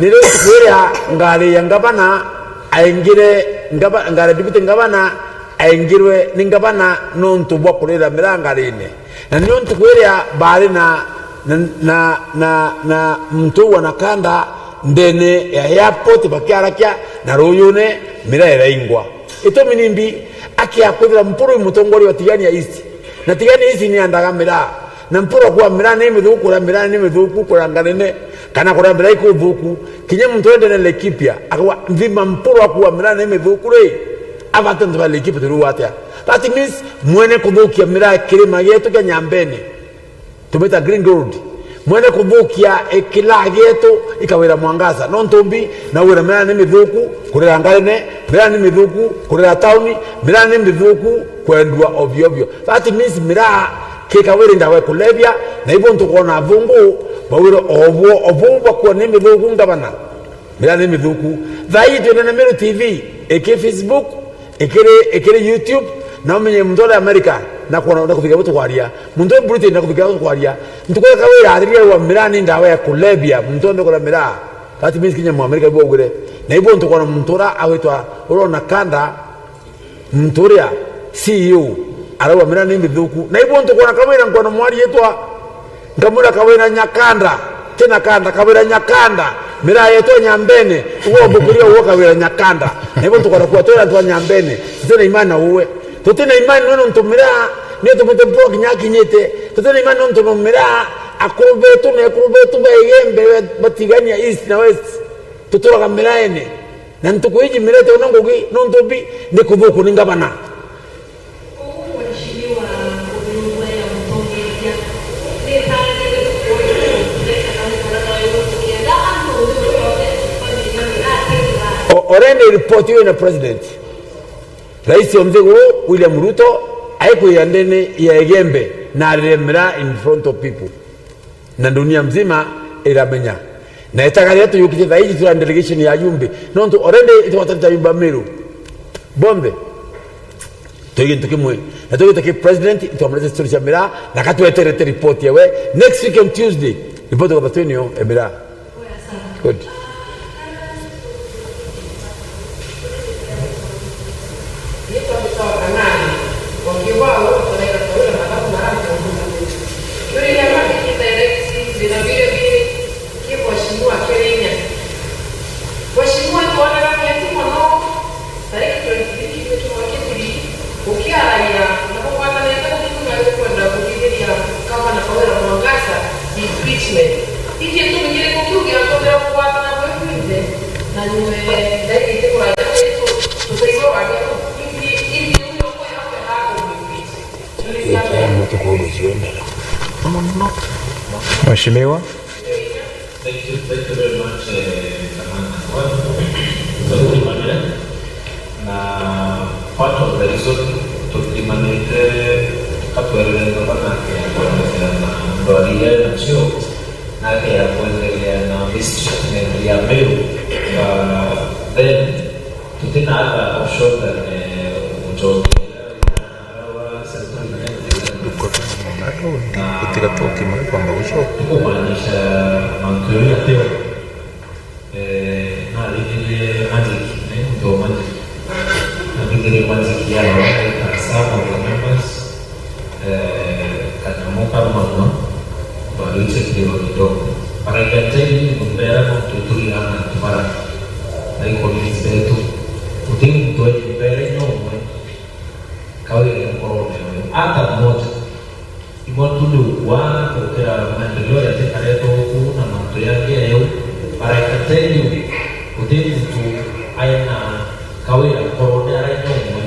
ni riu tukwira ngari ya ngavana aingire, ngava-, ngari ya deputy ngavana aingirwe ni ngavana nontu bwa kurira miraa ngarine. Na nio ntuku iria baari na, na, na, na, na muntu uu wa Nakanda ndene ya airport bakiarakia na ruyune, miraa iraingwa. Itumi nimbi? Akia kwithira Mpuru i mutongoria wa Tigania East. Na Tigania East ni andaga miraa. Na Mpuru akuwa miraa ni mithuku, kuria miraa ni mithuku, kuria ngarine, kana kuria miraa ikuthuku. Kinya muntu wendene Laikipia, akawa nthima Mpuru akuwa miraa ni mithuku ri, abate antu ba Laikipia turiuga atia? That means mwene kuthukia miraa kirima gietu kia Nyambene. Tumita green gold. Mwene kuthukia, eh, kilaa gietu i Kawira Mwangaza. Nontu mbi, na wira miraa ni mithuku kurira ngarine, miraa ni mithuku kurira tauni, miraa ni mithuku kwendua ovyo ovyo. That means miraa ki Kawira i ndawa ya kulevya, na ibo ntukwona athungu bawira obwo, obwo bakwa ni mithuku ngavana. Miraa ni mithuku. Thaa ii twina na Meru T V, iki Facebook, ikiri, ikiri YouTube, na umenye muntu uri America na kwona, na kuthika butukwaria. Muntu uri Britain na kuthika butukwaria. Ntuku ya Kawira athirire wa miraa ni ndawa ya kulevya, muntu onthe kura miraa. That means kinya mu America ibo ugire. Na ibo ntukwona muntu ura agwitwa, ura Nakanda, muntu uria C E O, arauga miraa ni mithuku. Na ibo ntukwona Kawira nkwona mwari yetwa Nkamwira Kawira Nyakanda, ti Nakanda, Kawira Nyakanda, miraa yetu ya Nyambene, uwe mbukiria uwe Kawira Nyakanda. Na ibo ntukwona kuwa twira antu a Nyambene, tutina imani na uwe. Tutina imani nwe nontu miraa, ni tumite Mpuru kinya akinyite. Tutina imani nontu no miraa, akuru betu na ekuru betu ba Igembe, ba Tigania East na West. Tuturaga miraene. Na ntuku iji mirete una ngugi, nontu mbi ni kuthuku ni ngavana. Koguo, Mheshimiwa, kuthurwa ya mutongeria ni itangirwe kureka na mukora na wewe kugenda antu nthiguru yonthe bamenya miraa ti miraa. O-, already report hiyo ina president. Rais wa nthiguru, William Ruto, aikwira ndene ya Igembe na arire miraa in front of people. Na dunia mzima iramenya. Na itaga riria tuyukitie thaa iji turi na delegation ya ajumbe. Nontu already itwatarite ajumbe a Meru. Bonthe. Twi gintu kimwe. Na tugite ki president, itwamurete story cia miraa, na katweterete report yawe. Next week on Tuesday, report kwa batwenio e miraa. Good. Mheshimiwa, twonera mwetu mono, tariki twenty-three kiumia kimwe kitiri, gukiaragia na kugwatanite gukiuga ni kwenda kuthithiria gavana Kawira Mwangaza impeachment. Iji gitumi kiriku kiu giatumire kugwatana gwi kwinthe? Na nyuma ndaigite kuraja kwetu, tuteithio wagiro. Indi, indi uyo kwira kwenda kumwimbicha. Mheshimiwa. Thank you, thank you very much, eh, Kamana. Well, thank you, Kamana. Na part of the reason tukimanite katwerere ngavana ya kuonekana na ndwari iria nacio, nake ya kuendelea na mistreatment ya Meru, uh, then tutina other option than, eh, gucokia arawa Central Bank. Gutiga tokimwe kwamba gucoka. Kumaanisha mantu yau yateo. Eh, nathithirie magic, eh, muntu wa magic. Nathithirie magic yayo, eh, some of the members, eh, kanyamu karumanwa, barwiche kidogo kidogo. But I can tell you, mbera no tuturi ana tubara. Na iko ni betu. Uti muntu wa mbere nyomwe. Kawira nkorone we. Hata mmoja. Imwe tu ni ukwa gukira maendeleo yatikaretwo guku na mantu yangi ya yau. But I can tell you, guti muntu aina Kawira nkorone ara nyomwe.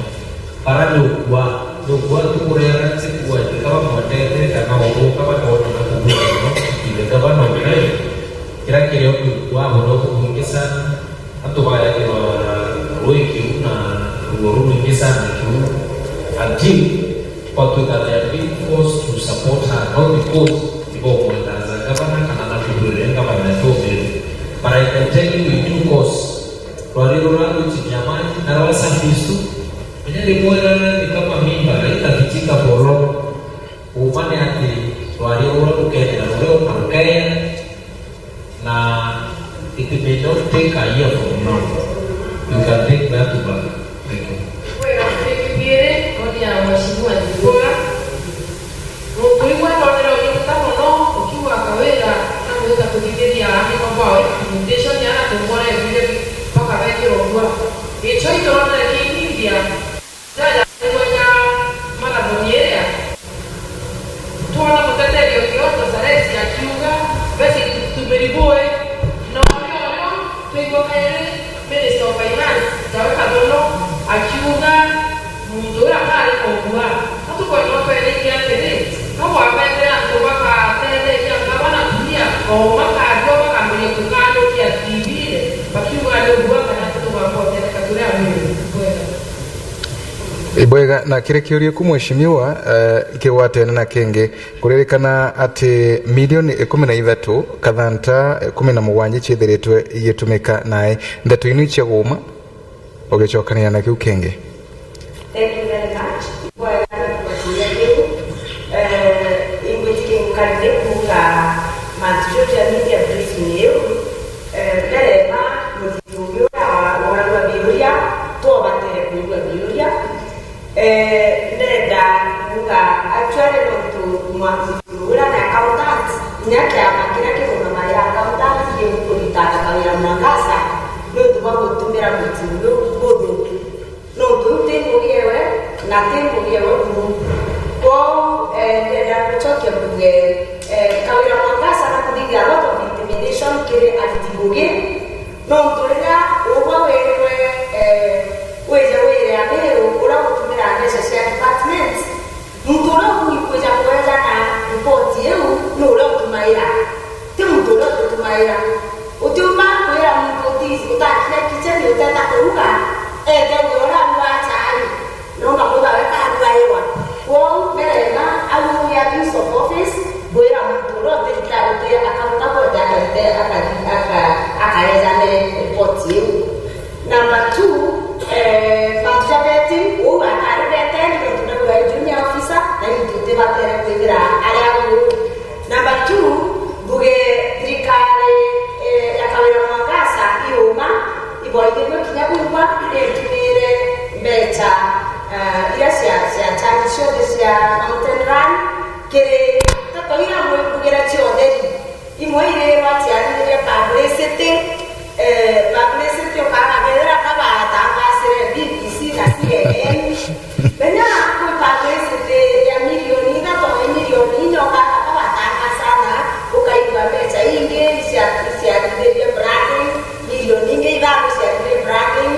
Bara ni ukwa, ni ukwa tu kureera nsiku ati kaba mwendete kana uruka bakona na kubuka no, ile kaba no kire. Kira kirio ni ukwa bono kuingi sana. Antu bayagirwa rui kiu na ruo rurwingi sana kiu. Course, ibo mwetaza gavana kana na kuthurire gavana ya Tobire. But I can tell you in due course, rwari rura rwitikia maji na rwa service tu. Menya ndimwira ni kama mimba na itapitika for long. Uma ni ati rwari rura rukethira ruri o na rukeya. Na it may not take a year from now. You can take that back. Thank you. Kwega kiri kibiri, koni ya Mheshimiwa Ndibora. Muntu igwe atonere ugiteta mono, ukiuga Kawira, na gwita kuthithiria andiko bao implementation, ya na kumbora ebire mpaka bekirwa bua. Gicho iturona kinyithia. Jaja, nigwenya marathoni iria. Twona muteteria Kioto Saresi akiuga, basi tumiri bui, na urio urio twigua kairi Minister of Finance, Jawe Kathono, akiuga, muntu uria akari kugua. Atukwenda utwereithie atiri, no bwabethire antu bakatetheria ngavana kuria, o makarua bakambiria kukanukia T V-ine, bakiuga ni ugua kana tugamba utetheka turia mwiri. Bwega. Ibwega, na kiri kiuria ku mheshimiwa, eh, kigwatene na kingi, kuririkana ati milioni ikumi na ithatu kathanta ikumi na mugwanja iciithiritwe igitumika nae. Ndeto inu icia guuma, ugicokania na kiu kingi. Thank you very much. Ibwega na kumakinya kiu. Eh, ingwitikia nkarire kuuga mantu jau ja media briefing iu, eh, ndereba Uria wa-, waragua biuria, twobatere kwigua biuria. Eh, ndenda kuuga, actually, nontu mwa-, muntu uria ni accountant, kinya kiama kiria kirungamagira accountant gigukuritanira Kawira Mwangaza, niuntu bwa gutumira mutino juu buthuku. Nontu iu ti ngugi ewe, na ti ngugi ewe buru. Kwou, eh, ndenda gucokia mbuge, eh, Kawira Mwangaza na kuthithia a lot of intimidation kiri ariti ngugi, Nontu riria ugwe wirirwe, eh, wije wire Amiru uria ugutumira mbeca cia department, muntu uria ukugi kwija kweejana ripoti iu ni uria utumaira, ti muntu uria utitumaira. Utiumba kwira muntu uti-, utakinya kicheni uteta kuruga, eete uge uria arugaa chai. Nonga mwiga we karugairwa. Kwou, nderenda, au ya abuse of office, ngwira muntu uria utirikira uti accountable ati akarute, akari-, aka-, akaejane report iu. Number two, eh, mantu ja vetting, uu akari veteni, nontu nawe ai junior officer, na ni muntu utibatere kwithira ari au. Number two, mbuge thirikari, eh, ya Kawira Mwangaza iuma, iboithirue kinya bungwa, itumire mbeca, eh, iria cia, cia changi cionthe cia Mountain Run kiri nteto iria mwe mbugire cia utheri. Imwe irirwa ciathithirie publicity, eh, publicity ukaaga kethira ka batangasire B B C na C N N. Menya kwi publicity ya milioni ithatu na milioni inya ukaaga ka batangasa na ukaigua mbeca ingi icia-, iciathithirie branding, milioni ingi ithano iciathithirie branding,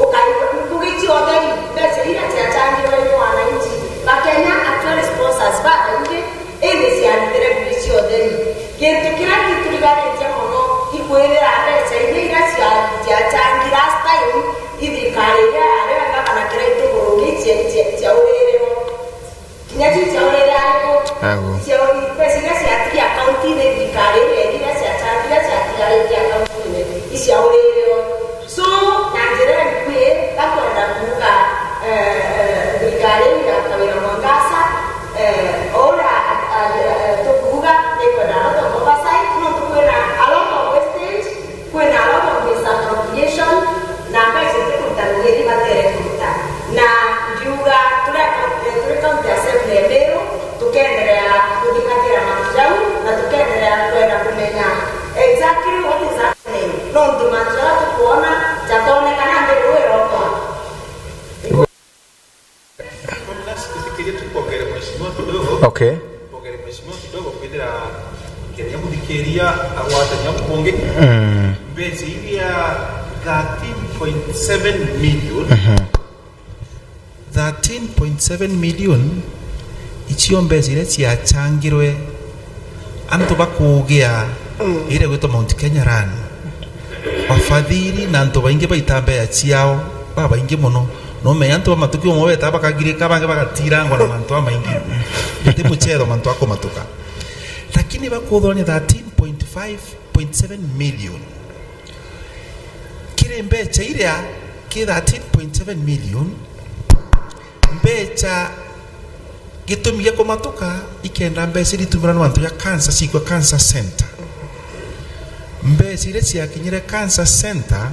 ukaigua ngugi ciothe i mbeca iria ciachangirwe ni wananchi. Bakenya actually sponsors babaingi indi ciarutire ngugi ciothe i. Gintu kiria giturigaritie mono ikwithira mbeca iria iria cia-, ciachangi last time, i thirikari iria yaari wega kana kiria itugurungi cia-, cia-, ciaurire o. Kinya ciu ciaurire ariku? Agu. Ciauri-, mbeca iria ciatiri akaunti-ini thirikari iria iria ciachangire ciatigarite akaunti-ini, iciaurire o. So, na njira iria nkui, ndakwenda kuuga, eh, eh, thirikari iu ya Kawira Mwangaza, eh, o uria, eh, eh, tukuuga, nikwenda a lot of oversight, nontu kwina a lot of wastage, kwina a lot of misappropriation, na mbeca itikuruta ngugi iria ibatere kuruta. Na ndiuga turi, eh, turi county assembly ya Meru, tukenderea kuthingatira mantu jau, na tukenderea kwenda kumenya exactly what is happening. Nontu mantu jaria tukwona jatonekana nthi ruu iromwa. Nikiria tu kwongere mheshimiwa kidogo. Okay. Kwongere mheshimiwa kidogo kwithira kiria muthikiria agwatania bungi. Mm. Mbeca iria thirteen point seven million. Mhm. Thirteen point seven million icio mbeca iria ciachangirwe antu bakugia iria gwitwa Mount Kenya Run. Wafadhili na antu baingi baita mbeca ciao, babaingi mono. Nomenya antu ba matuki umwe beta bakagirika, bangi bagatirangwa na mantu amaingi. Ti muchetho mantu akumatuka. ni bakuthwa ni thirteen point five point seven million. Kiri mbecha iria ki thirteen point seven million, mbecha, gitumi gia kumatuka, ikenda mbecha iria itumirwa ni mantu ja cancer, ciikwa cancer center. Mbecha iria ciakinyire cancer center,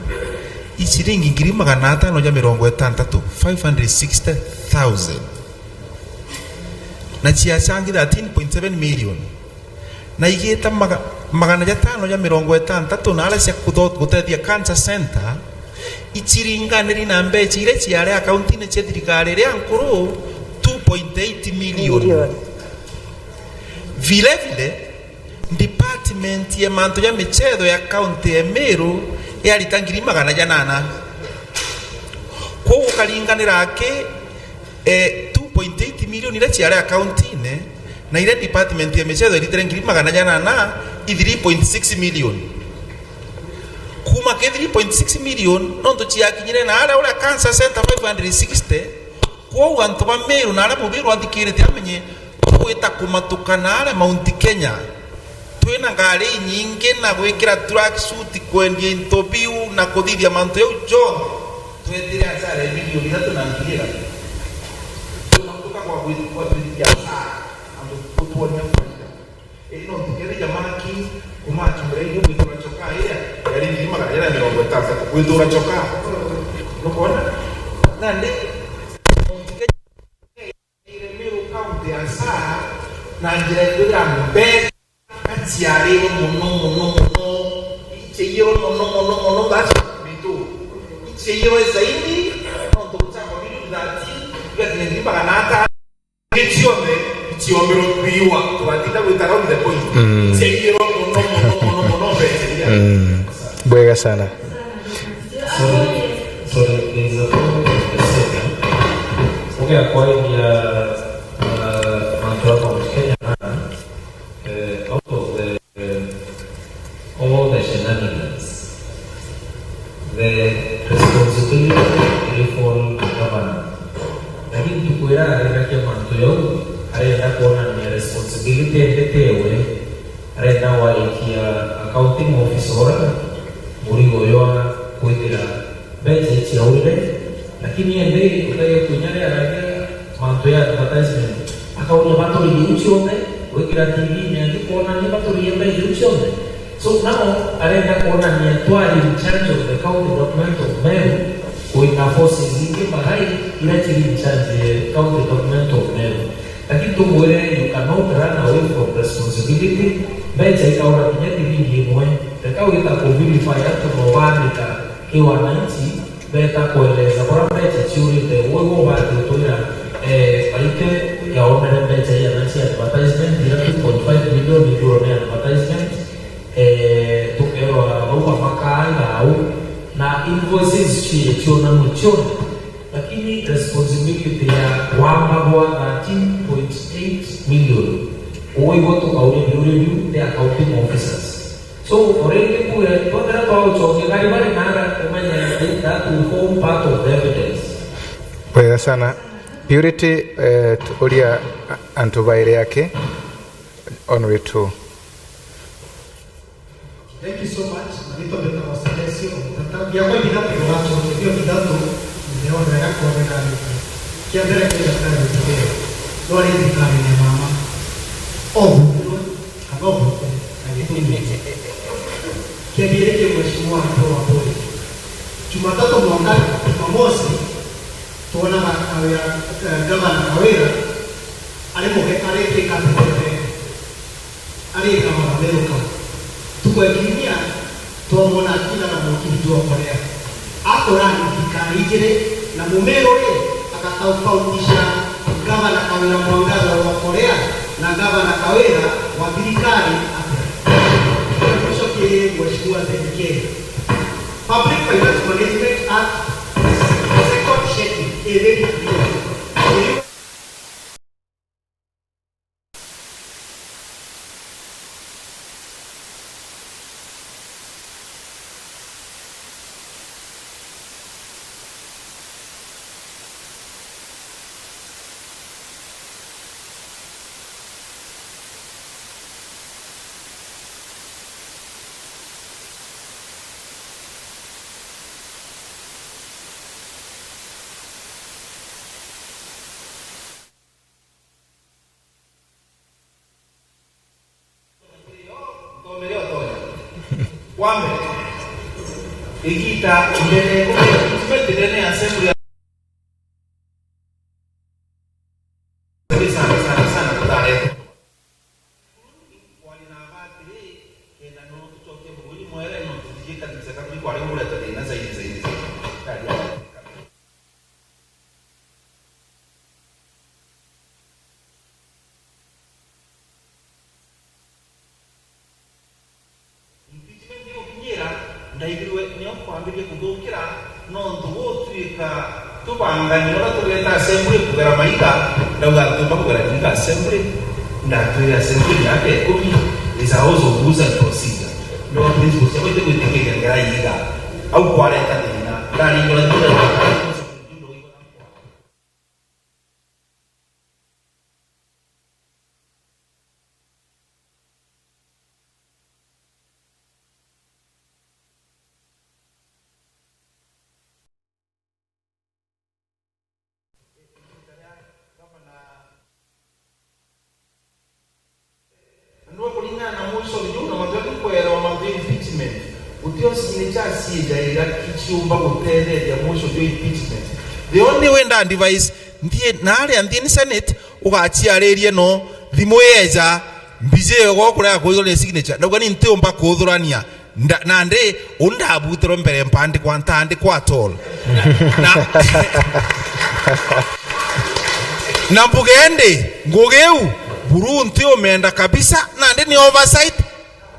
i ciringi ngiri magana atano ja mirongo itantatu, five hundred sixty thousand. Na ciachangi thirteen point seven million. Na igita maga-, magana jatano ja mirongo itantatu na aria cia kutho-, gutethia cancer center, ichiringaniri na mbecha iria ciari akaunti-ini cia thirikari iria nkuru, two point eight million. Million. Vile vile, department ya mantu ja michetho ya kaunti ya Meru yarita ngiri magana janana. Kwou ukaringanira aki, eh, two point eight million iria ciari akaunti-ini, na iria department ya michetho iritire ngiri magana janana, i three point six million. Kuma ki three point six million, nontu ciakinyire na aria uria cancer center five hundred sixty, kwou antu ba Meru na aria mubiru athikirite amenye, twita kumatuka na aria Mount Kenya. Twina ngari inyingi na gwikira track suit, kwendia into biu na kuthithia mantu jau jonthe. Twetire hasara ya milioni ithatu na ngiri ithatu. Twina mbuka kwa gwi-, kwa twithithia hasara, antu tutwonia faida. Indi no tukethija maki, kumaki muraithi gwithura chokaa iria yari ngiri magana jana mirongo itantatu, gwithura chokaa. Nukwona? Nandi, Meru County hasara na njira iria mbeca ciarirwe mono, mono, mono. Ichiiyirwe mono, mono, mono, that's bitu. Ichiiyirwe zaidi, nontu guchangwa milioni thirteen, igakinya ngiri magana atano. Icionthe, ichiombirwe kwiwa, tugatinda gwita round the point. Mm. Ichiiyirwe mono, mono, mono, mono, mbeca iria. Mm. Bwega sana. Sorry, sorry, there is a problem with the signal. Okay, kwa hivyo, uh, mantu ya Mount Kenya, eh, out of the, eh, all the shenanigans, the responsibility iri fall on the governor. Lakini tukwira arirakia mantu yau, arenda kuonania responsibility ende tewe. Arenda gwarikia accounting officer ura murigo jwa kwithira mbeca iciaurire, lakini indi utege kunya ria aragia mantu ya advertisement, akauria baturirie iu cionthe, gwikira T V-ini aki kwonania baturirie mbeca iu cionthe. So now arenda kwonania twari in charge of the county government of Meru, kwina forces ingi bagai ira ciri in charge county government of Meru. Lakini tumwire, you cannot run away from responsibility. Mbeca ikaura kinya thiringi imwe. Reka wita ku vilify antu na ubandika ki wananchi, beta kueleza bura mbeca ciurite, ugwe ubati utwira, eh, Baite yaonere mbeca iana cia advertisement, ira two point five million ithurwa ni advertisement, eh, tukerwa bau bamakaa thau, na invoices cie cionanua cionthe. Lakini responsibility ya wamba bwa thirteen point eight million, uwe igwe tukauria biuria biu ni accounting officers. So, already kuya, twethira twaucokia kari bari nara kumenya that will form part of the evidence. Bwega sana. Purity, eh, uria antu bairi aki, on way to. Thank you so much. Marĩtwa metagwo Celestio Omutata. Biakwa bithatũ tũgacokia, bio bithatũ, ndeona ya kuoneka rĩngĩ. Kĩa mbere kĩ ndagĩtarĩ ũtigĩrĩra. No arĩ thibitarĩ ya mama. Ohũthirwe, kana ohũthirwe, na gĩtũmi. Kĩa kerĩ kĩ mheshimiwa Wambui. Jumatatu mwanka, Jumamosi, tuonaga Kawĩra, eh, Gavana Kawĩra, arĩ mũge-, arĩ kĩka mbere. Arĩ gavana Meru County. Ntuku ya kiumia, twamwona akina na mũkiri jwa Korea. Akorani thirikari igĩrĩ, na Mũmeru rĩ, akataufautisha gavana Kawĩra Mwangaza wa Korea na gavana Kawĩra wa thirikari atia. Mwisho kĩ Mheshimiwa Zedikeri. Public Finance Management Act, second schedule, ĩrĩ Kwambe, igita mbere ya impeachment ndene ya assembly ya sana, sana, sana, tutarete. Kwari na batiri, kenda no tucokie buguri mwere, no tutijika thisa kabiri kwari kureta thina zaidi, zaidi, zaidi. Impeachment igukinyira, ndaigirwe nio kwambiria kuthukira, nontu gutuika tubangani uria tugeta assembly kugera maiga, ndauga ntumba kugera maiga assembly, ndatwire assembly miaka ikumi, is a house of rules and procedure. No principles ciakwa itigwitikiria ngera iga. Au kwareta thina, ndaringura thina. Ndio kuringana na motion juu na matwetu kwerewa mantu ya impeachment. Gutio signature ciijaira ciumba gutetheria motion juu impeachment. The only way nda advise, nthie, na aria nthie ni Senate, ugaciaririe no, thimu yeja, mbiji yogo kurega kuthurania signature. Ndauga ni ntiumba kuthurania. Nda-, nandi, u ndabutirwe mbere mpandikwa, ntandikwa at all. Na, na mbuge ndi, ngugi iu, buru ntiumenda kabisa, nandi ni oversight,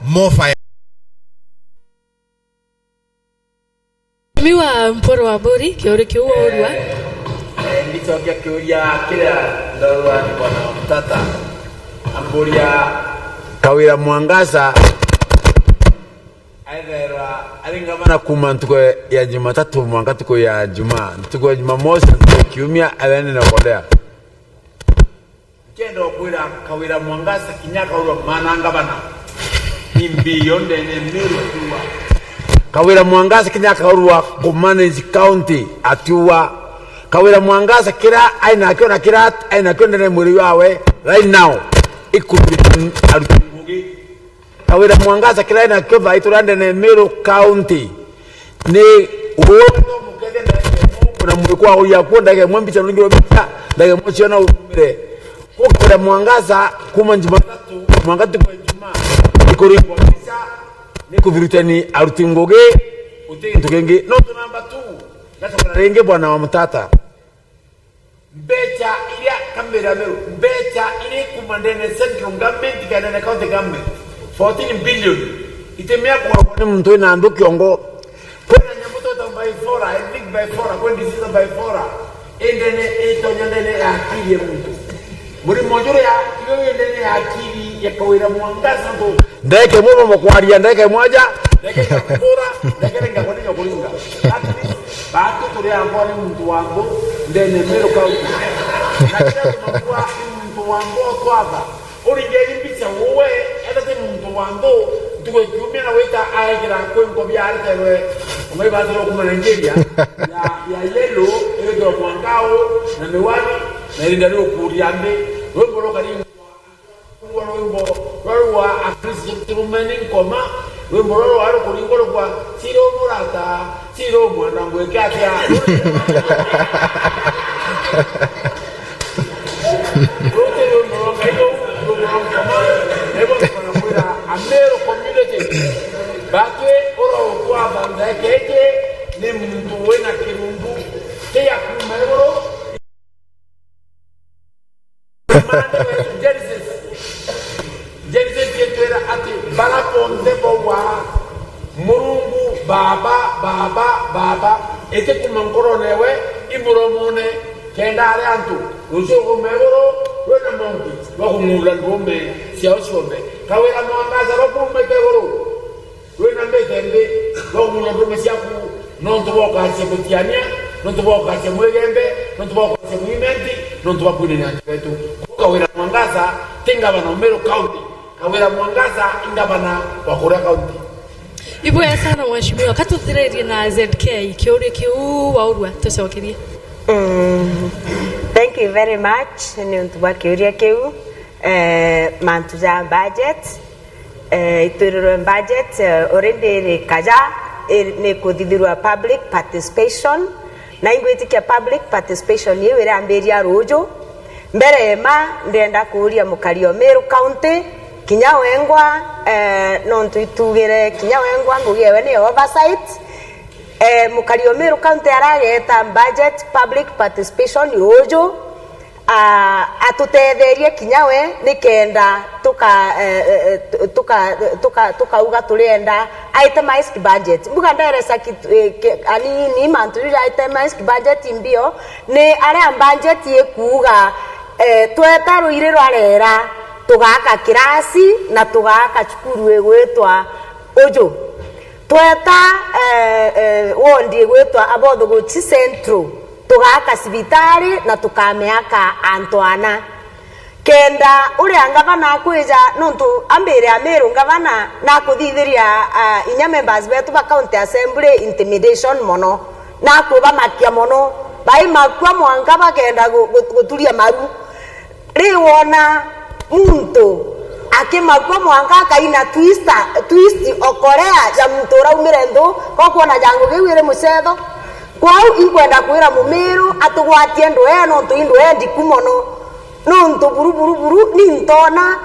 more fire. Mheshimiwa Mpuru wa Mburi, kiuri kiu waurua. Eh, ndicokia kiuria kiria ndarua ni bwana Mtata. Amburia Kawira Mwangaza. Aethairwa ari ngavana kuuma ntuku ya Jumatatu mwanka ntuku ya Jumaa, ntuku ya Jumamosi na ntuku ya Kiumia athene na kodea. Nkenda kwira Kawira Mwangaza kinya akaurwa mana ngavana. Ni mbi yo ndene Meru atiuwa. Kawira Mwangaza kinya akaurwa ku manage county atiuwa. Kawira Mwangaza kira aina kio na kira aina kio ndene mwiri wawe right now. Ikubiri aruti ngugi. Kawira Mwangaza kira ena kio thaa itu ra ndene Meru County. Ni uwe mukethe ndagika imwe na mwikwa uria kuo ndagika imwe mbica nungi mbica ndagika imwe ciona umire. Kukira Mwangaza kuma Jumatatu, mwanka tuku ya Jumaa. Ikuringwa mbica, ni kuthuruteni aruti ngugi, uti gintu kingi. No tu namba two, gacokera ringi bwana wa Mutata. Mbeca iria, kamera Meru, mbeca iria ikuma ndene central government kana ndene county government, fourteen billion, itimea kugurwa ni muntu wina ndu kiongo. Kwina nyamu twita bifora, I think bifora, kwina disease bifora, indene itonya ndene ya akili ya muntu. Murimo juria iyo wi ndene ya akili ya Kawira Mwangaza ndu. Ndeke mwe mama kwaria, ndeke mwaja, ndeke kakura, ndeke renga kwa nini kuringa. At least, batu turi angwa ni muntu wa ndu, ndene Meru County. Na kila mtu ni muntu wa ndu twatha. Uringe mbica uwe, ethete muntu wa ndu, ntuku ya Kiumia na wita aekira kwi nkobi areterwe, umwe batiro kuma Nigeria, ya, ya yellow, ethirwa mwangao, na miwani, na irinda riu kuria mbi, rwimbo rukari Rwimbo rwa rwa rwa Akristo turumeni nkoma, rwimbo rwa rwa rukuringwa rwa siro murata, siro mwana ngwike atia. Ruti rwimbo rwa Ngai ruu, rwimbo rwa nkoma, na ibo nkona kwira Ameru community. Batwi ura utwatha ntheke iji ni muntu wina kirungu kia kuma iguru. Maandiko yetu Genesis. Genesis yetwira ati bara bonthe bauga Murungu, Baba, Baba, Baba, iti kuma nkorone ewe, i muromone, kenda ari antu, rucio rume iguru, rwina monki, rwa kung'ura ndrume ciao cionthe. Kawira mwangaza rwa kurumite iguru. Rwina mbete nthi, rwa kung'ura ndrume ciaku, nontu bwa ukacia gutiania, nontu bwa ukacia mwigembe, nontu bwa ukacia mwimenti, nontu bwa kwinania antu betu. Kawira mwangaza, ti ngavana wa Meru County. Kawira mwangaza, i ngavana wa kuria county. Ibwega sana mheshimiwa, katuthiririe na Z K, kiuria kiu waurua, tucokerie. Mm. Thank you very much, ni untu bwa kiuria kiu. Eh, mantu ja budget. Eh, itwirirwe budget, eh, already iri kaja, iri, ni kuthithirwa public participation, na ingwitikia public participation iu iriambiria ruju. Mbere ya ma, ndenda kuuria mukari o Meru County, kinya wengwa, eh, nontu itugire kinya wengwa ngugi ewe ni oversight. Eh, mukari o Meru County arageta budget public participation ruju, ah, atutetherie kinya we nikenda tuka, eh, eh, tu-, tuka, tuka, tukauga turienda itemized budget. Mbuga nderesa ki-, eh, ki-, anini mantu juju ja itemized budget mbio, ni aria budget ikuuga, eh, tweta ruiri rwa rera, tugaka kirasi na tugaka cukuru igwitwa uju. Tweta, eh, eh, wondi igwitwa Abothuguchi Central, tugaka cibitari na tukameaka antu ana. Kenda uria ngavana akwija, nontu ambire Amiru ngavana nakuthithiria, ah, inya members betu ba county assembly intimidation mono, nakubamakia mono, baimakua mwanka bakenda gu-, gu-, guturia maru. Riu wona muntu akimakua mwanka akaina twista, twist okorea ya muntu uraumire nthu, kokwona ja ngugi iu iri mucetho. Kwou inkwenda kwira Mumiru atugwatie ndwee, nontu i ndwee ndiku mono. Nontu buru, buru, buru, ni ntona,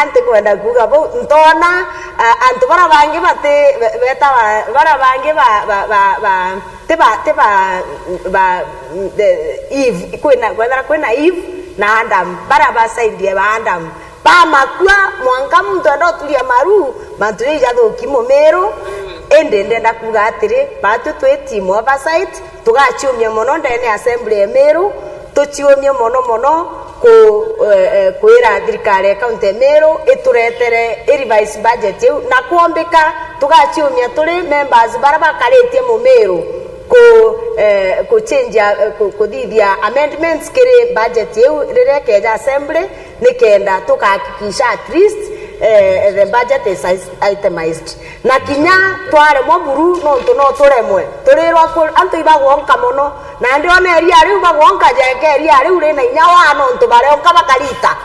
anti kwenda kuuga bau, ntona, a-, antu bara bangi bati, be-, betawa, bara bangi ba, ba, ba, ba, ti ba, ti ba, ba, the Eve, kwina, kwethira kwina Eve na Adam, bara basaidie ba Adam, bamakua, mwanka muntu enda uturia maru, mantu jau jathuki Mumiru. Indi ndenda kuuga atiri, batwi twi team oversight, tugaciumia mono ndene assembly ya Miru, tuciumie mono mono ku, eh, eh, kwira thirikari ya county ya Miru ituretere i revise budget iu, na kwombika tugaciumia turi members bara bakaritie Mumiru ku, eh, kuchenjia, eh, ku-, kuthithia amendments kiri budget iu riria ikeja assembly, nikenda tukahakikisha at least, eh, the budget is is-, itemized. Na kinya twaremwa buru, nontu no turemwe, turirwa ku-, antu ibagwonka mono, nandi ona iria riu bagwonka, jeka iria riu rina inya waa, nontu barionka bakarita.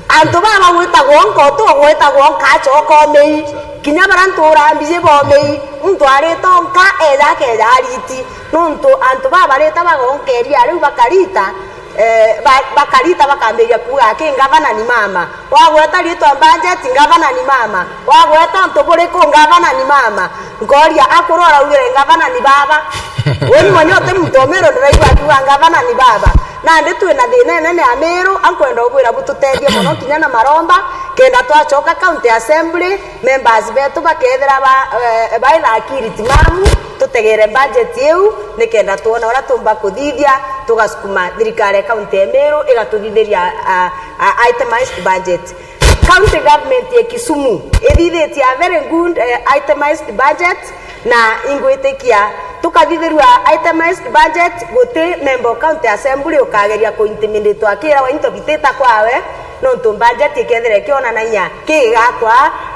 Antu baba gwitagwa nka, utu gwitagwa nka acoka omei. Kinya bara ntura mbiji bomei, muntu arita nka eja akeja ariti. Nontu antu baba barita bagonka iria riu bakarita, eh, ba-, bakarita bakambiria kuuga, "Aki ngavana ni mama." Wagweta ritwa budget, ngavana ni mama. Wagweta untu buriku, ngavana ni mama. Nkoria, akurora ugire ngavana ni baba? Uni mwenye uti muntu o Miru ndiraigua akiuga ngavana ni baba. Nandi twina thina inene Amiru, ankwenda ubwira bututethie mono kinya na maromba, kenda twacoka county assembly, members betu bakethira ba, eh, baina akiri timamu, tutegere budget iu, nikenda twone uria tumba kuthithia, tugasukuma thirikari ya county ya Miru igatuthithiria, ah, ah, itemized budget. County government ya Kisumu ithithitie a very good, eh, itemized budget, na ingwitikia tukathithirua itemized budget, guti member of county assembly ukageria kuintimidate akirawa into bitita kwawe, nontu budget ikethira ikionanagia ki gigakwa,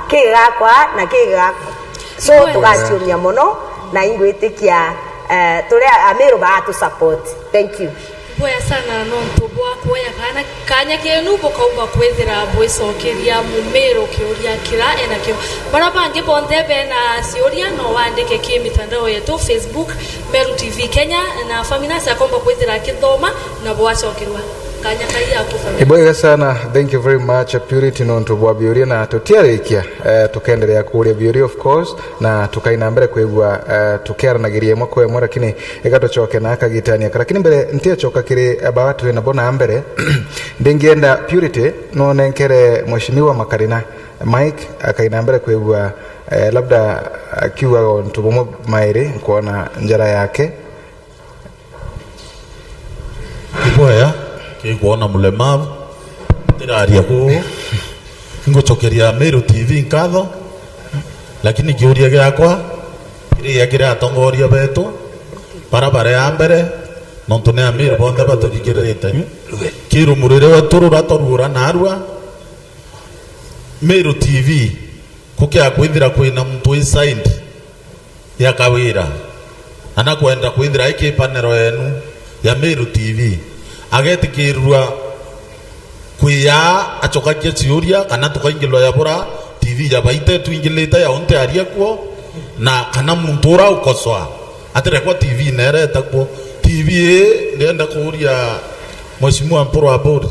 ki gigakwa, na ki gigakwa. So, tugaciumia mono, na ingwitikia, eh, turia Amiru baatu support. Thank you. Bwega sana nontu bwa kuoya kaana, kaanya keenu bukauma kwithira bwicokeria Mumiru kiuria kira enakio. Bara bangi bonthe bena ciuria no waandike ki mitandao yetu, Facebook, Meru T V Kenya, na Faminas akomba kwithira akithoma na bwacokerwa. Kaanya kai yaku, Faminas. Ibwega sana, thank you very much, Purity, nontu bwa biuria, na tutiarikia, eh, tukenderea kuuria biuria, of course, na tukaina mbere kwigua, eh, tukiaranagiria imwe kwa imwe, lakini ega tucoke na kagitania. Lakini mbere ntiacoka kiri, eh, baa twi nabo na mbere, ndingienda Purity nunenkere Mheshimiwa Makarina Mike akaina mbere kwigua, eh, labda akiugaga untu bumwe mairi, nkwona njara yake. Ibwega, kikwona mulemavu, ndiraria kuu. Ingucokeria Meru T V nkatho, lakini kiuria giakwa kiri kiri atongoria betu bara bari a mbere, nontu ni Amiru bonthe batuthikiririte. Ki rumuri rwetu ruria twaruura narua, Meru T V, kukia kwithira kwina muntu wi side ya Kawira, ana kwenda kwithira iki panel yenu ya Meru T V, agetikirirua kwiya acokagia ciuria, kana tukaingilwa ya bura T V ya baite twingilite ya unte aria kuo, na kana muntu ura ukosoa atirekwa T V nereta kuo. T V ii ndienda kuuria Mheshimiwa Mpuru Aburi,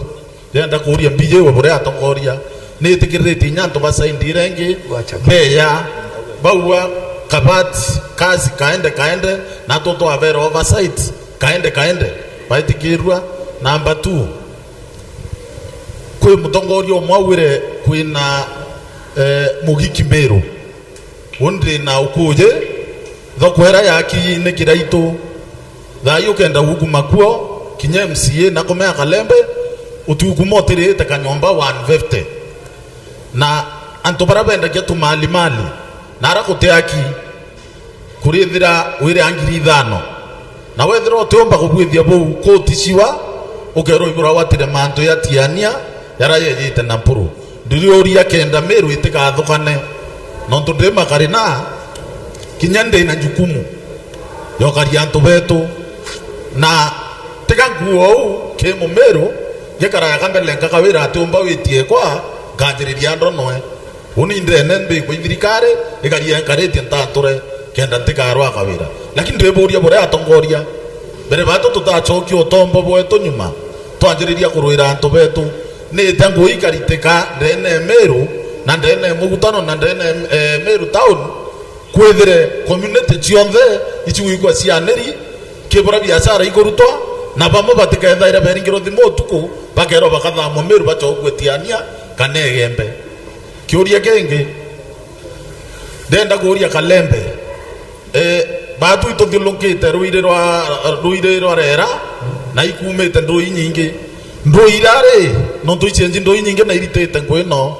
ndienda kuuria Mbijiwe buria atongoria, nitikiriritie inya antu ba side iria ingi beya baua kabati kasi kaende kaende, na tu twabera oversight kaende kaende baitikirua. Number two, kwi mutongoria umwe augire kwina eh, mugiki Meru. Uni ndi na ukuji, thoko ira yaki ni Kiraitu. Thaai ukenda gukuma kuo, kinya M C A na kumea Kalembe, utiukuma utirite kanyomba one fifty. Na antu baria bendagia tumali mali, na ara gutiaki, kurithira wire a ngiri ithano. Na wethira utiumba kubwithia buu, koti ciwa, ukerwa ibura watire mantu ya Tiania, yara yejite na Mpuru. Ndiriuria kenda Meru itikathukane, nontu ndi makari na kinya ndi na jukumu yokaria antu betu. Na tiga nkuo uu ki Mumeru, ngikaraga mbere nkakawira ati umba witie kwa nkanjiriria ndonoe. Uni ndene mbikwa i thirikari ikaria nkaritie ntature kenda ntikarwa kawira. Lakini ndiburia buria atongoria mbere batu tutacokia utombo bwetu nyuma, twanjiriria kurwira antu betu. Ni ita ngui ikaritika ndene Meru na ndene Mugutano na ndene eh, Meru town, kwithire community cionthe icigwikwa cianiri, kibura biashara ikurutwa, na bamwe batikethaira beringirwo thimu utuku, bakerwa bakathamwa Meru bacokue Tiania kana Igembe. Kiuria kingi, ndenda kuuria Kalembe, eh, batu ituthiurukite rwiri rwa, rwiri rwa rera, na ikumite ndui nyingi. Ndui ira ri, nontu icenji ndui nyingi na iritite ngui no.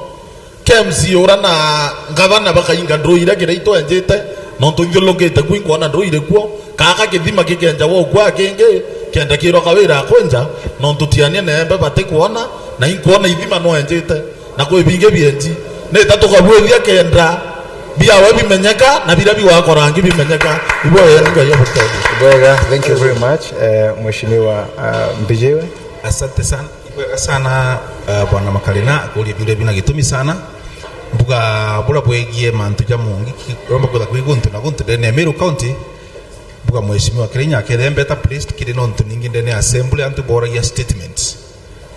K M C ura na ngavana bakainga ndui ira kiria itwenjite, nontu ithiurukite ku inkwona ndui iri kuo. Kaka kithima kikenja wokwa kingi, kenda kirwa kawira akwenja, nontu Tiania na Igembe batikwona, na inkwona ithima nwenjite. Na kwi bingi bienji. Nita tukabwithia kenda biawe bimenyeka, na biria biwakorangi bimenyeka. Ibwe yeni Ngai abutonye. Bwega, thank you very much, eh, Mheshimiwa, ah, Mbijiwe. Asante sana. Ibwega sana, ah, Bwana Makarina, akuria biuria bina gitumi sana. Mbuga bura bwegie mantu ja mungi, ki-, uromba kwitha kwi guntu na guntu ndene ya Meru County. Mbuga Mheshimiwa Kirainya akethire better placed kiri nontu ningi ndene ya assembly antu boragia statement.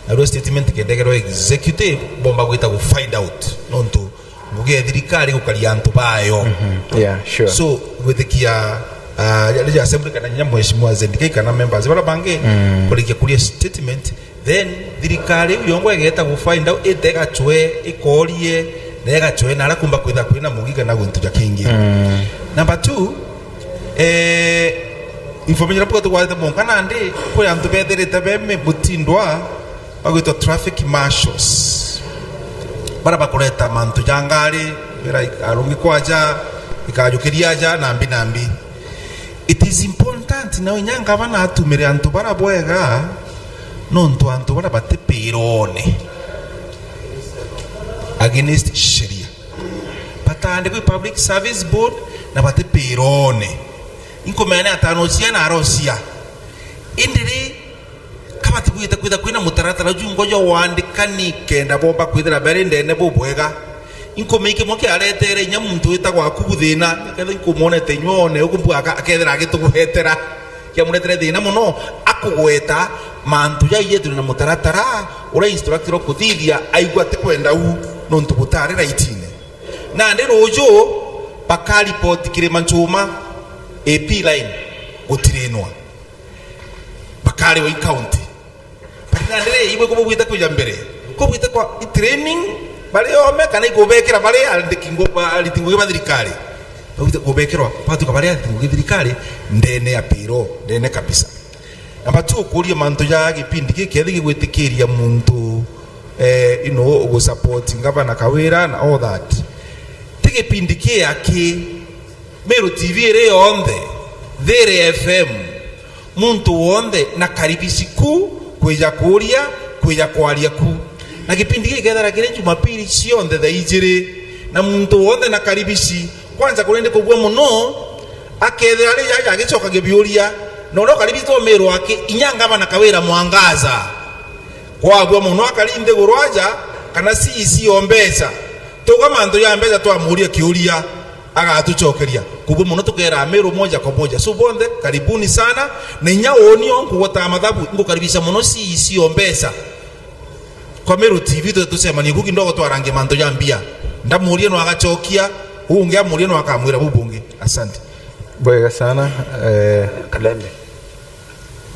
Na rwo statement kendegerwa executive, bomba gwita gu find out. Nontu ngugi ya thirikari gukaria antu bayo. Mhm. Yeah, sure. So, gwitikia, ah, ya, ya assembly kana nya Mheshimiwa Zendikei kana members bara bangi, mm, kurikia kuria statement, then thirikari iu yongwa igeta gu find out, ite igacwe, ikorie, na igacwe, na ara kumba kwitha kwina mugi kana guntu ja kingi. Mm. Number two, eh, information buga tugwate monka nandi, kwi antu bethirite be mi-, mutindwa, bagwitwa traffic marshals. Bara bakureta mantu ja ngari, wira ikarungi kwaja, ikajukiria aja, nambi, nambi. It is important now inya ngavana atumire antu bara bwega, nontu antu bara bati pirone against sheria. Batandikwe Public Service Board na bati pirone. Inkumenya ni atano cia na arocia. Indi ri, ka batibwite kwitha kwina mutaratara jungwa jwa wandikani kenda bomba kwithira bari ndene bubwega. Inkumenya kimwe kiaretere inya muntu witagwa Akubu thina, kethira inkumwonete inyuone uku mbu aka-, akethira agituguetera. Kiamuretere thina muno, akugweta mantu jaiye turi na mutaratara uria instructor kuthithia aigua atikwenda u nontu butari raitine. Nandi ruju bakaripoti Kirima Nchuma, A P line, gutirinwa. Bakari wa county. But nandi ri, ibwe kubugwite kuja mbere. Kubugwite kwa training, bari ome kana ikubekera bari ariti ngugi ba thirikari. Bagwite kubekera, batuka bari ariti ngugi thirikari, ndene ya payroll, ndene kabisa. Number two, kuria mantu ja gipindi giki, kethi gigwitikiria muntu, eh, you know, gu support ngavana Kawira na all that. Ti gipindi kia ki, Meru T V iri yonthe, Thiri F M, muntu wonthe na karibisi ku, kwija kuria, kwija kwaria ku. Na gipindi giki kethira kiri Jumapili cionthe thaa ijiri, na muntu wonthe na karibisi, kwanza kurindi kubua muno, akethira ari jaja agicokagia biuria, na uria ukaribitwe Meru aki, inya ngavana Kawira Mwangaza. Kwabua muno akari nthiguru aja, kana C E C o mbeca. Tuga mantu ja mbeca, twamuria kiuria, agatucokeria. Kubu mono tukera Ameru moja kwa moja. So bonthe, karibuni sana. Na inya uuni o nkugwata mathabu, ngukaribisha mono C E C o mbeca. Kwa Meru T V tu-, tucemanie ku kidogo twarangie mantu ja mbia. Ndamuria no agacokia, uu ungi amuria no akamwira buu bungi. Asante. Bwega sana, eh, Kalembe.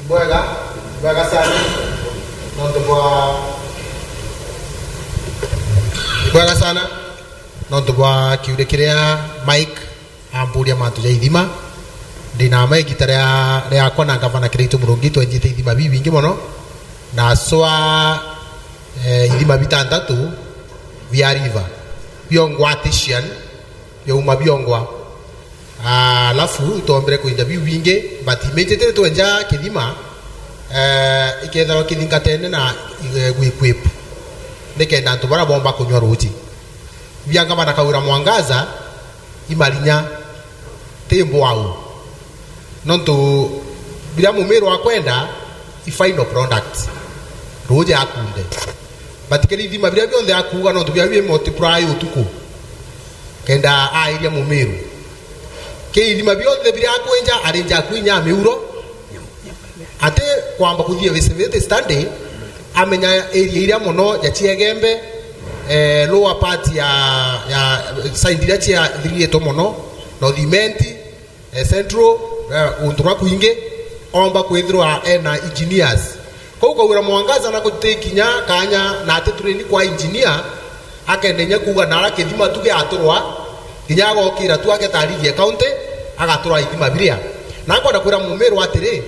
Bwega, bwega sana. Nontu bwa, bwega sana. Nontu bwa kiuria kiria Mike amburia mantu ja ithima. Ndina ma igita ria, riakwa na ngavana Kiraitu Murungi twenjite ithima bibingi mono. Naswa, eh, ithima bitantatu bia river. Biongwa artesian, biauma biongwa. Ah, alafu itombire kwinja biu bingi, but immediately twenja kithima, eh, ikethirwa kithingatene na, eh, gwi equip, nikenda antu bara bomba kunywa ruuji. Bia ngavana Kawira Mwangaza, imarinya, ti mbwau. Nontu biria Mumiru akwenda, i final product. Ruuji akunde. But kiri ithima biria bionthe akuuga, nontu biria bi multiply utuku. Kenda airia Mumiru. Ki ithima bionthe biria akwenja, arinja aku inya miuro. Ati kwamba kuthia feasibility study, amenya area iria mono ya Chiegembe, eh, lower part ya, ya side iria ciathiriitwe mono, North Imenti, eh, Central, eh, guntu gwa kwingi, omba kwithirwa ena engineers. Kou Kawira Mwangaza na guti kinya kanya na ati train kwa engineer, akenda inya kuuga nara kithima tu giaturwa, kinya agokira tu ageta Ligi ya County, agatura ithima biria. Na nkwenda kwira Mumiru atiri,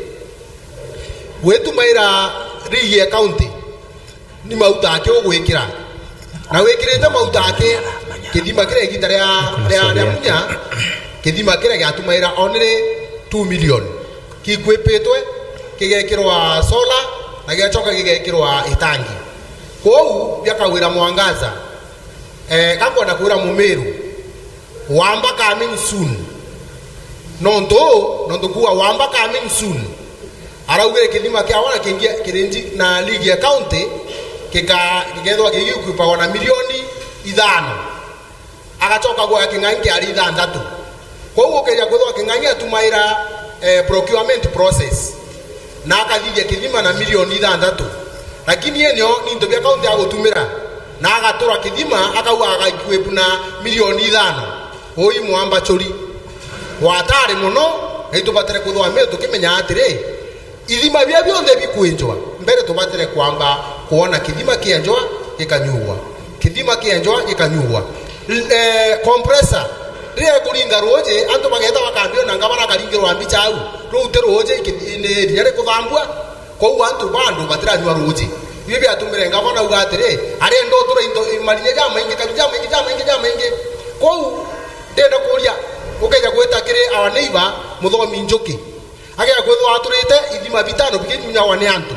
gwitumaira Ligi ya County, ni mauta aki ugwikira. Na wikirite mauta aki, kithima kiria igita ria, ria, ria munya, kithima kiria giatumaira only two million. Kikwipitwe, kigekirwa solar, na giacoka gigekirwa itangi. Kwou, bia Kawira Mwangaza, eh, gakwenda kwira Mumiru, wamba coming soon. Nontu, nontu nkuuga wamba coming soon. Araugire kithima kiawa na kingi kirinji na Ligi ya County, kika-, gikethirwa gigikuipagwa na milioni ithano. Agacoka gwa king'ang'i kiari ithanthatu. Kwou ukeja kwithirwa king'ang'i atumaira, eh, procurement process. Na akathithia kithima na milioni ithanthatu. Lakini enio ni into bia county agutumira. Na agatura kithima, akauga agaikuipu na milioni ithano. Ui mwamba churi. Watari mono, na itubatire kwithirwa Meru tukimenya atiri, ithima biria bionthe bikwinjwa, mbere tubatire kwamba kwona kithima kienjwa gikanyugwa. Kithima kienjwa gikanyugwa. L-, eh, compressor, riria ikuringa ruuji, antu bageta bakambio na ngavana akaringirwa mbicha au. Ruu ti ruuji, ki-, ni rinya rikuthambua. Kwou antu bandu batiranyua ruuji. Biu biatumire ngavana auga atiri, arenda utura into, marinya jamaingi, kaju jamaingi, jamaingi, jamaingi. Kwou, ndenda kuuria, ukeja gwita kiri our neighbor, Muthomi Njuki. Ageja kwithirwa aturite ithima bitano bikinyunyawa ni antu.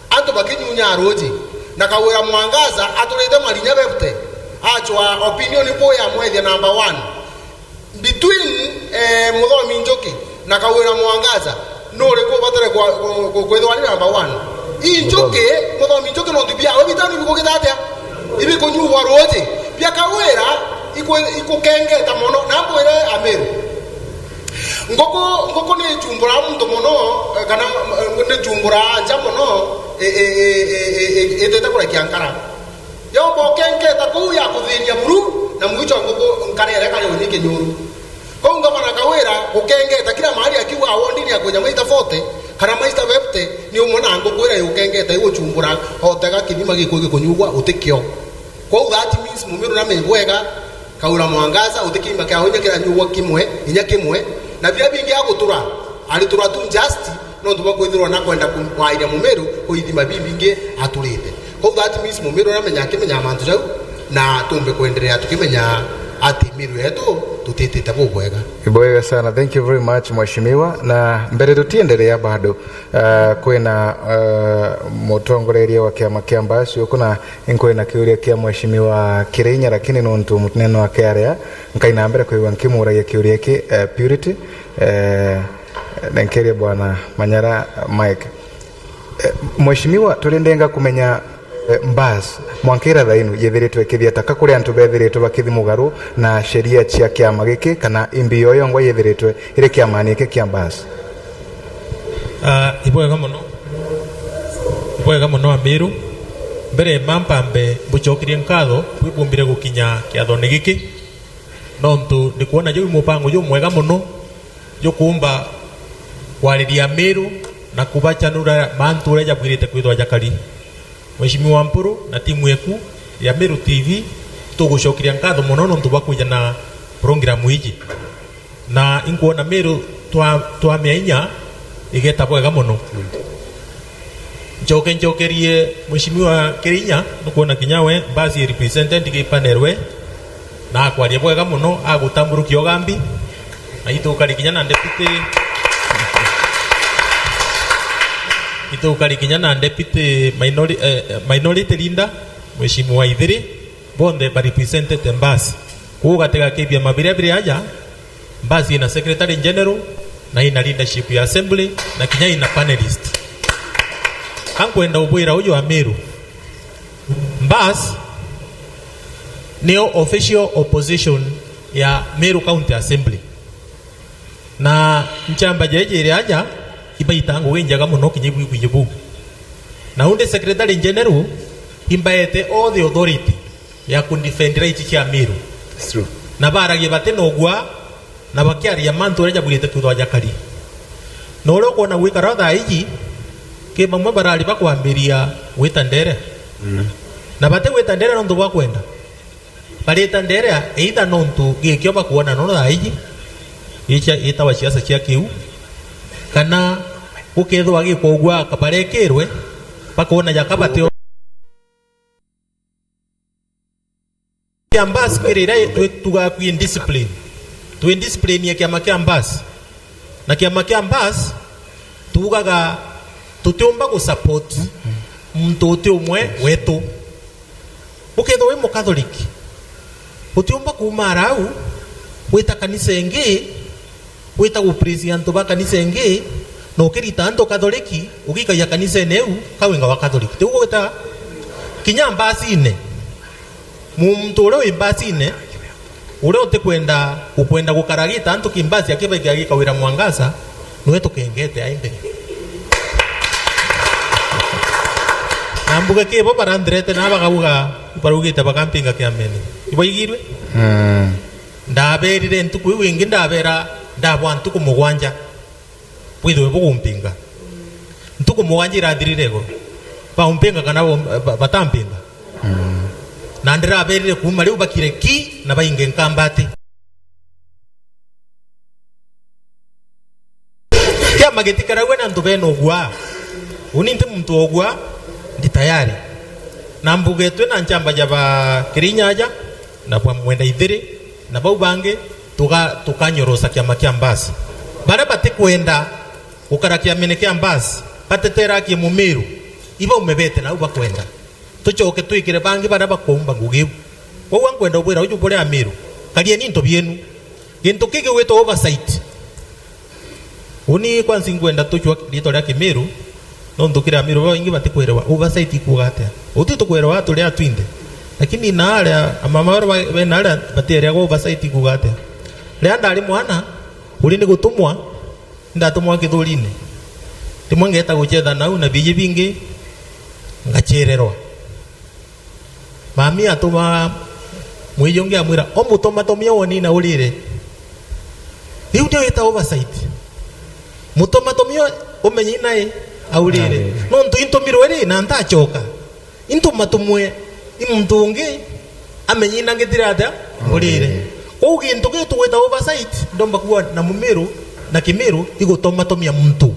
Antu bakinyunyaa ruuji. Na Kawira Mwangaza aturite marinya fifty. Achwa opinion poll ya mwethia number one. Between, eh, Muthomi Njuki na Kawira Mwangaza, nuriku ubatare kwa, ku-, ku-, kwithirwa ni number one? Ii Njuki, Muthomi Njuki nontu biawe bitano ibikugita atia? Ibikunyuwa ruuji. Bia Kawira iku-, ikukengeta mono. Na mbwire Amiru. Nguku, nguku ni ichumbura muntu mono, eh, kana, eh, ni chumbura nja mono, i-, i-, itete kurekia nkara. Yomba ukengeta kuu ya kuthiria buru, na mwicho nguku nkara iria kari ni kinyuru. Kou ngavana Kawira gukengeta kila mahali akiuga awondini ya kwenya maita forty, kana maita fifty, ni umwe na nguku iria yukengeta iguchumbura, otega kithima gikui gikunyugwa utikio. Kwou that means Mumiru namenye bwega, Kawira Mwangaza, uti kithima kiawe inya kiranyugwa kimwe, inya kimwe, na biria bingi agutura, aritura tu just, nontu bwa kwithirwa na kwenda ku-, kwairia Mumiru kwi ithima bibingi aturite. Kou that means Mumiru namenya akimenya mantu jau, na tumbe kwenderea tukimenya ati Miru yetu tutitite bubwega. Ibwega sana. Thank you very much, Mheshimiwa. Na mbere tutienderea bado, uh, kwina, uh, mutongoreria wa kiama kia Mbaasu uku na inkwina kiuria kia Mheshimiwa Kirinya, lakini nontu munene wake aria, nkaina mbere kwigua nkimuragia kiuria iki, uh, Purity, uh, nenkeria Bwana Manyara Mike. Eh, Mheshimiwa, turi ndenga kumenya Eh, Mbas, mwanka iratha inu yithiritwe ikithia taka kuri antu bethiritwe bakithi mugaru na sheria cia kiama giki, kana imbi yo yongwa yithiritwe iri kiamani giki kia Mbas? Ah, ibwega mono. Ibwega mono Amiru. Mbere ma mpambe mbucokerie nkatho bwi bumbire gukinya kiathone giki, nontu ndikwona juu mupango jumwega mono jukumba kwariria Amiru na kubacanura mantu uria jabwirite kwithwa jakari. Mheshimiwa Mpuru na timu eku ya Meru T V, tugucokeria nkatho mono nontu bwa kwija na program iji. Na inkwona Meru twa-, twamia inya igeta bwega mono. Ncoke ncokerie Mheshimiwa Kirinya, nukwona kinya we, Mbas i represented ki panel we, na akwaria bwega mono, agutamburukia ugambi, na itukari kinya na deputy, itukari kinya na deputy minori-, eh, eh, minority leader, Mheshimiwa Ithiri, bonthe ba represented Mbas. Kuu gatiga ki biama biria biri aja, Mbas ina secretary general, na ina leadership ya assembly, na kinya ina panelist. Ankwenda ubwira uju Amiru, Mbas niyo official opposition ya Meru County Assembly. Na nchamba jeje iri aja, ibaita ngugi njega mono kinya ibwigwiji buu. Na undi secretary general imbaete all the authority ya kundefend rights cia Meru. It's true. Na baragia bati na ugwa, na bakiaria mantu uria jabwirite kwithwa jakari. Na uria ukwona gwikara thaa iji, ki bamwe barari bakwambiria gwita ndere. Mm. Na bati gwita ndere nontu bwa kwenda. Barita ndere either nontu gikio bakwona no thaa iji, icha itawa siasa cia kiu, kana gukethwa gikogwa kabarekirwe, bakwona jaka batio. Kia Mbas kwirira twituga kwi discipline. Twi discipline ya kiama kia Mbas. Na kiama kia Mbas tugaga tutiumba gu support muntu uti umwe wetu. Ukethwa wi Mukatholiki, utiumba kuuma rau wita kanisa ingi, wita gu praise antu ba kanisa ingi, na ukirita antu Katholiki, ugikaia kanisene iu, ka winga wa Katholiki. Tiu gwita kinya mbasine. Muntu uria wi mbasine, uria utikwenda, ukwenda gukara agita antu ki mbasi akibaiki agika wira Mwangaza, niwe tukengete ai mbere. Na mbuge ki bo baranthirete na bakauga, baraugite bakampinga kiamene. Ibaigirwe? Mm. Ndaberire ntuku iu ingi, ndabera, ndabwa ntuku mugwanja. Bwithwe bugumpinga. Ntuku mugwanja irathirire iguru. Baumpinga kana bo-, ba-, batampinga? Mm. Na ndiraberire kuuma riu bakire ki na bainge nkambati. Kiama gitikaragwe na antu bena ugwa. Uni nti muntu wa ugwa, ndi tayari. Na mbugetwe na nchamba ja ba Kirinya aja, na bwa Mwenda Ithiri, na bau bangi, tuga-, tukanyorosa kiama kia Mbas. Baria batikwenda gukara kiamene kia Mbas, batetera aki Mumiru, ibaume bete nau bakwenda. Tucoke twikire bangi baria bakumba ngugi iu. Kwou ankwenda ubwira uju buri Amiru, karieni into bienu. Gintu kigi gwitwa oversight. Uni kwanza inkwenda tucwa riitwa ria Kimiru, nontu kiri Amiru babaingi batikwirwa oversight ikuuga atia. Uti tukwirwa turi atwinthe. Lakini na aria, amama baria ba-, bena aria batieriagwa oversight ikuuga atia. Riria ndari mwana, uri ni gutumwa, ndatumwa kithurine. Rimwe ngeeta gucetha nau na biiji bingi, ngachererwa. Mami atuma mwiji ungi amwira, "O mutomatomia woni na urire." Riu ndio ita oversight. Mutomatomia umenye nae aurire. Aurire. Nontu intumirwe ri na ntachoka. Intumatumwe i muntu ungi amenye na ngitire atia urire. Aurire. Kwou gintu kiu tugwita oversight, ndomba kuwa na Mumiru na Kimiru igutomatomia muntu.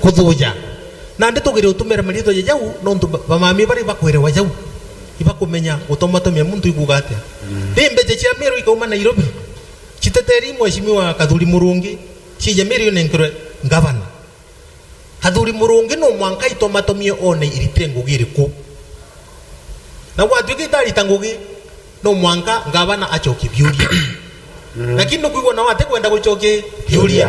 Kuthuja. Nandi tugire utumira maritwa ja jau, nontu ba-, bamami bari bakwerewa jau. Ibakumenya gutomatomia muntu ikuuga atia. Mm. Ri mbeca cia Meru ikauma Nairobi, citeteri Mheshimiwa Kathuri Murungi, cije Meru inenkerwe ngavana. Kathuri Murungi no mwanka itomatomie one irite ngugi iriku. Na gwatuika itarita ngugi, no mwanka ngavana acokie biuria. Mm. Lakini nukwigua nao atikwenda gucokia biuria. Biuria.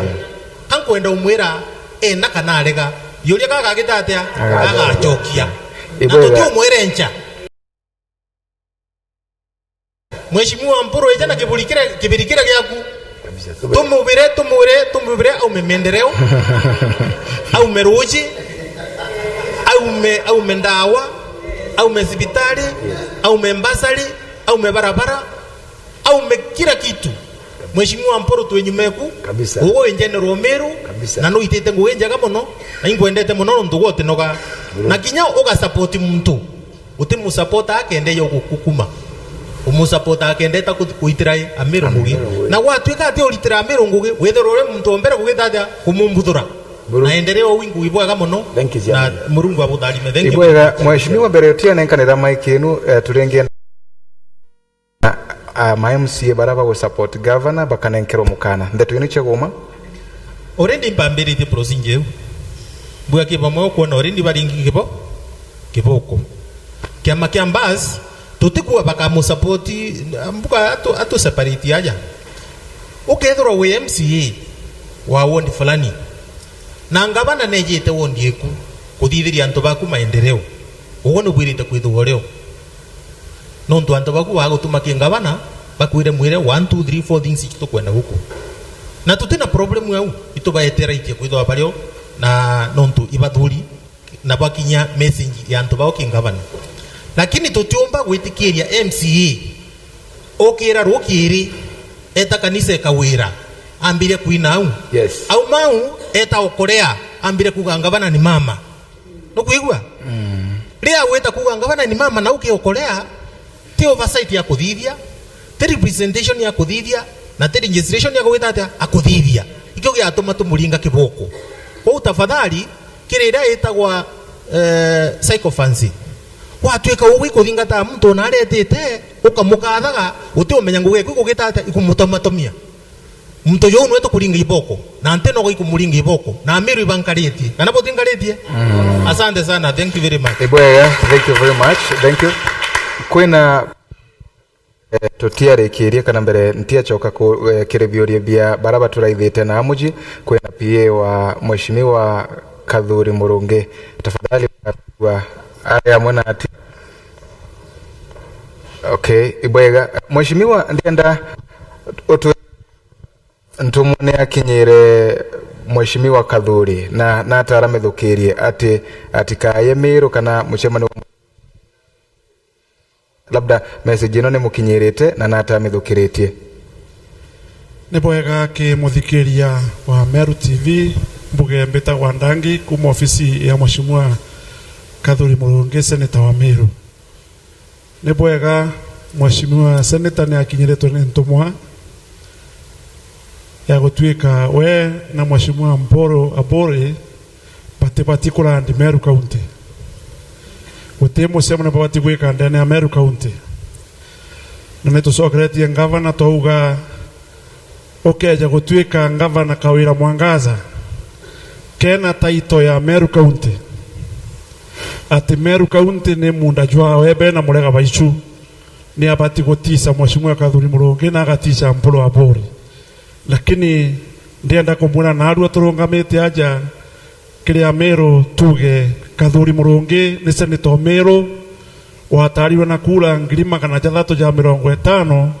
Ankwenda umwira enda kana arega. Kiuria kaka agita atia? Agacokia. Agacokia. Na ibwega. Tutiumwirenca. Mheshimiwa Mpuru, ija na kiburi kiria, kibiri kiria giaku. Kabisa. Tumubire, tumubire, tumubire, aume maendeleo, aume ruji, aume, aume ndawa, aume cibitari, aume mbasari, aume barabara, aume kila kitu. Mheshimiwa Mpuru, twi nyuma eku. Kabisa. Ugu wi general wa Meru. Kabisa. Na nuitite ngugi njega mono, na inkwendete mono nontu gwe utinoga. Bro. Na kinya uga support muntu. Utimusapota akende yo gukukuma. Umusapota akende ta kuthi-, kuitira i, Amiru ngugi. Amiru ngugi. Na gwatuika ati uritira Amiru ngugi, withirwa uri muntu wa mbere kugita atia kumumbuthura. Buru. Na endelea uu ngugi bwega mono. Thank you, na Chairman. Murungu abutharime. Thank you. Ibwega, Mheshimiwa, mbere tutinenkanira mic inu, eh, turenge na, ah, ma M C A bara bagu support governor bakanenkerwa mukana. Ndeto ino cia guma? Already mpambiritie procedure iu. Mbua kibamwe ukwona already baringi kibo-, kiboko. Kiama kia Mbas, tutikua bakamusapoti, mbuga atu, atu separate aja. Ukethirwa wi M C A wa ward fulani, na ngavana nejite ward iku kuthithiria antu baku maendeleo, uguo nubwirite kwithirwa urio. Nontu antu baku bagutuma ki ngavana, bakwire mwire one, two, three, four things ici tukwenda guku. Na tutina problem au, itubaeteraitie kwithirwa bario na nontu ibathuri na bakinya message ya antu bao ki ngavana. Lakini tutiumba gwitikiria M C A ukira rukiri eta kanisa ikawira, ambire kwina au. Yes. Au mau eta okorea, ambire kuga ngavana ni mama. Nukwigua? Mm. Riria wita kuga ngavana ni mama na ukiokorea, ti oversight ya kuthithia, ti representation ya kuthithia, na ti registration ya gwita atia? Akuthithia. Ikio giatuma tumuringa kiboko. Kwou tafadhali, kiri iria itagwa, eh, sycophancy. Gwatuika ugwi kuthingata muntu ona aretite, ukamukathaga, uti umenya ngugi eku ikugita atia, ikumutamatomia. Muntu juu nwe tukuringa iboko, na nti nogo ikumuringa iboko, na Amiru ibankaritie. Kana butinkaritie? Mm. Asante sana, thank you very much. Ibwega, thank you very much. Thank you. Kwina, eh, tutiarikirie kana mbere ntiacoka ku, eh, kiri biuria bia bara baturaithite na amuji, kwina P A wa Mheshimiwa Kathuri Murungi. Tafadhali, ari amwe nati. Okay, ibwega. Mheshimiwa, ndienda utwe Ntumwa ni akinyire Mheshimiwa Kathuri na, na atara mithukirie ati, atikaye Miru kana mucemanio wa, labda message ino ni mukinyirite na na atamithukiritie. Ni bwega ki muthikiria wa Meru T V, mbuge mbitagwa Ndangi kuma ofisi ya Mheshimiwa Kathuri Murungi, Senator wa Meru. Ni bwega, Mheshimiwa Senator ni akinyiritwe ni ntumwa ya gutuika we na Mheshimiwa Mpuru Aburi batibati kurandi Meru County. Guti mucemanio babati gwika ndene ya Meru County. Na ni tucokeretie ngavana twauga, ukeja gutuika ngavana Kawira Mwangaza, kena title ya Meru County, ati Meru County ni munda jwawe bena Murega Baichu, ni abati gutiisa Mheshimiwa Kathuri Murungi na agatiisa Mpuru Aburi. Lakini ndienda kumwira naarua turungamite aja kiri Amiru tuge Kathuri Murungi ni senator Miru, watarirwe na kura ngiri magana jathatu ja mirongo itano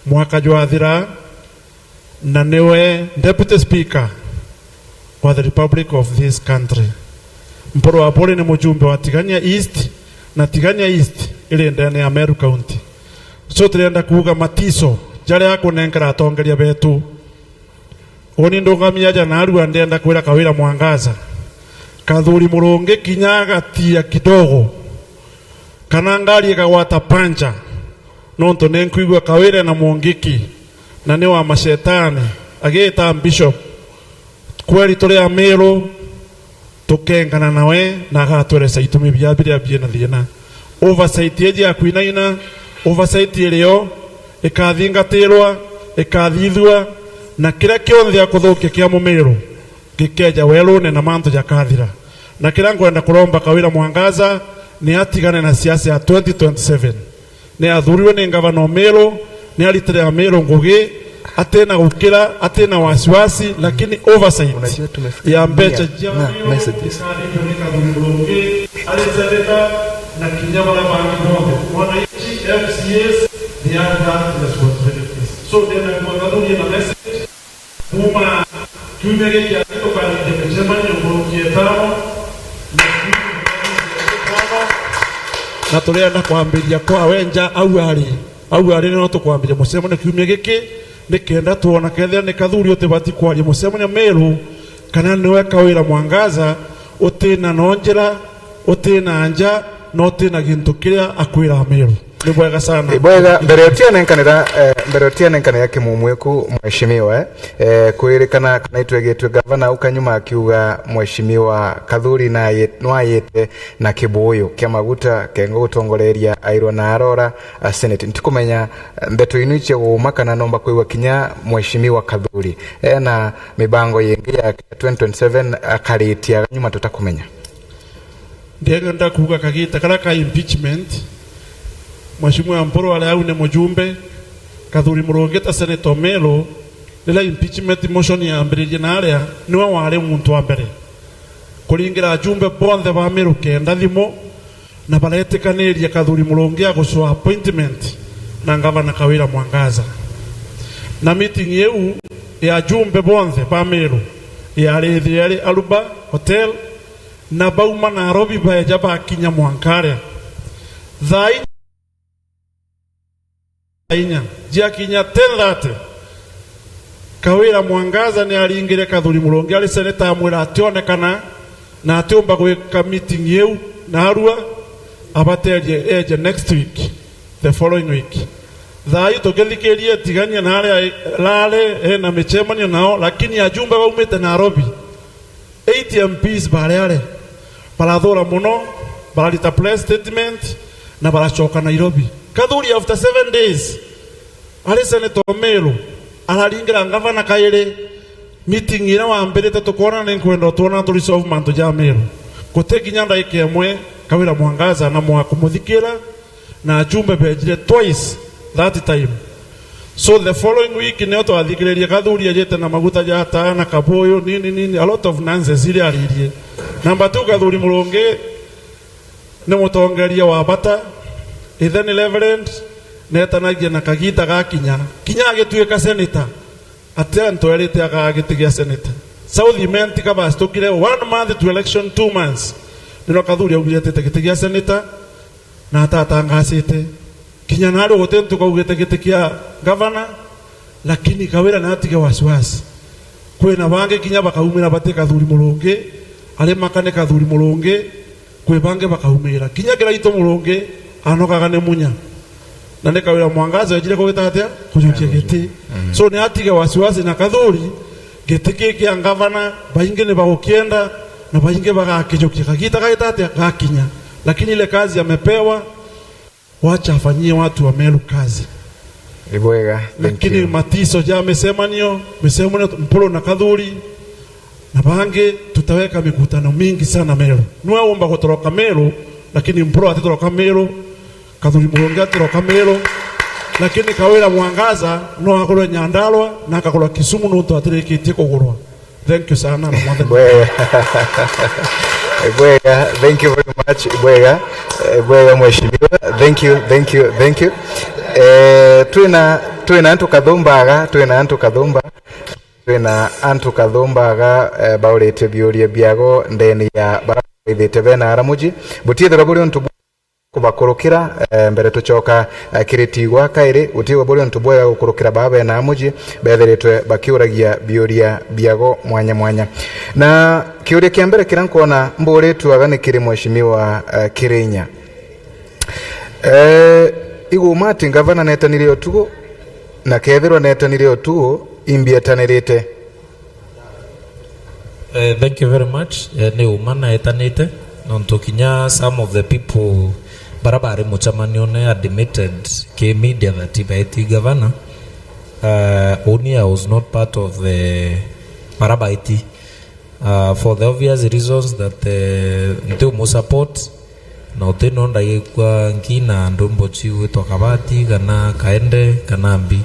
mwaka jwathira, na niwe Deputy Speaker wa the Republic of this country. Mpuru Aburi ni mujumbe wa Tigania East, na Tigania East iri ndene ya Meru County. So, turenda kuuga matiso jaria akunenkera atongeria betu. Uni ndungami aja naarua, ndienda kwira Kawira Mwangaza, Kathuri Murungi kinya agatia kidogo, kana ngari ikagwata pancha, nontu ni nkwigua Kawira na Mungiki, na ni wa mashetani, agiita Bishop. Kweri turi Amiru, tukengana nawe na agatweresa itumi bia biria biina thiina. Oversight iji ya kwinaina, oversight irio, ikathingatirwa, ikathithua, na kiria kionthe akuthukia kia Mumiru gikeja werune na mantu jakathira. Na kiria nkwenda kuromba Kawira Mwangaza ni atigane na siasa ya twenty twenty-seven. Ni athurirwe ni ngavana o Miru, ni aritire Amiru ngugi, atina gukira, atina wasiwasi, lakini oversight Unajua tumefikia ya mbeca mia cia na messages. Ari seneta na kinya bara bangi bonthe. Wananchi, M C As, they have that responsibilities. So, ndenda kuwathuria na message. Kuma kiumia giki tukaringia micemanio nkuruki etano, na turenda kwambiria kwa wenja au ari. Au ari no tukwambiria mucemanio kiumia giki, nikenda twona kethira ni Kathuri utibati kwaria mucemanio Meru, kana niwe Kawira Mwangaza utina no njira, utina nja, na utina gintu kiria akwira Meru. Ni bwega sana. Ni bwega. Mbere utianenkanira, eh, mbere utianenkanira Kimumwiku, mheshimiwa, eh, eh, kwirikana kana itwegetwe gavana au kanyuma akiuga mheshimiwa Kathuri naye nwayite na kibuyu kia maguta kengo gutongoreria airwa na arora a Senate. Ntikumenya, eh, ndeto inu icia guuma kana nomba kwigua kinya mheshimiwa Kathuri ena mibango yingi ya twenty twenty-seven akaritia nyuma tutakumenya. Ndienda kuuga kagita karia ka impeachment, Mheshimiwa Mpuru aria au ni mujumbe, Kathuri Murungi ta Senator Meru, riria impeachment motion yambiririe na aria, niwe wari muntu wa mbere kuringira ajumbe bonthe ba Meru kenda thimu, na baretikaniria Kathuri Murungi agucwa appointment na Ngavana Kawira Mwangaza. Na meeting iu ya ajumbe bonthe ba Meru yari ithiari Aruba Hotel, na bauma Nairobi baeja bakinya mwanka aria thaa inya, thaa inya, jiakinya ten thirty, Kawira Mwangaza ni aringire Kathuri Murungi ari seneta, amwira ationekana na atiumba gwika meeting iu narua, abaterie eje next week, the following week. Thaa ii tukithikirie Tigania na aria rari ena micemanio nao, lakini ajumbe baumite Nairobi, eight M Ps bari are, barathura mono, bararita press statement na baracoka Nairobi. Kathuri, after seven days, ari senator o Meru, araringira ngavana kairi. Meeting iria wambirite tukoona, ni nkwenda utwona tu resolve mantu ja Meru. Guti kinya ndaika imwe Kawira Mwangaza na mwa kumuthikira, na ajumbe bejire twice that time. So the following week nio twathikiririe Kathuri ejite na maguta ja taa na kabuyu nini nini, a lot of nonsense iria aririe. Number two, Kathuri Murungi ni mutongeria wa bata, ithe ni reverend, netanagia na kagita gakinya. Kinya agituika senator, ati antu erite agaa giti gia senator. South Imenti kabasitukire one month to election, two months. Nino Kathuri augire atite giti gia senator, na atatangasite. Kinya nario guti ntuku augite giti kia gavana, lakini Kawira ni atige wasiwasi. Kwina bangi kinya bakaumira bati Kathuri Murungi, ari maka ni Kathuri Murungi, kwi bangi bakaumira. Kinya Kiraitu Murungi anokaga ni munya. Na ni Kawira Mwangaza ejire kugita atia? Kujukia giti. So ni atige wasiwasi na Kathuri, giti ki kia ngavana, baingi ni bagukienda, na baingi bagakijukia. Kagita gagita atia? Gakinya. Lakini ile kazi amepewa, wacha afanyie watu wa Meru kazi. Ni bwega, thank you. Lakini matiso ja micemanio, micemanio Mpuru na Kathuri na bangi, tutaweka mikutano mingi sana Meru. Niwe umba gutoroka Meru, lakini Mpuru atitoroka Meru, Kathuri Murungi atitoroka Meru, lakini Kawira Mwangaza no agurwe Nyandarua na akagurwa Kisumu nontu atirikitie kugurwa. Thank you sana, na mwathani. Bwega. Bwega, thank you very much. Bwega. Eh, bwega, mheshimiwa. Thank you, thank you, thank you. Eh, twina, twina antu kathumbaga, twina antu kathumba. Twina antu kathumbaga, eh, baurite biuria biago ndeni ya bara baithite bena aramuji. Butiethirwa buri untu bu- kubakurukira, eh, mbere tucoka, eh, kiri tigwa kairi, gutigwe buri untu bwega gukurukira baa bena amuji bethiritwe bakiuragia biuria biago mwanya mwanya. Na kiuria kia mbere kiria nkwona mburitwe aga ni kiri Mheshimiwa, eh, Kirinya. Eh, iguma ati ngavana netanire utugu, na kethirwa netanire utugu, imbi etanirite? Eh, thank you very much. Eh, ni uma naetanite, nontu kinya some of the people bara bari mucemanione admitted ki media that baeti gavana. Uh, uni I was not part of the bara baeti. Uh, for the obvious reasons that, eh, nti umusupport, na uti no ndagikwa nki na ndumbo ciu gwitwa Kabati, kana Kaende, kana Mbi.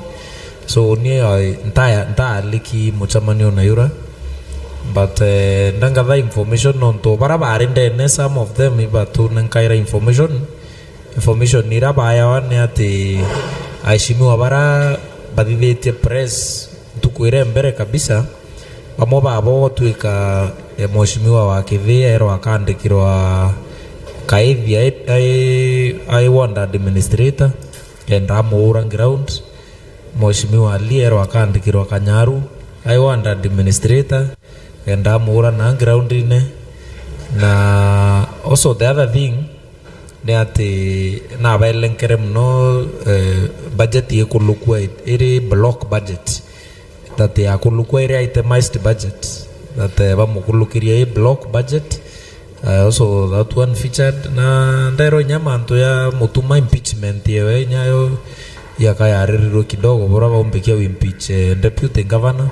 So, ni, uh, ntaya, ntaaliki mucemanio na yura, but, eh, ndangatha information nontu bara bari ndene, some of them ibatunenkaira information. Information ira bayawa ni ati aheshimiwa bara bathithitie press ntuku ira mbere kabisa, bamwe babo gutwika, eh, mheshimiwa wa Kithii erwa akandikirwa Kaithi ai, ai, ai ward administrator, kenda amuura ground. Mheshimiwa Ali erwa akandikirwa Kanyaru, ai ward administrator, kenda amuura na ground-ine. Na also the other thing ni ati nabelenkere mono, eh, budget ikulukua iri block budget, that yakulukua iri itemized budget, that, eh, bamukulukiria i block budget. Uh, also that one featured, na ndero inya mantu ya Mutuma impeachment yewe inya yo yaka yaririrwe kidogo bora baumbikia u impeach, eh, deputy governor,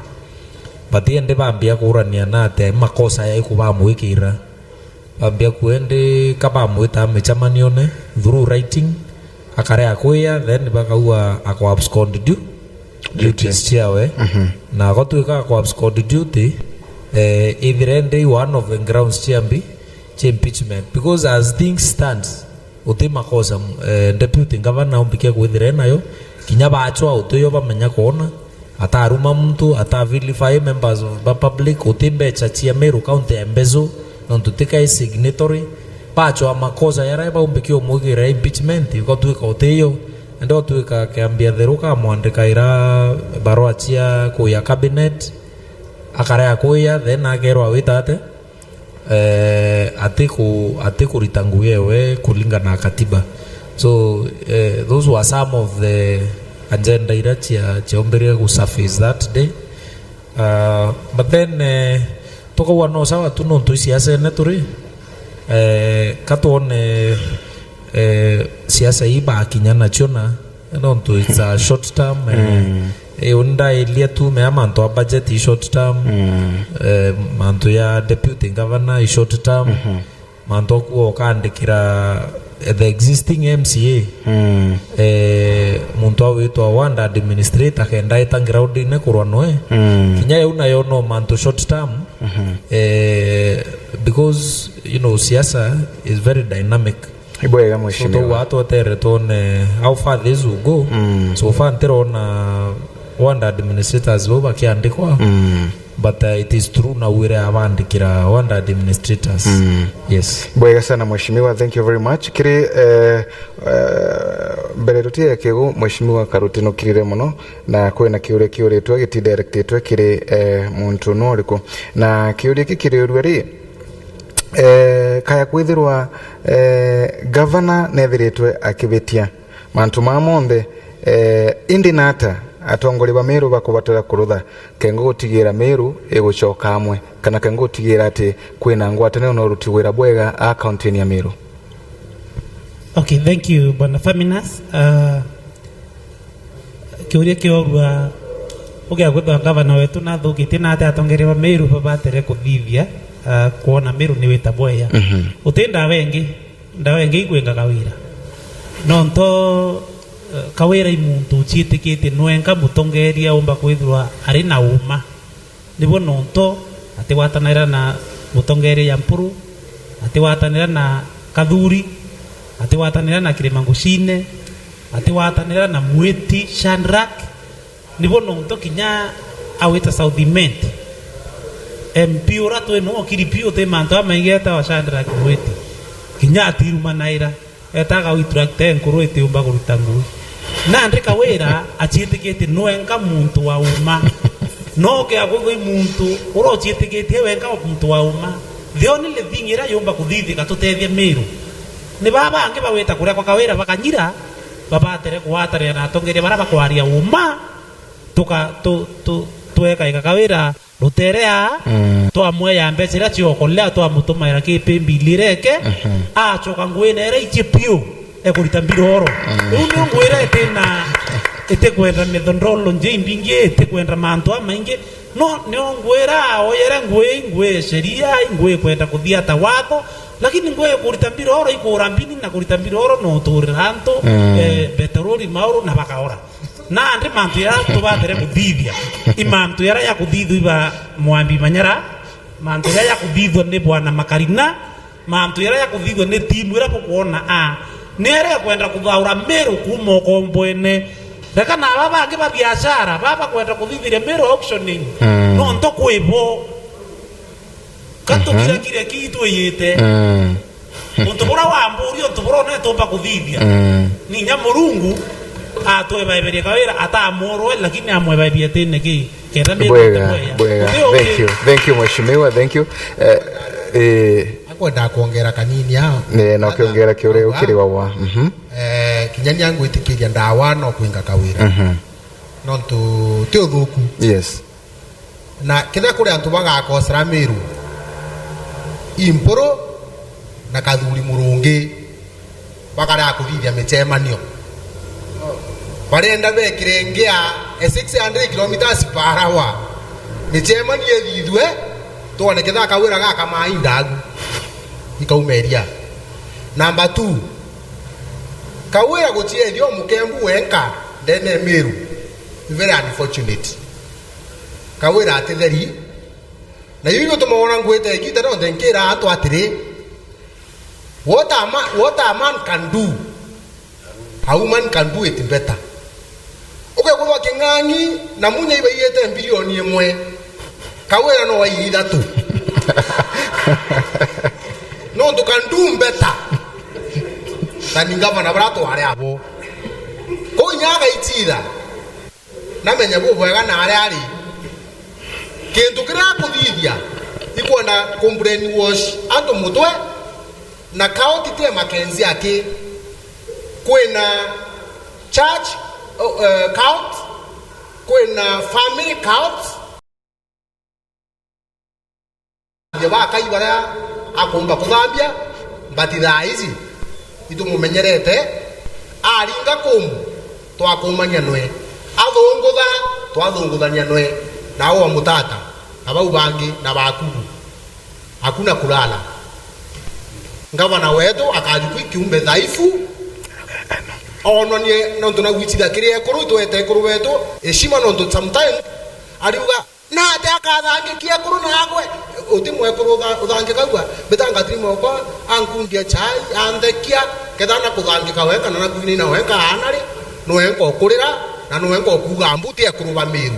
but ende bambia kurania na ate makosa ya ikubamwikira, bambia kuendi kabamwita micemanione through writing, akare akwia, then bakaua ako abscond du-, duties ciawe. Na gotwika ako abscond duty, eh, ithire ndi one of the grounds cia mbi cia impeachment, because as things stands, uti makosa, eh, deputy governor umbikia kwithira nayo, kinya bachwa utiyo bamenya kwona, ataruma muntu, ata vilify members of the public, uti mbecha cia Meru County ya mbezo, nontu tika i signatory, bachwa makosa yara baumbikia umwigira impeachment, ikotwika utiyo, ende otwika kiambia theru kamwandikaira barua cia kuya cabinet, akare akuya, then akerwa wita ate, eh, atiku-, atikurita ngugi ewe kuringana na katiba. So, eh, those were some of the agenda ira cia, ciaumbirie gusurface that day. Uh, but then, eh, tukauga no sawa tu nontu i siasene turi, eh, katwone, eh, siasa ii bakinya nacio na, nontu it's a short term, eh, eh, uni ndaelia tu mea mantu a budget i short term, eh, mantu ya deputy governor i short term, mantu akuo ukandikira the existing M C A, eh, muntu awitwa ward administrator kenda eta ground-ine kurwa noe. Kinya yau nayo no mantu short term, eh, because, you know, siasa is very dynamic. Ibwega, so mheshimiwa, tugwa twetere twone how far this will go. So far ntirona ward administrators bo bakiandikwa, but, uh, it is true na wire abandikira ward administrators. Yes. Bwega sana, mheshimiwa, thank you very much. Kiri, eh, eh, mbere tutie kigu, mheshimiwa, karuti nukirire muno, na kwina kiuria kiuritwe gitidirectitwe kiri, eh, muntu nu uriku. Na kiuria giki kiriurua ri, eh, kaya kwithirwa, eh, gavana nethiritwe akibitia mantu maa monthe, eh, indi nata atongoria ba Meru bakubatara kurutha kengo gutigira Meru igucoka amwe, kana kengo gutigira ati kwina ngwataniro na uruti wira bwega a kaunti ya Meru? Okay, thank you, Bwana Faminas. Uh, kiuria kiorua, ugia kwithwa gavana wetu nathukitie na ati atongeria ba Meru babatere kuthithia, uh, kwona Meru ni wita bweya. Uti ndawa ingi, ndawa ingi ikwengaga wira. Nonto, uh, Kawira i muntu uciitikitie nwenka mutongeria umba kwithirwa ari na uma. Nibo nonto atigwatanira na mutongeria ya Mpuru, atigwatanira na Kathuri, atigwatanira na Kirima Ngucine, atigwatanira na Mwiti Shadrack. Nibo nonto kinya awita South Imenti, M P ura twi no okiri piu uti mantu amaingi etawa Shadrack Mwiti, kinya atirumanaira. Etaga witrakte nkuru itiumba kuruta ngui. Nandi Kawira aciitikitie nwenka muntu wa uma. No ukia kwigua i muntu ura uciitikitie wenka muntu wa uma. The only thing ira yumba kuthithika tutethia Miru, ni baa bangi bagwita kuria kwa Kawira bakanyira, babatere kugwatanira na atongeria baria bakwaria uma, tuka-, tu-, tu-, twekaika Kawira rutere aa, mm, twamweya mbeca iria ciokolea, twamutumaira ki paybill iria eke, mhm, acoka nguine iria icie piu, ekurita mbiroro. Mm. Riu nio ngwira itina, itikwenda methodology imbingi, itikwenda mantu amaingi. No, nio ngwira aoyere ngui, ngui ya sheria, ngui ikwenda kuthiata watho, lakini ngui ya kurita mbiroro, ikura mbini na kurita mbiroro, no uturira antu, mm, eh, peteroli mauru na bakaora. Nandi mantu jaria tubatere kuthithia, i mantu jaria jakuthithua iba Mwambi Manyara, mantu jaria jakuthithua ni Bwana Makarina, mantu jaria jakuthithua ni timu iria bukwona a, ni aria ekwenda kuthaura Meru kuuma ukomboene. Reka na aba bangi ba biashara, baba bakwenda kuthithiria Meru auctioning, mm, nontu kwi bo. Ka, mhm, tukirakire ki twiyite? Mm. Untu buria wamburia, untu buria unetumba kuthithia. Mm. Ni inya Murungu atwebaeberia kawira atamurwe, lakini amwebaeberia tene ki, kenda ni bwega, bwega. Thank you. Thank you, Mheshimiwa. Thank you. Eh, eh. Akwenda kuongera kanini ao. Ne, no kiongera kiuria ukiri wawa. Mhm. Eh, kinya ni angwitikiria ndawa no kwinga kawira. Mhm. Nontu ti uthuku. Yes. Na kethira kuri antu bagakosera Miru, i Mpuru na Kathuri Murungi bakarega kuthithia micemanio. Barenda bekire ngia e six hundred kilometres per hour. Micemanio ithithue, twone kethira kawira gaka mainda agu. Ikauma iria. Number two, kawira guciethia umukembu wenka ndene e Miru. Very unfortunate. Kawira atitheri. Na iu igutuma wona ngwite igiita rionthe nkira antu atiri, what a ma-, what a man can do, a woman can do it better. Ukegurwa king'ang'i na munya ibaiyite mbirioni imwe, kawira no waiya ithatu. Nontu can do better than ngavana baria twari abo. Kuu inya agaititha. Namenye bubwega na aria ari. Kintu kiria akuthithia, ikwenda ku brainwash antu mutwe, na cult ti e Mackenzie aki. Kwina church, uh, cult, kwina family cult. Bakai baria akumba kuthambia, but thaa ici itumumenyerete, aringa kumu, twakumania nwe, athungutha, twathunguthania nwe, na uu wa mutata, na bau bangi, na bakugu, hakuna kulala. Ngavana wetu akajukwi kiumbe dhaifu, onanie nontu na gwicitha kiri ekuru, itwete ekuru betu heshima, nontu sometimes ariuga, na ati akathangikia ekuru naagwe? Uti mwekuru utha-, uthangikagua? Mbita ngatiri mokwa, ankundia chai, anthekia, kethira na kuthangika wenka na nakwinina wenka aana ri, nwenka ukurira, na nwenka ukuuga mbuti ekuru ba Miru.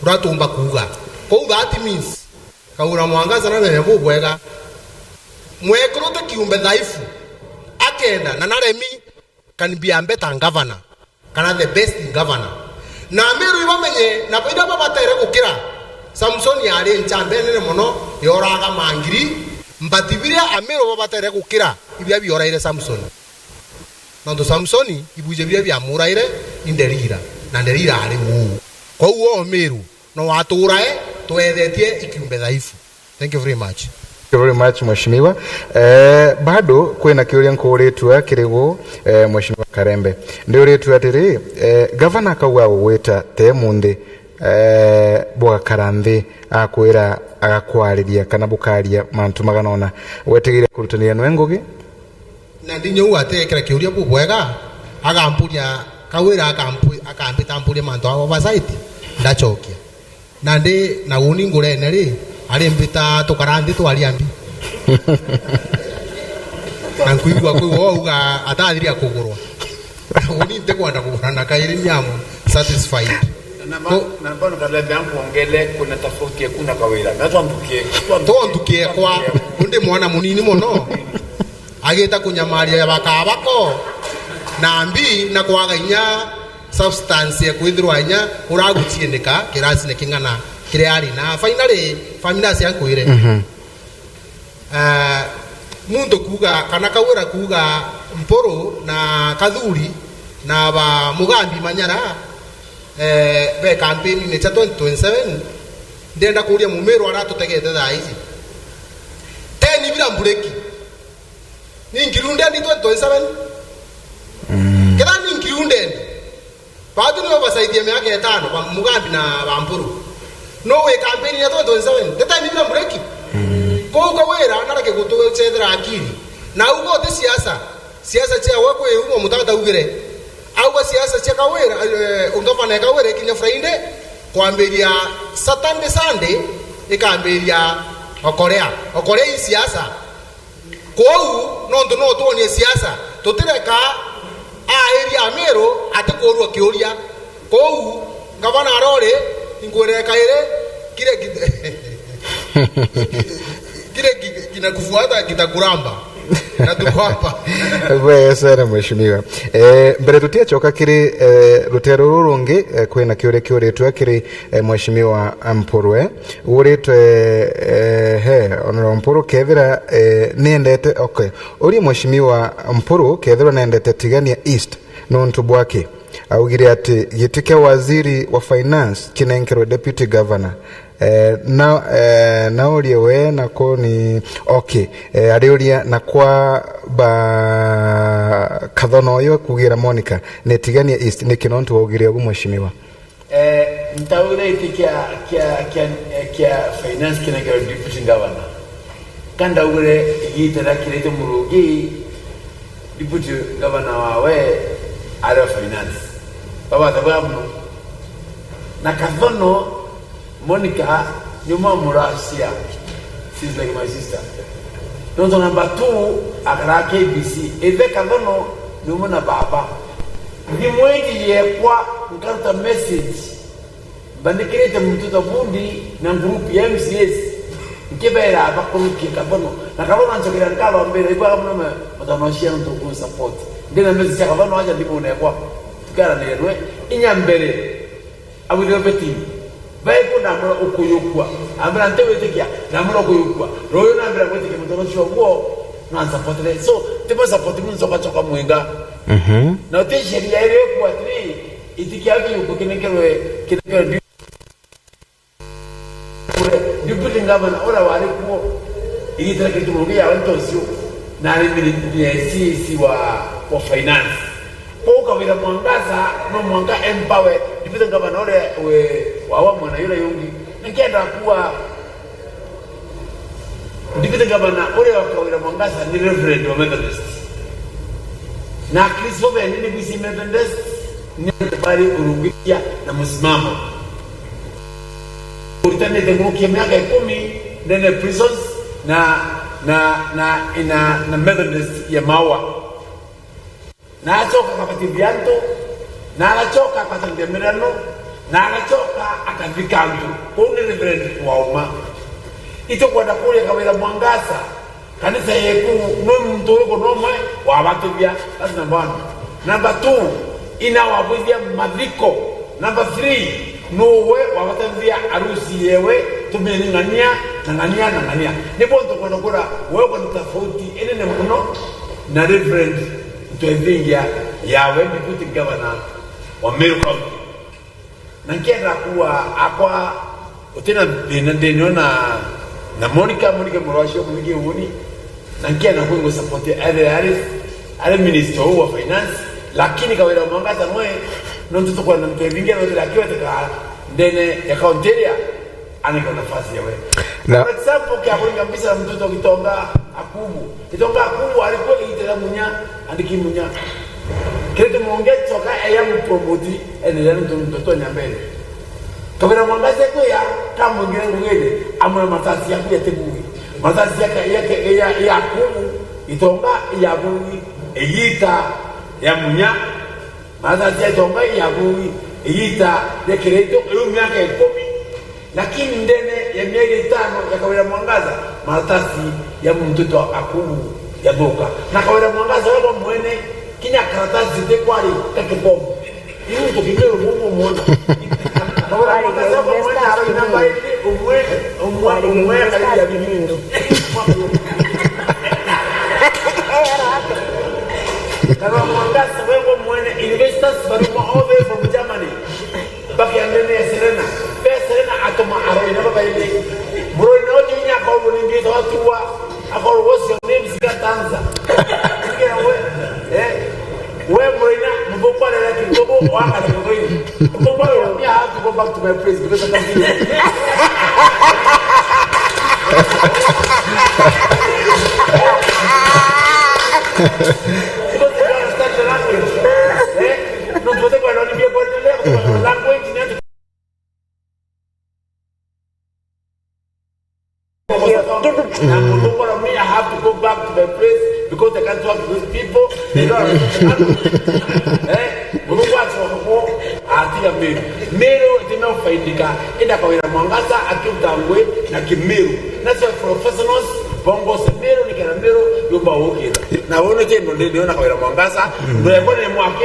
Uratumba kuuga. Kou that means, Kaura Mwangaza na meme bubwega. Mwekuru ti kiumbe dhaifu. Akenda na naremi, can be a better governor, kana the best governor. Na Amiru ibamenye, na iria babatere gukira. Samson yari nchambe nene mono, yoraga mangiri, but biria Amiru babatere gukira, ibiria bioraire Samson. Nontu Samson, ibuje biria biamuraire, ni Delila, na Delila ari uu. Kwou o Amiru, no waturae, twethetie ikiumbe dhaifu. Thank you very much. Thank you very much, Mheshimiwa. Eh, bado kwina kiuria nkuuritue kiri gu, eh, Mheshimiwa Karembe. Ndiuritue atiri, eh, gavana akauga agugwita te munthi, eh, bugakara nthi, akwira agakwariria kana bukaria mantu magana ona. Wetigire kurutaniria nwe ngugi? Na ndinya uu ateekira kiuria bubwega, akampuria, Kawira akampu-, akambita ampurie mantu a oversight, ndachokia. Nandi na uni ngurene ri, arimbita tukara nthi twaria mbi. Na nkwigua kwiu auga atathiria kugurwa. Na uni ntikwenda kugura na kairi, ni am satisfied. Na ma-, ko- na bado Karembe ankuongele, kuna tofauti ya kuna Kawira. Na twandukie, twandukie, twandukie kwa, twandukie. Undi mwana munini mono. Agita kunyamaria bakabako na mbi na kwaga inya substance ya kwithirwa inya uraguciinika kirasine king'ana kiria ari na finally family acia nkwire. Mhm. Ah, muntu kuuga kana Kawira kuuga Mpuru na Kathuri na ba Mugambi Manyara, eh, be campaign-ini cia twenty twenty-seven, ndenda kuuria Mumiru aria atutegete thaa ici. Teni bila mbureki. Ni included in twenty twenty-seven? Mm. Kethira ni included, baatu ni oversight ya miaka itano, ba Mugambi na ba Mpuru. No wi campaign ya twenty twenty-seven. Teta ni na mureki. Mm. Kou Kawira nareke gutucethera akili. Na ugo ti siasa. Siasa cia we kwi umo mutata ugire. Auga siasa cia Kawira, eh, ungavana ya Kawira ikinya Friday, kwambiria Saturday, Sunday, ikambiria okorea. Okorea i siasa. Kwou, nontu no twonie siasa, tutireka aaria Amiru atikuurua kiuria. Kwou, ngavana arori, inkwirire kairi, kile ki-, kile ki-, kinakufuata kitakuramba. Na tuko hapa. Bwega sana, mheshimiwa. Eh, mbere tutiacoka kiri, eh, rutero ruru rungi, eh, kwina kiuria kiuritwe kiri, eh, mheshimiwa Mpurwe. Uritwe, eh, he, Honorable Mpuru, kethira, eh, niendete, okay. Urie mheshimiwa Mpuru, kethira niendete Tigania East, nontu bwaki? Augire ati giti kia waziri wa finance kinenkerwe deputy governor. Eh, na, eh, naurie we na kuni, okay, eh, ariuria na kwa ba Kathono uyu kugira Monica, ni Tigania East, niki nontu waugire ugu, mheshimiwa? Eh, ntaugire giti kia, kia, kia, eh, kia finance kinenkerwe deputy governor. Ka ndaugire igita riria kirite Murungi, deputy governor wawe ari wa finance. Babatha bwa muno. Na Kathono, Monica, ni umwe wa muracia. She's like my sister. Nontu number two, akaraa K B C. Ithe Kathono, ni umwe na baba. Thimu iji yekwa, nkaruta message. Mbandikirite muntu ta bundi na group ya M C As, nkibeera bakurukie Kathono. Na Kathono ancokeria nkatho, ambira, "Ibwega mono ma-, mutano cia ntu kun support." Ndina message cia Kathono aja ndimune ekwa. Tukiaranire nwe, inya mbere, abwithirwe betting. Baeku ndamwira ukuyukua. Ambira, "Ntiwitikia." Ndamwira ukuyukua. Ruyu nambira gwitikia mutano cio guo, na nsupportire. So, timo support mu ncoka coka mwinga. Mhm. Na uti sheria iri ku atiri, itikia kiyuku kinenkerwe, kinenkerwe Deputy Governor uria wari kuo igita ria Kiriti Murungi yawe ntocio, na ari mini-, C A C wa, wa finance. Kwou Kawira Mwangaza no mwanka empower Deputy Governor uria we, wawa mwena yura yungi. Nikienda kuwa Deputy Governor uria wa Kawira Mwangaza ni Reverend wa Methodist. Na Akristo bene ni bwisi Methodist, ni antu bari urungikia na musimamo. Uritanite nguruki ya miaka ikumi ndene prisons na, na, na, na, na Methodist ya Maua. Na acoka akabatithia antu, na agacoka akatambia mirano, na agacoka akathika antu. Kuu ni Reverend Wauma. Itukwenda kuria Kawira Mwangaza, kanisa yeku, ni muntu uriku nomwe wabatithia? That's number one. Number two, ina wabwithia mathiko. Number three, nuwe wabatithia arusi yewe, tumeni ng'ania, na ng'ania, na ng'ania. Ni bonto kwenda kura, wewe ni tofauti inene muno na Reverend Ntwethingia yawe Deputy Governor wa Meru County. Na nkienda kuwa akwa utina thina ndinio na, na Monica, Monica murwacio mwingi uni, na nkienda kwingo support either ari, ari minister uu wa finance, lakini Kawira Mwangaza mwe, nontu tukwenda Ntwethingia nontu akiweteka ndene ya county iria, anike nafasi yawe. Na for example, kia kuringa mbica na mtoto Gitonga Akubu. Gitonga Akubu alikuwa igita ria Munya, andiki Munya. Kiriti Mungi acoka eya mupromote, endelea nontu mtoto Nyambene. Kawira Mwangaza kuya, kamwingire ngugine, amwe matasi yaku ya Tebugi. Matasi ya, ya, ya, ya Akubu, Gitonga ya Bugi, igita ya Munya. Maratathi ya Gitonga ya Bugi, igita ria Kiraitu, riu miaka ikumi. Lakini ndene ya mieri itano ya Kawira Mwangaza, maratathi ya muntu witwa Akubu yathuka. Na Kawira Mwangaza we bo mwene, kinya karatasi ti kwari ka kibomu. Iu tukimira umumu mwana. Kawira Mwangaza we bo mwene arori namba iri, umwe, umwe, umwe, karibu ya bibi. Kawira Mwangaza we bo mwene, investors baruma all the way from Germany. Bakia ndene ya Serena. Pe Serena atuma arori na babaini. Murori na uju inya akorwo ni mbito atua. Akorwo what's your name? Sigatanza. Ngira we, eh? We murori na muthuku arera kitobo, waka kitobo ini. Muthuku arera, "Me, I have to go back to my place because I can't do it." Because they don't understand the language. Eh? Eh, Murungu acoka kwo atiga Meru. Meru itime ufaidika, enda Kawira Mwangaza akiruta ngui na Kimiru. Nacio professionals bongoze Meru nikenda Meru yumba ukira. Na wono kendo ndindi na Kawira Mwangaza, ndwekwa ni mwaki,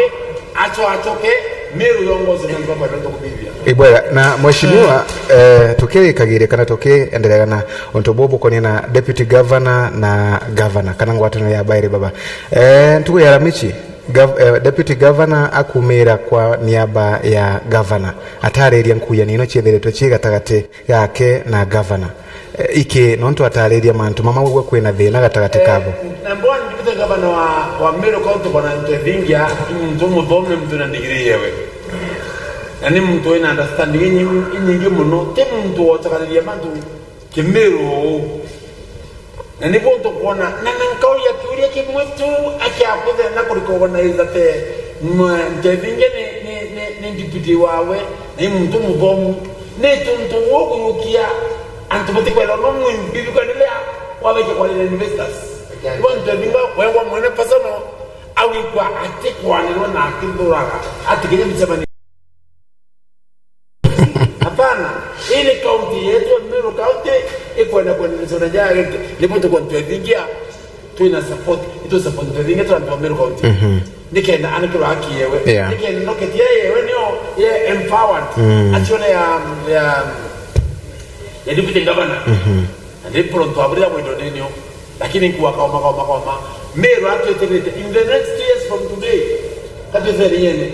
acho achoke, Meru yongoze na ndwa kwenda tukubibia. Ibwega, na mheshimiwa, eh, tukirikagiria kana tukiendelea na untu bubu bukonie na deputy governor na governor, kana ngwataniro ya bairi baba. Eh, ntuku ya Alhamisi, Gov-, eh, Deputy Governor akumira kwa niaba ya Governor, atariria nkuyanio ino ciethiritwe ci gatagati gake na Governor. Eh, iki nontu atariria mantu mama ugwe kwina thina gatagati kabo. Na mbona Deputy Governor wa, wa Meru County, bwana Ntwethingia, ni muntu muthomi, ni muntu na degree yewe. Na ni muntu wina understanding inyingi, inyingi muno, ti muntu wochakariria mantu Kimiru. Na niguo ntukwona, na, na nkauria kiuria kimwe tu, akiakwithira na kurikogona ithate, Ntwethingia ni, ni, ni, ni deputy wawe, na i muntu muthomu. Ni tuntu ugurukia antu batikwenda no mwimbi bikwendelea, wabekia kwarira investors. Ibo Ntwethingia wegwa mwene personal, awikwa atikwanirwa na akithuraga, ati kinya micemani. Hapana, hii ni county yetu ya Meru County, ikwenda kuendelezwa na jaya yote. Ndipo tuko Ntwethingia, twina support, itu support Ntwethingia, tu antu wa Meru County. Mhm. Nikenda anikirwa haki yewe. Yeah. Nikenda noketia yewe nio ye empowered. Mm. Acione ya, ya, ya deputy governor. Mhm. Na ndi pronto aburi ya mwindo ninio. Lakini nkuwa kaoma, kaoma, kaoma. Meru atwetirite in the next two years from today. Katwitire inyene.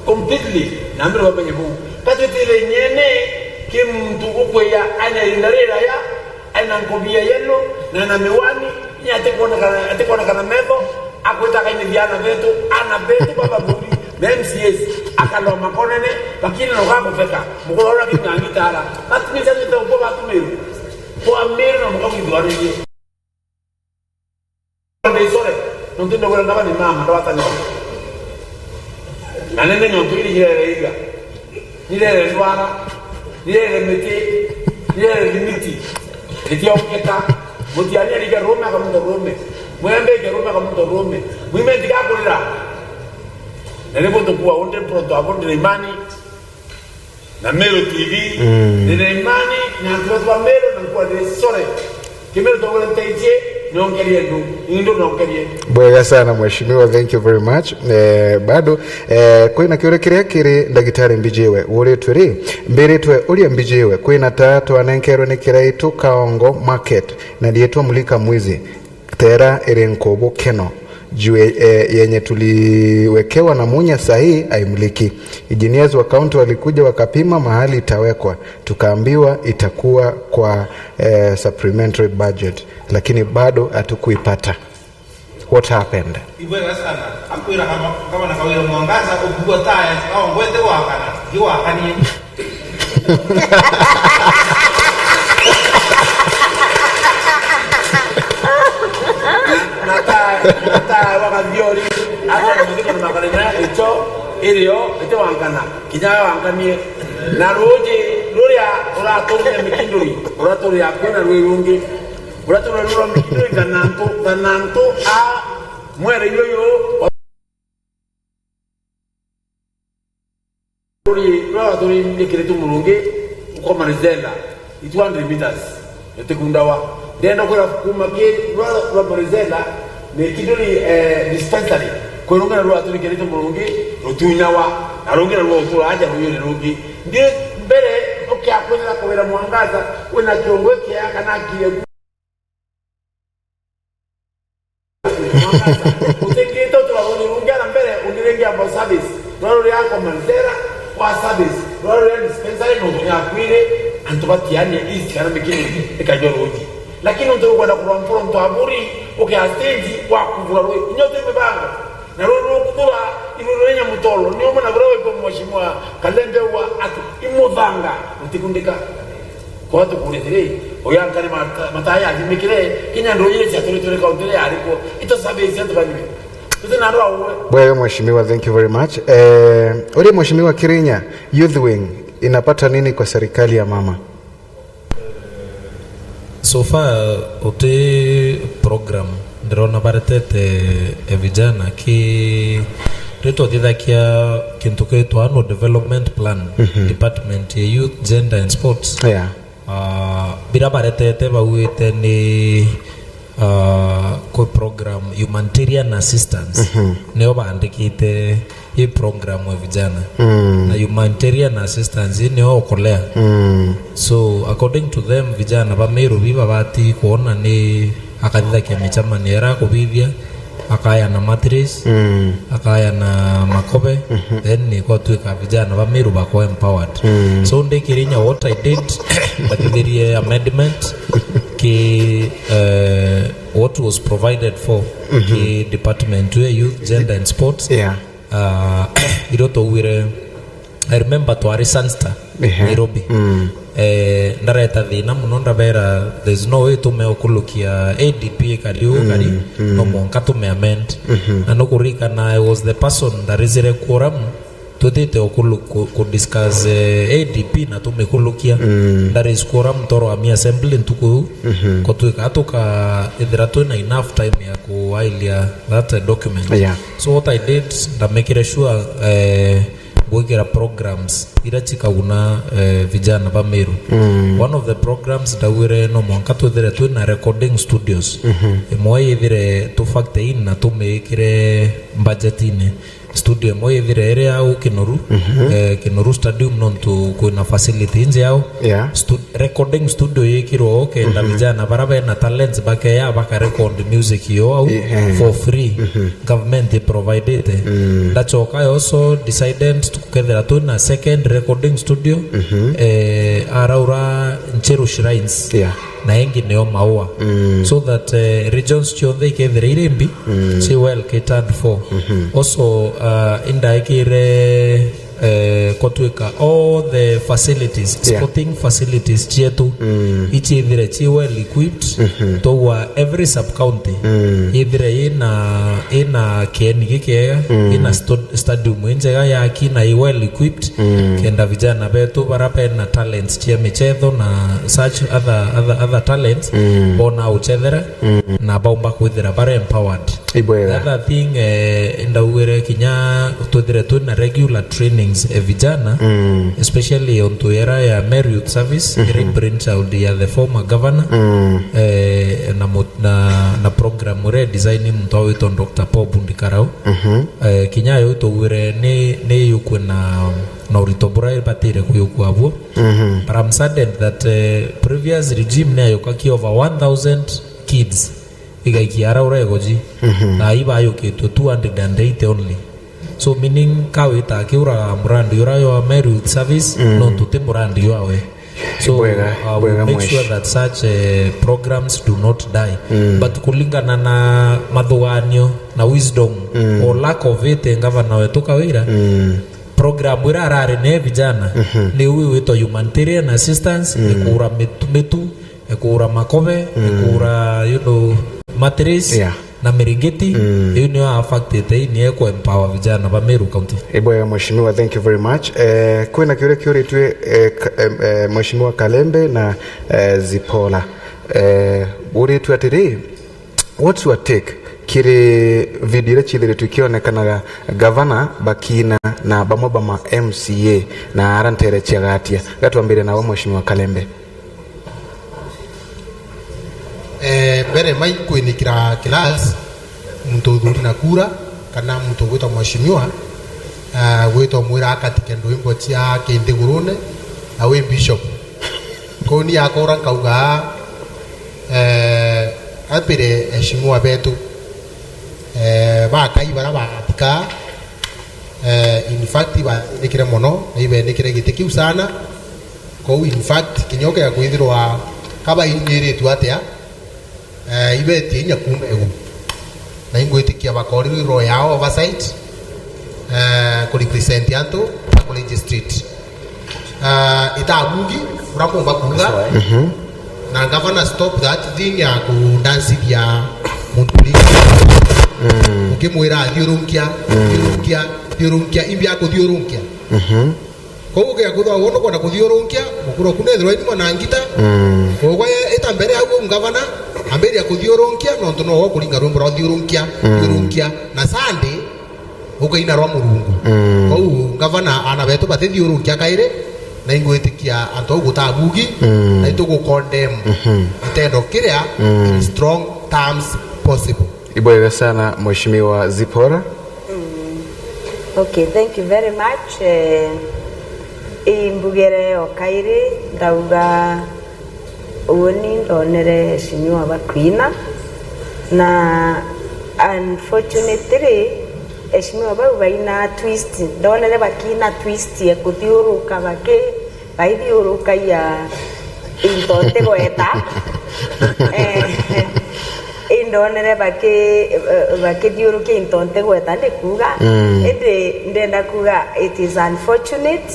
Completely. Na mbere wamenye buu. Katwitire inyene ki muntu ukwiya aina irinda riraya, aina nkobia yellow, na na miwani, ni atikwonekana, atikwonekana metho, akwita akainithia ana betu, ana betu baba muri, na M C As, akaloma konene, lakini no gakubeka. Mukoro ura king'ang'itara. That means that the uko batumiru. Kwa Meru na mukamwithwaririe. Nde isore, nontu ndogora ndaba ni mama, ndawatania. Na nene nyontu iri irere iga. Nirere ndwara, nirere miti, nirere limiti. Itiauketa, mutiani arige rume akamunto rume. Mwembe ike rume akamunto rume. Mwime ndigakurira. Na niguo ntukuwa unde pronto abundire imani. Na Meru T V, mm, ndina imani na antu betu ba Meru na nkwa ndi sore. Kimeru togore nteithie, niongerie ndu, indu niongerie. Bwega sana mheshimiwa, thank you very much. Eh, bado, eh, kwina kiuria kiria kiri ndagitari Mbijiwe, wuritwe ri, mbiritwe uria Mbijiwe, kwina ta twanenkerwe ni kiraitu Kaongo Market na riitwa Mulika Mwizi. Tera iri nkubu keno. Juu, eh, yenye tuliwekewa na Munya sahi haimuliki. Engineers wa county walikuja wakapima mahali itawekwa, tukaambiwa itakuwa kwa, eh, supplementary budget, lakini bado hatukuipata. What happened? Ibwega sana. Akwira kama, kama na Kawira Mwangaza, ukugua taya, au ngwete wakana, iwakanie. Na, na ta, na ta wagathiori, ata na muziki na makarina, icho, irio, ite wankana, kinya we wankanie. Na ruji, ruria uraturire Mikinduri, uraturire kwina rwi rungi, uraturire rwa Mikinduri, thanantu, thanantu, a, mwere irio yo, Ruri rwa rwa turi nikiritwe murungi ukoma Rizela, two hundred meters, rutikundawa. Ndenda kwira kuma ki rwa rwa Rizela ni Kiduri, eh, dispensary. Kwi rungi na rwa turi nikiritwe murungi rutunyawa, na rungi na rwa utura aja ruyuri rungi. Ndi mbere ukiakwirira Kawira Mwangaza wina kiongo kia kana akire Utingite utura ruri rungi na mbere, ungiringia for service. Rwa ruri ako Mandera kwa service. Rwa ruri dispensary no tunya kwire, antu batiania East kana Mikinduri, ikajua ruji. Lakini untu ukwenda kurwa mpuro ntu aburi, ukia stage wa kuvura rui. Inyo tu mibango. Na ruri rukuvura, ibu ruri nya mutoro. Ni umwe na bura wiko mheshimiwa Kalembe wa atu, imuthanga, utikundika. Kwa tukuria atiri, uyu ankari mata-, mataya athimikire, kinya ndunyire cia turi turi kaunti iri arikwo, ito service antu banywe. Tuti na andu auwe. Bwega mheshimiwa, thank you very much. Eh, uri mheshimiwa Kirinya, Youth Wing inapata nini kwa serikali ya mama? So far, uti program ndirona baretete, eh, vijana ki, ritwa thithakia kintu kitwa annual development plan, department ya youth, gender and sports. Yeah. Ah, bira baretete bauite ni, ah, kwi program humanitarian assistance. Nio baandikite i program ya vijana. Na humanitarian assistance i nio ukolea. So according to them, vijana ba Meru bi babati kuona ni akathithakia micemanio iria akubithia, akayana mattress, akayana makobe, then ni kwatuika vijana ba Meru bakwa empowered. So ndikirinya, what I did, ndathithirie amendment ki, eh, what was provided for ki department ya youth, gender and sports. Yeah. Ah, irio twaugire, I remember twari Sunster, Nairobi. Eh, ndareta thina muno, ndabera, "There's no way tume ukulukia A D P ikari uu kari, no mwanka tume amend." Na nukuririkana, I was the person ndarizire quorum, twitite ukulu-, ku, ku discuss, eh, A D P na tumikulukia. Ndariz quorum toro ami assembly ntuku iu, ko twika tuka ithira twina enough time ya kuailia that, eh, document. Yeah. So what I did, ndamekire sure, eh, gwikira programs ira cikaguna, eh, vijana ba Meru. One of the programs ndauire no mwanka twithire twina recording studios. Imwe yithire tu factor in na tumikire budgetine. Studio imwe yithire iri au Kinoru, eh, Kinoru Stadium, nontu kwina facility injega au. Yeah. Stu-, recording studio yikirwo au kenda vijana bara bena talents bakeya baka record music yo au for free. Government iprovidete. Ndachoka, I also decided tukethira twina second recording studio, eh, araura Ncheru Shrines. Yeah. Na ingi nio Maua. So that, eh, regions cionthe ikethira iri mbi, ci well catered for. Also, uh, indaikire, eh, kotwika all the facilities, yeah, sporting facilities cietu, ichiithire ci well equipped, togwa every sub county ithire ina, ina kieni gikiega, ina sto-, stadium injega yaki na i well equipped, kenda vijana betu bara bena talents cia michetho na such other, other, other talents, bona uchethera na baumba kwithira bara empowered. Ibwega. The other thing, eh, ndaugire kinya twithire twina regular trainings, eh, vijana, especially ontu era ya Meru Youth Service, iri brainchild ya the former governor, eh, na mut-, na, na program uria design muntu witwa Doctor Paul Bundi Karau. Eh, kinya yo tugwire ni, ni yukwina na urito buria ibatire kuyukua buo. But I'm saddened that, eh, previous regime ni ayukakia over one thousand kids igaikia ara ura igoji. Na ibayukitwe two hundred and eighty only. So meaning ka wita akiuraga murandi ura yo Meru Youth Service, nontu ti murandi jwawe. So, ibwega, uh, we ibwega make sure mweshi. That such, uh, programs do not die. But kulingana na mathuganio na wisdom or lack of it, ngavana wetu Kawira, program ira arari ne vijana ni ui witwa humanitarian assistance, ni kuura mitu, mitu, ni kuura makobe, ni kuura, you know, mattress. Yeah. Na miringiti, iu niyo affectite, ii niyo iku empower vijana ba Meru County. Ibwega, Mheshimiwa, thank you very much. Eh, kwina kiuria kiuritue, eh, ka-, em, eh, Mheshimiwa Kalembe na, eh, Zipola. Eh, uritue atiri, what's your take kiri video iria ciithiritwe ikionekanaga gavana bakina na bamwe ba ma M C A na ara ntere cia Gatia? Gatwambire nawe, Mheshimiwa Kalembe. Eh, mbere mai kwinikira class, muntu uthuri na kura, kana muntu ugwitwa mheshimiwa, eh, gwitwa mwira akatike ndwimbo cia kinthigurune, na wi bishop. Kou ni akora nkauga, eh, apire eshimiwa betu, eh, bakai bara bagatika, eh, in fact, ibanikire mono, na ibenikire giti kiu sana. Kou in fact, kinya ukea kwithirwa kaba inyiritu atia, eh, ibetie inya kuuma iguru. Na ingwitikia bakorirwe roho yao oversight, eh, ku represent antu na ku legislate. Eh, itabungi, ura kumba kuuga. Na governor, stop that thing ya kudancithia muntu uri. Ukimwira athiurunkia, thiurunkia, thiurunkia, imbi akuthiurunkia. Kou ukia kwithirwa wona ukwenda kuthiurunkia, mukuru waku nethirwa ni mwana ngita. Ugwe ita mbere au ngavana, Ambiriria kuthiurunkia, nontu nowe ukuringa rwimbo rwa thiurunkia, mm, thiurunkia. Na Sunday, ukaina rwa Murungu. Mm. Kwou, ngavana, aana betu batithiurunkia kairi, na ingwitikia antu au gutabugi, mm, na itugu condemn, mhm, gitendo kiria, mm, in strong terms possible. Ibwega sana, Mheshimiwa Zipporah. Mm. Okay, thank you very much. Eh, imbugire o kairi, ndauga uuni ndonere eshimiwa bakwina, na unfortunately, eshimiwa bau baina twist, ndonere bakina twist ya kuthiuruka baki-, baithiurukagia into ntigweta. Eh, indonere baki-, eh, bakithiurukia into ntigweta ndikuga. Mm. Indi ndenda kuga it is unfortunate,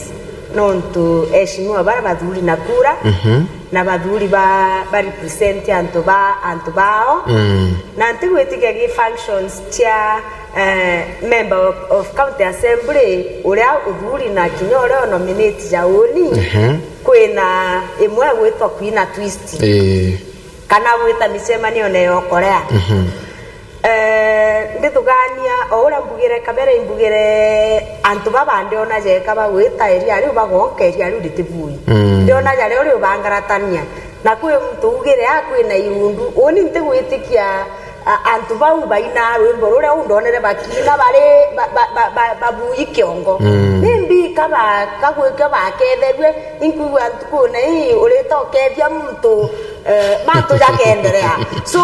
nontu eshimiwa bara bathuri na kura, mhm, na bathuri ba, ba represent antu ba, antu bao. Mm. Na ntigwitikia gi functions cia, eh, member of, of county assembly uria uthuri na kinya uria o nominate ja uuni, ehe, kwina imwe gwitwa kwina twist. Ii. Kana gwita micemanio na yokorea. Mhm. Eh, ndithugania, o uria mbugire kabere, imbugire antu baba ndiona jeka bagwita eria riu bagonka eria riu ritibui. Mm. Ndiona jaria uri ubangaratania. Na kwi muntu ugire, "Ah, kwina irundu." Uuni ntigwitikia, a-, antu bau baina rwimbo ruria u ndonere bakiina bari ba-, ba-, ba-, ba-, babui kiongo. Mm. Maybe kaba-, kagwikio baketherue, inkwigua ntukune ii urita ukethia muntu, eh, mantu jakenderea. So,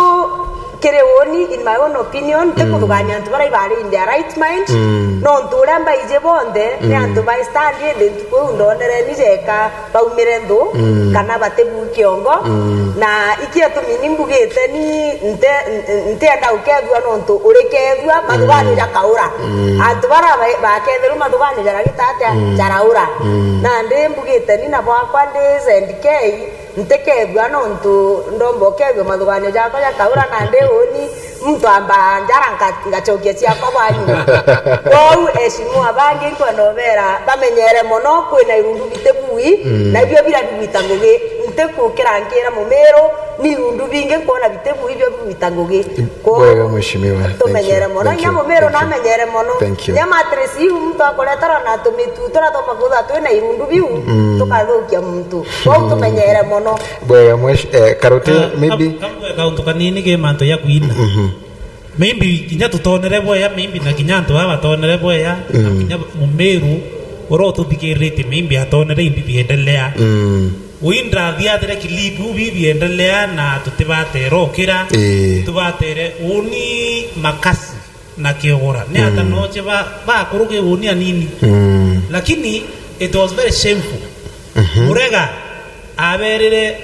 kiri uuni, in my own opinion, mm, ntikuthugania antu baria ibari in their right mind, mm, nontu uria mbaiji bonthe ni, mm, antu bai stand, indi ntuku iu ndonere ni jeka baumire nthu, mm, kana batibu kiongo. Mm. Na ikio itumi ni mbugite ni nte-, n-, ntienda ukethua nontu urikethua, mathuganio, mm, jakaura. Mm. Antu bara ba-, baketherua mathuganio jaragita atia? Mm. Jaraura. Mm. Nandi mbugite ni na bwakwa ndi Z K, ntikethua nontu ndomba ukethua mathuganio jakwa jakaura, nandi uuni muntu amba njara nka-, ngacokia ciakwa bwa nyuma. Kwou eshimiwa bangi nkwenda ubera bamenyere mono, kwina irundu bitibui, mm, na ibio bira bigwita ngugi. Ntikukira nkira Mumiru, ni irundu bingi nkwona bitibui ibio bigwita ngugi. Kwou, bwega, Mheshimiwa. Thank you. Tumenyere mono. Thank you. Inya Mumiru, thank you, namenyere mono. Thank you. Inya mattress iu muntu akureterwa na tumitu turia twomba kwithirwa twina irundu biu, mm, tukathukia muntu. Kwou tumenyere mono. Bwega, mwesh-, eh, Karuti, ah, maybe. Kam-, kamwe kauntu kanini ki mantu ya kwina. Mhm. Maybe kinya tutonere bwega, maybe na kinya antu baba batonere bwega, na, mm, kinya Mumiru uria ututhikirite maybe atonere imbi biendelea. Mm. Ui ndathiathire clip u bi biendelea na tutibatere ukira, ii, tubatere uni makasi na kiogora. Ni ata, mm, noche ba, bakuruke uni anini. Mm. Lakini it was very shameful. Mhm. Murega aberire,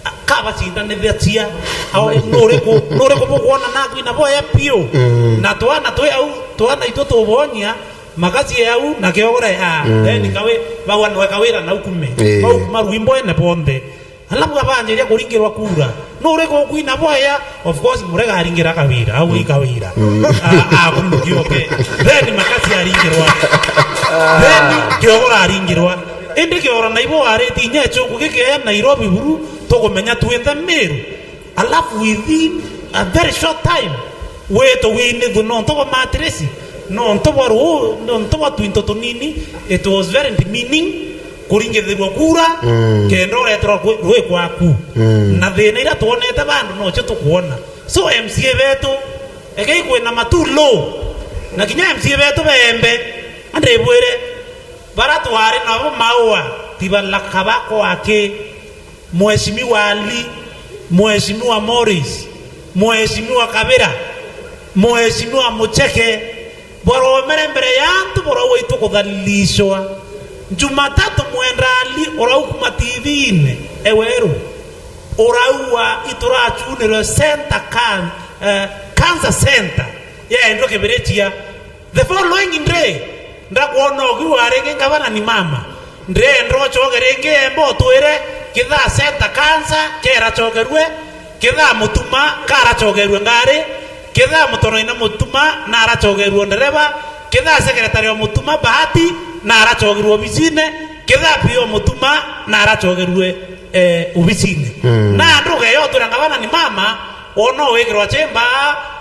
a-, kabacindanithagia, au nuriku, nuriku bukwona nakwina boya piu? Mm. Na twana twi au, twana itu tubonyia, makasi au, na kiogora ya, mm, then kawi, bagwa nwe kawira na ukume. Eh. Bau kuma rwimbo ene bonthe. Alafu abanjiria kuringirwa kura. Nuriku ukwina boya? Of course, Murega aringira Kawira, au, mm, i Kawira. Mm. A, a, kumugioke. Then makasi aringirwa. Then kiogora aringirwa. Indi kiogora naibo wariti inya ichungu gikeya Nairobi buru, tukumenya twinthe Meru. Alafu within a very short time, witu winithue nontu bwa matiresi, nontu bwa ruu, nontu bwa twinto tunini, it was very demeaning kuringithirwa kura, mm, kenda ureterwa kwi-, rwi kwaku. Mm. Na thina iria twonete bandu nocio tukwona. So M C A betu, ekei kwina matu low. Na kinya M C A betu beembe, andibwire, bara twari nabo maua, tibalaka bakwa aki. Mheshimiwa Ali, Mheshimiwa Morris, Mheshimiwa Kabira, Mheshimiwa Mucheke, boromere mbere ya antu borauga itukuthalilishwa. Jumatatu Mwenda Ali uraukuma T V-ini eweru, urauga iturachunirwe center can-, eh, cancer center yaendwe Kibirichia. The following day, ndakwona ukiuga ringi, ngavana ni mama. Ndenda ucoke ringi, emba utwire, kithaa center cancer keracokerue, kithaa Mutuma karacokerue ngari, kithaa Mutonoina Mutuma naracokerue ndereba, kithaa secretary wa Mutuma Bahati naracokerue obisine, kithaa P O Mutuma naracokerue, eh, obisine. Mm. Na ndugeyo utwira ngavana ni mama, Wona wikirwa chemba,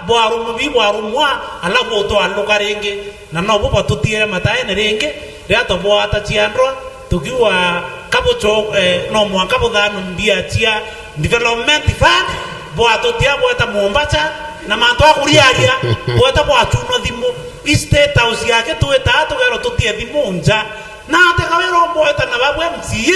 bwarumwa bi bwarumwa, alafu utwaluka ringi. Na nobu batutiire mataene ringi, riria tubwata ciandwa, tukiuga kabucho, eh, no mwanka buthanu mbia cia development fund, bwatutia bweta Mombasa, na mantu akuriaria, bweta bwachunwa thimu, i State House yake twitaa tugerwa tutie thimu nja. Na ate Kawira umboeta na babu M C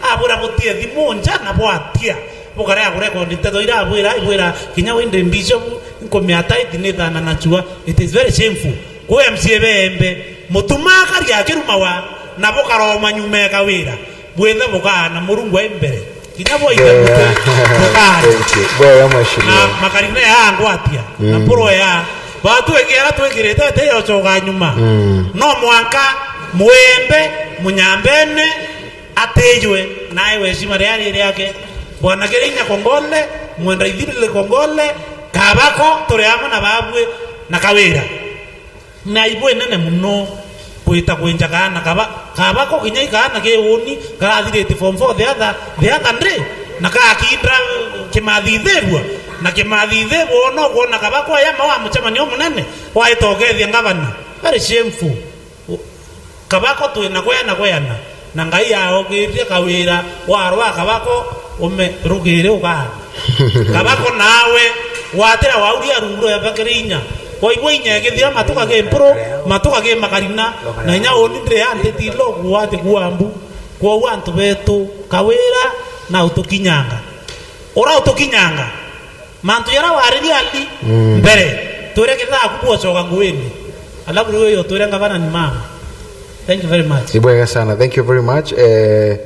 A, abwira butie thimu nja na bwatia. Bukarea kurekondi nteto iria abwira, ibwira kinya windi bishop, nkumia tithe ni thana na chua. It is very shameful. Ku M C A beembe, mutuma akari akirumawa, na bukaroma nyuma ya Kawira. Bwithe bukaana Murungu ai mbere. Kinya bwaite mutwe, bukaana. Thank you. Bwega, mheshimiwa. Na makarine ya ngwatia, na mpuro ya. Batwekera twekirite ete yo choka nyuma. No mwanka, mwembe, munyambene, atijwe, nae weshima ria ri riake. Bwana Kirinya Kongole, mwenda ithirire Kongole, Kabako, turi amwe na babwe, na Kawira. Na ibu inene muno kwita kwinja kaana kaba, kaba ko kinya ikaana ki uni, karathirite form four the other, the other day, na kakinda kimathithirua, na kimathithirua no kwona kaba ko ya mawa mucemanio munene, waita ukethia ngavana. Very shameful. Kaba ko twina kwena kwena. Na Ngai aokirie Kawira, warwa Kabako, ume rugiri ukaana. Kabako nawe, watira wauria rungu rwa bakiri inya. Kwa ibo inya ikithira matuka ki mpuru, matuka ki makarina, na inya uni ndiri ya ntiti lo kuwati kuambu. Kwou antu betu, Kawira na utukinyanga. Ura utukinyanga. Mantu jara wariria ndi mbere, twire kithaa ku bwocoka nguini. Alafu riu iyo twire ngavana ni mama. Thank you very much. Ibwega sana. Thank you very much. Eh,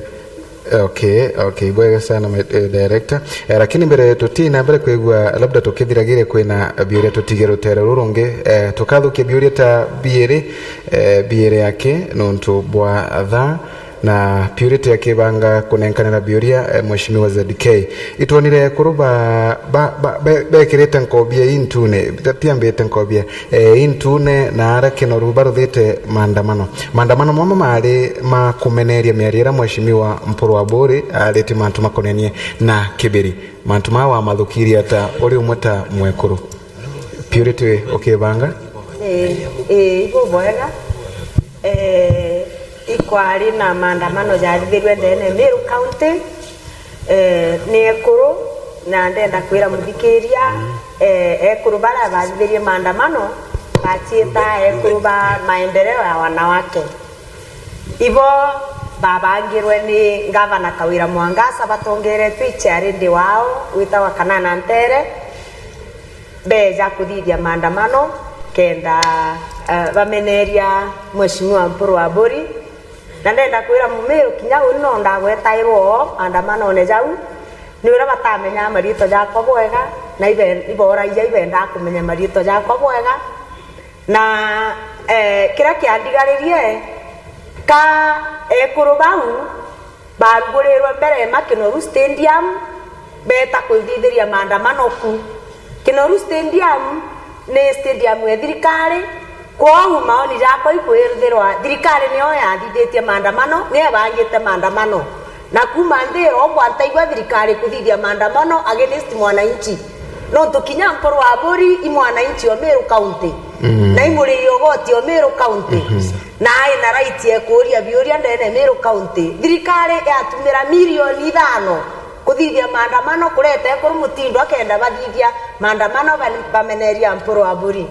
okay, okay, ibwega sana, my, eh, director. Eh, lakini mbere tutina mbere kwigua, labda tukithiragire kwina biuria tutige rutere ruru rungi, eh, tukathukia biuria ta biiri, eh, biiri yake nontu bwa thaa. Na Purity akibanga kunenkanira biuria, eh, Mheshimiwa Z K. Itwonire ekuru ba, ba, ba, be-, bekirite nkobia intune, tiambite nkobia, eh, intune na ara kinoru baruthite maandamano. Maandamano mama mari ma kumeneria miario iria Mheshimiwa Mpuru Aburi ariti mantu makonenie na Kibiri. Mantu maa wamathukirie ata uri umwe ta mwekuru? Purity ukibanga? Ii, ii, ibu bwega. Eh, ikwari na maandamano jathithirue ndene Meru County. Eh, ni ekuru, na ndenda kwira muthikiria, eh, ekuru baria bathithirie maandamano, baciita ekuru ba maendeleo ya wanawake. Ibo babangirwe ni Ngavana Kawira Mwangaza, batongeretwe i chairlady wao witawa Kanana Ntere, beeja kuthithia maandamano kenda, eh, bameneria Mheshimiwa Mpuru Aburi. Na ndenda kwira Mumiru kinya uni no ndagwetairwo oo maandamanone jau, ni uria batamenyaa mariitwa jakwa bwega, na ibe-, iboragia ibendaa kumenya mariitwa jakwa bwega. Na, eh, kiria kiandigaririe, ka ekuru bau barugurirwe mbere ma Kinoru Stadium, beeta kuthithiria maandamano ku. Kinoru Stadium ni stadium ya thirikari, kwou maoni jakwa ikwithirwa thirikari niyo yathithitie maandamano, niyo ebangite maandamano. Na kuuma nthi irombwa ntaigua thirikari kuthithia maandamano against mwananchi. Nontu kinya Mpuru Aburi i mwananchi o Meru County. Mm. Na i muriri ugoti o Meru County. Mhm. Na ai na right ya kuuria biuria ndene Meru County. Thirikari yatumira milioni ithano kuthithia maandamano, kureta ekuru mutindo akenda bathithia maandamano ba-, bameneria Mpuru Aburi.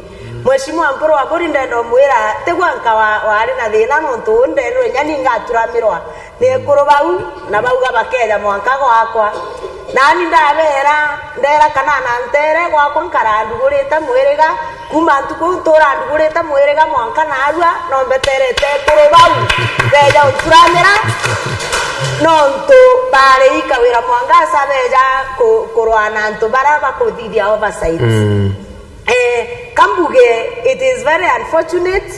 Mheshimiwa Mpuru Aburi, ndenda umwira, tigwa nka wa-, wari na thina nontu uu nderirwe inya ni ngaturamirwa ni ekuru bau, na bauga bakeja mwanka gwakwa. Nani ndabeera, ndeera Kanana Ntere, gwakwa nkara ndugurite mwiriga, kuuma ntuku iu ntura ndugurite mwiriga mwanka naarua, no mbeterete ekuru bau beja unturamira, nontu bari i Kawira Mwangaza beja ku-, kurwaa na antu baria bakuthithia oversight. Mm. Eh, kambuge, it is very unfortunate,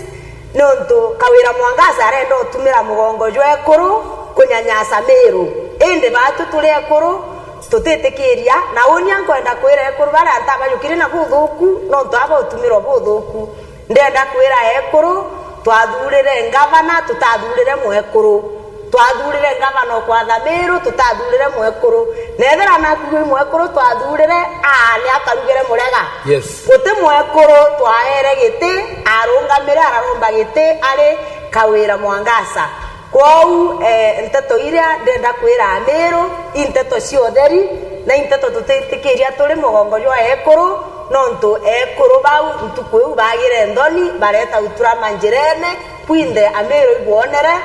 nontu Kawira Mwangaza arenda utumira mugongo jwa ekuru kunyanyasa Meru. Indi batu turi ekuru, tutitikiria, na uuni nkwenda kwira ekuru baria ntabajukirie na buthuku, nontu aba utumirwa buthuku. Ndenda kwira ekuru, twathurire ngavana, tutathurire mwekuru. Twathurire ngavana o kwatha Miru, tutathurire mwekuru. Na ethira naku wi mwekuru twathurire, aa, ni akarugire murega. Yes. Guti mwekuru twaere giti, arungamire, araromba giti ari Kawira Mwangaza. Kwou, eh, nteto iria ndenda kwira Amiru, i nteto cia utheri, na i nteto tutitikiria turi mugongo jwa ekuru, nontu ekuru bau ntuku iu bagire nthoni, bareta uturama njirene, kwinthe Amiru ibwonere,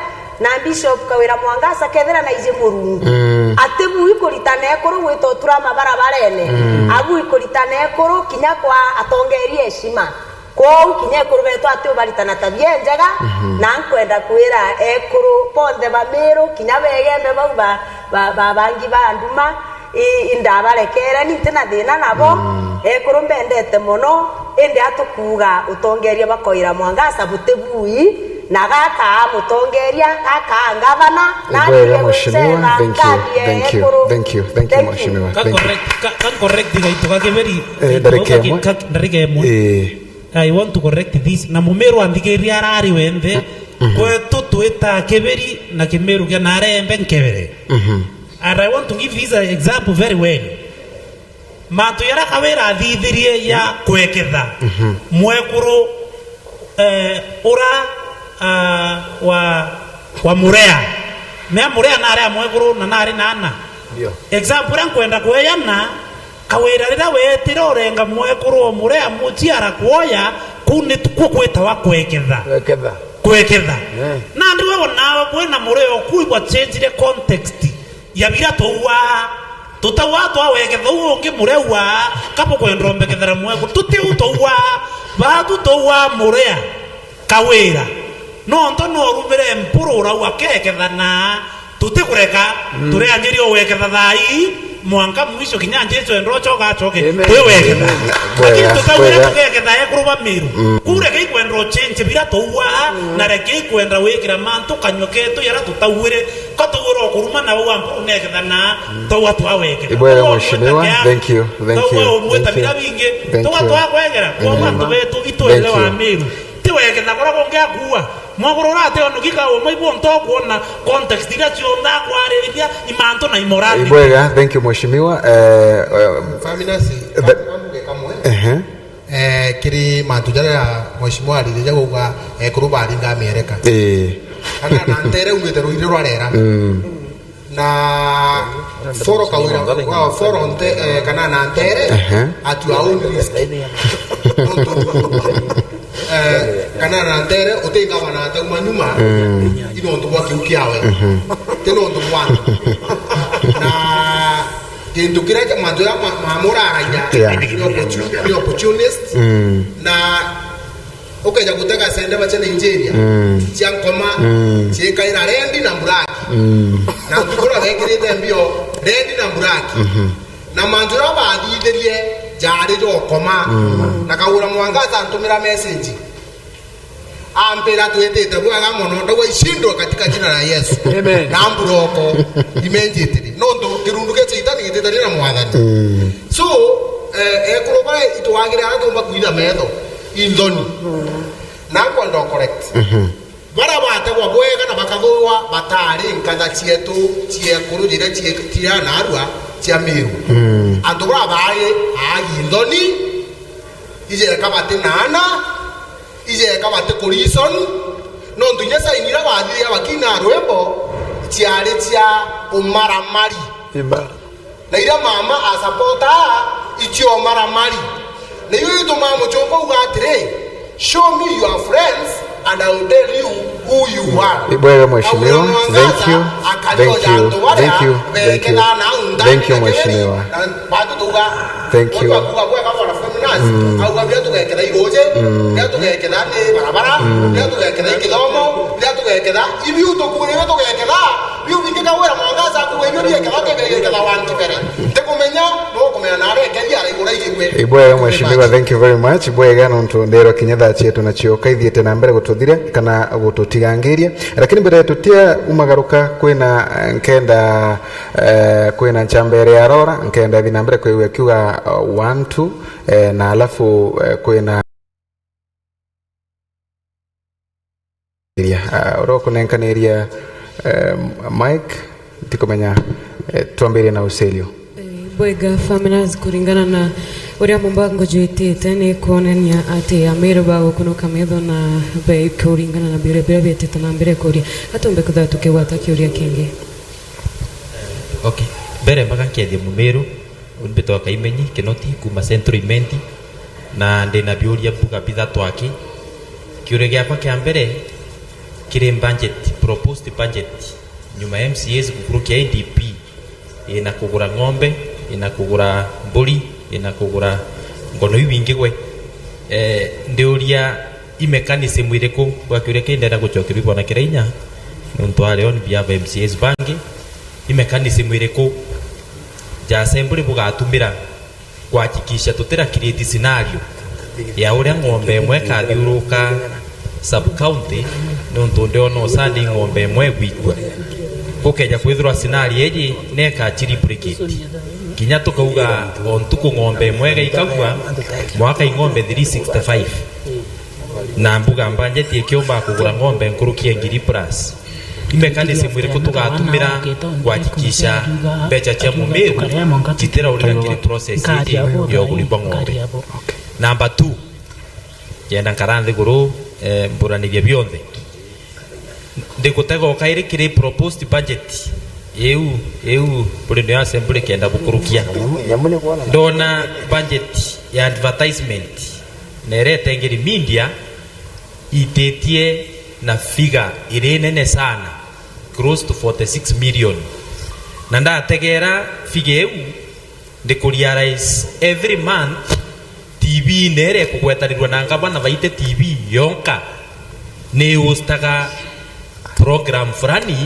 na Bishop Kawira Mwangaza kethira naiji Murungu, mm, atibui kuritana ekuru gwita uturama barabarene, mm, abui kuritana ekuru kinya kwa atongeria heshima. Kwou kinya ekuru betu ati ubaritana tabia injega, mhm, na nkwenda kwira ekuru bonthe ba Miru, kinya begembe bau ba, ba, ba bangi ba nduma, i, indabarekere, ni ntina thina nabo. Mm. Ekuru mbendete mono, indi atukuuga utongeria bwa Kawira Mwangaza buti bui, na gakaa mutongeria, gakaa ngavana, na Ibwega, atige Mheshimiwa. Gwicetha. Thank you, thank you, ekuru. Thank you, thank you, Thank you. Mheshimiwa. Ka Thank you. Correct, ka, ka correct gaito ga kiberi. Eh, gaito ndarika ga ki-, imwe. Ka, ndarika imwe. Eh. I want to correct this. Na Mumiru anthikiriria arari wenthe. Mhm. Kwetu twita kiberi na Kimiru kia narembe nkebere. Mhm. And I want to give this example very well. Mantu jaria Kawira athithirie ja kweketha. Mhm. Mwekuru, eh, ura, ah, wa, wa Murea. Mea Murea nari a mwekuru na nari na ana. Ndio. Example iria nkwenda kweejana, Kawira riria weetire urenga mwekuru o Murea muciara kwoya, kuu ni kuo gwitawa kweketha. Kweketha. Kweketha. Eh. Nandi we onawe kwina Murea uku ibwacenjire context ya biria twauaa. Tutauaa twaweketha uu ungi Murea uaa, ka bukwenda umbekethera mwekuru. Tuti uu twauaa. Baatu twauaa Murea. Kawira. Nontu noorumire mpuru urau akeketha na tutikureka, mm, turianjiria ugweketha thaa ii, mwanka mwisho kinya Jesu enda ucoka acoke, amen, twi weketha. Amen. Lakini bwega, tutauire bwega, tugeketha ekuru ba Miru. Mm. Kuu rekei kwenda uchenje biria twauaa, mm, na rekei kwenda wikira mantu kanyua ketu jaria tutauire. Ko twauire ukuruma na uu mpuru neketha na, mm, twaua twaweketha. Ibwega, mheshimiwa. Twaua, thank you, thank you, twaua umwe ta, thank you, biria bingi. Thank you. Twaua twagwegera, kwou, mm, antu betu itwelewa, amen, Miru. Ti weketha kuria kungi akuua. Mwaguru urate onuki ka umwe ibu nto kuona context iria cionthe akwaririria imantu na imorality. Ibwega, thank you, mheshimiwa. Eh, eh, Faminasi, the kambuge kamwe. Ehe. Eh, kiri mantu jaria mheshimiwa aririria kuuga, eh, ekuru baringa miereka. Eh. Kana na ntere umite ruiri rwa rera. Mm. Na Foro Kawira, wa Foro nte, eh, kana na ntere, ehe, at your own risk. Nontu, eh, kana na ntere, uti ngavana atauma nyuma, mm, i nontu bwa kiu kiawe. Mhm. Ti nontu bwa. Na kintu kiria kia mantu ya ma-, mamuraragia, yeah, ni opportu-, ni opportunist. Mm. Na ukeja gutega sende bache Nigeria, mm, cia nkoma, mm, ciikaira red na black. Mm. Na ntukura bekirite mbio red na black. Mhm. Na mantu jaria bathithirie jaari ja ukoma. Mm. Na Kawira Mwangaza antumira message. Ambira, "Twitite bwega mono, ndauga ishindwe katika jina la Yesu." Amen. Na mburoko immediately. Nontu kirundu kia Shaitani gititani na Mwathani. Mm. So, eh, ekuru baria itwagire aria tumba kwitha metho, inthoni. Mm. Na nkwenda u correct. Mhm. Baria bategwa bwega na bakathurwa batari nkatha cietu cia ekuru jiria cie-, ciria narua cia Miru. Mm. Antu baria baari aagi nthoni, ijeka bati na ana, ijeka bati ku reason, nontu inya saini iria bathithia bakina rwimbo ciari cia umaramari. Amen. Na iria mama asapota icio maramari. Na iu itumaa muchungu auga atiri, "Show me your friends and I will tell you who you are." Ibwega, mheshimiwa. Thank you. Thank you. Thank you. Thank you, mheshimiwa. Thank you. Auga bwega bwana Feminaz, mm, auga biria tugeketha iruji, mm, biria tugeketha ni barabara, mm, biria tugeketha i kithomo, biria tugeketha ibiu tukuire, biria tugeketha biu bingi Kawira Mwangaza akuuga ibio bieketha, tugeketha wantu mbere. Ntikumenya, no kumenya na arekeria araigura igigwe. Ibwega, mheshimiwa, thank you very much. Ibwega nontu ndirwa kinya thaa cietu nacio kaithiite na mbere gututhiria kana gututigangiria. Lakini mbere tutia umagaruka kwina, eh, nkenda, eh, kwina nchamba iri ya Aurora, nkenda ithi na mbere kwigua kiuga, uh, one, two, eh, na alafu, eh, kwina Ah, uria ukunenkaniria Eh, Mike, ndikumenya, eh, twambirie na Ucelio. Eh, bwega Faminas, kuringana na uria mubango jwitite ni kuonania ati Ameru bagukunuka metho na be-, kuringana na biuria biria bietite na mbere kuria. Atumbe kuthaa tukigwata kiuria kingi. Okay. Mbere mbaga nkethia Mumiru, mbitwa Kaimenyi Kinoti kuma Central Imenti, na ndina biuria mbuga bithatu aki. Kiuria giakwa kia mbere kiri budget, proposed budget, nyuma ya M C As gukurukia A D P, ina kugura ng'ombe, ina kugura mburi, ina kugura ngono iu bingi gwe. Eh, ndiuria i mechanism iriku, gwa kiuria kii ndenda gucokeria bwana Kirainya, nontu ari on behalf of M C As bangi, i mechanism iriku ja assembly bugatumira kuhakikisha tutira create scenario ya uria ng'ombe imwe ikathiuruka sub county, nontu ndiona usandi ng'ombe imwe igwikua. Gukeja kwithirwa scenario iji neka replicate. Kinya tukauga o ntuku ng'ombe imwe igaikagua, mwaka i ng'ombe three sixty-five. Na mbuga budget ikiumba kugura ng'ombe nkuruki ya ngiri plus. I mechanism iriku tugatumira kuhakikisha mbeca cia Mumiru citiraurira kiri process iji ya uguri bwa ng'ombe? Number two, kenda nkara nthiguru, eh, mburanirie bionthe. Ndikutega o kairi kiri proposed budget iu, iu buri niyo assembly kenda bukurukia. Ndona budget ya advertisement na irete ngiri media ititie na figure iri nene sana, close to forty-six million. Na ndategera figure iu, ndikurealize every month T V ine iria ikugwetarirwa na ngavana baite T V yonka ni hostaga program fulani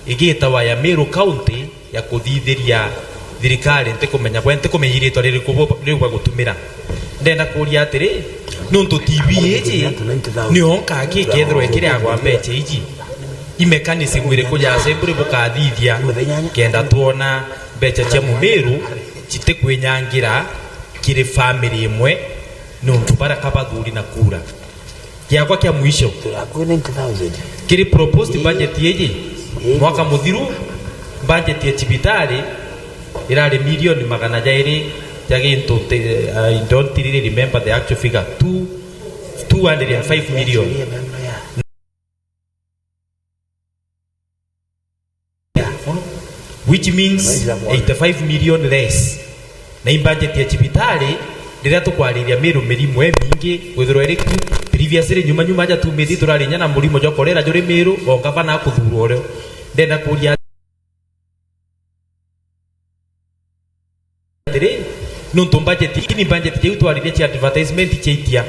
igitawa ya Meru County ya kuthithiria thirikari, ntikumenya bwe, ntikumenya iritwa ririku bo-, riu bagutumira. Ndenda kuria atiri, nuntu T V iji nio nka ki kethirwa ikiriagwa mbeca iji, i mechanism iriku ja assembly bukathithia kenda twona mbeca cia Mumiru citikwinyangira kiri family imwe, nuntu baraka bathuri na kura. Giakwa kia mwisho. Turi akui ninety thousand. Kiri proposed budget iji, ii, mwaka muthiru, budget ya cibitari irari milioni magana jairi ja gintu nti-, I don't really remember the actual figure. Two, two hundred and five million. Which means eighty-five million less. Na i budget ya cibitari, riria tukwariria Meru mirimo imingi, kwithirwa iri ku, previously nyuma nyuma aja tumite turari inya na murimo jwa kolera juri Meru, o ngavana akuthurwa urio. Ndenda kuria atiri, nuntu budget, ini budget jau twaririe cia advertisement ciaitia.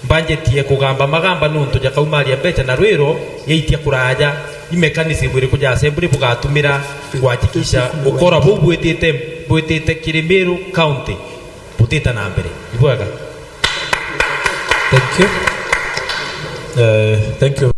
Budget ya kugamba magamba nuntu ja kaumaria mbeca na rwiro yaitia kuraja. I mechanism iriku ja assembly bugatumira kuhakikisha ukora buu bwitite, bwitite kiri Meru County butita na mbere? Ibwega. Thank you. Eh, thank you.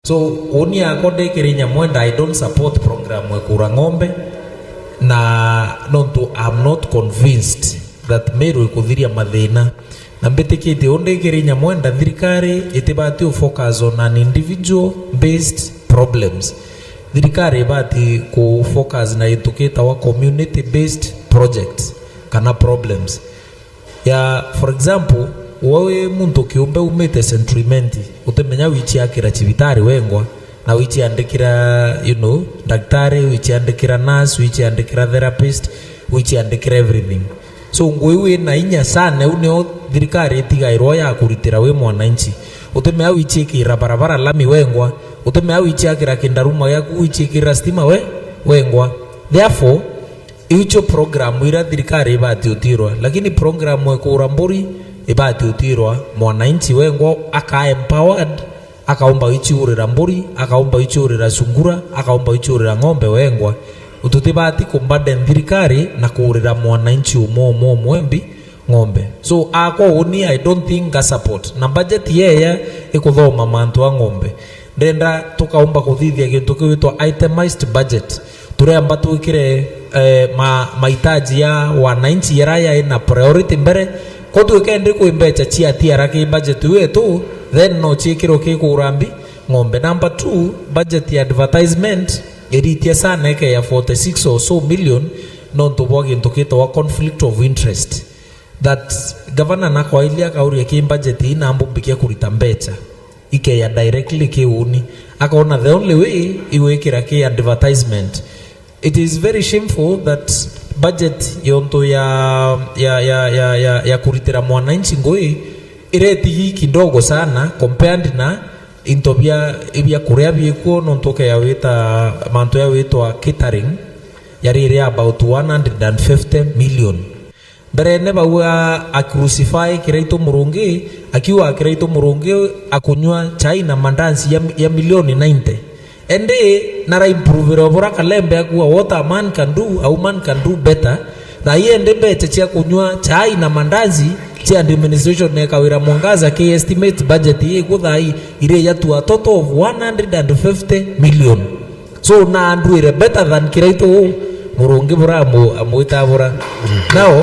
So, uni akwa ndikiri nyamwenda, I don't support program ya kura ng'ombe, na nontu I'm not convinced that Meru ikuthiria mathina. Na mbitikitie undi kiri Nyamwenda, thirikari itibati u focus on an individual based problems. Thirikari ibati ku focus na gintu gitawa community based projects kana problems. Ya, for example, we wi muntu kiumbe umite Central Imenti, utimenya wichiakira cibitari wengwa, na wichiandikira, you know, daktari, wichiandikira nurse, wichiandikira therapist, wichiandikira everything. So, ngui wina inya sana, u nio thirikari itigairwa ya kuritira wi mwananchi. Utimenya wichiikira barabara lami wengwa, utimenya wichiakira kindaruma giaku, wichiikira stima we, wengwa. Therefore, icio program iria thirikari ibati utirwa, lakini program ya kuura mburi ibati utirwa, mwananchi wengwa aka empowered, akaumba ichiurira mburi, akaumba ichiurira sungura, akaumba ichiurira ng'ombe wengwa. Tutibati kuburden thirikari na kuurira mwananchi umwe umwe umwe mbi ng'ombe. So, akwa uni, I don't think nga support. Na budget yeya ikuthoma mantu a ng'ombe. Ndenda tukaumba kuthithia gintu kiwitwa itemized budget. Turemba twikire, eh, ma-, mahitaji ya wananchi yara yai na priority mbere. Ko twikende kwi mbecha cia tiara ki budget yetu, then no ciikirwe ki kuura mbi ng'ombe. Number two, budget ya advertisement iritie sana ike ya forty-six or so million, nontu bwa gintu gitawa conflict of interest. That governor nakwailia akauria ki budget ii nambumbike kurita mbecha ikeya directly ki uni, akona the only way igwikira ki advertisement. It is very shameful that budget yontu ya, ya, ya, ya, ya, ya kuritira mwananchi ngui iretigi kidogo sana compared na into bia, bia kuria biikuo, nontu ukeya wita mantu ya witwa catering yariri about one hundred and fifty million. Mberene bau a, a crucify Kiraitu Murungi, akiuga Kiraitu Murungi akunywa chai na mandansi ya, ya milioni ninety. Indi nara improve bura Kalembe akuuga, "What a man can do, a woman can do better." Thaai indi mbecha cia kunywa chai na mandansi cia administration ekawira Mwangaza ki estimate budget ii ku thaai iri ya to a total of one hundred and fifty million. So, na andwire better than Kiraitu uu, Murungi bura amu-, amwita bura. Now,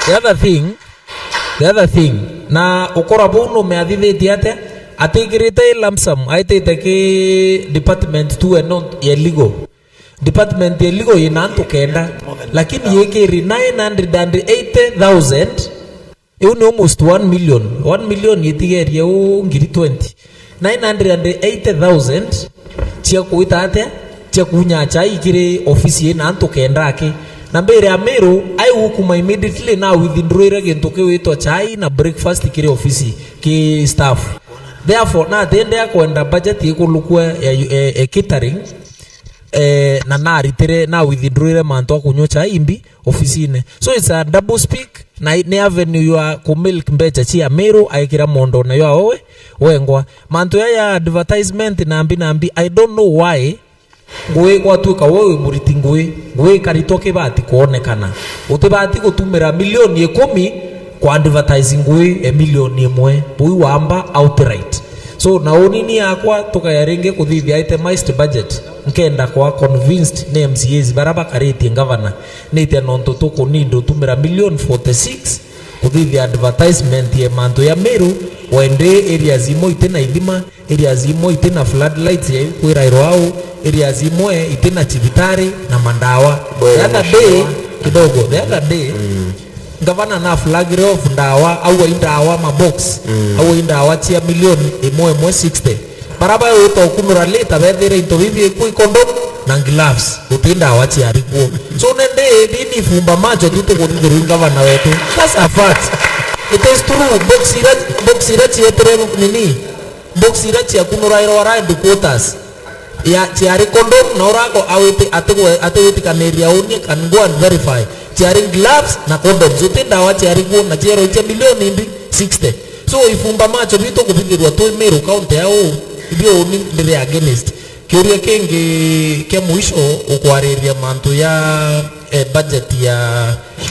the other thing, the other thing, na ukora buu numeathithitie atia? Atikirite lump sum, aitite ki department tu eno ya legal. Department ya legal ina antu kenda, lakini yikiri nine hundred and eighty thousand. Iu ni almost one million. One million itigerie u ngiri twenty. Nine hundred and eighty thousand cia kuita atia? Cia kunya chai kiri ofisi ina antu kenda aki. Na mbere ya Meru, I gukuma immediately na withdrawire gintu kiwitwa chai na breakfast kiri ofisi ki staff. Therefore, natendea kwenda budget ikulukua ya, ya, ya catering, eh, na naritire, na withdrawire mantu a kunywa chai mbi ofisine. So it's a double speak, na ni avenue ya ku milk mbecha cia Meru aikira mondo na yo awe wengwa. Mantu ya, ya advertisement nambi nambi, I don't know why ngui gwatuika we wi muriti ngui, ngui ikaritwa kibati kwonekana. Utibati gutumira milioni ikumi ku advertise ngui e milioni imwe. Bui wamba outright. So, na unini yakwa tukaya ringi kuthithia itemized budget, nkenda kwa convinced ni M C As bara bakaritie ngavana, nitia nontu tukunindi utumira milioni forty-six kuthithia advertisement ya mantu ya Meru, wende areas imwe itina ithima, areas imwe itina floodlights ya kwirairwa au, areas imwe itina cibitari na mandawa. The other day, kidogo, the other day, ngavana na flagire off ndawa, au ai ndawa mabox, au ai ndawa cia milioni imwe imwe sixty. Bara bagwita ukunura lita bethire into bibi ikwi condom na gloves, guti ndawa ciari kuo. So nende ndini fumba macho tu tukuthithirwa i ngavana wetu. That's a fact. It is true. Box ira, box ira cietire nini? Box ira ciakunurairwa ra headquarters ya, ciari condom, na urako awiti, atigwe-, atiwitikaniria uni, can go and verify. Ciari gloves na condoms. Uti ndawa ciari kuo na ciero cia milioni mbi sixty. So, ifumba macho bitu kuthithirwa twi Meru county ya uu, ibio uni ndiri against. Kiuria kingi kia mwisho ukwariria mantu ya, eh, budget ya,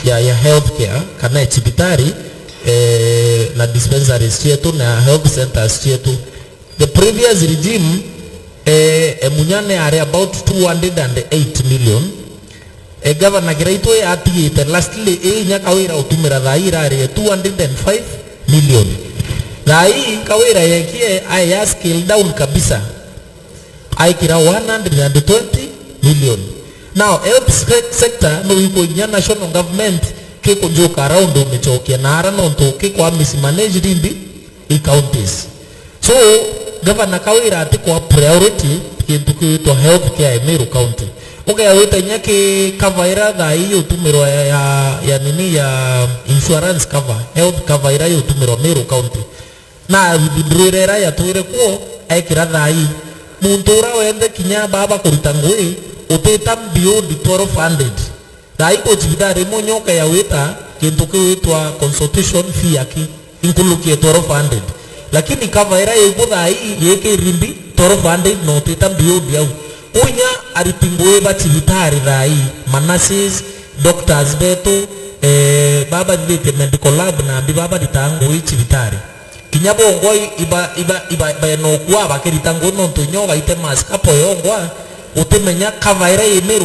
ya, ya healthcare kana ya cibitari, eh, na dispensaries cietu na health centers cietu. The previous regime, eh, e Munyane ari about two hundred and eight million. E, Gavana Kiraitu atigite lastly, ii inya Kawira utumira thaa ii irari ya two hundred and five million. Thaa ii Kawira yekie ae ya scale down kabisa, aikira one hundred and twenty million. Now, health se-, sector no iko inya national government kikunjuka around umichokia na ara nontu kikwa mismanage rindi i counties. So, Gavana Kawira atikwa priority kintu kiitwa health care Meru County. Ugea wita inya ki cover ira thaa ii yutumirwa ya, ya, ya nini ya insurance cover, health cover ira yutumirwa Meru County. Na withdrawal ira yatwire kuo, ekira thaa ii. Muntu ura wenthe kinya baba kurita ngui, utita beyond twelve hundred. Thaa ii ku cibitari imwe nyoka ya wita kintu kiwitwa consultation fee aki, inkulukie twelve hundred. Lakini cover ira iku thaa ii yiki rimbi twelve hundred na utita beyond au. Kunya ariti ngui ba cibitari thaa ii, ma nurses, doctors betu, eh, baba thithitie medical lab na ambi baba rita ngui cibitari. Kinya bongwa i-, iba, iba, iba, baenokua bakirita ngui nontu inya ugaite mask apo yongwa, utimenya cover ira i Meru